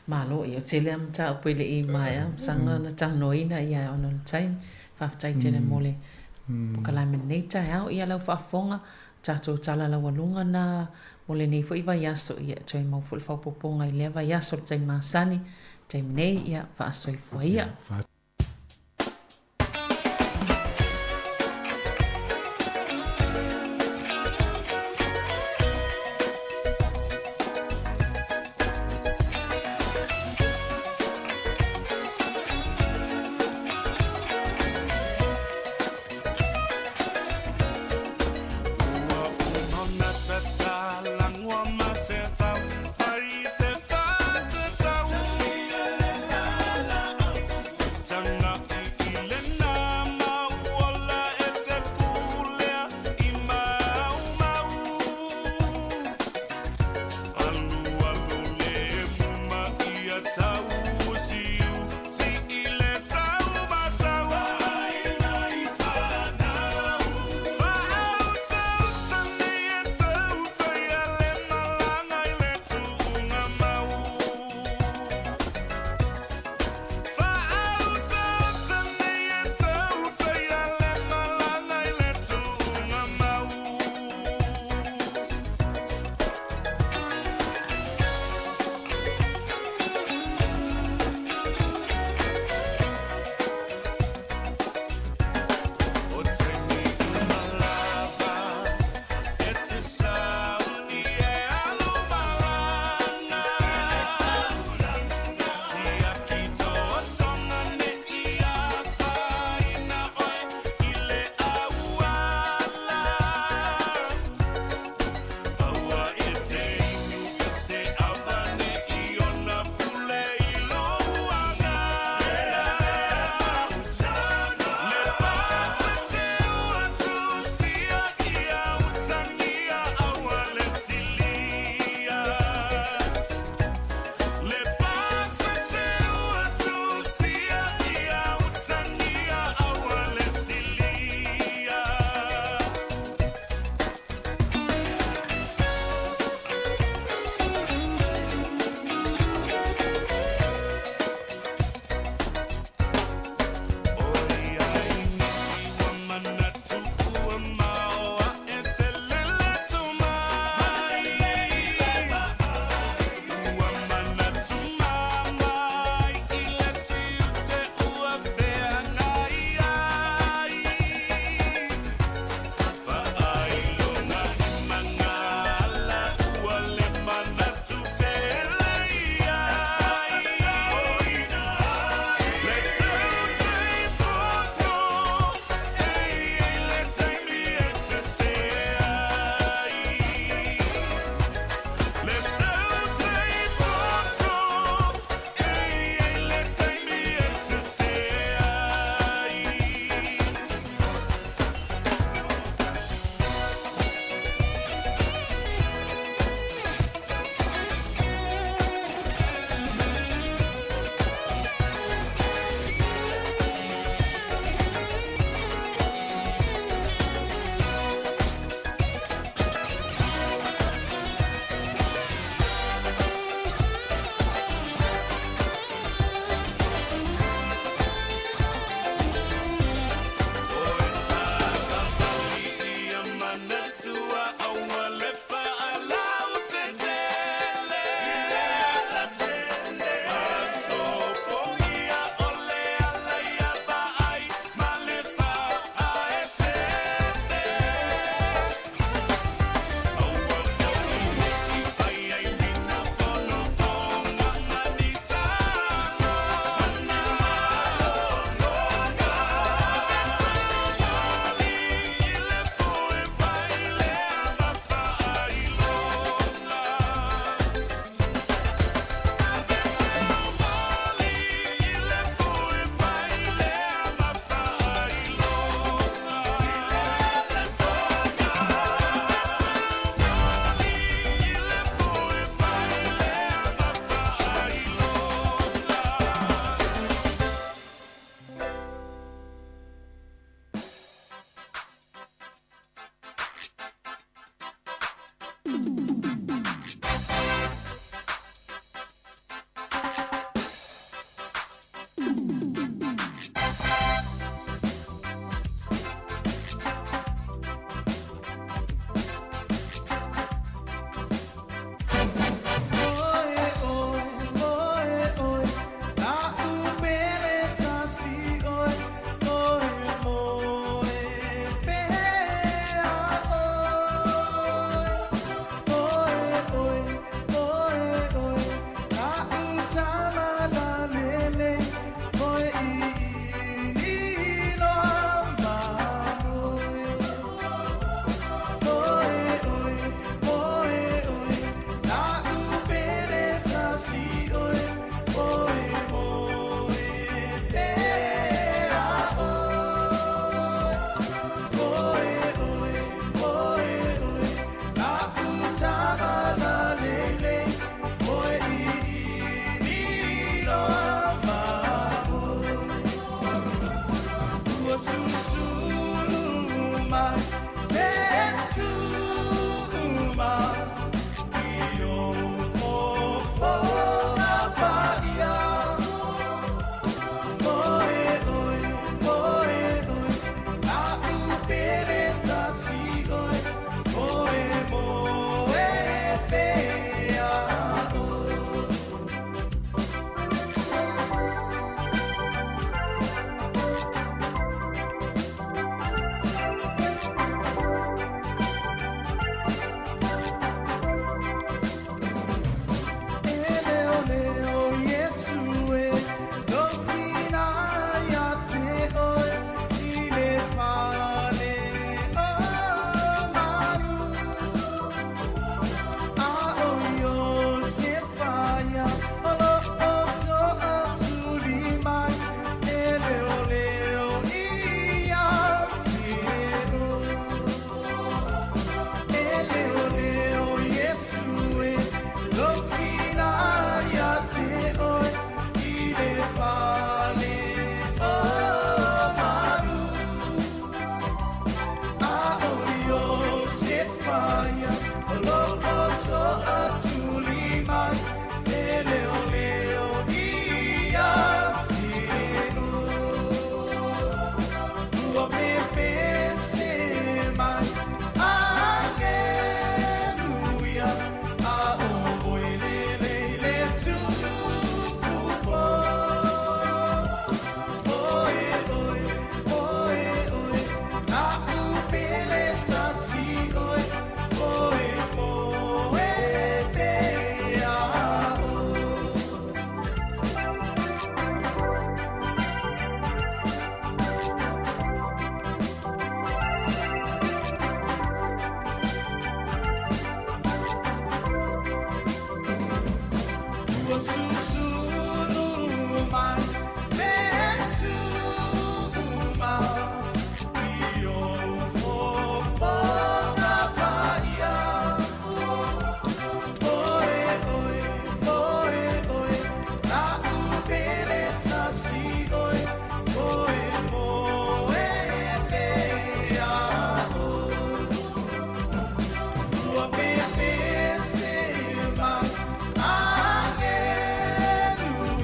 Malo, ia tele lava mataupu e le i maea masaga ona talanoaina ia ona o le taimi. Faafetai tele mo le polokalame i lenei taeao. Ia lau faafofoga, tatou tala laualuga na mo lenei foi vaiaso, ia e toe maua foi le faaopoopoga i lea vaiaso i le taimi masani. Taimi nei, ia faasoifua ia.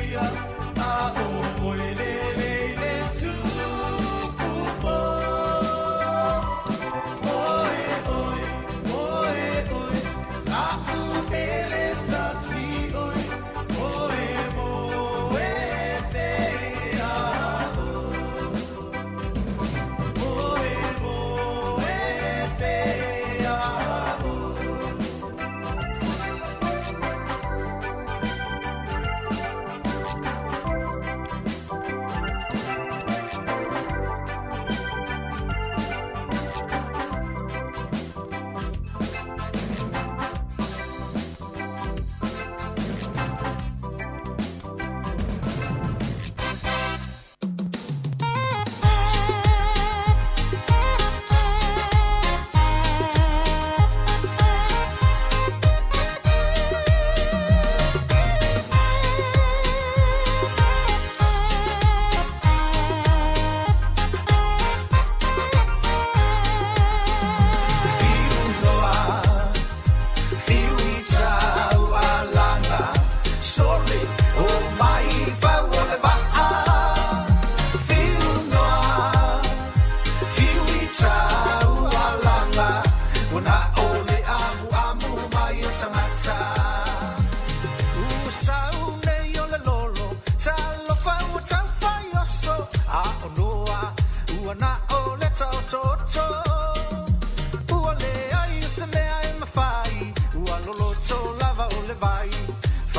Aleluia.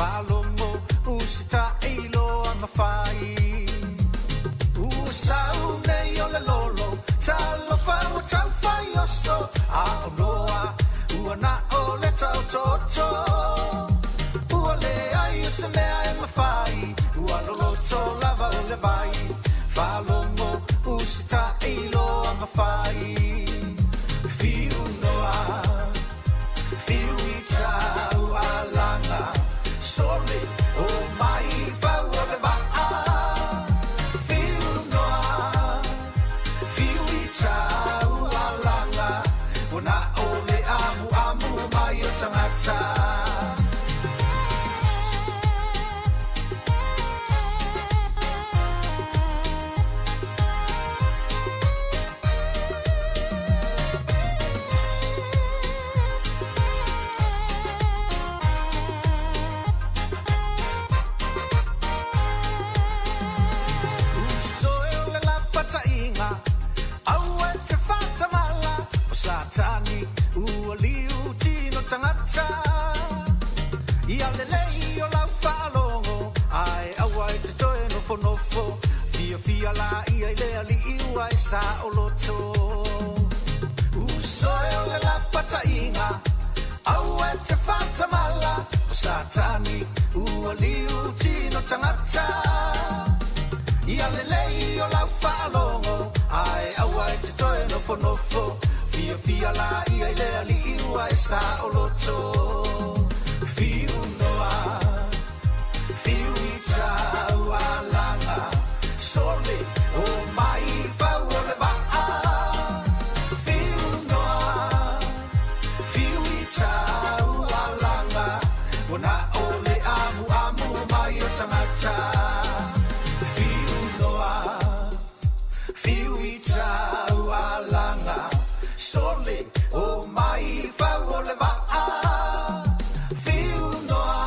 Faalogo usitaʻi loa ma fai Ua sau nei o le lolo Talofa ua taufai oso A o noa ua na o le taotooto Ua leai o se mea e mafai Ua loloto lava o le vai Faalogo usitaʻi loa ma fai Fiu noa Fiu i taualaga Sole o mai fau o le vaa Fiu noa Fiu i taualaga Ua na o le amuamu mai o tagata Usoe o le lapataiga Aua e te faatamala O Satani ua liu tino tagata Ia lelei o lau faalogo Ae aua e te toe nofonofo Fiafia laia i le alii ua e saoloto Usoe o le lapataiga Aua e te faatamala O Satani ua liu tino tagata Ia lelei o lau faalogo Ae aua e te toe nofonofo Fiafia laia i le alii ua e saoloto Fiu noa Fiu i taualaga Sole o mai fau o le vaa Fiu noa Fiu i taualaga Ua na o le amuamu mai o tagata Fiu noa Fiu i taualaga Sole o mai fau o le vaa Fiu noa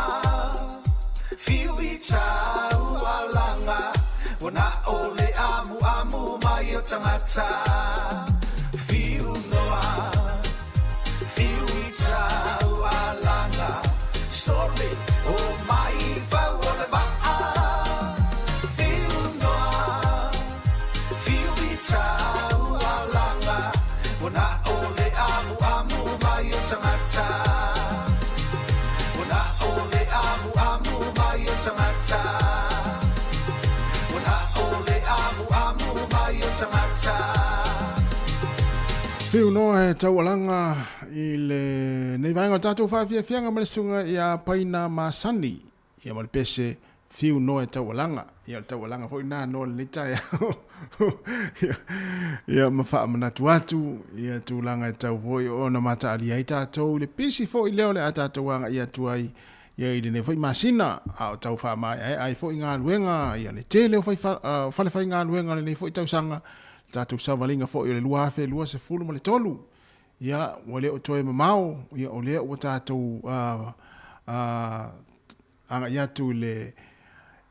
Fiu i taualaga Ua na o le amuamu mai o tagata Fiu noa Fiu i taualaga Sole o mai fau o le vaa Fiu noa Fiu i taualaga Ua na o le amuamu mai o tagata Ua na o le amuamu mai o tagata Ua na o le amuamu mai o tagata Fiu noa e taualaga i lenei vaega o le tatou faafiafiaga ma le susuga ia Paina Masani ia ma le pese Fiu noa e taualaga. Ia o le taualaga foi lena noa lenei taeao. Ia ma faamanatu atu ia tulaga e tau foi ona mataalia ai tatou i le pisi foi lea o le a tatou agai atu ai ia i lenei foi masina a o tau faamaeaea ai foi galuega ia le tele o fai, falefaigaluega o lenei foi tausaga, le tatou savaliga foi o le 2023. Ia ua le o toe mamao, ia o lea ua tatou agai atu i le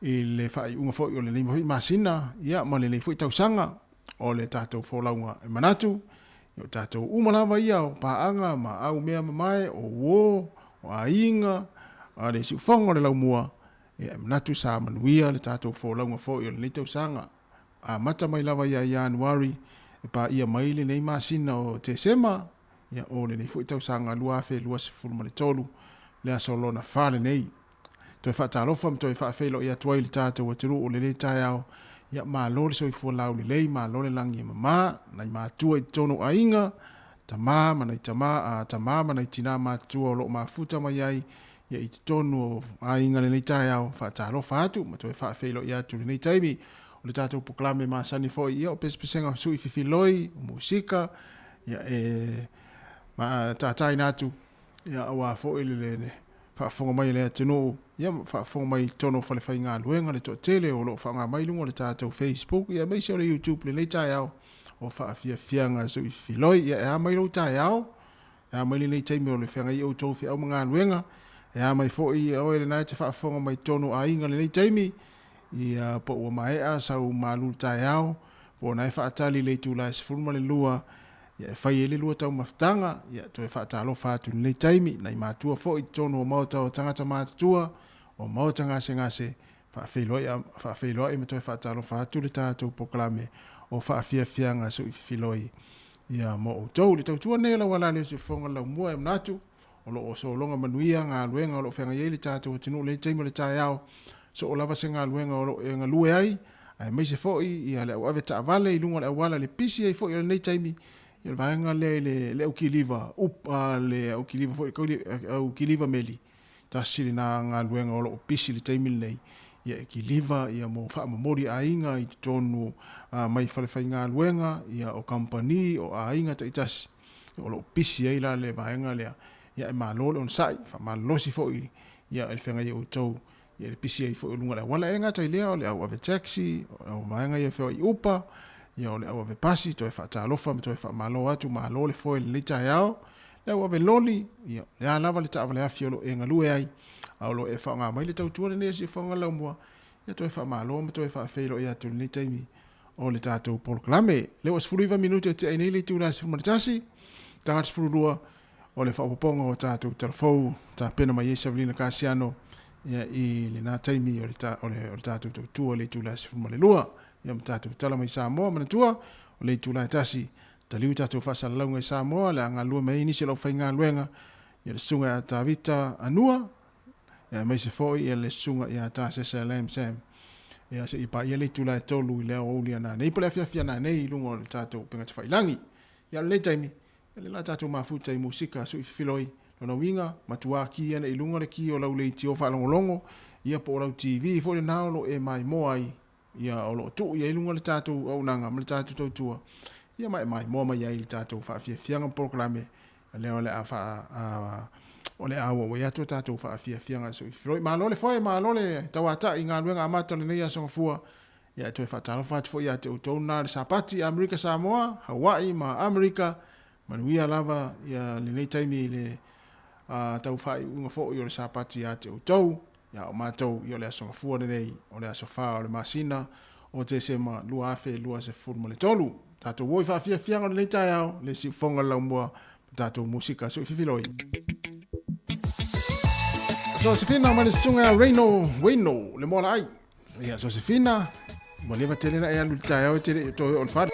i le faaiuga foi o lenei foi masina ia ma lenei foi tausaga o le tatou folauga e manatu ia o tatou uma lava ia o paaga ma au mea mamae o uo o aiga a le siufofoga o le laumua ia e manatu sa manuia le tatou folauga foi o lenei tausaga amata mai lava ia Ianuari e paia mai lenei masina o Tesema ia o lenei foi tausaga 2023 le aso lona fa lenei. Toe faatalofa ma toe faafeiloai atu ai i le tatou atunuu o lenei taeao, ia malo le soifua laulelei, malo le lagi e mama, nai matua i totonu o aiga, tama ma nai tama, a tama ma nai tina matutua o lo o mafuta mai ai ia i totonu o aiga lenei taeao, faatalofa atu ma toe faafeiloai atu i lenei taimi o le tatou polokalame masani foi ia o pesepesega sui fifiloi, o musika, ia e tatain atu ia aua foi le le faafofoga mai a le atunuu ia faafofoga mai i totonu o falefaigaluega le toatele o lo o faaaoga mai luga o le tatou Facebook ia aemaise o le YouTube lenei taeao o faafiafiaga sui fifiloi ia e a mai lou taeao e a mai lenei taimi o le feagai i outou feau ma galuega e a mai foi oe lena e te faafofoga mai totonu o aiga lenei taimi ia po ua maea sau malulu taeao po o na e faatali i le itula e 12 ia e fai ai le lua taumafataga, ia toe faatalofa atu i lenei taimi, nai matua foi i totonu o maota o tagata matutua, o maota gasegase, faafeiloai faafeiloai ma toe faatalofa atu le tatou polokalame o Faafiafiaga Soififiloi ia mo outou. Le tautua nei o lau ala le siufofoga le laumua e manatu o lo o sologa manuia galuega o lo o feagai ai le tatou atunuu i lenei taimi o le taeao, soo lava se galuega o lo o e galue ai, aemaise foi ia le auave taavale i luga o le auala i le pisi ai foi o lenei taimi ia le vaega lea i le le aukiliva up le aukiliva foi aukiliva meli tasi lena galuega o lo o pisi i le taimi lenei ia e kiliva ia mo faamomoli aiga i totonu mai falefaigaluega ia o kamupani o aiga taitasi o lo o pisi ai la le vaega lea ia e malo le onosai faamalolosi foi ia e le feagai ai outou ia le pisi ai foi o luga o le auala. E le gata i lea, o le au ave taxi, o le au vaega ia feoai upa, ia o le au ave pasi, toe faatalofa ma toe faamalo atu, malo le foe i lenei taeao, le au ave loli, ia o le a lava le taavale afi o lo o e galue ai, a o lo o e faaaoga mai le tautua lenei a Siufofoga Laumua, ia toe faamalo ma toe faafeiloai atu i lenei taimi o le tatou polokalame. Lea ua 19 minute e tea ai nei le itula e 11, tagata 12 o le faaopoopoga o tatou talafou tapena mai ai Savelina Kasiano ia, i lena taimi o le, ta, o le, o le tatou tautua i le itula e 12 ia ma tatou tala mai Samoa. Manatua, o le itula e tasi, taliu tatou faasalalauga i Samoa, le a galulue mai ai nisi o le aufaigaluega, ia le susuga ia Tavita Anua, ia aemaise foi ia le susuga ia Tasesa Lam Sam. Ia se i paia le itula e 3 i le aoauli a nanei po o le afiafi a nanei i luga o le tatou upega tafailagi. Ia o lenei taimi, Ia lea la tatou mafuta i musika sui fefiloi, lona uiga, matua ki ana i luga le ki o lau leitio faalogologo, ia po o lau TV foi lena o lo o e maimoa ai, ia o lo o tuu i ai luga le tatou auaunaga ma le tatou tautua, ia ma e maimoa mai ai i le tatou faafiafiaga ma polokalame, lea o le a faa, a, o le a auauai atu a tatou faafiafiaga sui fefiloi. Malo le foe, malo le tauatai i galuega amata o lenei aso Gafua, Ia e toe faatalofa atu foi ia te outou na le Sapati, Amerika Samoa, Hawaii ma Amerika, manuia lava ia lenei taimi i le tau faaiuiuga foi o le Sapati ia te outou, ia o matou ia o le Aso Gafua lenei, o le aso 4 o le masina o Tesema 2023. Tatou o i faafiafiaga o lenei taeao, le siufofoga le laumua ma tatou musika suififiloi. Sosefina ma le susuga ia Reino Wayno le moalaai. Ia, Sosefina, ua leva tele na e alu i le taeao e te le i toe oo i le fale.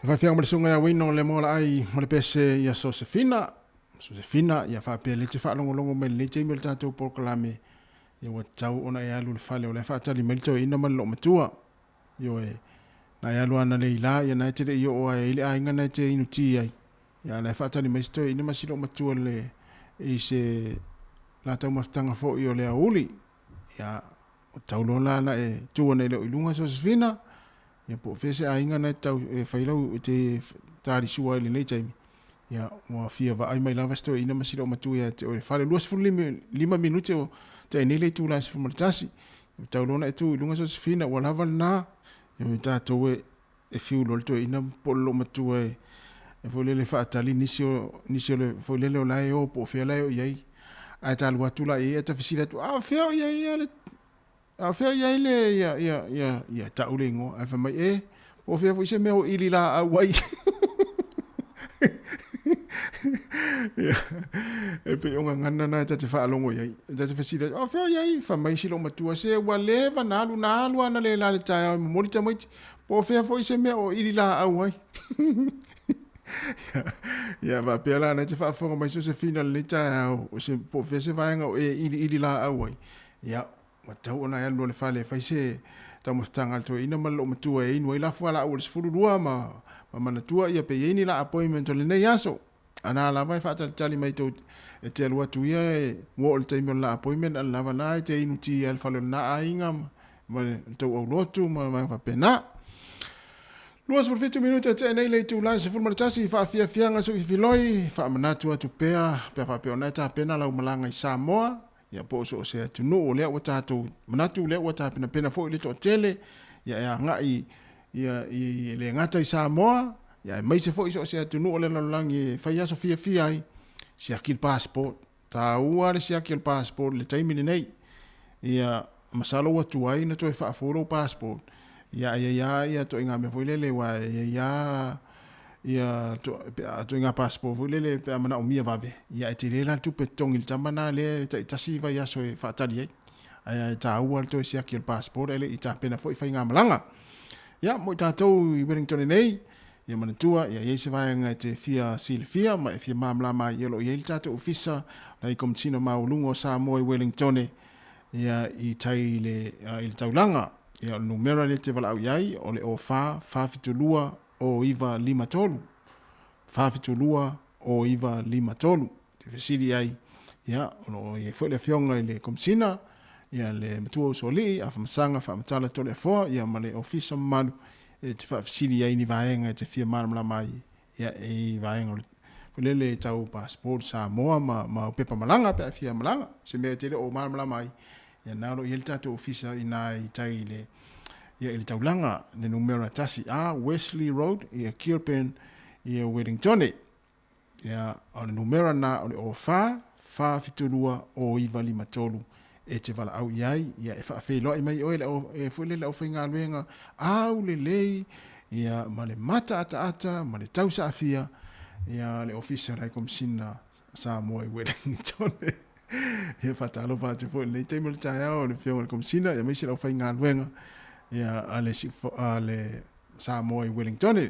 Le faafiaga ma le susuga ia Wayno le Moalaai ma le pese ia Sosefina. Sosefina, ia faapea lea e te faalogologo mai i lenei taimi o le tatou polokalame, ia ua tatau ona e alu i le fale o la e faatali mai le toeaina ma le loomatua. Ioe, na e alu ana le ila, ia na e te le i oo ae i le aiga na e te inuti ai. Ia la e faatali mai si toeaina ma si loomatua le i se la taumafataga foi o le aoauli. Ia, o tau loa la na e tu ana i le o i luga Sosefina, ia po o fea se aiga na e tau e fai lau e te talisua ai i lenei taimi. Ia, ua fia vaai mai lava si toeaina ma si loomatua ia te oe i le fale. 25 minute o tea nei le itula e 11. Ua tau loa ona e tu i luga Sosefina, ua lava lena. Ia, o tatou e e fiu loa le toeaina po o le loomatua e e foi lele faatali nisi o nisi o le foi lele o la e o po o fea la e o i ai. Ae ta alu atu la i ai ae ta fesili atu, a o fea o i ai ia le a o fea o i ai le ia ia ia ia tau le igoa. Ae fai mai, e, po o fea foi se mea o ili laau ai. Ia, e pei o gagana na e ta te faalogo i ai. E ta te fesili atu, a o fea o i ai? Fai mai si loomatua, se ua leva na alu, na alu lava analeila i le taeao e momoli tamaiti. Po o fea foi se mea o ili laau ai. Ia, faapea la, na te faafofoga mai Sosefina i lenei taeao, o se, po o fea se vaega o e iliili laau ai. Ia, ua tatau ona e alu loa i le fale e fai se taumafataga a le toeaina ma le loomatua e inu ai la fualaau o le 12 ma, ma manatua ia pe i ai ni la appointment o lenei aso. Ana lava e faatalitali mai tou e te alu atu ia e ua oo i le taimi o le la appointment a le lava la e te inu ti ai i le fale o lena aiga ma le tou aulotu ma vaega faapena. 27 minute e tea nei le itula e 11 i faafiafiaga suifiloi faamanatu atu pea pe a faapea ona e tapena lau malaga i Samoa ia po o so o se atunuu lea ua tatou manatu lea ua tapenapena foi le toatele ia e agai ia i le gata i Samoa ia aemaise foi so o se atunuu o le lalolagi e fai aso fiafia ai siaki le passport taua le siaki o le passport i le taimi lenei ia masalo ua tuai na toe faafou lou passport ia ai ai lava ia ituaiga mea foi lele aua e i ai lava ia ituaiga passport foi lele pe a manaomia vave ia e tele la le tupe e totogi i le tama lena lea e taitasi vaiaso e faatali ai ae taua le toe siaki o le passport ae le i tapena foi faigamalaga. Ia mo i tatou i Wellington nei, ia manatua ia i ai se vaega e te fia silafia ma e fia malamalama ai, ia o lo o i ai le tatou ofisa la i Komesina Maualuga o Samoa i Wellington ia i tai i le, i le taulaga. Ia o le numera lea e te valaau i ai o le 04 472 0953. 472 0953. Te fesili ai, ia, o lo o i ai foi le Afioga i le Komesina, ia, le Matua Usoalii, Afamasaga Faamatala Toleafoa, ia, ma le Ofisa mamalu e te faafesili ai i ni vaega e te fia malamalama ai, ia, i vaega o le, foi lele tau passport Samoa ma, ma pepa malaga pe a fia malaga, se mea e te le o malamalama ai, ia, na o lo o i ai le tatou Ofisa i ina i tai i le, ia, i le taulaga, le numera 1A, Wesley Road, ia, Kilburn, ia, Wellingtone. Ia, o le numera lena o le 04 472 0953 e te valaau i ai, ia, e faafeiloai mai oe le au, e foi lele aufaigaluega aulelei, ia, ma le mataataata ma le tausaafia, ia, le Ofisa o le High Komesina Samoa i Wellington. Ia, faatalofa atu foi i lenei taimi o le taeao i le Afioga i le Komesina, ia, aemaise le aufaigaluega, ia, a le, a le Samoa i Wellington.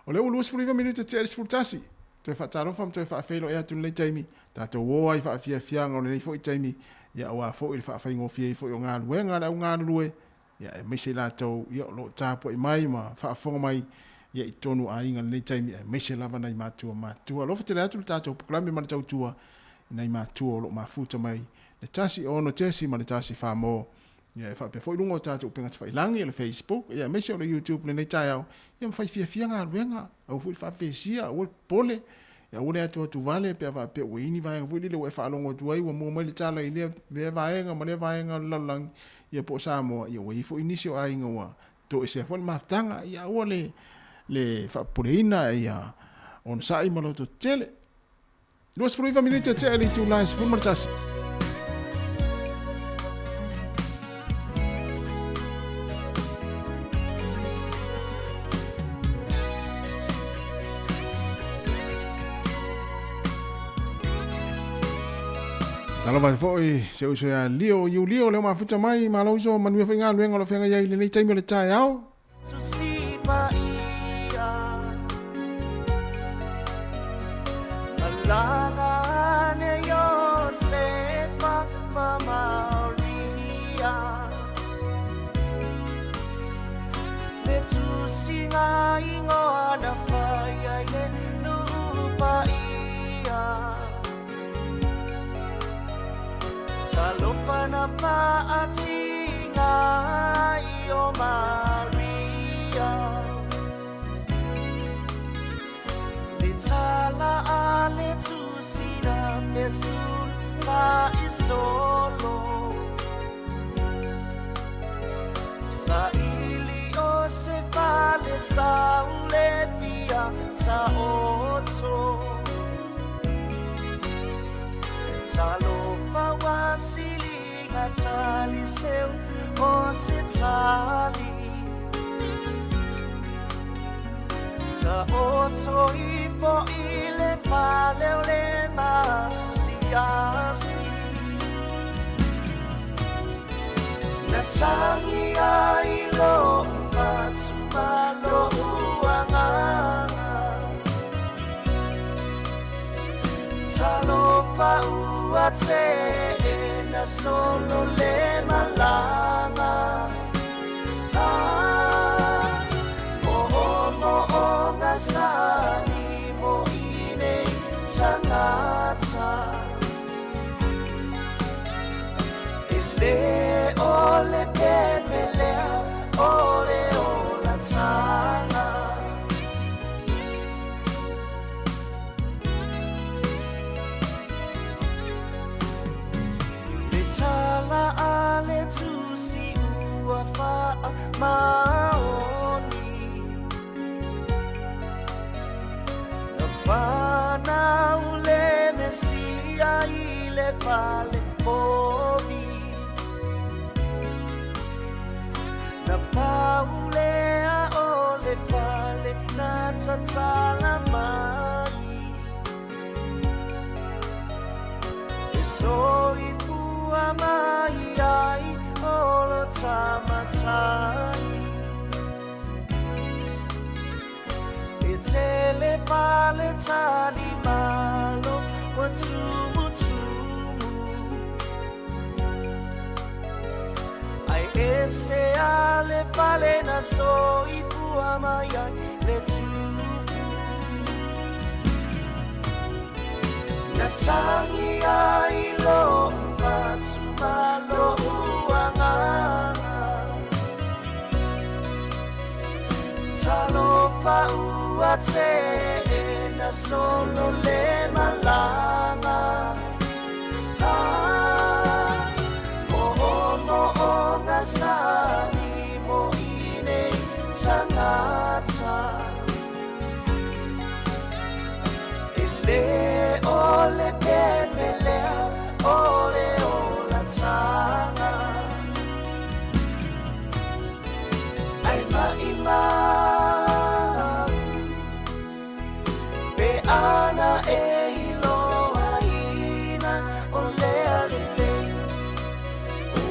O lea ua 29 minute tea i le 11. Toe faatalofa ma toe faafeiloai atu i lenei taimi. Tatou o ai faafiafiaga o lenei foi taimi, ia aua foi le faafaigofie ai foi o galuega a le au galulue, ia aemaise i latou ia o lo o tapuai mai ma faafofoga mai ia i totonu o aiga i lenei taimi, aemaise lava nai matua matutua. Alofa tele atu le tatou polokalame ma le tautua i nai matua o lo o mafuta mai le 1 6 ma le 1 4 mo Ia, e faapea foi luga o tatou upega tafailagi, o le Facebook, ia, aemaise o le YouTube lenei taeao, ia ma fai fiafia galuega, aua foi le faafesia, aua le popole, ia aua le atuatu vale pe a faapea ua i ai ni vaega foi lele ua e faalogo atu ai, ua mua mai le tala i lea, lea vaega ma lea vaega o le lalolagi, ia po o Samoa, ia ua i ai foi nisi o aiga ua toesea foi le mafutaga, ia aua le, le faapopoleina, ia onosai ma loto tetele. 29 minute tea i le itula e 11. Talofa foi se uso ia Lio Iulio leo mafuta mai malo uso manuia foi galuega o lo feagai ai i lenei taimi o le taeao. Tulaga ane Iosefa ma Maria. Le tusiga igoa na faia i le nuu paia. Talofa na faatiga ai o Maria. Le tala a le tusi na fesula i solo. Saili o se fale sa ule pia taoto. Talofa wa siliga tali seu o se tali. Taoto ifo i le fale o le masiasi. Na tangi ai lou fatu ma lou agaga. Talofa ua te'e na solo le malaga. Ah, mo'omo'oga sani mo i nei tagata. E lē o le pepe lea o le olataga. Le tala a le tusi ua faamaoni. Na fanau le Mesia i le fale povi. Na paulea o le fale na tatala mai. E soifua mai ai o lo tamatai. E tele fale tali malo ua tumutumu. Ai ese a le fale na soifua mai ai le tupu. Na tangi ai lou fatu ma lou agaga. Talofa ua te'e na solo le malaga. Ah, mo'omo'oga sani mo i nei tagata. E lē o le pepe lea o le olataga. Ai maʻimau pe ana e iloaina o lea lelei. O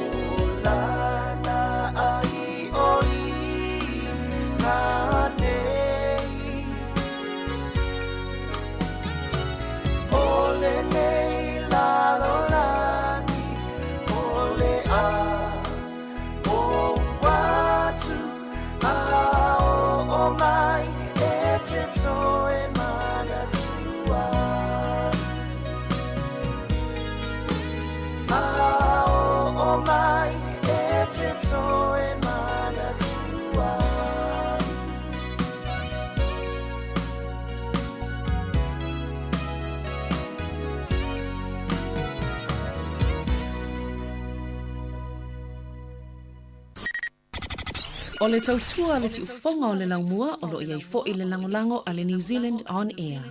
lana ai o i nei. O lenei lalolagi o le a ou atu a oo mai e te toe manatua. A oo mai e te toe manatua. O le tautua le siufofoga o le laumua o loo i ai fo'i le lagolago a le New Zealand On Air.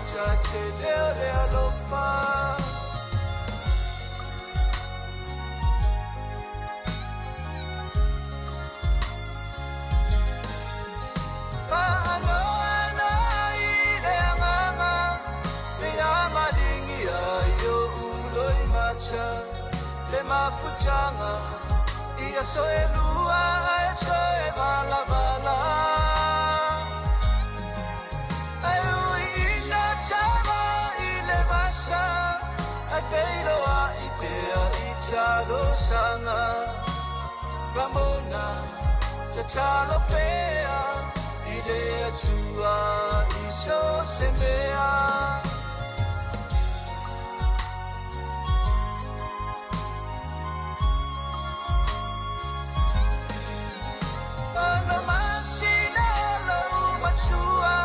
tele o le alofa. Faanoano i le agaga, le amaligia i oʻu loimata, le mafutaga i aso e lua ae toe valavala. Ae uiina tama i le vasa, ae feiloaʻi pea i talosaga. Ramona, tatalo pea i le Atua i so se mea. Ono masina lou matua,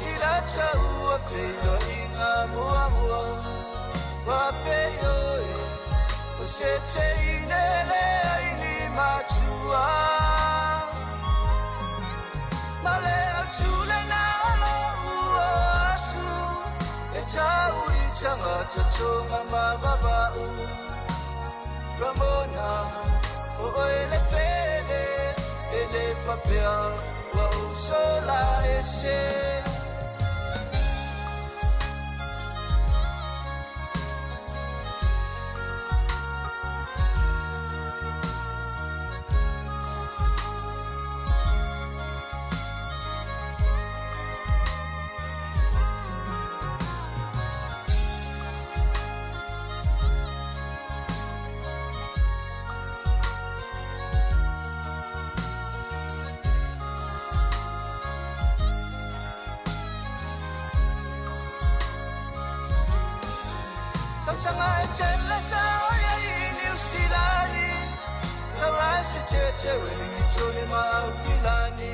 i la taua feiloaiga muamua. Ua feioe, o se teine leai ni matua. Ma le autule na lou o atu, e tau i tagata toga ma vava'u. Ramona, o oe le pele, e le faapea ua ou sola ese. Tausaga e tele sa oia i Niu Silani, taurasi tete Wellingtoni ma Aukilani.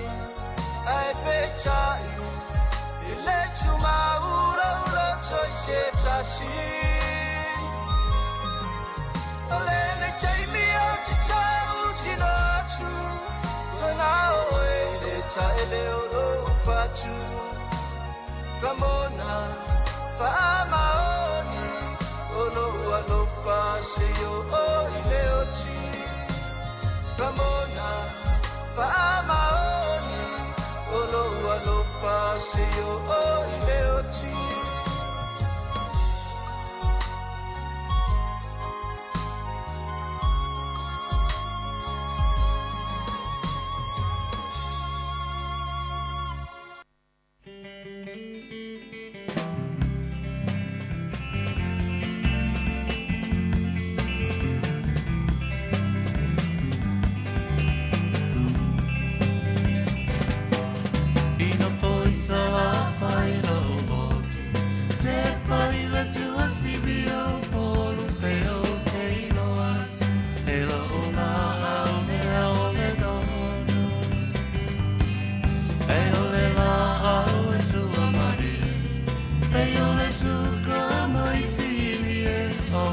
Ae peitai i le tumaulaula toi se tasi. O lenei taimi o te tautino atu, ua oe i le taele o lou fatu. Ramona, faamaoni, o lou alofa seia o i le oti. Ramona, faamaoni, o lou alofa seia o i le oti. Ina foi Salafai lo motu, te paila tua sibi o polu pe o te ilo atu, e lo la au mea o le donu. E o le la au e sua marie, pe o le suka mai sili e, o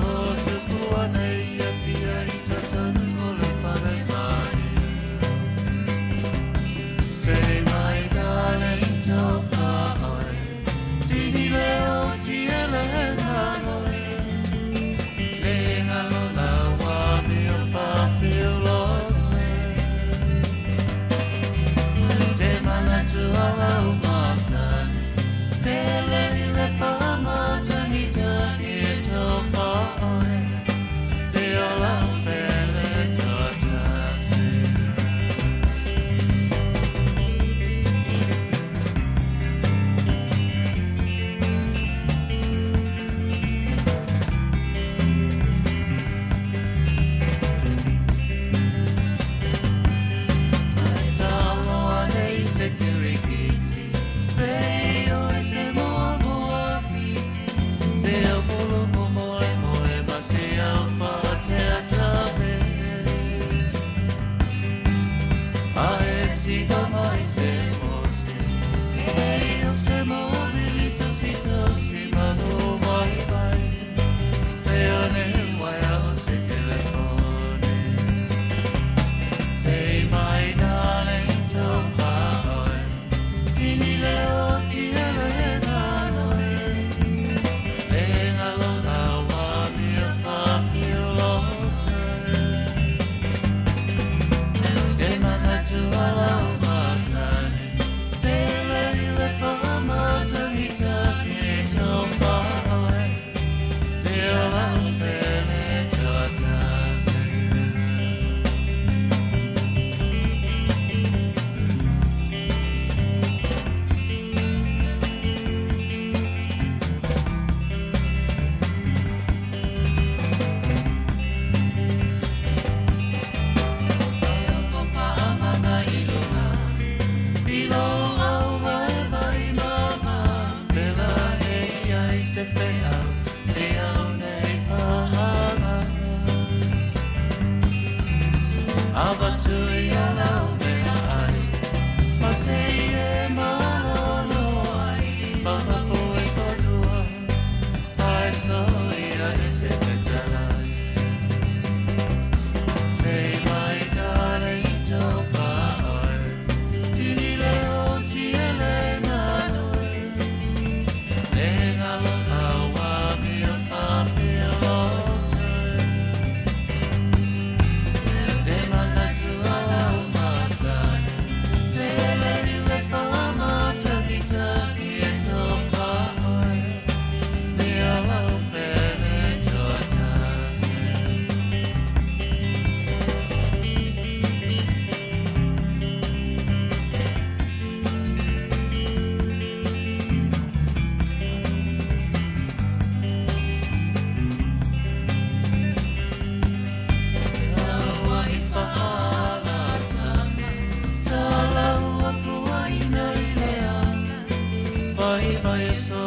tupu anei e pia i tatanu o le whare marie. Say my darling, tofa oe, tini leo tiele hanoe, le ngalo la wa mi o fa fiu lo tue. Te mana tu ala u masani, te le i le fa ma tani tani e tofa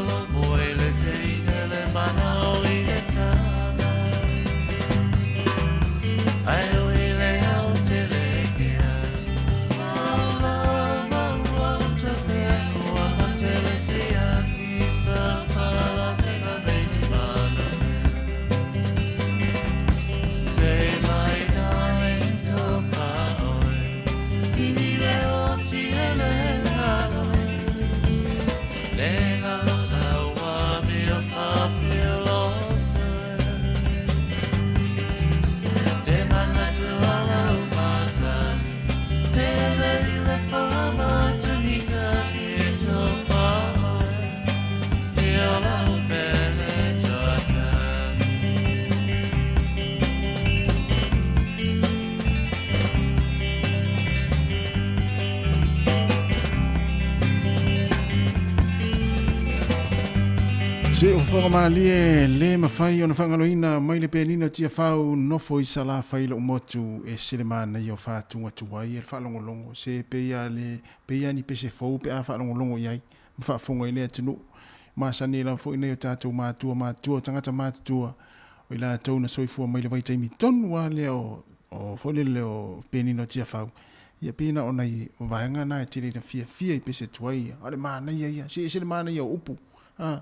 solomua i le teine le manao i le tama. Ae ui le au tele kea. Maula maua utafea kua matele siaki sa whalalapena meini mana mea. Say my darling tofa oe. Tini leo ti ele lalo. Le ngalo la wa mi o whawhi o lotu. Te mana tua lau masani. Te lei le whama tuhinga i tō whaoe. I o lau pele tuatasi. Se o fofoga malie le mafai ona faagaloina mai le penina o Tiafau nofo i Salafai lou motu e sele manaia o fatuga tuai e le faalogologo se pei a le pei a ni pese fou pe a faalogologo i ai ma faafofoga i le atunuu masani ai lava foi nai o tatou matua matua o tagata matutua o i latou na soifua mai le vaitaimi tonu lava lea o o foi lele o penina o Tiafau ia pei na o nai vaega na e tele ina fiafia i pese tuai ia a o le manaia ia se ese le manaia o upu A,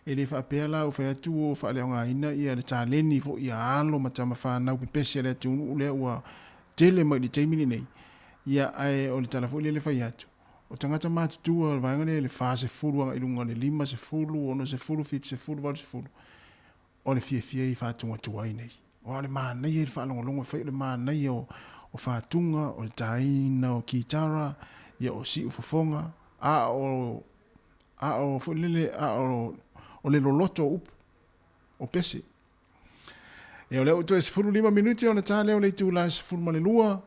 e le faapea la ua fai atu ua faaleaogaina ia le taleni foi a alo ma tama fanau pepese a le atunuu lea ua tele mai i le taimi lenei. Ia, ae o le tala foi lea le fai atu, o tagata matutua o le vaega lea i le 40 agai i luga o le 50, 60, 70, 80, o le fiafia i faatuatua ai nei. Aua o le manaia i le faalogologo e fai o le manaia o, o fatuga, o le taina o kitara, ia o siu fofoga, a o a o foi lele, a o, o le loloto o upu, o pese. Ia o lea ua toe 15 minute ona ta lea o le itula e 12,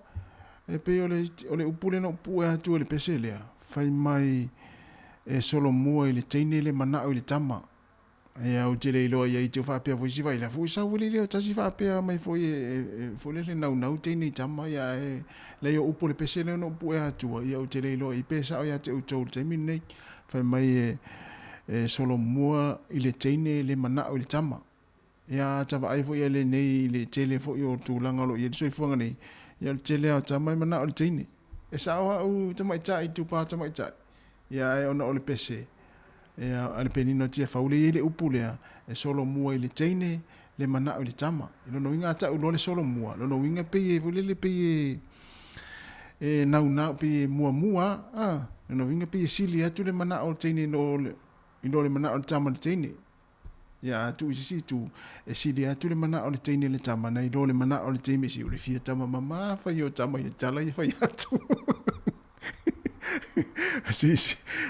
e pei o le, o le upu lea na upu e atu e le pese lea, fai mai e solomua i le teine le manao i le tama. Ia ou te le iloa ia i te faapea foi si vai la foi sau le leo tasi faapea mai foi e foi le naunau teine i tama ia e le o upu le pese lea na upu e atua ia ou te le iloa i pe sao ia te outou i le taimi lenei. Fai mai e solomua i le teine le manao i le tama. Ia ata vaai foi ia lenei i le tele foi o tulaga o lo o i ai le soifuaga nei, ia o le tele lava o tama e manao i le teine. E sao au tamaitai, itupa tamaitai. Ia ae ona o le pese, ia a le penina o Tiafau lea e i ai le upu lea, e solomua i le teine le manao i le tama. I lona uiga a tau loa le solomua, lona uiga pei e foi lele pei e e naunau pei e muamua a, lona uiga pei e sili atu le manao o le teine i lo le i lo le manao o le tama i le teine. Ia a tuu i se isi itu, e sili atu le manao o le teine i le tama nai lo le manao o le teine si o le fia tama mama fai o tama i le tala ia fai atu. Si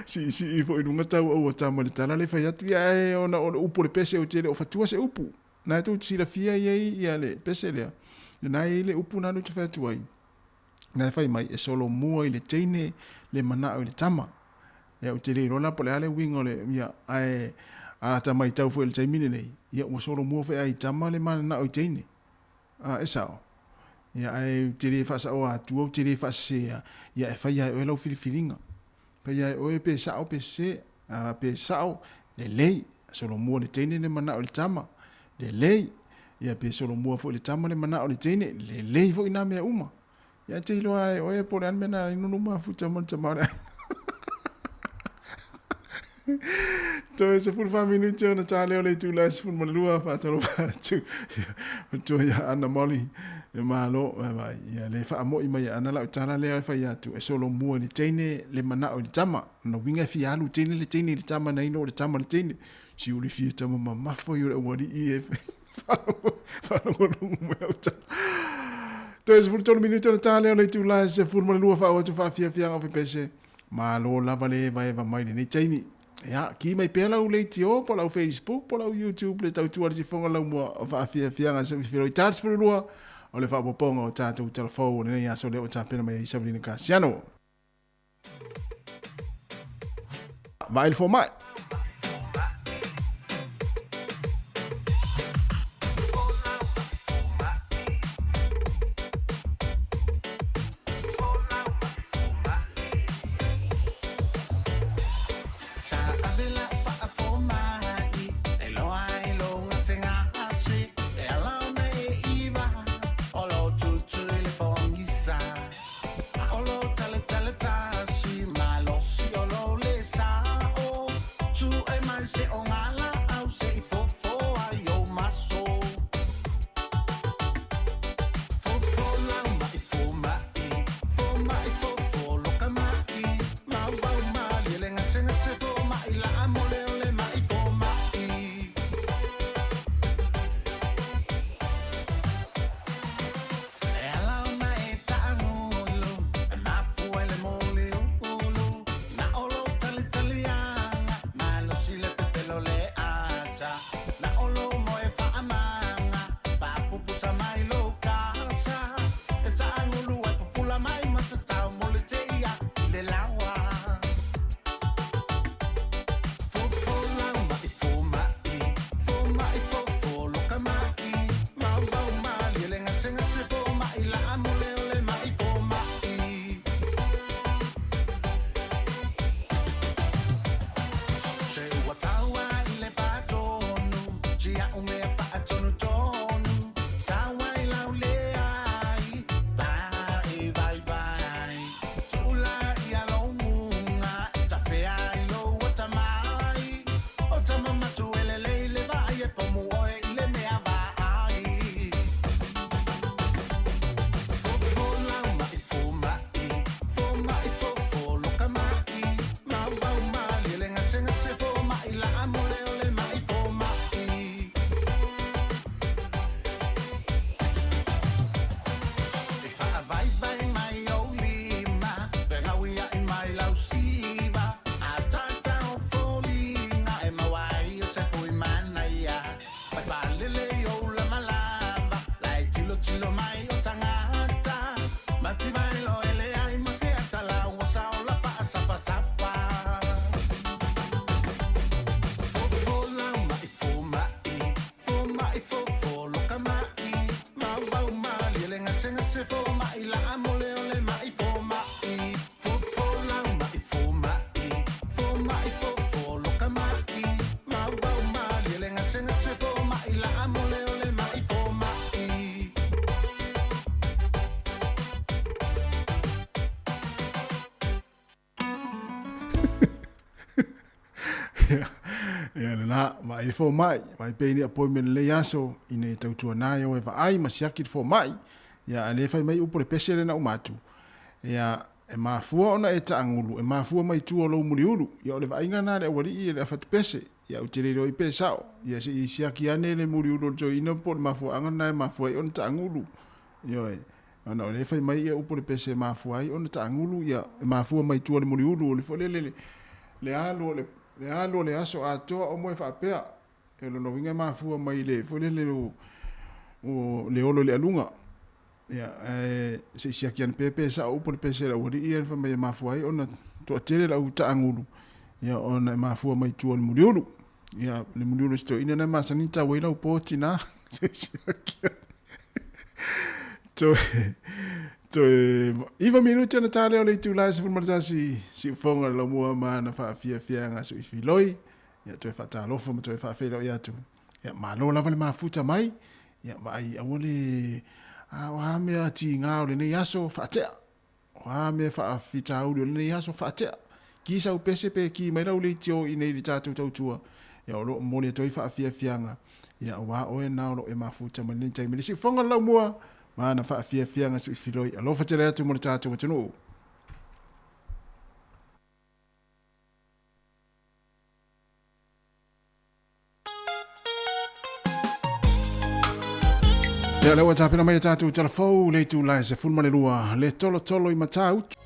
si si i foi lunga tau au o tama le tala le fai atu ia e ona o le upu o le pese o te le o fatua se upu. Na e tou te silafia i ai ia le pese lea. Na e i le upu na te fai atu ai. Na e fai mai e solomua i le teine le manao i le tama. Ia ou te le iloa la po o le a le uiga o le, ia, ae a ta matau foi i le taimi lenei, ia ua solomua foi lava i tama le mananao i teine. A, e sao. Ia ae ou te le faasaoa atua, ou te le faasesea, ia e fai lava e oe lau filifiliga. Fai lava e oe pe sao pe sese, a, pe sao, lelei, solomua i le teine le manao i le tama, lelei. Ia pe solomua foi i le tama le manao i le teine, lelei foi na mea uma. Ia te iloa e oe po o le a le mea na nunu mafuta ma le tama o le aiga. Toe 14 minute ona ta lea o le itula e 12 faatalofa atu. Matua ia Ana Molly e malo vai ia le faamoi mai ia Ana lau tala lea e fai atu e solomua i le teine le manao i le tama. Lona uiga e fia alu teine le teine i le tama nei no le tama le teine. Si o le fia tama mamafa i o le aualii e Faalogologo mai lau tala. Toe 13 minute ona ta lea o le itula e 12 faaoo atu faafiafiaga o pepese. Malo lava le evaeva mai lenei taimi. Ia, ki mai pea lau leitio po lau Facebook po lau YouTube le tautua le sifoga lau mua o faafiafiaga se filo i tala 12 o le faaopoopoga o tatou tala fou o lenei aso lea ua tapena mai ai Savelina Kasiano. Vaai le fomai. Ia lena, vaai le fomai, vaai pea i ni appointment i lenei aso, ina ia tautuana ai o e vaai ma siaki le fomai. Ia, a le fai mai upu o le pese lea na uma atu, ia, e mafua ona e taagulu, e mafua mai tua o lou muliulu. Ia, o le vaaiga lena a le aualii e le afatupese. Ia, ou te le iloa ai pe sao. Ia, se i siaki ane le muliulu o le toeaina po o le mafuaaga lena e mafua ai ona taagulu. Ioe. Ona o lea e fai mai ia upu o le pese e mafua ai ona taagulu, ia, e mafua mai tua o le muliulu, o le foi lele le alu o le, le alu o le aso atoa o moe faapea. O lona uiga e mafua mai le foi lele o, o le olo i le aluga. Ia, ae se i siaki ane pea pe sao upu o le pese a le aualii ia fai mai e mafua ai ona toatele le au taagulu, ia, ona e mafua mai tua o le muliulu. Ia, le muliulu o si toeaina lena e masani ona tau ai lau po tina. Se i siaki ane. Toe, toe 9 minute ona ta lea o le itula e 11 siufoga le laumua ma ana faafiafiaga suifiloi. Ia toe faatalofa ma toe faafeiloai atu. Ia malo lava le mafuta mai. Ia vaai aua le a o a mea tiga o lenei aso faatea. O a mea faafitauli o lenei aso faatea. Ki sau pese pe ki mai lau leitio i nei le tatou tautua. Ia o lo o momoli atu ai faafiafiaga. Ia aua oe na o lo o e mafuta mai lenei taimi. Le siufoga le laumua ma ana faafiafiaga suifiloi. Alofa tele atu mo le tatou atunuu. Ia, lea ua tapena mai a tatou tala fou le itula e 12 le tolotolo i Matautu.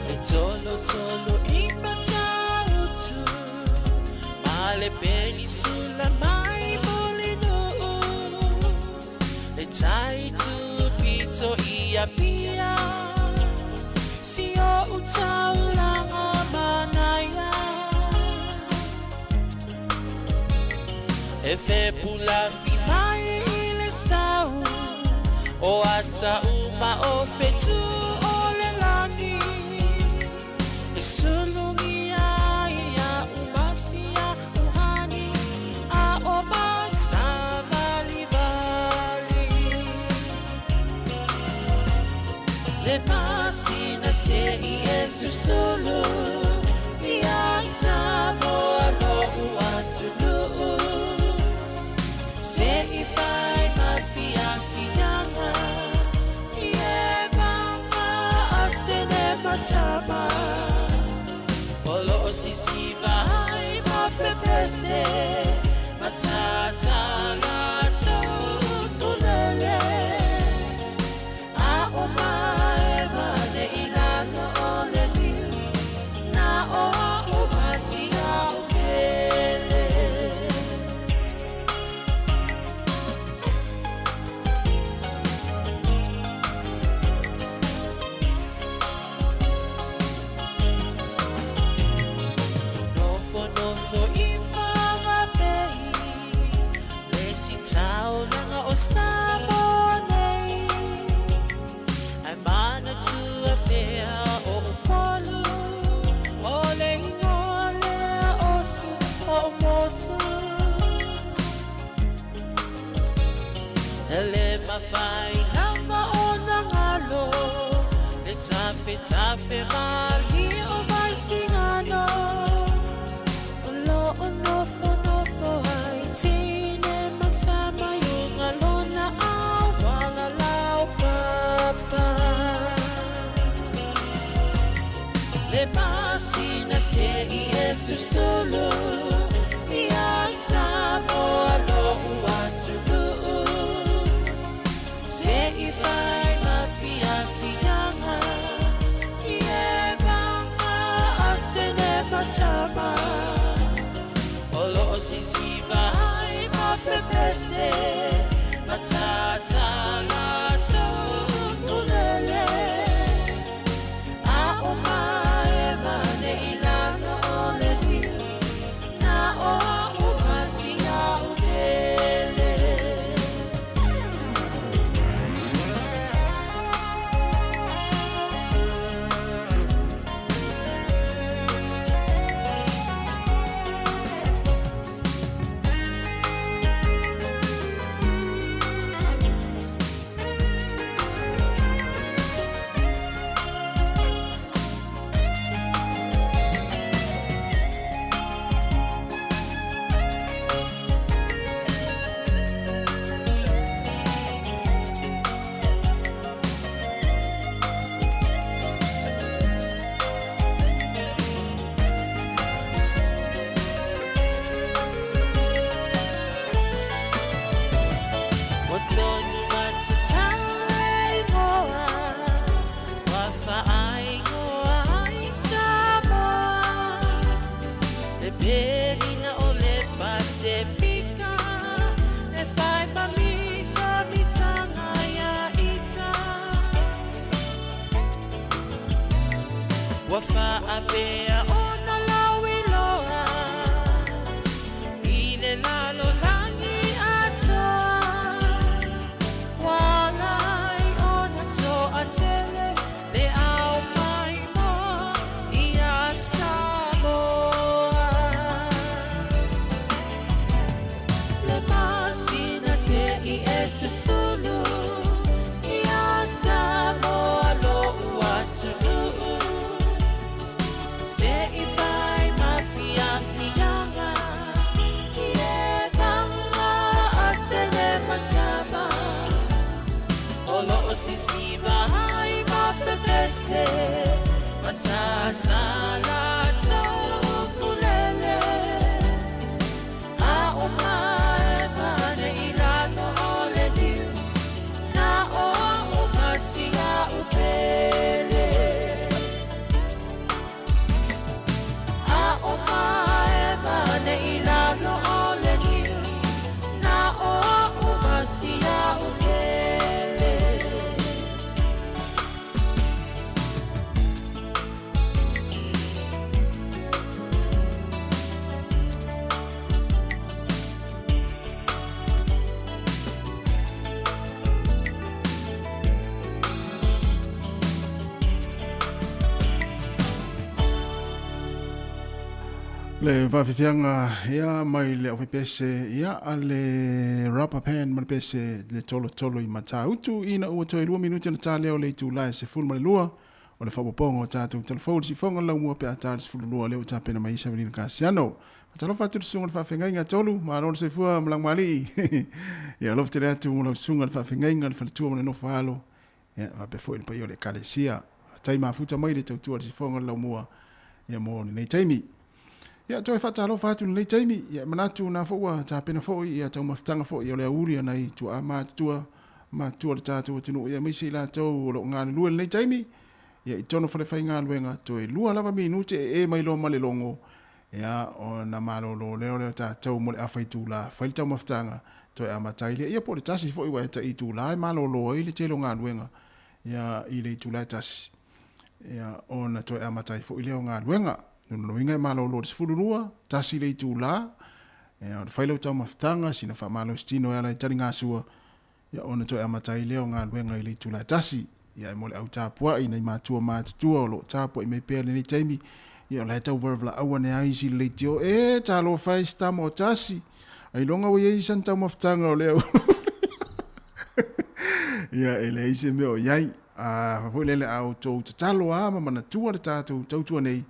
Le tolotolo i Matautu Ma le penisula mai Mulinuu Le tai tupito i Apia Si o'u taulaga manaia E fepulafi mai i le sau O ata uma o fetu o le lagi E sulugia ai a'u masia uhani A o masavalivali Le masina se'i e susulu Ia Samoa lo'u atunuu Se'i fai ma fiafiaga I e mama Atene ma Tama O lo'o sisiva ai ma pepese Ma tatala tulele A o maema le i lalo o le liu Na o a'u masia o pele. Nofonofo i Whangape Le isi taulaga o Samoa nei Ae manatua pea o Upolu O le ingoa lea o si o'u motu E le mafai lava ona galo Le tafetafe malie o Vaisigano O lo o nofonofo ai Tine ma tama i uga lona auala laupapa Le masina se'i e susulu Ia Samoa lo'u atunuu Se'i fai ma fiafiaga I e mama Atene ma Tama O lo o sisiva ai ma pepese Ma tatala tulele A o maema nei i lalo o le liu Na tonu ma tatau le igoa ua faaigoa ai Samoa. Le pelina o le Pasefika e fai ma mita mitanga ia ita. Ua faapea ona lauiloa i le lalolagi atoa. Ua ala ai ona toatele le au maimoa ia Samoa. Le masina se i e susulu ia Samoa lo'u atunuu. Se i fai ma fiafiaga i e paga a tele matava. O loo sisiva ai ma pepese ma tatala ukulele. A o mae pane i lalo o le liu na o au ma sia upele. A o mae pane i lalo o le liu na o au ma sia upele. Le vaafiafiaga ia mai le aufaipiese ia a le Rubber Band ma le pese le tolotolo i Matautu ina ua toe 2 minute na ta lea o le itula e 12 o le faaopoopoga o tatou talafou le sifoga le laumua pe a ta le 12 lea ua tapena mai Savelina Kasiano. Faatalofa atu le susuga i le faafeagaiga a Tolu, malo le soifua ma laugmaalii. Ia alofa tele atu mo lau susuga i le faafeagaiga, le faletua ma le nofo alo. Ia faapea foi le paia o le Ekalesia. Faafetai mafuta mai le tautua i le sifoga o le laumua ia mo lenei taimi. Ia toe faatalofa atu i lenei taimi, ia e manatu na foi ua tapena foi ia taumafataga foi o le aoauli a nai tuaa matutua matutua o le tatou atunuu ia aemaise i latou o lo o galulue i lenei taimi ia i totonu o falefaigaluega toe 2 lava minute e e mai loa ma le logo ia ona malolo lea o le tatou mo le afa itula fai le taumafataga toe amata ai lea ia po o le tasi foi ua e tai itula e malolo ai le tele o galuega ia i le itula e tasi ia ona toe amata ai foi lea o galuega. Lona uiga e malolo i le 12, tasi le itula, ia ona fai lau taumafataga, sina faamalositino e ala i taligasua, ia ona toe amata ai lea o galuega i le itula e tasi. Ia e mo le au tapuai nai matua matutua o lo o tapuai mai pea i lenei taimi, ia o la e tau valavalaau ane ai isi leitio, e talofa e si tama o tasi, ailoga ua i ai sana taumafataga o lea ia e leai se mea o i ai. A foi lele a outou tatalo lava ma manatua le tatou tautua nei,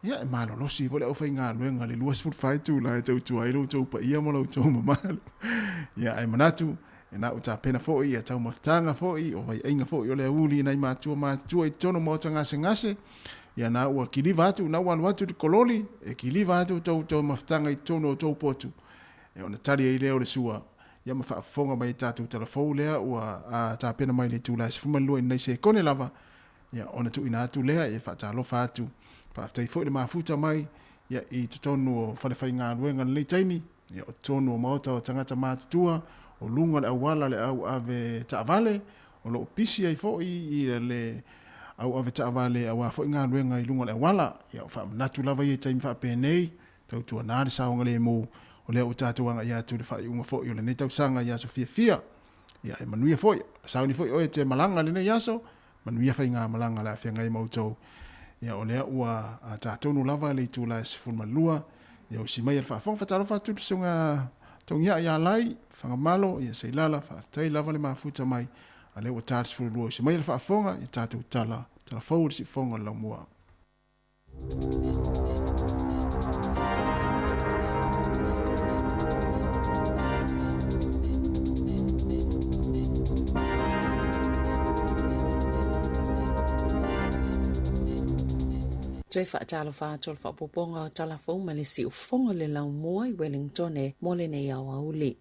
ia e malolosi foi le aufaigaluega i le 24 itula e tautua ai lo outou paia ma lo outou mamalu. Ia ae manatu, e na ua tapena foi ia taumafataga foi, o vaiaiga foi o le auli i nai matua matutua i totonu o maota gasegase, ia na ua kiliva atu, na ua alu atu le kololi, e kiliva atu outou taumafataga i totonu o outou potu, e ona tali ai lea o le sua, ia ma faafofoga mai i tatou tala fou lea ua tapena mai i le itula e 12 i nai sekone lava, ia ona tuuina atu lea e faatalofa atu. Faafetai foi le mafuta mai ia i totonu o falefaigaluega i lenei taimi, ia o totonu o maota o tagata matutua, o luga o le auala le au ave taavale, o lo o pisi ai foi i le au ave taavale aua foi galuega i luga o le auala. Ia o faamanatu lava ia i taimi faapenei, Tautuana le saogalemu o lea ua tatou agai atu i le faaiuga foi o lenei tausaga i aso fiafia. Ia e manuia foi, sauni foi oe e te malaga i lenei aso, manuia faigamalaga o le a feagai ma outou. Ia o lea ua ta tonu lava le itula e 12, ia usi mai e le faafofoga. Faatalofa atu i le susuga Togiai ia Lai, Fagamalo, ia Seilala, faafetai lava le mafuta mai, a lea ua ta le 12, usi mai e le faafofoga, ia tatou tala, tala fou i le siufofoga o le laumua. Toe faatalofa atu o le faaopoopoga o Tala Fou ma le Siufofoga o le Laumua i Wellingtone mo lenei aoauli.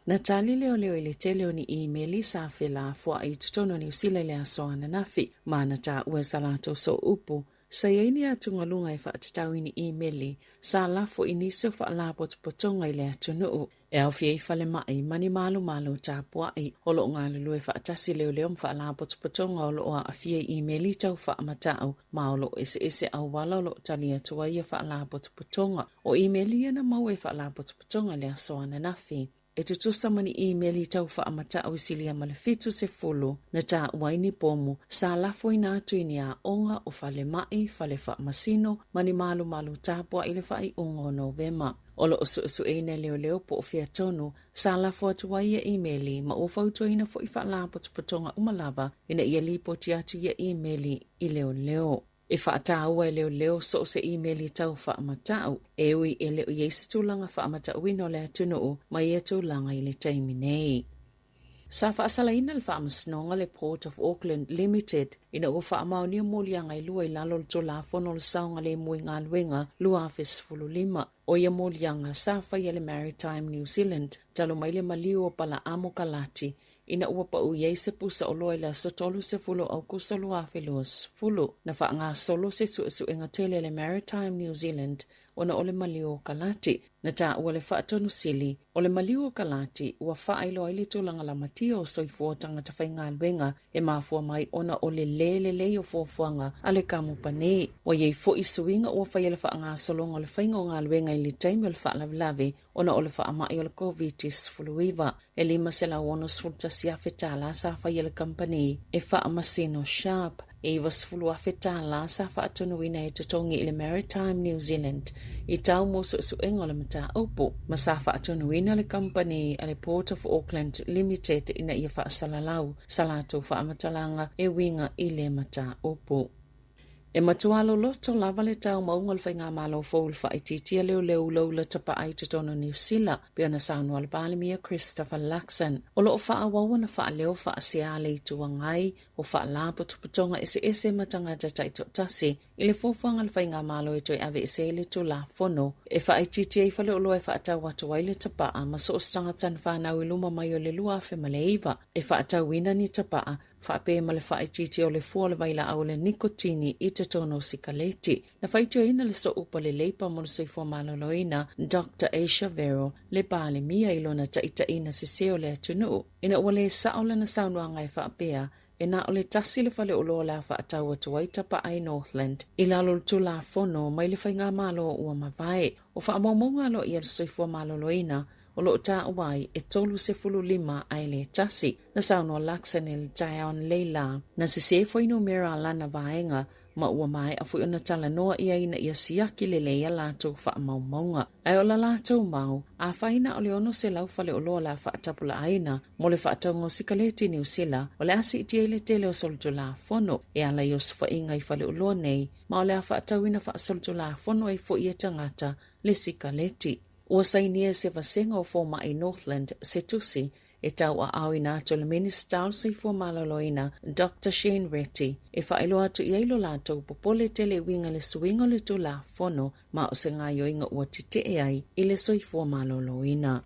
Na tali leoleo i le tele o ni imeli sa felafoai i totonu o Niu Sila i le aso ananafi, ma na taua e sa latou sooupu sa i ai ni atugaluga e faatatau i ni imeli sa lafo i nisi o faalapotopotoga i le atunuu e aofia ai falemai ma ni malomalo tapuai. O lo o galulue faatasi leoleo ma faalapotopotoga o lo o aafia i imeli tau faamatau ma o lo o eseese auala o lo o tali atu ai ia faalapotopotoga. O imeli ia na maua e faalapotopotoga i le aso ananafi. E tutusa ma ni imeli tau faamatau e silia ma le 70 na taua ai ni pomu sa lafoina atu i ni aoga o falemai, fale faamasino ma ni malumalu tapuai i le faaiuga o Novema. O lo o suesueina e leoleo po o fea tonu sa lafo atu ai ia imeli ma ua fautuaina foi faalapotopotoga uma lava ina ia lipoti atu ia imeli i leoleo. E faataua e leoleo so o se imeli tau faamatau, e ui e le o i ai se tulaga faamatauina o le atunuu ma ia tulaga i le taimi nei. Sa faasalaina le Faamasinoga le Port of Auckland Limited ina ua faamaonia moliaga e lua i lalo o le Tulafono o le Saogalemu i Galuega 2015. O ia moliaga sa faia e le Maritime New Zealand talu mai le maliu o Palaamo Kalati ina ua pau i ai se pusa oloa i le aso 30 o Aukuso 2020. Na faagasolo se suesuega tele a le Maritime New Zealand ona o le maliu o Kalati. Na taua le Faatonu Sili o le maliu o Kalati ua faailoa ai le tulaga lamatia o soifua o tagata faigaluega e mafua mai ona o le lē lelei o fuafuaga a le kamupani. Ua i ai foi suiga ua faia le faagasologa o le faiga o galuega i le taimi o le faalavelave ona o le faamai o le Koviti-19. E $561,000 tala sa faia e le kamupani e faamasino Sharp. E $90,000 tala sa faatonuina e totogi i le Maritime New Zealand i tau mo suesuega o le mataupu, ma sa faatonuina le kamupani a le Port of Auckland Limited ina ia faasalalau sa latou faamatalaga e uiga i le mataupu. E matua loloto lava le taumauga o le Faigamalo fou i le faaitiitia leoleo ulaula tapaa i totonu o Niu Sila, pei ona saunoa le Palemia Christopher Luxon. O lo o faaauau ona faaleo faasea a le Itu Agai o faalapotopotoga eseese ma tagata taitoatasi i le fuafuaga a le Faigamalo e toe aveese ai le Tulafono e faaitiitia ai faleoloa e faatau atu ai le tapaa ma so o se tagata na fanau i luma mai o le 2009 e faatauina ni tapaa faapea ma le faaitiitia o le fua o le vailaau o le nikotini i totonu o sikaleti. Na faitioina le Sooupa le Leipa mo le Soifua Maloloina, Doctor Asia Vero, le Palemia i lona taitaiina sese o le atunuu, ina ua le sao lana saunoaga e faapea, e na o le tasi le faleoloa o le a faatau atu ai tapaa i Northland i lalo o le Tulafono mai le Faigamalo ua mavae. O faamaumauga aloaia o le Soifua Maloloina o lo o taua ai e 35 ae le tasi. Na saunoa Luxon i le taeao analei lā, na sesē fuainumera a lana vaega ma ua maea foi ona talanoa ia ina ia siaki lelei a latou faamaumauga. Ae o la latou mau, afai na o le 600 faleoloa o le a faatapulaaina mo le faatauga o sikaleti i Niu Sila, o le a siitia ai le tele o solitulafono e ala i osofaiga i faleoloa nei ma o le a faatauina faasolitulafono ai foi e tagata le sikaleti. Ua sainia e se vasega o fomai Northland se tusi e tauaaoina atu le Minisita o le Soifua Maloloina, Doctor Shane Reti, e faailoa atu i ai lo latou popole tele e uiga i le suiga o le Tulafono ma o se gaoioiga ua tetee ai i le soifua maloloina.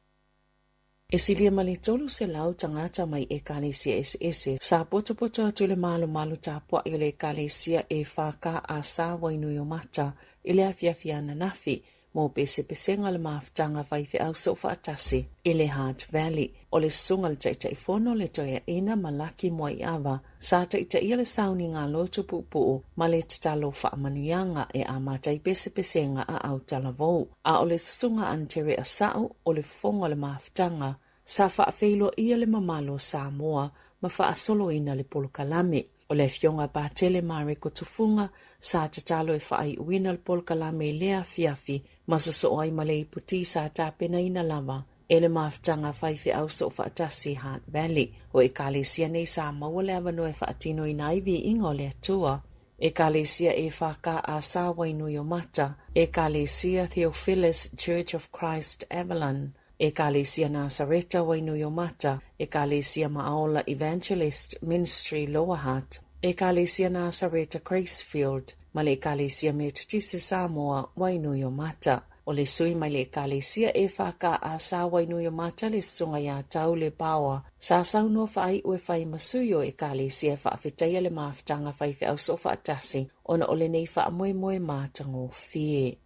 E silia ma le 300 tagata mai Ekalesia eseese sa potopoto atu i le malomalu tapuai o le Ekalesia EFKA sa Wainuiomata i le afiafi ananafi mo pesepesega o le mafutaga faifeau soofaatasi i le Hutt Valley. O le susuga i le Taitaifono le Toeaina Malaki Moaiava sa taitaia le sauniga lotu puupuu ma le tatalo faamanuiaga e amata ai pesepesega a autalavou. A o le susuga Antere Asau o le fofoga o le mafutaga sa faafeiloaia le mamalu o Samoa ma faasoloina le polokalame. O le Afioga a Patele Mareko Tufuga sa tatalo e faaiuina le polokalame i lea afiafi ma sosoo ai ma le iputi sa tapenaina lava e le mafutaga faifeau soofaatasi Hutt Valley. O Ekalesia nei sa maua le avanoa e faatinoina ai viiga o le Atua. Ekalesia EFKA sa Wainuiomata, Ekalesia Theophilus Church of Christ Avalon, Ekalesia Nasareta Wainuiomata, Ekalesia Maaola Evangelist Ministry Lower Hutt, Ekalesia Nasareta Gracefield, ma le Ekalesia Metotisi Samoa Wainuiomata. O le sui mai le Ekalesia EFKA Wainui o Matale Susuga ia Taule Paoa sa saunoa faaiu e fai ma sui o Ekalesia e faafetaia le mafutaga faifeau soofaatasi ona o lenei faamoemoe matagofie.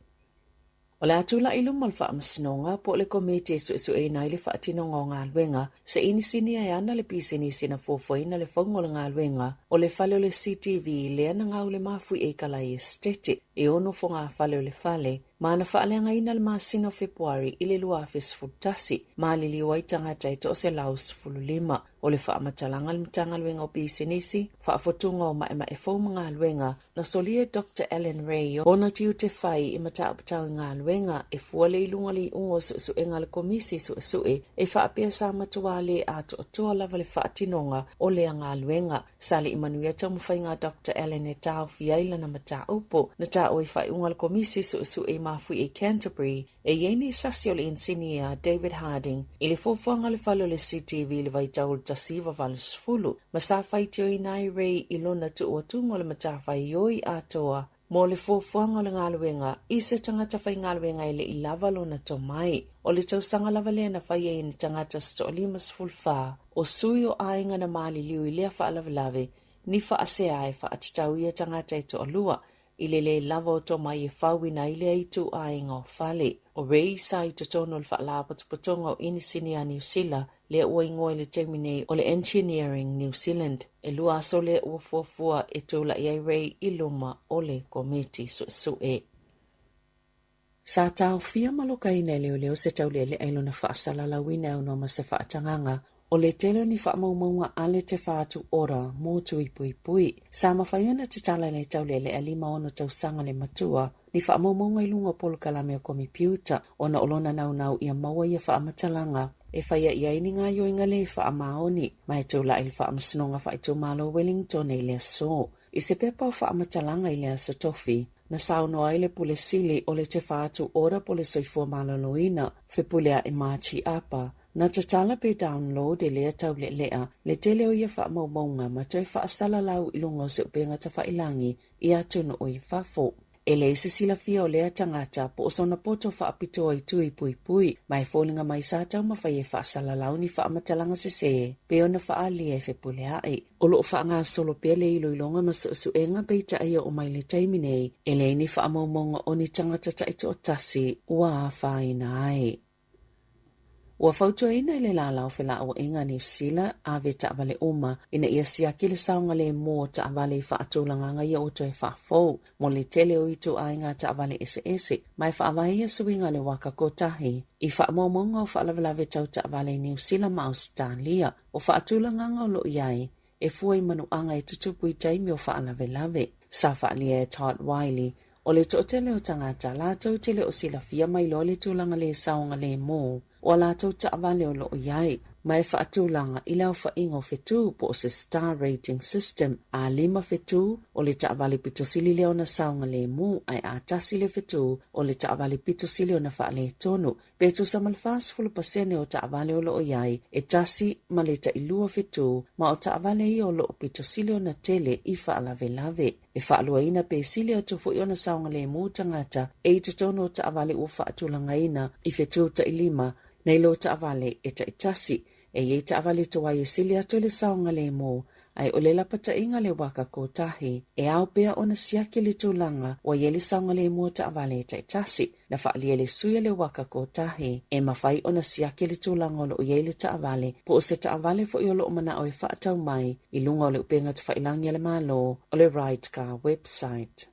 O le a tulai i luma o le Faamasinoga po o le Komiti e suesueina ai le faatinoga o galuega se inisinia e ana le pisinisi na fuafuaina le fauga o le galuega o le fale o le CTV lea na gau le mafuie i Kalai Esetete e ono fogafale o le fale ma na faaleagaina le masina o Fepuari i le 2011 maliliu ai tagata e 115. O le faamatalaga a le Matagaluega o Pisinisi, Faafotuga o Maemae Fou ma Galuega, na solia e Doctor Alan Ray ona tiute fai i mataupu tau i galuega e fua le i luga le iuga o suesuega a le Komisi Suesue e faapea sa matua le atoatoa lava le faatinoga o lea galuega. Sa le i manuia taumafaiga a Doctor Allen e taofi ai lana mataupu. Na taua i faaiuga a le Komisi Suesue i Mafuie i Canterbury e i ai nei sasi o le inisinia David Harding i le fuafuaga o le fale o le CTV i le vaitau o le 1980 ma sa faitioina ai Ray i lona tuuatuga o le matafaioi atoa mo le fuafuaga o le galuega i se tagata faigaluega e le i lava lona tomai. O le tausaga lava lea na fai ai e ni tagata se toa-54 o sui o aiga na maliliu i lea faalavelave ni faasea e faatatau ia tagata e toalua i le lē lava o tomai e fauina ai lea ituaiga o fale. O Ray sa i totonu o le Faalapotopotoga o Inisinia a Niu Sila lea ua igoa i le taimi nei o le Engineering New Zealand. E lua aso lea ua fuafua e tulai ai Ray i luma o le Komiti Suesue. Sa taofia ma lokaina e leoleo se taulealea i lona faasalalauina e aunoa ma se faatagaga o le tele o ni faamaumauga a le Te Whatu Ora mō Tuipuipui. Sa mafai ona tatala e le taulealea 56 tausaga le matua ni faamaumauga i luga o polokalame o komipiuta ona o lona naunau ia maua ia faamatalaga e faia i ai ni gaoioiga lē faamaoni ma e tulai le Faamasinoga Faaitumalo o Wellington i le aso. I se pepa o faamatalaga i le Aso Tofi, na saunoa ai le Pule Sili o le Te Whatu Ora po le Soifua Maloloina, Fepulea'i Margie Apa, na tatala pe download e lea taulealea le tele o ia faamaumauga ma toe faasalalau i luga o se upega tafailangi i atunuu i fafo. E leai se silafia o lea tagata po o sona poto faapitoa i tui puipui, ma e foliga mai sa taumafai e faasalalau ni faamatalaga sesē pei ona faaalia e Fepulea'i. O lo o faagasolo pea le iloiloga ma suesuega peitai e oo mai le taimi nei, e leai ni faamaumauga o ni tagata taitoatasi ua afaina ai. Ua fautuaina e le Lala o Felauaiga a Niu Sila ave taavale uma ina ia siaki le saogalemu o taavale i faatulagaga ia ua toe faafou mo le tele o ituaiga taavale eseese ma e faavae ia suiga o le waka kotahi i faamaumauga o faalavelave tau taavale i Niu Sila ma Ausetalia. O faatulagaga o lo o i ai e fua i manuaga e tutupu i taimi o faalavelave. Sa faaalia e Todd Wylie, o le toatele o tagata latou te le o silafia mai loa le tulaga lē saogalemu o a latou taavale o lo o i ai, ma e faatulaga i le aofaiga o fetū po o se star rating system, a lima fetū o le taavale pito sili lea ona saogalemu ae a tasi le fetū o le taavale pito sili ona faaletonu. Pe tusa ma le 40% o taavale o lo o i ai e tasi ma le tailua fetū ma o taavale ia o lo o pito sili ona tele i faalavelave. E faaluaina pe sili atu foi ona saogalemu tagata e i totonu o taavale ua faatulagaina i fetū tailima nei lo taavale e taitasi. E i ai taavale tuai e sili atu le saogalemu, ae o le lapataiga le waka kotahi, e ao pea ona siaki le tulaga ua i ai le saogalemu o taavale e taitasi. Na faaalia e le sui a le waka kotahi, e mafai ona siaki le tulaga o lo o i ai le taavale, po o se taavale foi o lo o manao e faatau mai i luga o le upega tafailangi a le Malo o le Ride Car website.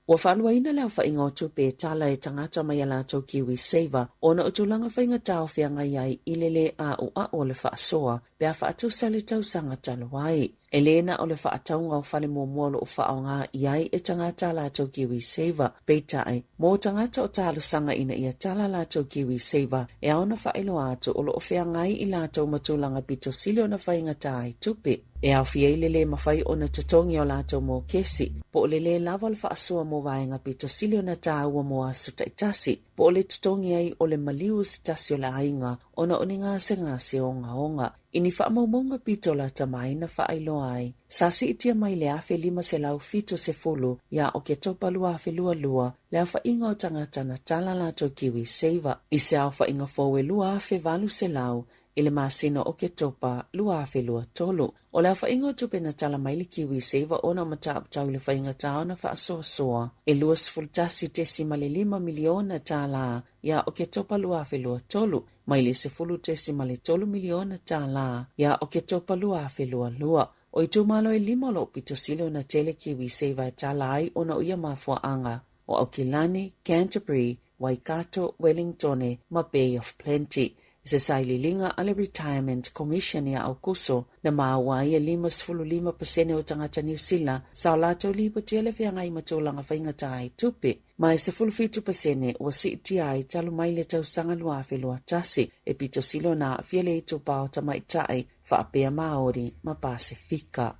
Ua faaluaina le aofaiga o tupe e tala e tagata mai a latou KiwiSaver ona o tulaga faigata o feagai ai i le lē ʻaʻoaʻo o le faasoa pe a faatusa le tausaga talu ai. E lē na o le faatauga o fale muamua o lo o faaaoga i ai e tagata a latou KiwiSaver, peitai, mo tagata o talosaga ina ia tala latou KiwiSaver e ao ona faailoa atu o lo o feagai i latou ma tulaga pito sili ona faigata ai tupe. E aofia ai le lē mafai ona totogi o latou mokesi, po o le lē lava o le faasoa mo vaega pito sili ona tāua mo aso taitasi, po o le totogi ai o le maliu o se tasi o le aiga ona o ni gasegase ogaoga. I ni faamaumauga pito lata mai na faailoa ai, sa siitia mai le 1570 ia Oketopa 2022 le aofaiga o tagata na tala latou KiwiSaver i se aofaiga fou e 2800 i le masina o Oketopa 2023. O le aofaiga o tupe na tala mai le KiwiSaver ona o mataupu tau i le faigata ona faasoasoa e $21.5 miliona tālā ia Oketopa 2023 mai le $10.3 miliona tālā ia Oketopa 2022. O itumalo e lima o lo o pito sili ona tele KiwiSaver e tala ai ona o ia mafuaaga, o Aukilani, Canterbury, Waikato, Wellingtone ma Bay of Plenty. I se sailiiliga a le Retirement Commission ia Aokuso, na maua ai e 55% o tagata Niu Sila sa o latou lipotia le feagai ma tulaga faigata ai tupe, ma e 17% ua siitia ai talu mai le tausaga 2021, e pito sili ona aafia le itupa o tamaitai faapea Māori ma Pasefika.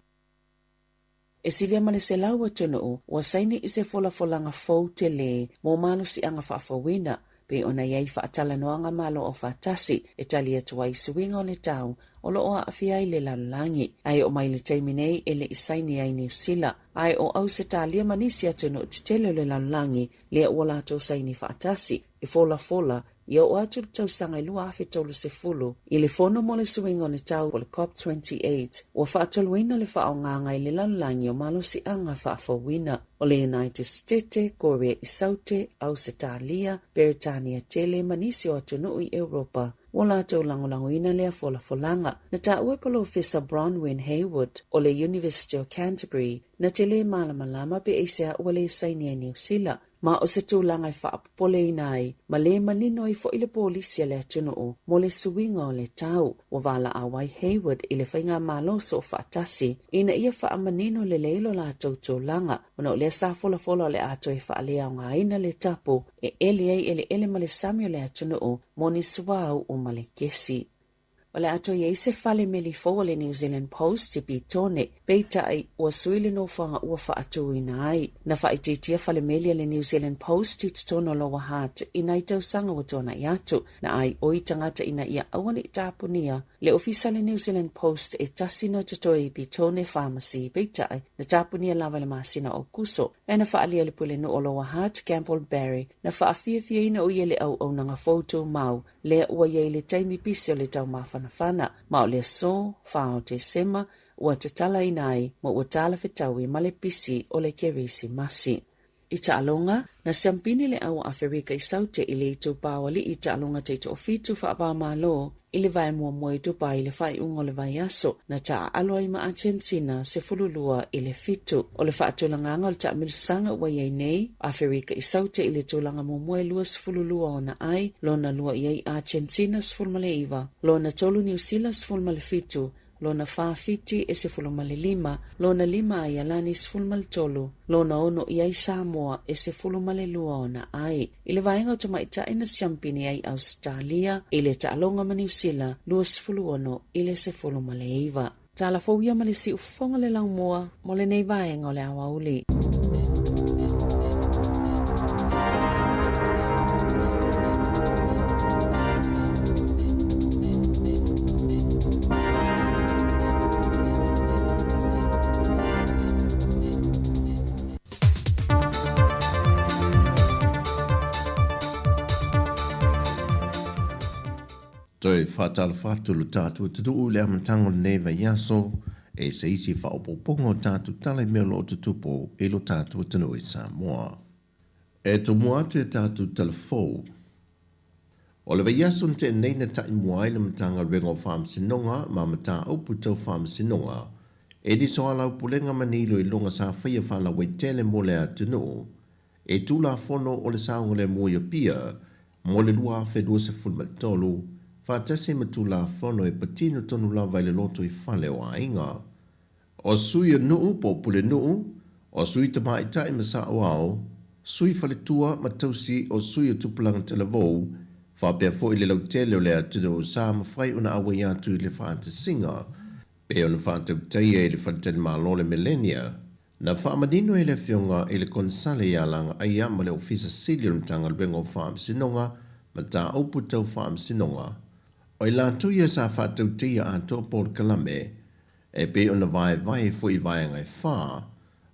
E silia ma le 100 atunuu ua saini i se folafolaga fou tele mo malosiaga faafouina, pei ona i ai faatalanoaga Malo Aufaatasi e tali atu ai i suiga o le tau o lo o aafia ai le lalolagi. Ae oo mai i le taimi nei e le i saini ai Niu Sila, ae o Ausetalia ma nisi atunuu tetele o le lalolagi lea ua latou saini faatasi e folafola Ia oo atu le tausaga e 2030 i le Fono mo le Suiga o le Tau o le COP 28, ua faatoluina le faaaogaga i le lalolagi o malosiaga faafouina o le United Setete, Korea i Saute, Ausetalia, Beretania Tele ma nisi o atunuu i Europa ua latou lagolagoina lea folafolaga. Na taua e Polofesa Bronwyn Heywood o le University o Canterbury na te lē malamalama pe aisea ua lē saini ai Niu Sila Ma o se tulaga e faapopoleina ai ma lē manino ai foi le polisi a le atunuu mo le suiga o le tau. Ua valaau ai Hayward i le faigamalo soofaatasi ina ia faamanino lelei lo latou tulaga ona o lea sa folafola o le a toe faaleaogaina le tapu e eli ai eleele ma le sami o le atunuu mo ni suauu ma le kesi. O le a toe i ai se fale meli fou a le New Zealand Post i Petone, peitai, ua sui le nofoaga ua faatuina ai. Na faaitiitia fale meli a le New Zealand Post i totonu o Lower Hutt i nai tausaga ua tuanai atu, na aioi tagata ina ia aua ne i tapunia le ofisa a le New Zealand Post e tasi na totoe i Petone Pharmacy, peitai, na tapunia lava i le masina o Aokuso. Ae na faaalia e le Pulenuu o Lower Hutt, Campbell Barry, na faafiafiaina o ia le auaunaga fou tumau lea ua i ai le taimi pisi o le taumafanafana, ma o le aso 4 o Tesema ua tatalaina ai ma ua talafetaui ma le pisi o le Kerisimasi. I taaloga, na siampini le au o Aferika i Saute i le itupa o alii i taaloga taitoafitu faava-o-Malo i le vae muamua i Dubai i le faaiuga o le vaiaso, na taaalo ai ma Argentina 12-7. O le faatulagaga o le taamilosaga ua i ai nei, Aferika i Saute i le tulaga muamua e 22 ona ai, lona lua i ai Argentina 19, lona tolu Niu Sila 17, lona fa Fiti e 15, lona lima Aialani 13, lona ono i ai Samoa e 12 ona ai. I le vaega o tamaitai na siampini ai Ausetalia i le taaloga ma Niu Sila 26 i le 19. Tala fou ia ma le siufofoga le laumua mo lenei vaega o le aoauli. Toe faatalofa atu lo tatou atunuu i le amataga o lenei vaiaso e se isi faaopoopoga o tatou tala i mea o lo o tutupu i lo tatou atunuu i Samoa. E tomua atu i a tatou tala fou. O le vaiaso na tea nei na taimua ai le Matagaluega o Faamasinoga ma Mataupu Tau Faamasinoga e ni soalaupulega ma ni iloiloga sa faia faalauaitele mo le atunuu e Tulafono o le Saogalemu i Apia mo le 2023, faatasi ma Tulafono e patino tonu lava i le lotoifale o aiga. O sui o nuu po o pulenuu, o sui tamaitai ma saoao, sui faletua ma tausi o sui o tupulaga talavou, faapea foi le lautele o le atunuu sa mafai ona auai atu i le faatasiga pei ona faatautaia i le faletalimalo o le Millennia. Na faamanino e le Afioga i le Konesale ia Lagaaia ma le Ofisa Sili o le Matagaluega o Faamasinoga Mataupu Tau Faamasinoga. O i latou ia sa faatautaia atoa polokalame e pei ona vaevae foi i vaega e fā,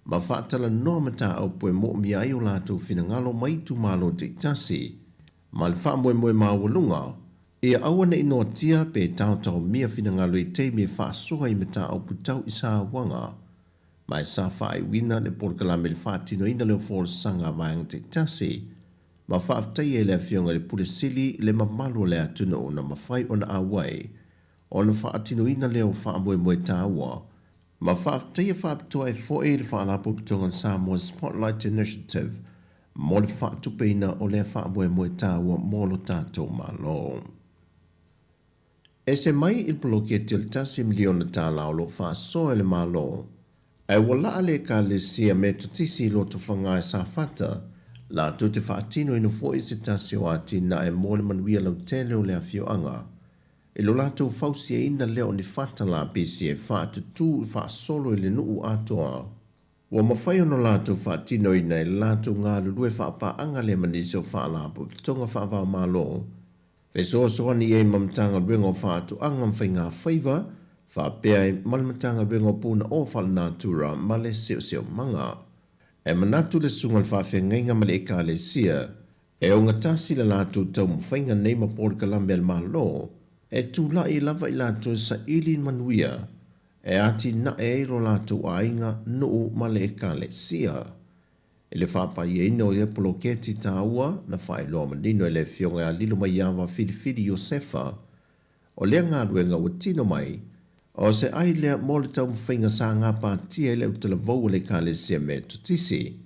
ma faatalanoa mataupu e moomia ai o latou finagalo mai itumalo taitasi, ma le faamoemoe maualuga, ia aua ne i noatia pe taotaomia finagalo i taimi e faasoa i mataupu tau i sauaga, ma e sa faaiuina le polokalame i le faatinoina lea o folasaga a vaega taitasi, ma faafetaia e le Afioga i le Pule Sili le mamalu o le atunuu na mafai ona auai ona faatinoina lea o faamoemoe taua, ma faafetaia faapitoa ai foi le Faalapotopotoga Samoa Spotlight Initiative mo le faatupeina o lea faamoemoe taua mo lo tatou Malo. Ese mai i le poloketi o le $1 miliona o lo o faasoa e le Malo, ae ua laa le Ekalesia Metotisi i Lotofaga e Safata latou te faatinoina foi se tasi o atinae mo le manuia lautele o le afioaga i lo latou fausiaina lea o ni fata lapisi e faatutū faasolo i le nuu atoa. Ua mafai ona latou faatinoina e le latou galulue faapaaga lea ma nisi o faalapotopotoga faava-o-Malo, fesoasoani i ai ma Matagaluega o Faatoaga ma Faigafaiva, faapea ai ma le Matagaluega o Punaoa Faalenatura ma le Siosiomaga. E manatu le Susuga i le Faafeagaiga ma le Ekalesia, e ogatasi le latou taumafaiga nei ma polokalame a le Malo, e tulai lava i latou e saili manuia e atinae ai lo latou aiga, nuu ma le Ekalesia. I le faapaiaina o ia poloketi taua, na faailoa manino e le Afioga ia Lilomaiava Filifili Iosefa, o lea galuega ua tino mai, o se ai lea mo le taumafaiga sa gapatia i le autalavou a le Ekalesia Metotisi.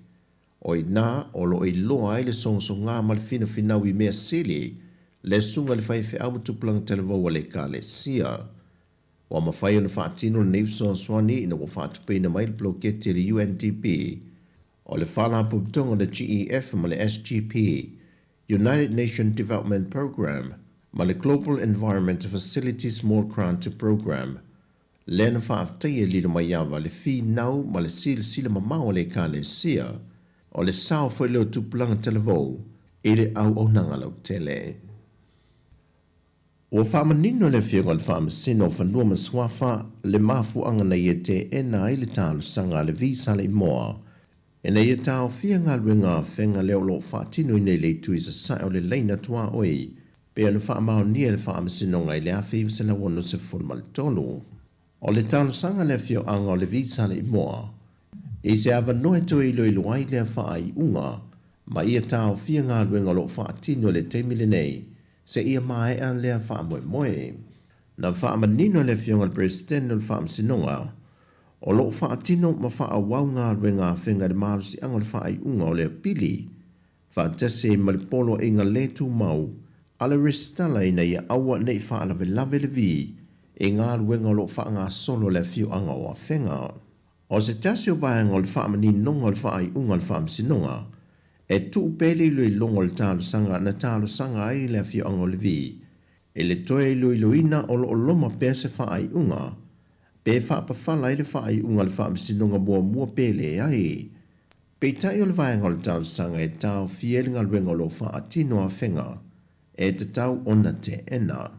O i ina o lo o iloa ai le sogasogā ma le finafinau i mea sili, le susuga i le faifeau ma tupulaga talavou a le Ekalesia. Ua mafai ona faatino lenei fesoasoani ina ua faatupeina mai le poloketi a le UNDP, o le Faalapotopotoga o le GEF ma le SGP, United Nations Development Programme, ma le Global Environment Facility Small Grant Programme, lea na faafetaia e Lilomaiava le finau ma le silasila mamao a le Ekalesia, o le sao foi lea o tupulaga talavou i le auaunaga lautele. Ua faamanino e le Afioga i le Faamasino o Fanua ma Suafa le mafuaaga na ia teena ai le talosaga a le Visa Leimoa ina ia taofia galuega afega lea o lo o faatinoina i le itu i sasae o le laina tuaoi pei ona faamaonia e le Faamasinoga i le 1963. O le talosaga a le afioaga o le Visa Leimoa i se avanoa e toe iloilo ai lea faaiuga ma ia taofia galuega o lo o faatino i le taimi lenei seia maea lea faamoemoe. Na faamanino e le Afioga i le Peresetene o le Faamasinoga, o lo o faatino ma faaauau galuega afega i le malosiaga o le faaiuga o lea pili, faatasi ai ma le poloaiga le tumau a le resitala ina ia aua ne i faalavelave le vi i galuega o lo o faagasolo e le afioaga o Afega. O se tasi o vaega o le faamaninoga o le faaiuga a le Faamasinoga, e tuu pea le iloiloga o le talosaga na talosaga ai le afioaga o Levi i le toe iloiloina o lo o loma pea se faaiuga pe faapafala ai le faaiuga a le Faamasinoga muamua pe leai. Peitai o le vaega o le talosaga e taofia ai le galuega o lo o faatino afega e tatau ona teena.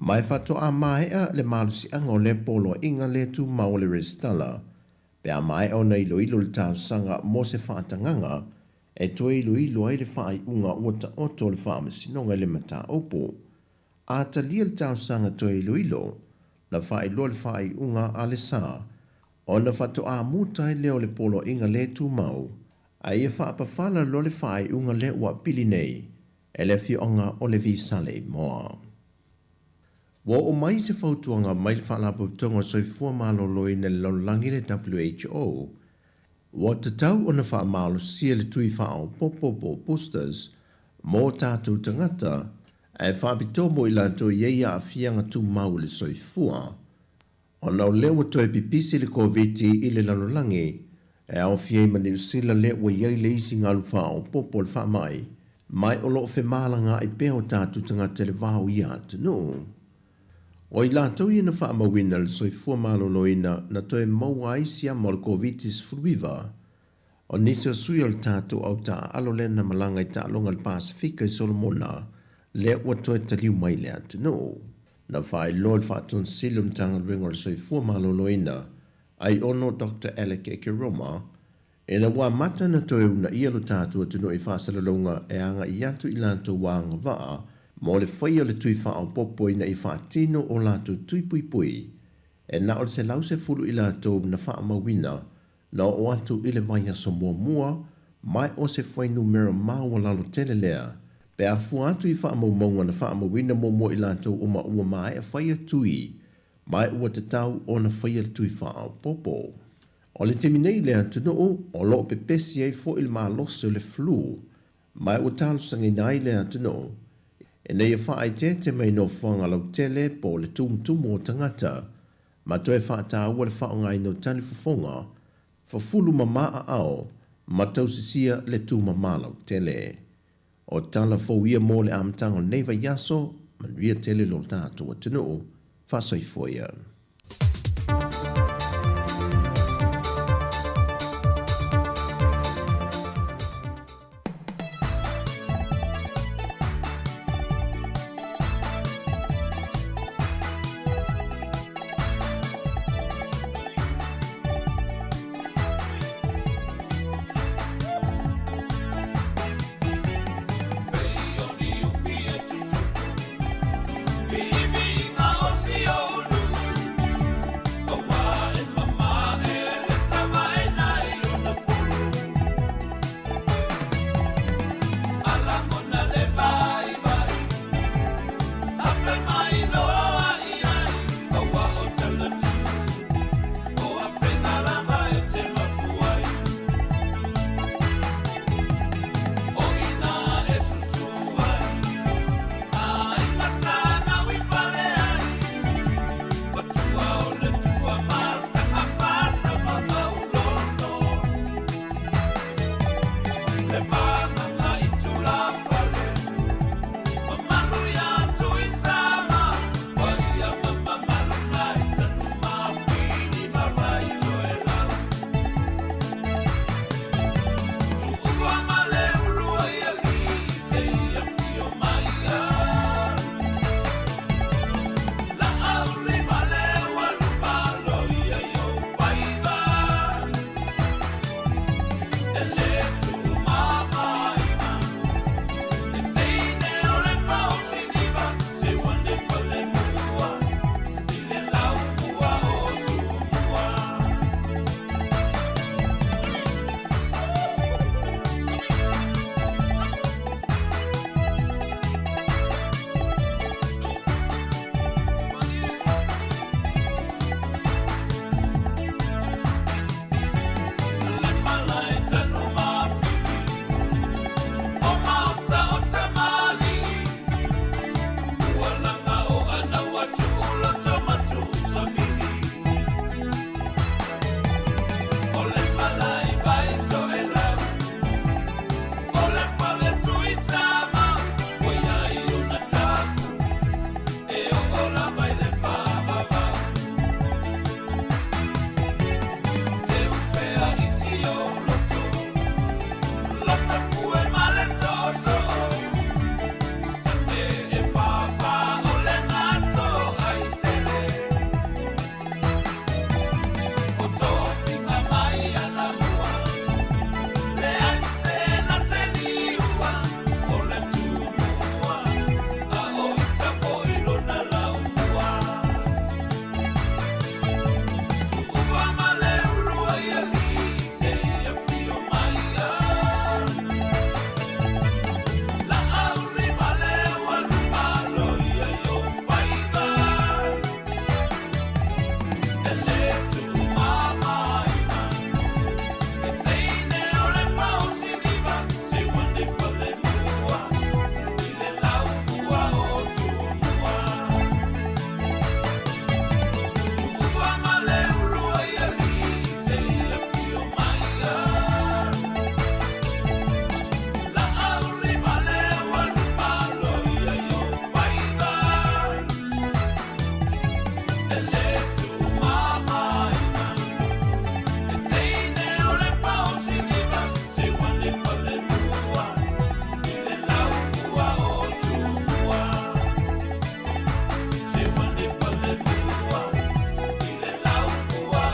Ma e faatoa maea le malosiaga o lea poloaiga le tumau o le resitala pe a maea ona iloilo le talosaga mo se faatagaga e toe iloilo ai le faaiuga ua taoto o le Faamasinoga i le mataupu. A talia le talosaga toe iloilo, na faailoa le faaiuga a le sa ona faatoa muta ai lea o le poloaiga le tumau, a ia faapafala loa le faaiuga lea ua apili nei e le afioaga o Levi Saleimoa. Ua oo mai se fautuaga mai le Faalapotopotoga o Soifua Maloloina i le Lalolagi le WHO, ua tatau ona faamalosia le tui faaopoopo po o boosters mo tatou tagata ae faapitoa mo i latou e i ai aafiaga tumau i le soifua. Ona o lea ua toe pipisi le Koviti i le lalolagi, e aofia ai ma Niu Sila lea ua i ai le isi galu faaopoopo o le faamai, ma o lo o femalagaai pea o tatou tagata i le va o ia atunuu. O i latou ia na faamauina le soifua maloloina na toe maua ai siama o le Koviti-19, o nisi o sui o le tatou au taaalo lea na malaga i taaloga i le Pasefika i Solomona lea ua toe taliu mai i le atunuu. Na faailoa e le Faatonisili o le Matagaluega o le Soifua Maloloina, Aiono Doctor Alec Ekeroma, ina ua amata ona toe uunaia lo tatou atunuu i faasalalauga e agai atu i latou agavaa mo le faia o le tui faaopoopo ina ia faatino o latou tui puipui e na o le 110 i latou na faamauina na oo atu i le vaiaso muamua ma o se fuainumera maualalo tele lea pe a fua atu i faamaumauga na faamauina muamua i latou uma ua maea faia tui ma ua tatau ona faia le tui faaopoopo. O le taimi nei i le atunuu, o lo o pepesi ai foi le malosi o le flu, ma ua talosagaina ai le atunuu ina ia faaeteete mai nofoaga lautele po o le tumutumu o tagata, ma toe faataua le faaaogaina o talifofoga, fafulu mama aao, ma tausisia le tumama lautele. O tala fou ia mo le amataga o lenei vaiaso, manuia tele lo tatou atunuu. Faasoifua ia.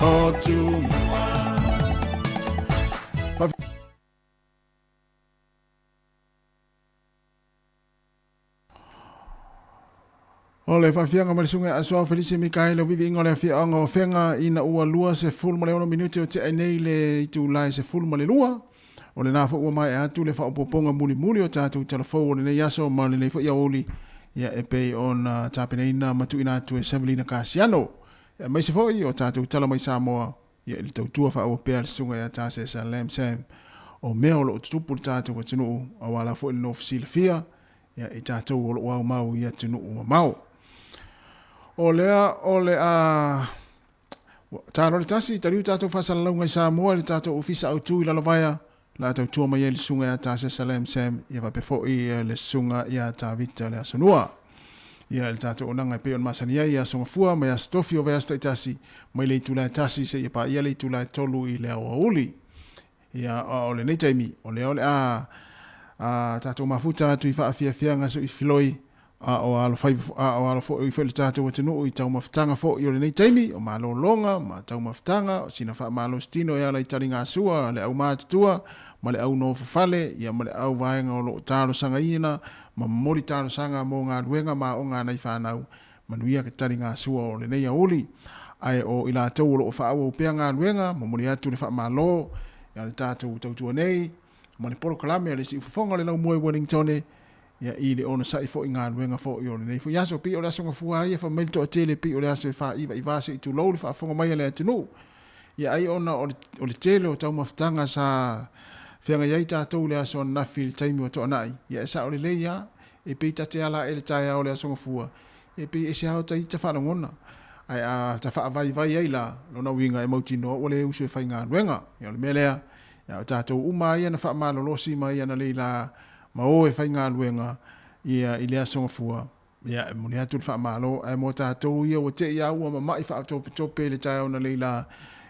O Tumua. O le faafiaga ma le suga asoa Felise Mikaele o viviiga o le afioaga o Afega ina ua 26 minute o tea nei le itula e 12. O lena foi ua maea atu le faaopoopoga mulimuli o tatou talafou o lenei aso ma lenei foi aoauli ia e pei ona tapenaina ma tuuina atu e Savelina Kasiano. Aemaise foi o tatou tala mai Samoa ia i le tautua faaauau pea a le susuga ia Tasesa Lam Sam o mea o lo o tutupu i le tatou atunuu aua la foi le nofo silafia ia i tatou o lo o aumau i atunuu mamao. O lea o le a talo le tasi, taliu tatou faasalalauga i Samoa i le tatou ofisa autu i Lalovaea, la tautua mai ai le susuga ia Tasesa Lam Sam ia faapea foi le susuga ia Tavita le Asanua. Ia i le tatou onaga e pei ona masani ai i Aso Gafua ma i Aso Tofi o vaiaso taitasi mai le itula e 1 seia paia le itula e 3 i le aoauli. Ia a o lenei taimi o lea o le a a tatou mafuta atu i faafiafiaga soifiloi a o alo fai a o alo foi foi le tatou atunuu i taumafataga foi o lenei taimi o malologa ma taumafataga o sina faamalositino e ala i taligasua a le aumatutua ma le au nofofale ia ma le au vaega o lo o talosagaina ma momoli talosaga mo galuega ma aoga a nai fanau manuia ke taligasua o lenei aouli. Ae o i latou o lo o faaauau pea galuega, momoli atu le faamalo ia le tatou tautua nei ma le polokalame a le Siufofoga o le Laumua i Wellingtone, ia i le onosai foi galuega foi o lenei foi aso. Pei o le aso gafua ai e fai mai le toatele pei o le aso e fāivaivā se i tulou le faafofoga mai a le atunuu. Ia ai ona o le tele o taumafataga sa feagai ai tatou i le aso ananafi i le taimi ua toanai, ia e sao lelei lava, e pei ta te ala ae le taeao o le aso gafua, e pei e ese lava o ta ita faalogona. Ae a ta faavaivai ai la, lona uiga e mautinoa ua le usu e faigaluega. Ia o le mea lea, ia o tatou uma lava ia na faamalolosi mai analei la ma o e faigaluega ia i le aso gafua, Ia, e momoli atu le faamalo, ae mo tatou ia ua te i a ua mama'i faatopetope i le taeao na leila,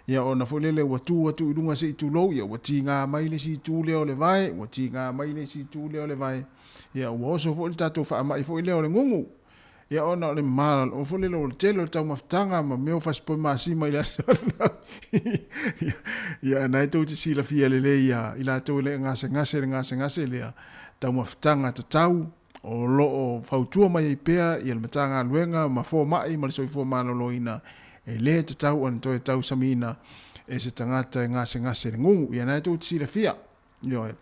ia ona foi lele ua tu atu i luga se i tulou, ia ua tiga mai le isi itu lea o le vae, ua tiga mai le isi itu lea o le vae, ia ua oso foi le tatou faama'i foi lea o le gugu. Ia ona o le malalo foi lele o le tele o le taumafataga ma mea o fasipovi masima i le aso ananafi. Ia, na e tou te silafia lelei ia i latou e le gasegase le gasegase lea, taumafataga tatau, O lo o fautua mai ai pea ia le Matagaluega ma Fomai ma le Soifua Maloloina, e le tatau ona toe tausamiina e se tagata e gasegase le gugu. Ia na e tou te silafia. Ioe.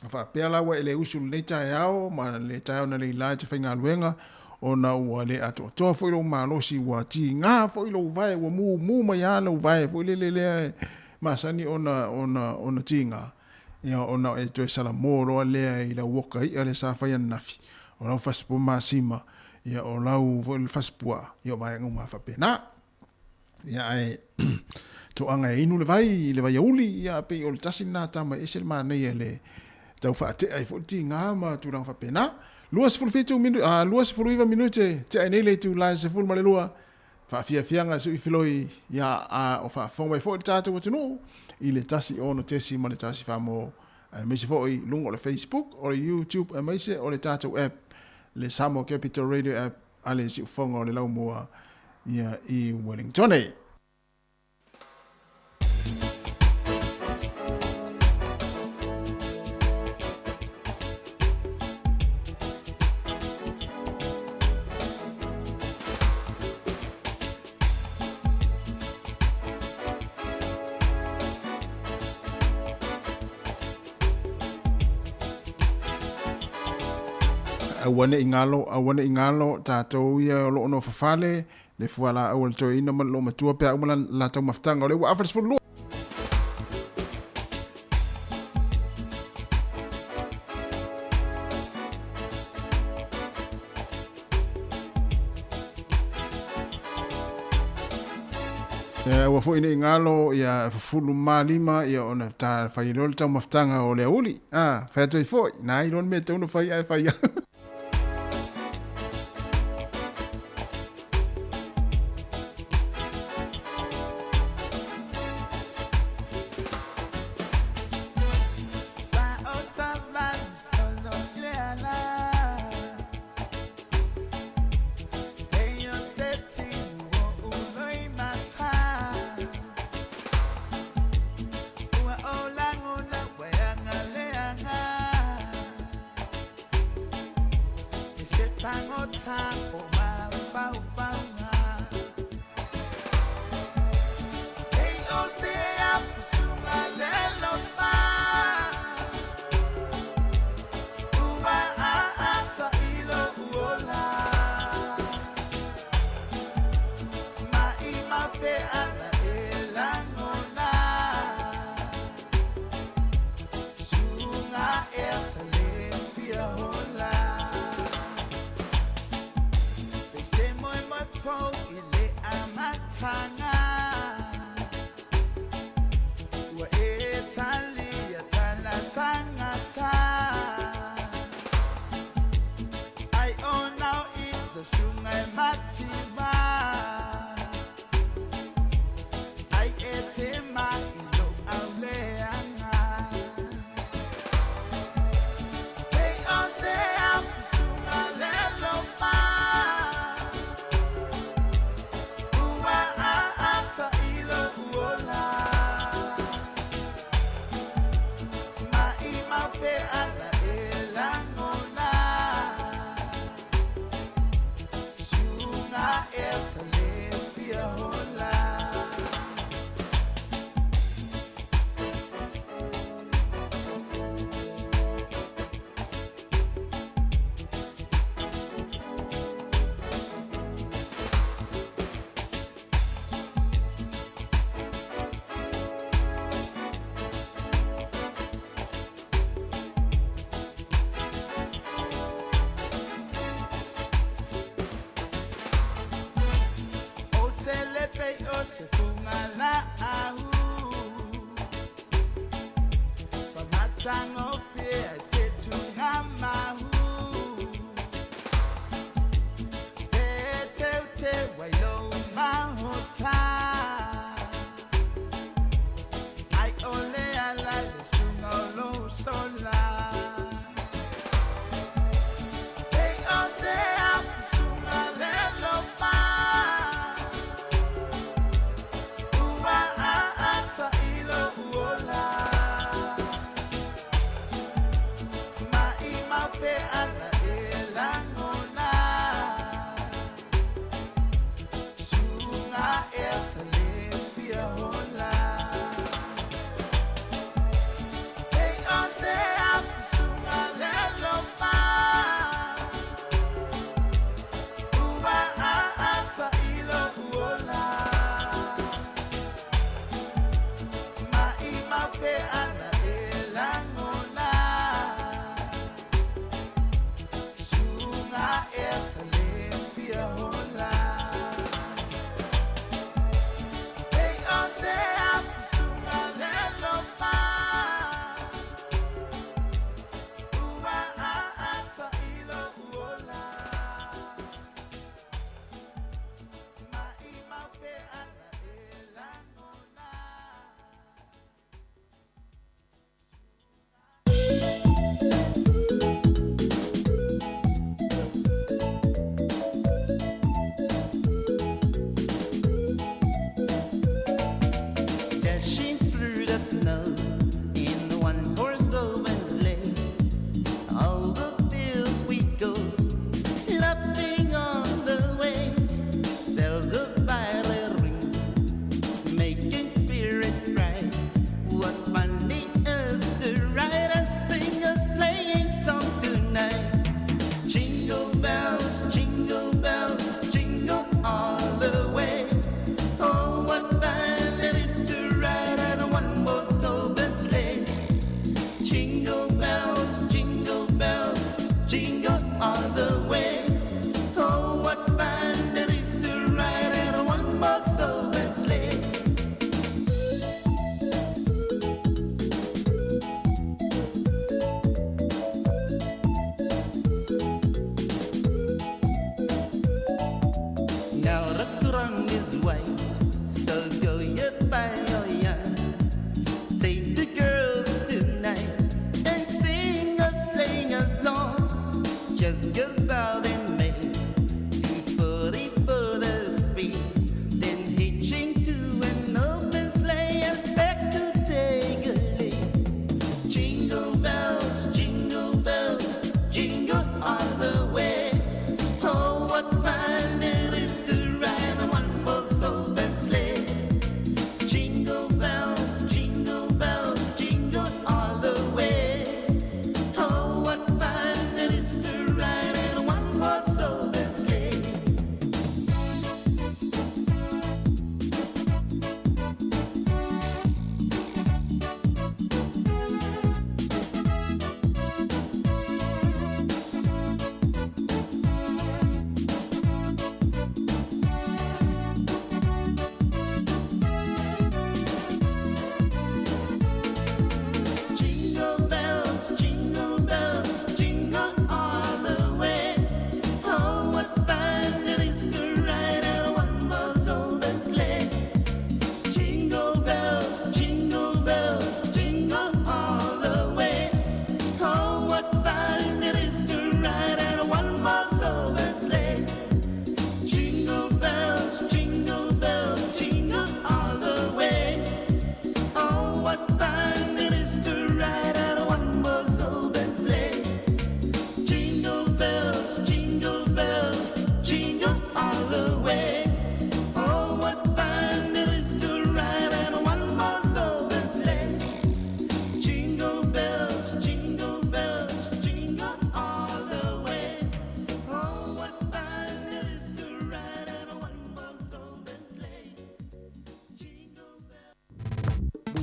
A faapea la ua e le usu lenei taeao ma le taeao na leila e te faigaluega, ona ua le atoatoa foi lou malosi, ua tiga foi lou vae, ua mumu mai lava lou vae foi lele lea e masani ona, ona, ona tiga. Ia ona e toe salamo loa lea i lau oka i'a lea sa fai ananafi, o lau fasipu masima, ia o lau foi le fasipuaa, ia o vaega uma faapena. Ia ae toaga e inu le vai i le vaiauli, ia pei o le tasi lena tama e ese le manaia i le tau faatea ai foi le tiga ma tulaga faapena. 27 minu, 29 minute tea ai nei le itula e 12 Faafiafiaga e suifiloi ia a o faafofoga mai foi le tatou atunuu i le 1 6.1 famo aemaise foi luga o le Facebook, o le YouTube aemaise o le tatou app le Samoa Capital Radio app a le Siufofoga o le Laumua ia i Wellingtone. Aua ne i galo, aua ne i galo tatou ia o lo o nofo fale, le fualaau a le toeaina ma le loomatua pe a uma la la taumafataga o lea ua afa le 12. Aua foi ne i galo ia fufulu ma lima ia ona ta fai loa le taumafataga o le aoauli. A, fai atu ai foi, na ai loa le mea e tatau ona fai ae fai lava.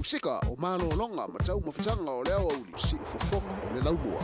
Musika o malōloga ma taumafataga o le aoauli siufofoga o le laumua.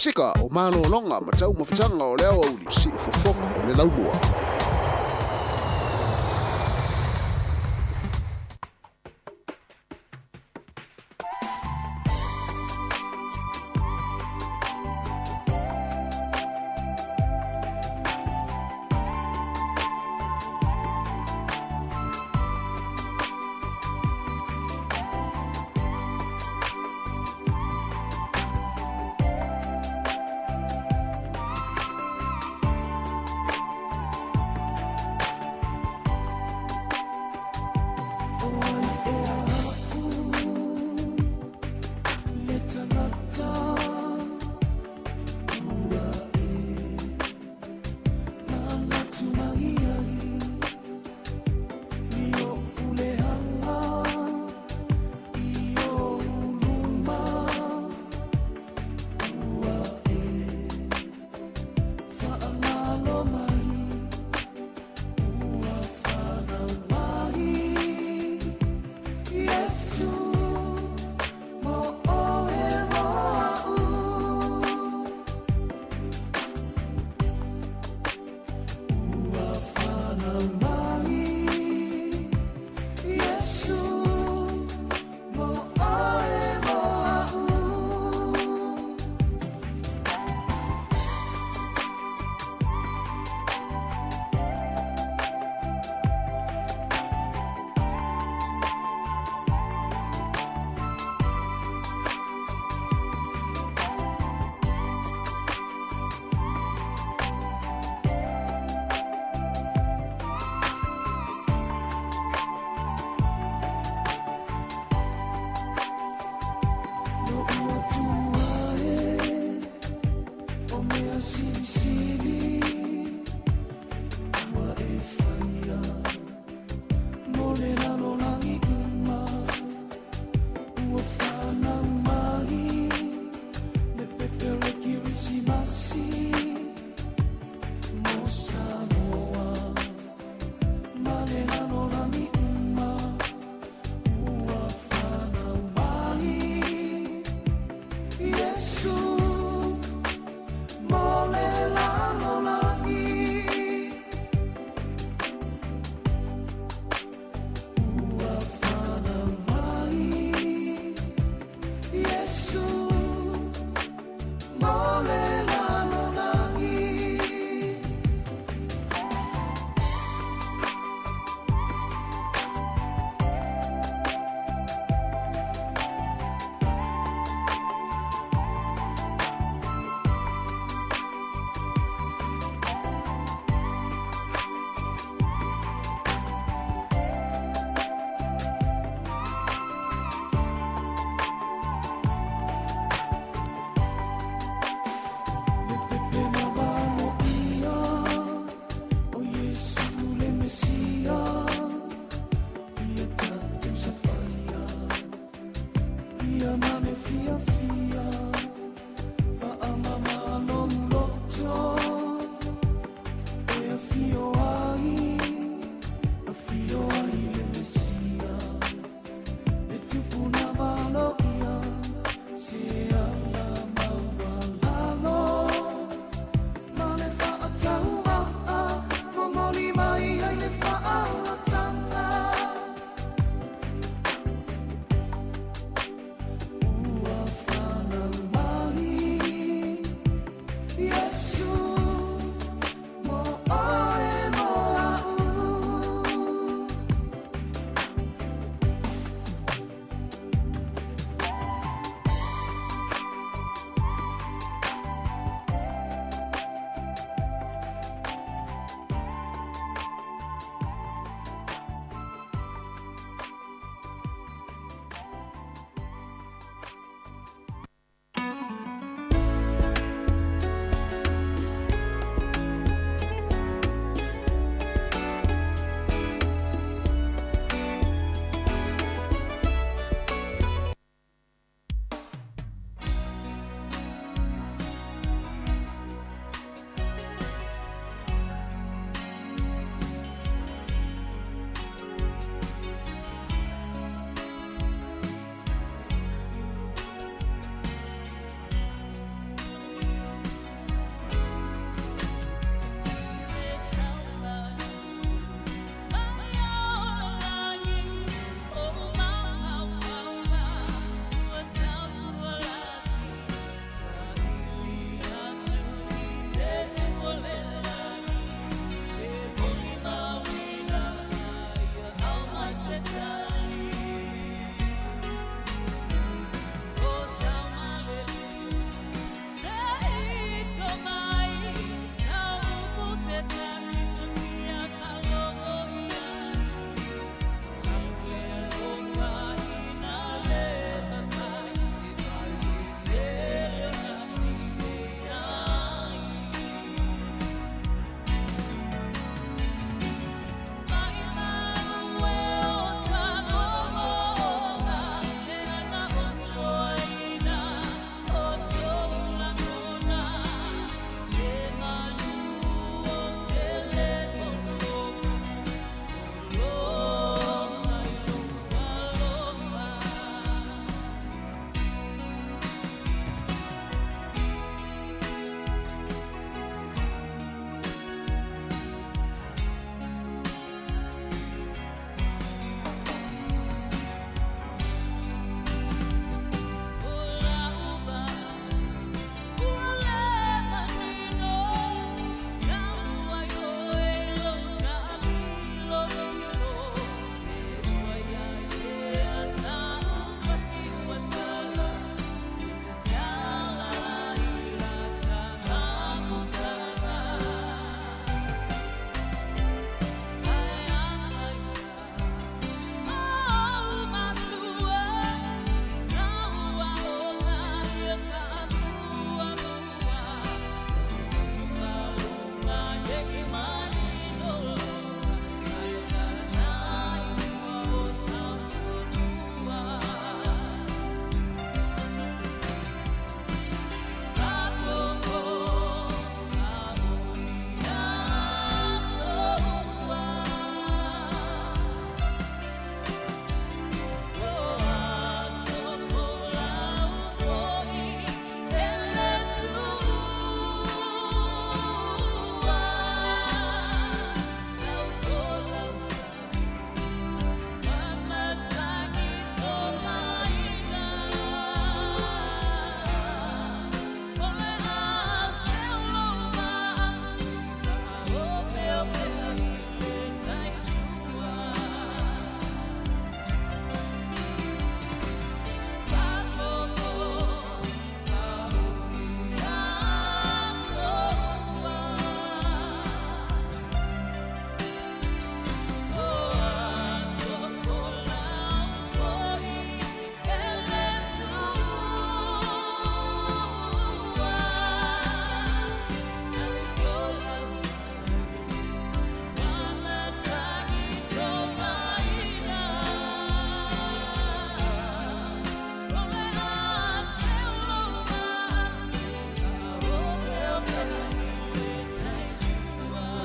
Musika o malologa ma taumafataga o le aoauli siufofoga o le laumua. Mo le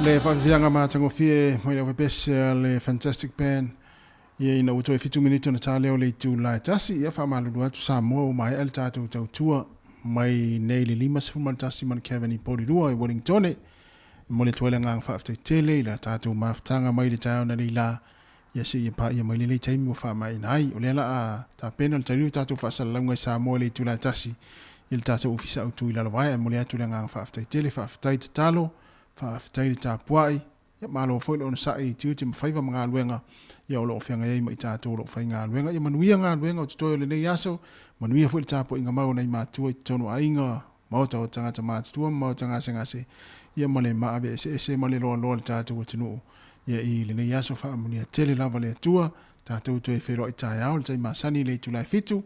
Le faafiafiaga matagofie mai le aufaipiese a le Fantastic Band ia ina ua toe 7 minute ona ta lea o le itula e tasi. Ia faamalulu atu Samoa ua maea le tatou tautua mai nei le 51 ma le Kevin i Porirua i Wellingtone. E momoli atu ai le agaga faafetai tele i la tatou mafutaga mai le taeao nei la ia seia paia mai lenei taimi ua faamaeaina ai. O lea la a tapena le taliu o tatou faasalalauga i Samoa i le itula e tasi i le tatou Ofisa Autu i Lalovaea. E momoli atu le agaga faafetai tele, faafetai tatalo, faafetai le tapuai, ia malo foi le onosai i tiute ma faiva ma galuega ia o lo o feagai ai ma i tatou o lo o faigaluega. Ia manuia galuega o totoe o lenei aso, manuia foi le tapuaiga mau a nai matua i totonu o aiga, maota o tagata matutua ma maota gasegase, ia ma le maave eseese ma le loaloa o le tatou atunuu. Ia i lenei aso faamanuia tele lava le Atua, tatou toe feiloai taeao i le taimi masani i le itula e 7,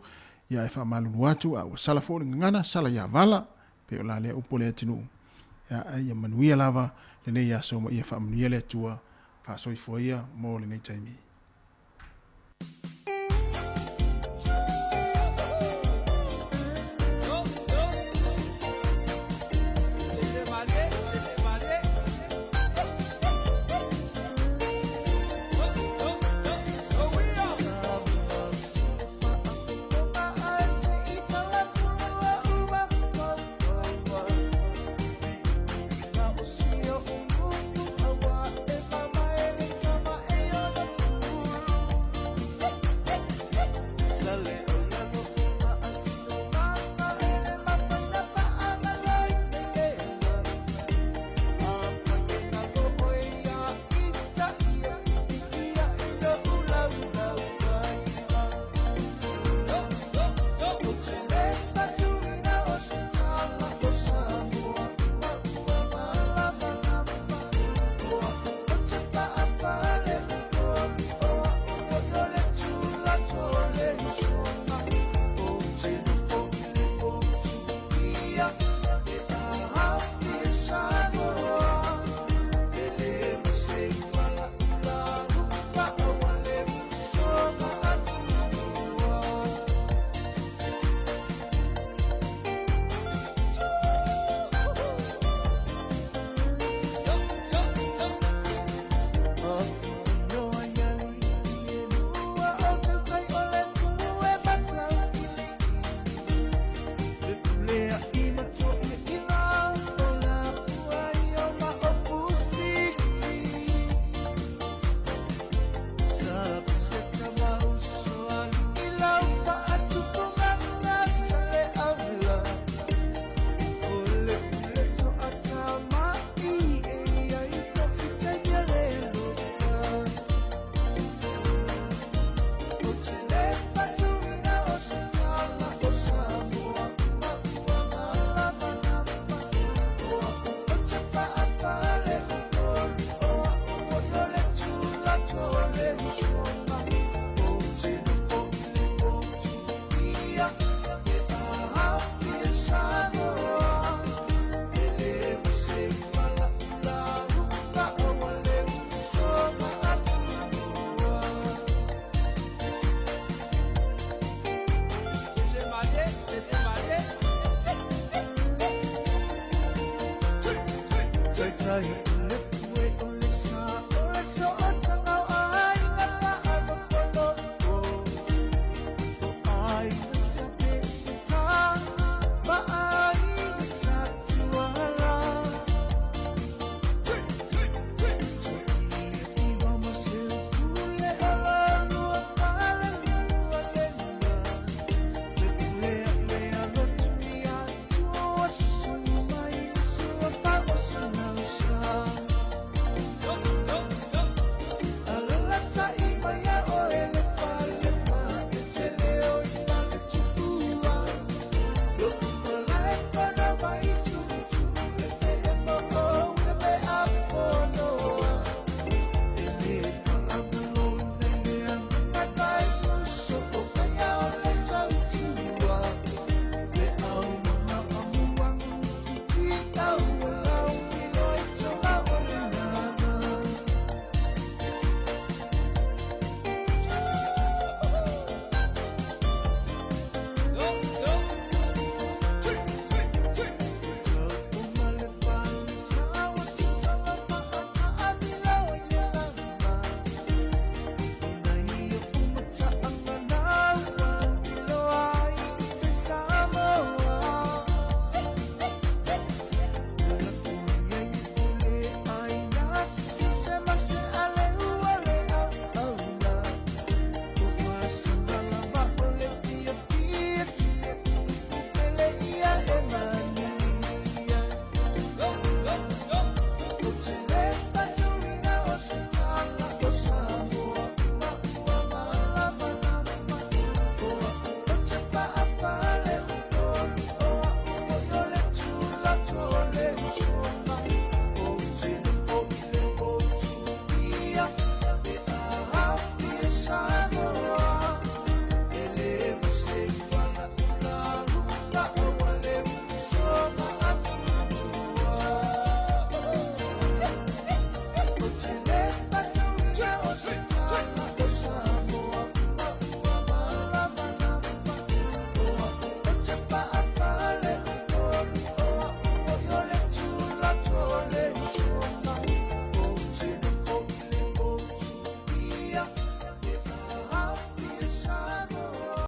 ia ae faamalulu atu a ua sala foi le gagana, sala ia vala, pei o la lea upu a le atunuu. Ia ae ia manuia lava lenei aso ma ia faamanuia le Atua, faasoifua ia mo lenei taimi.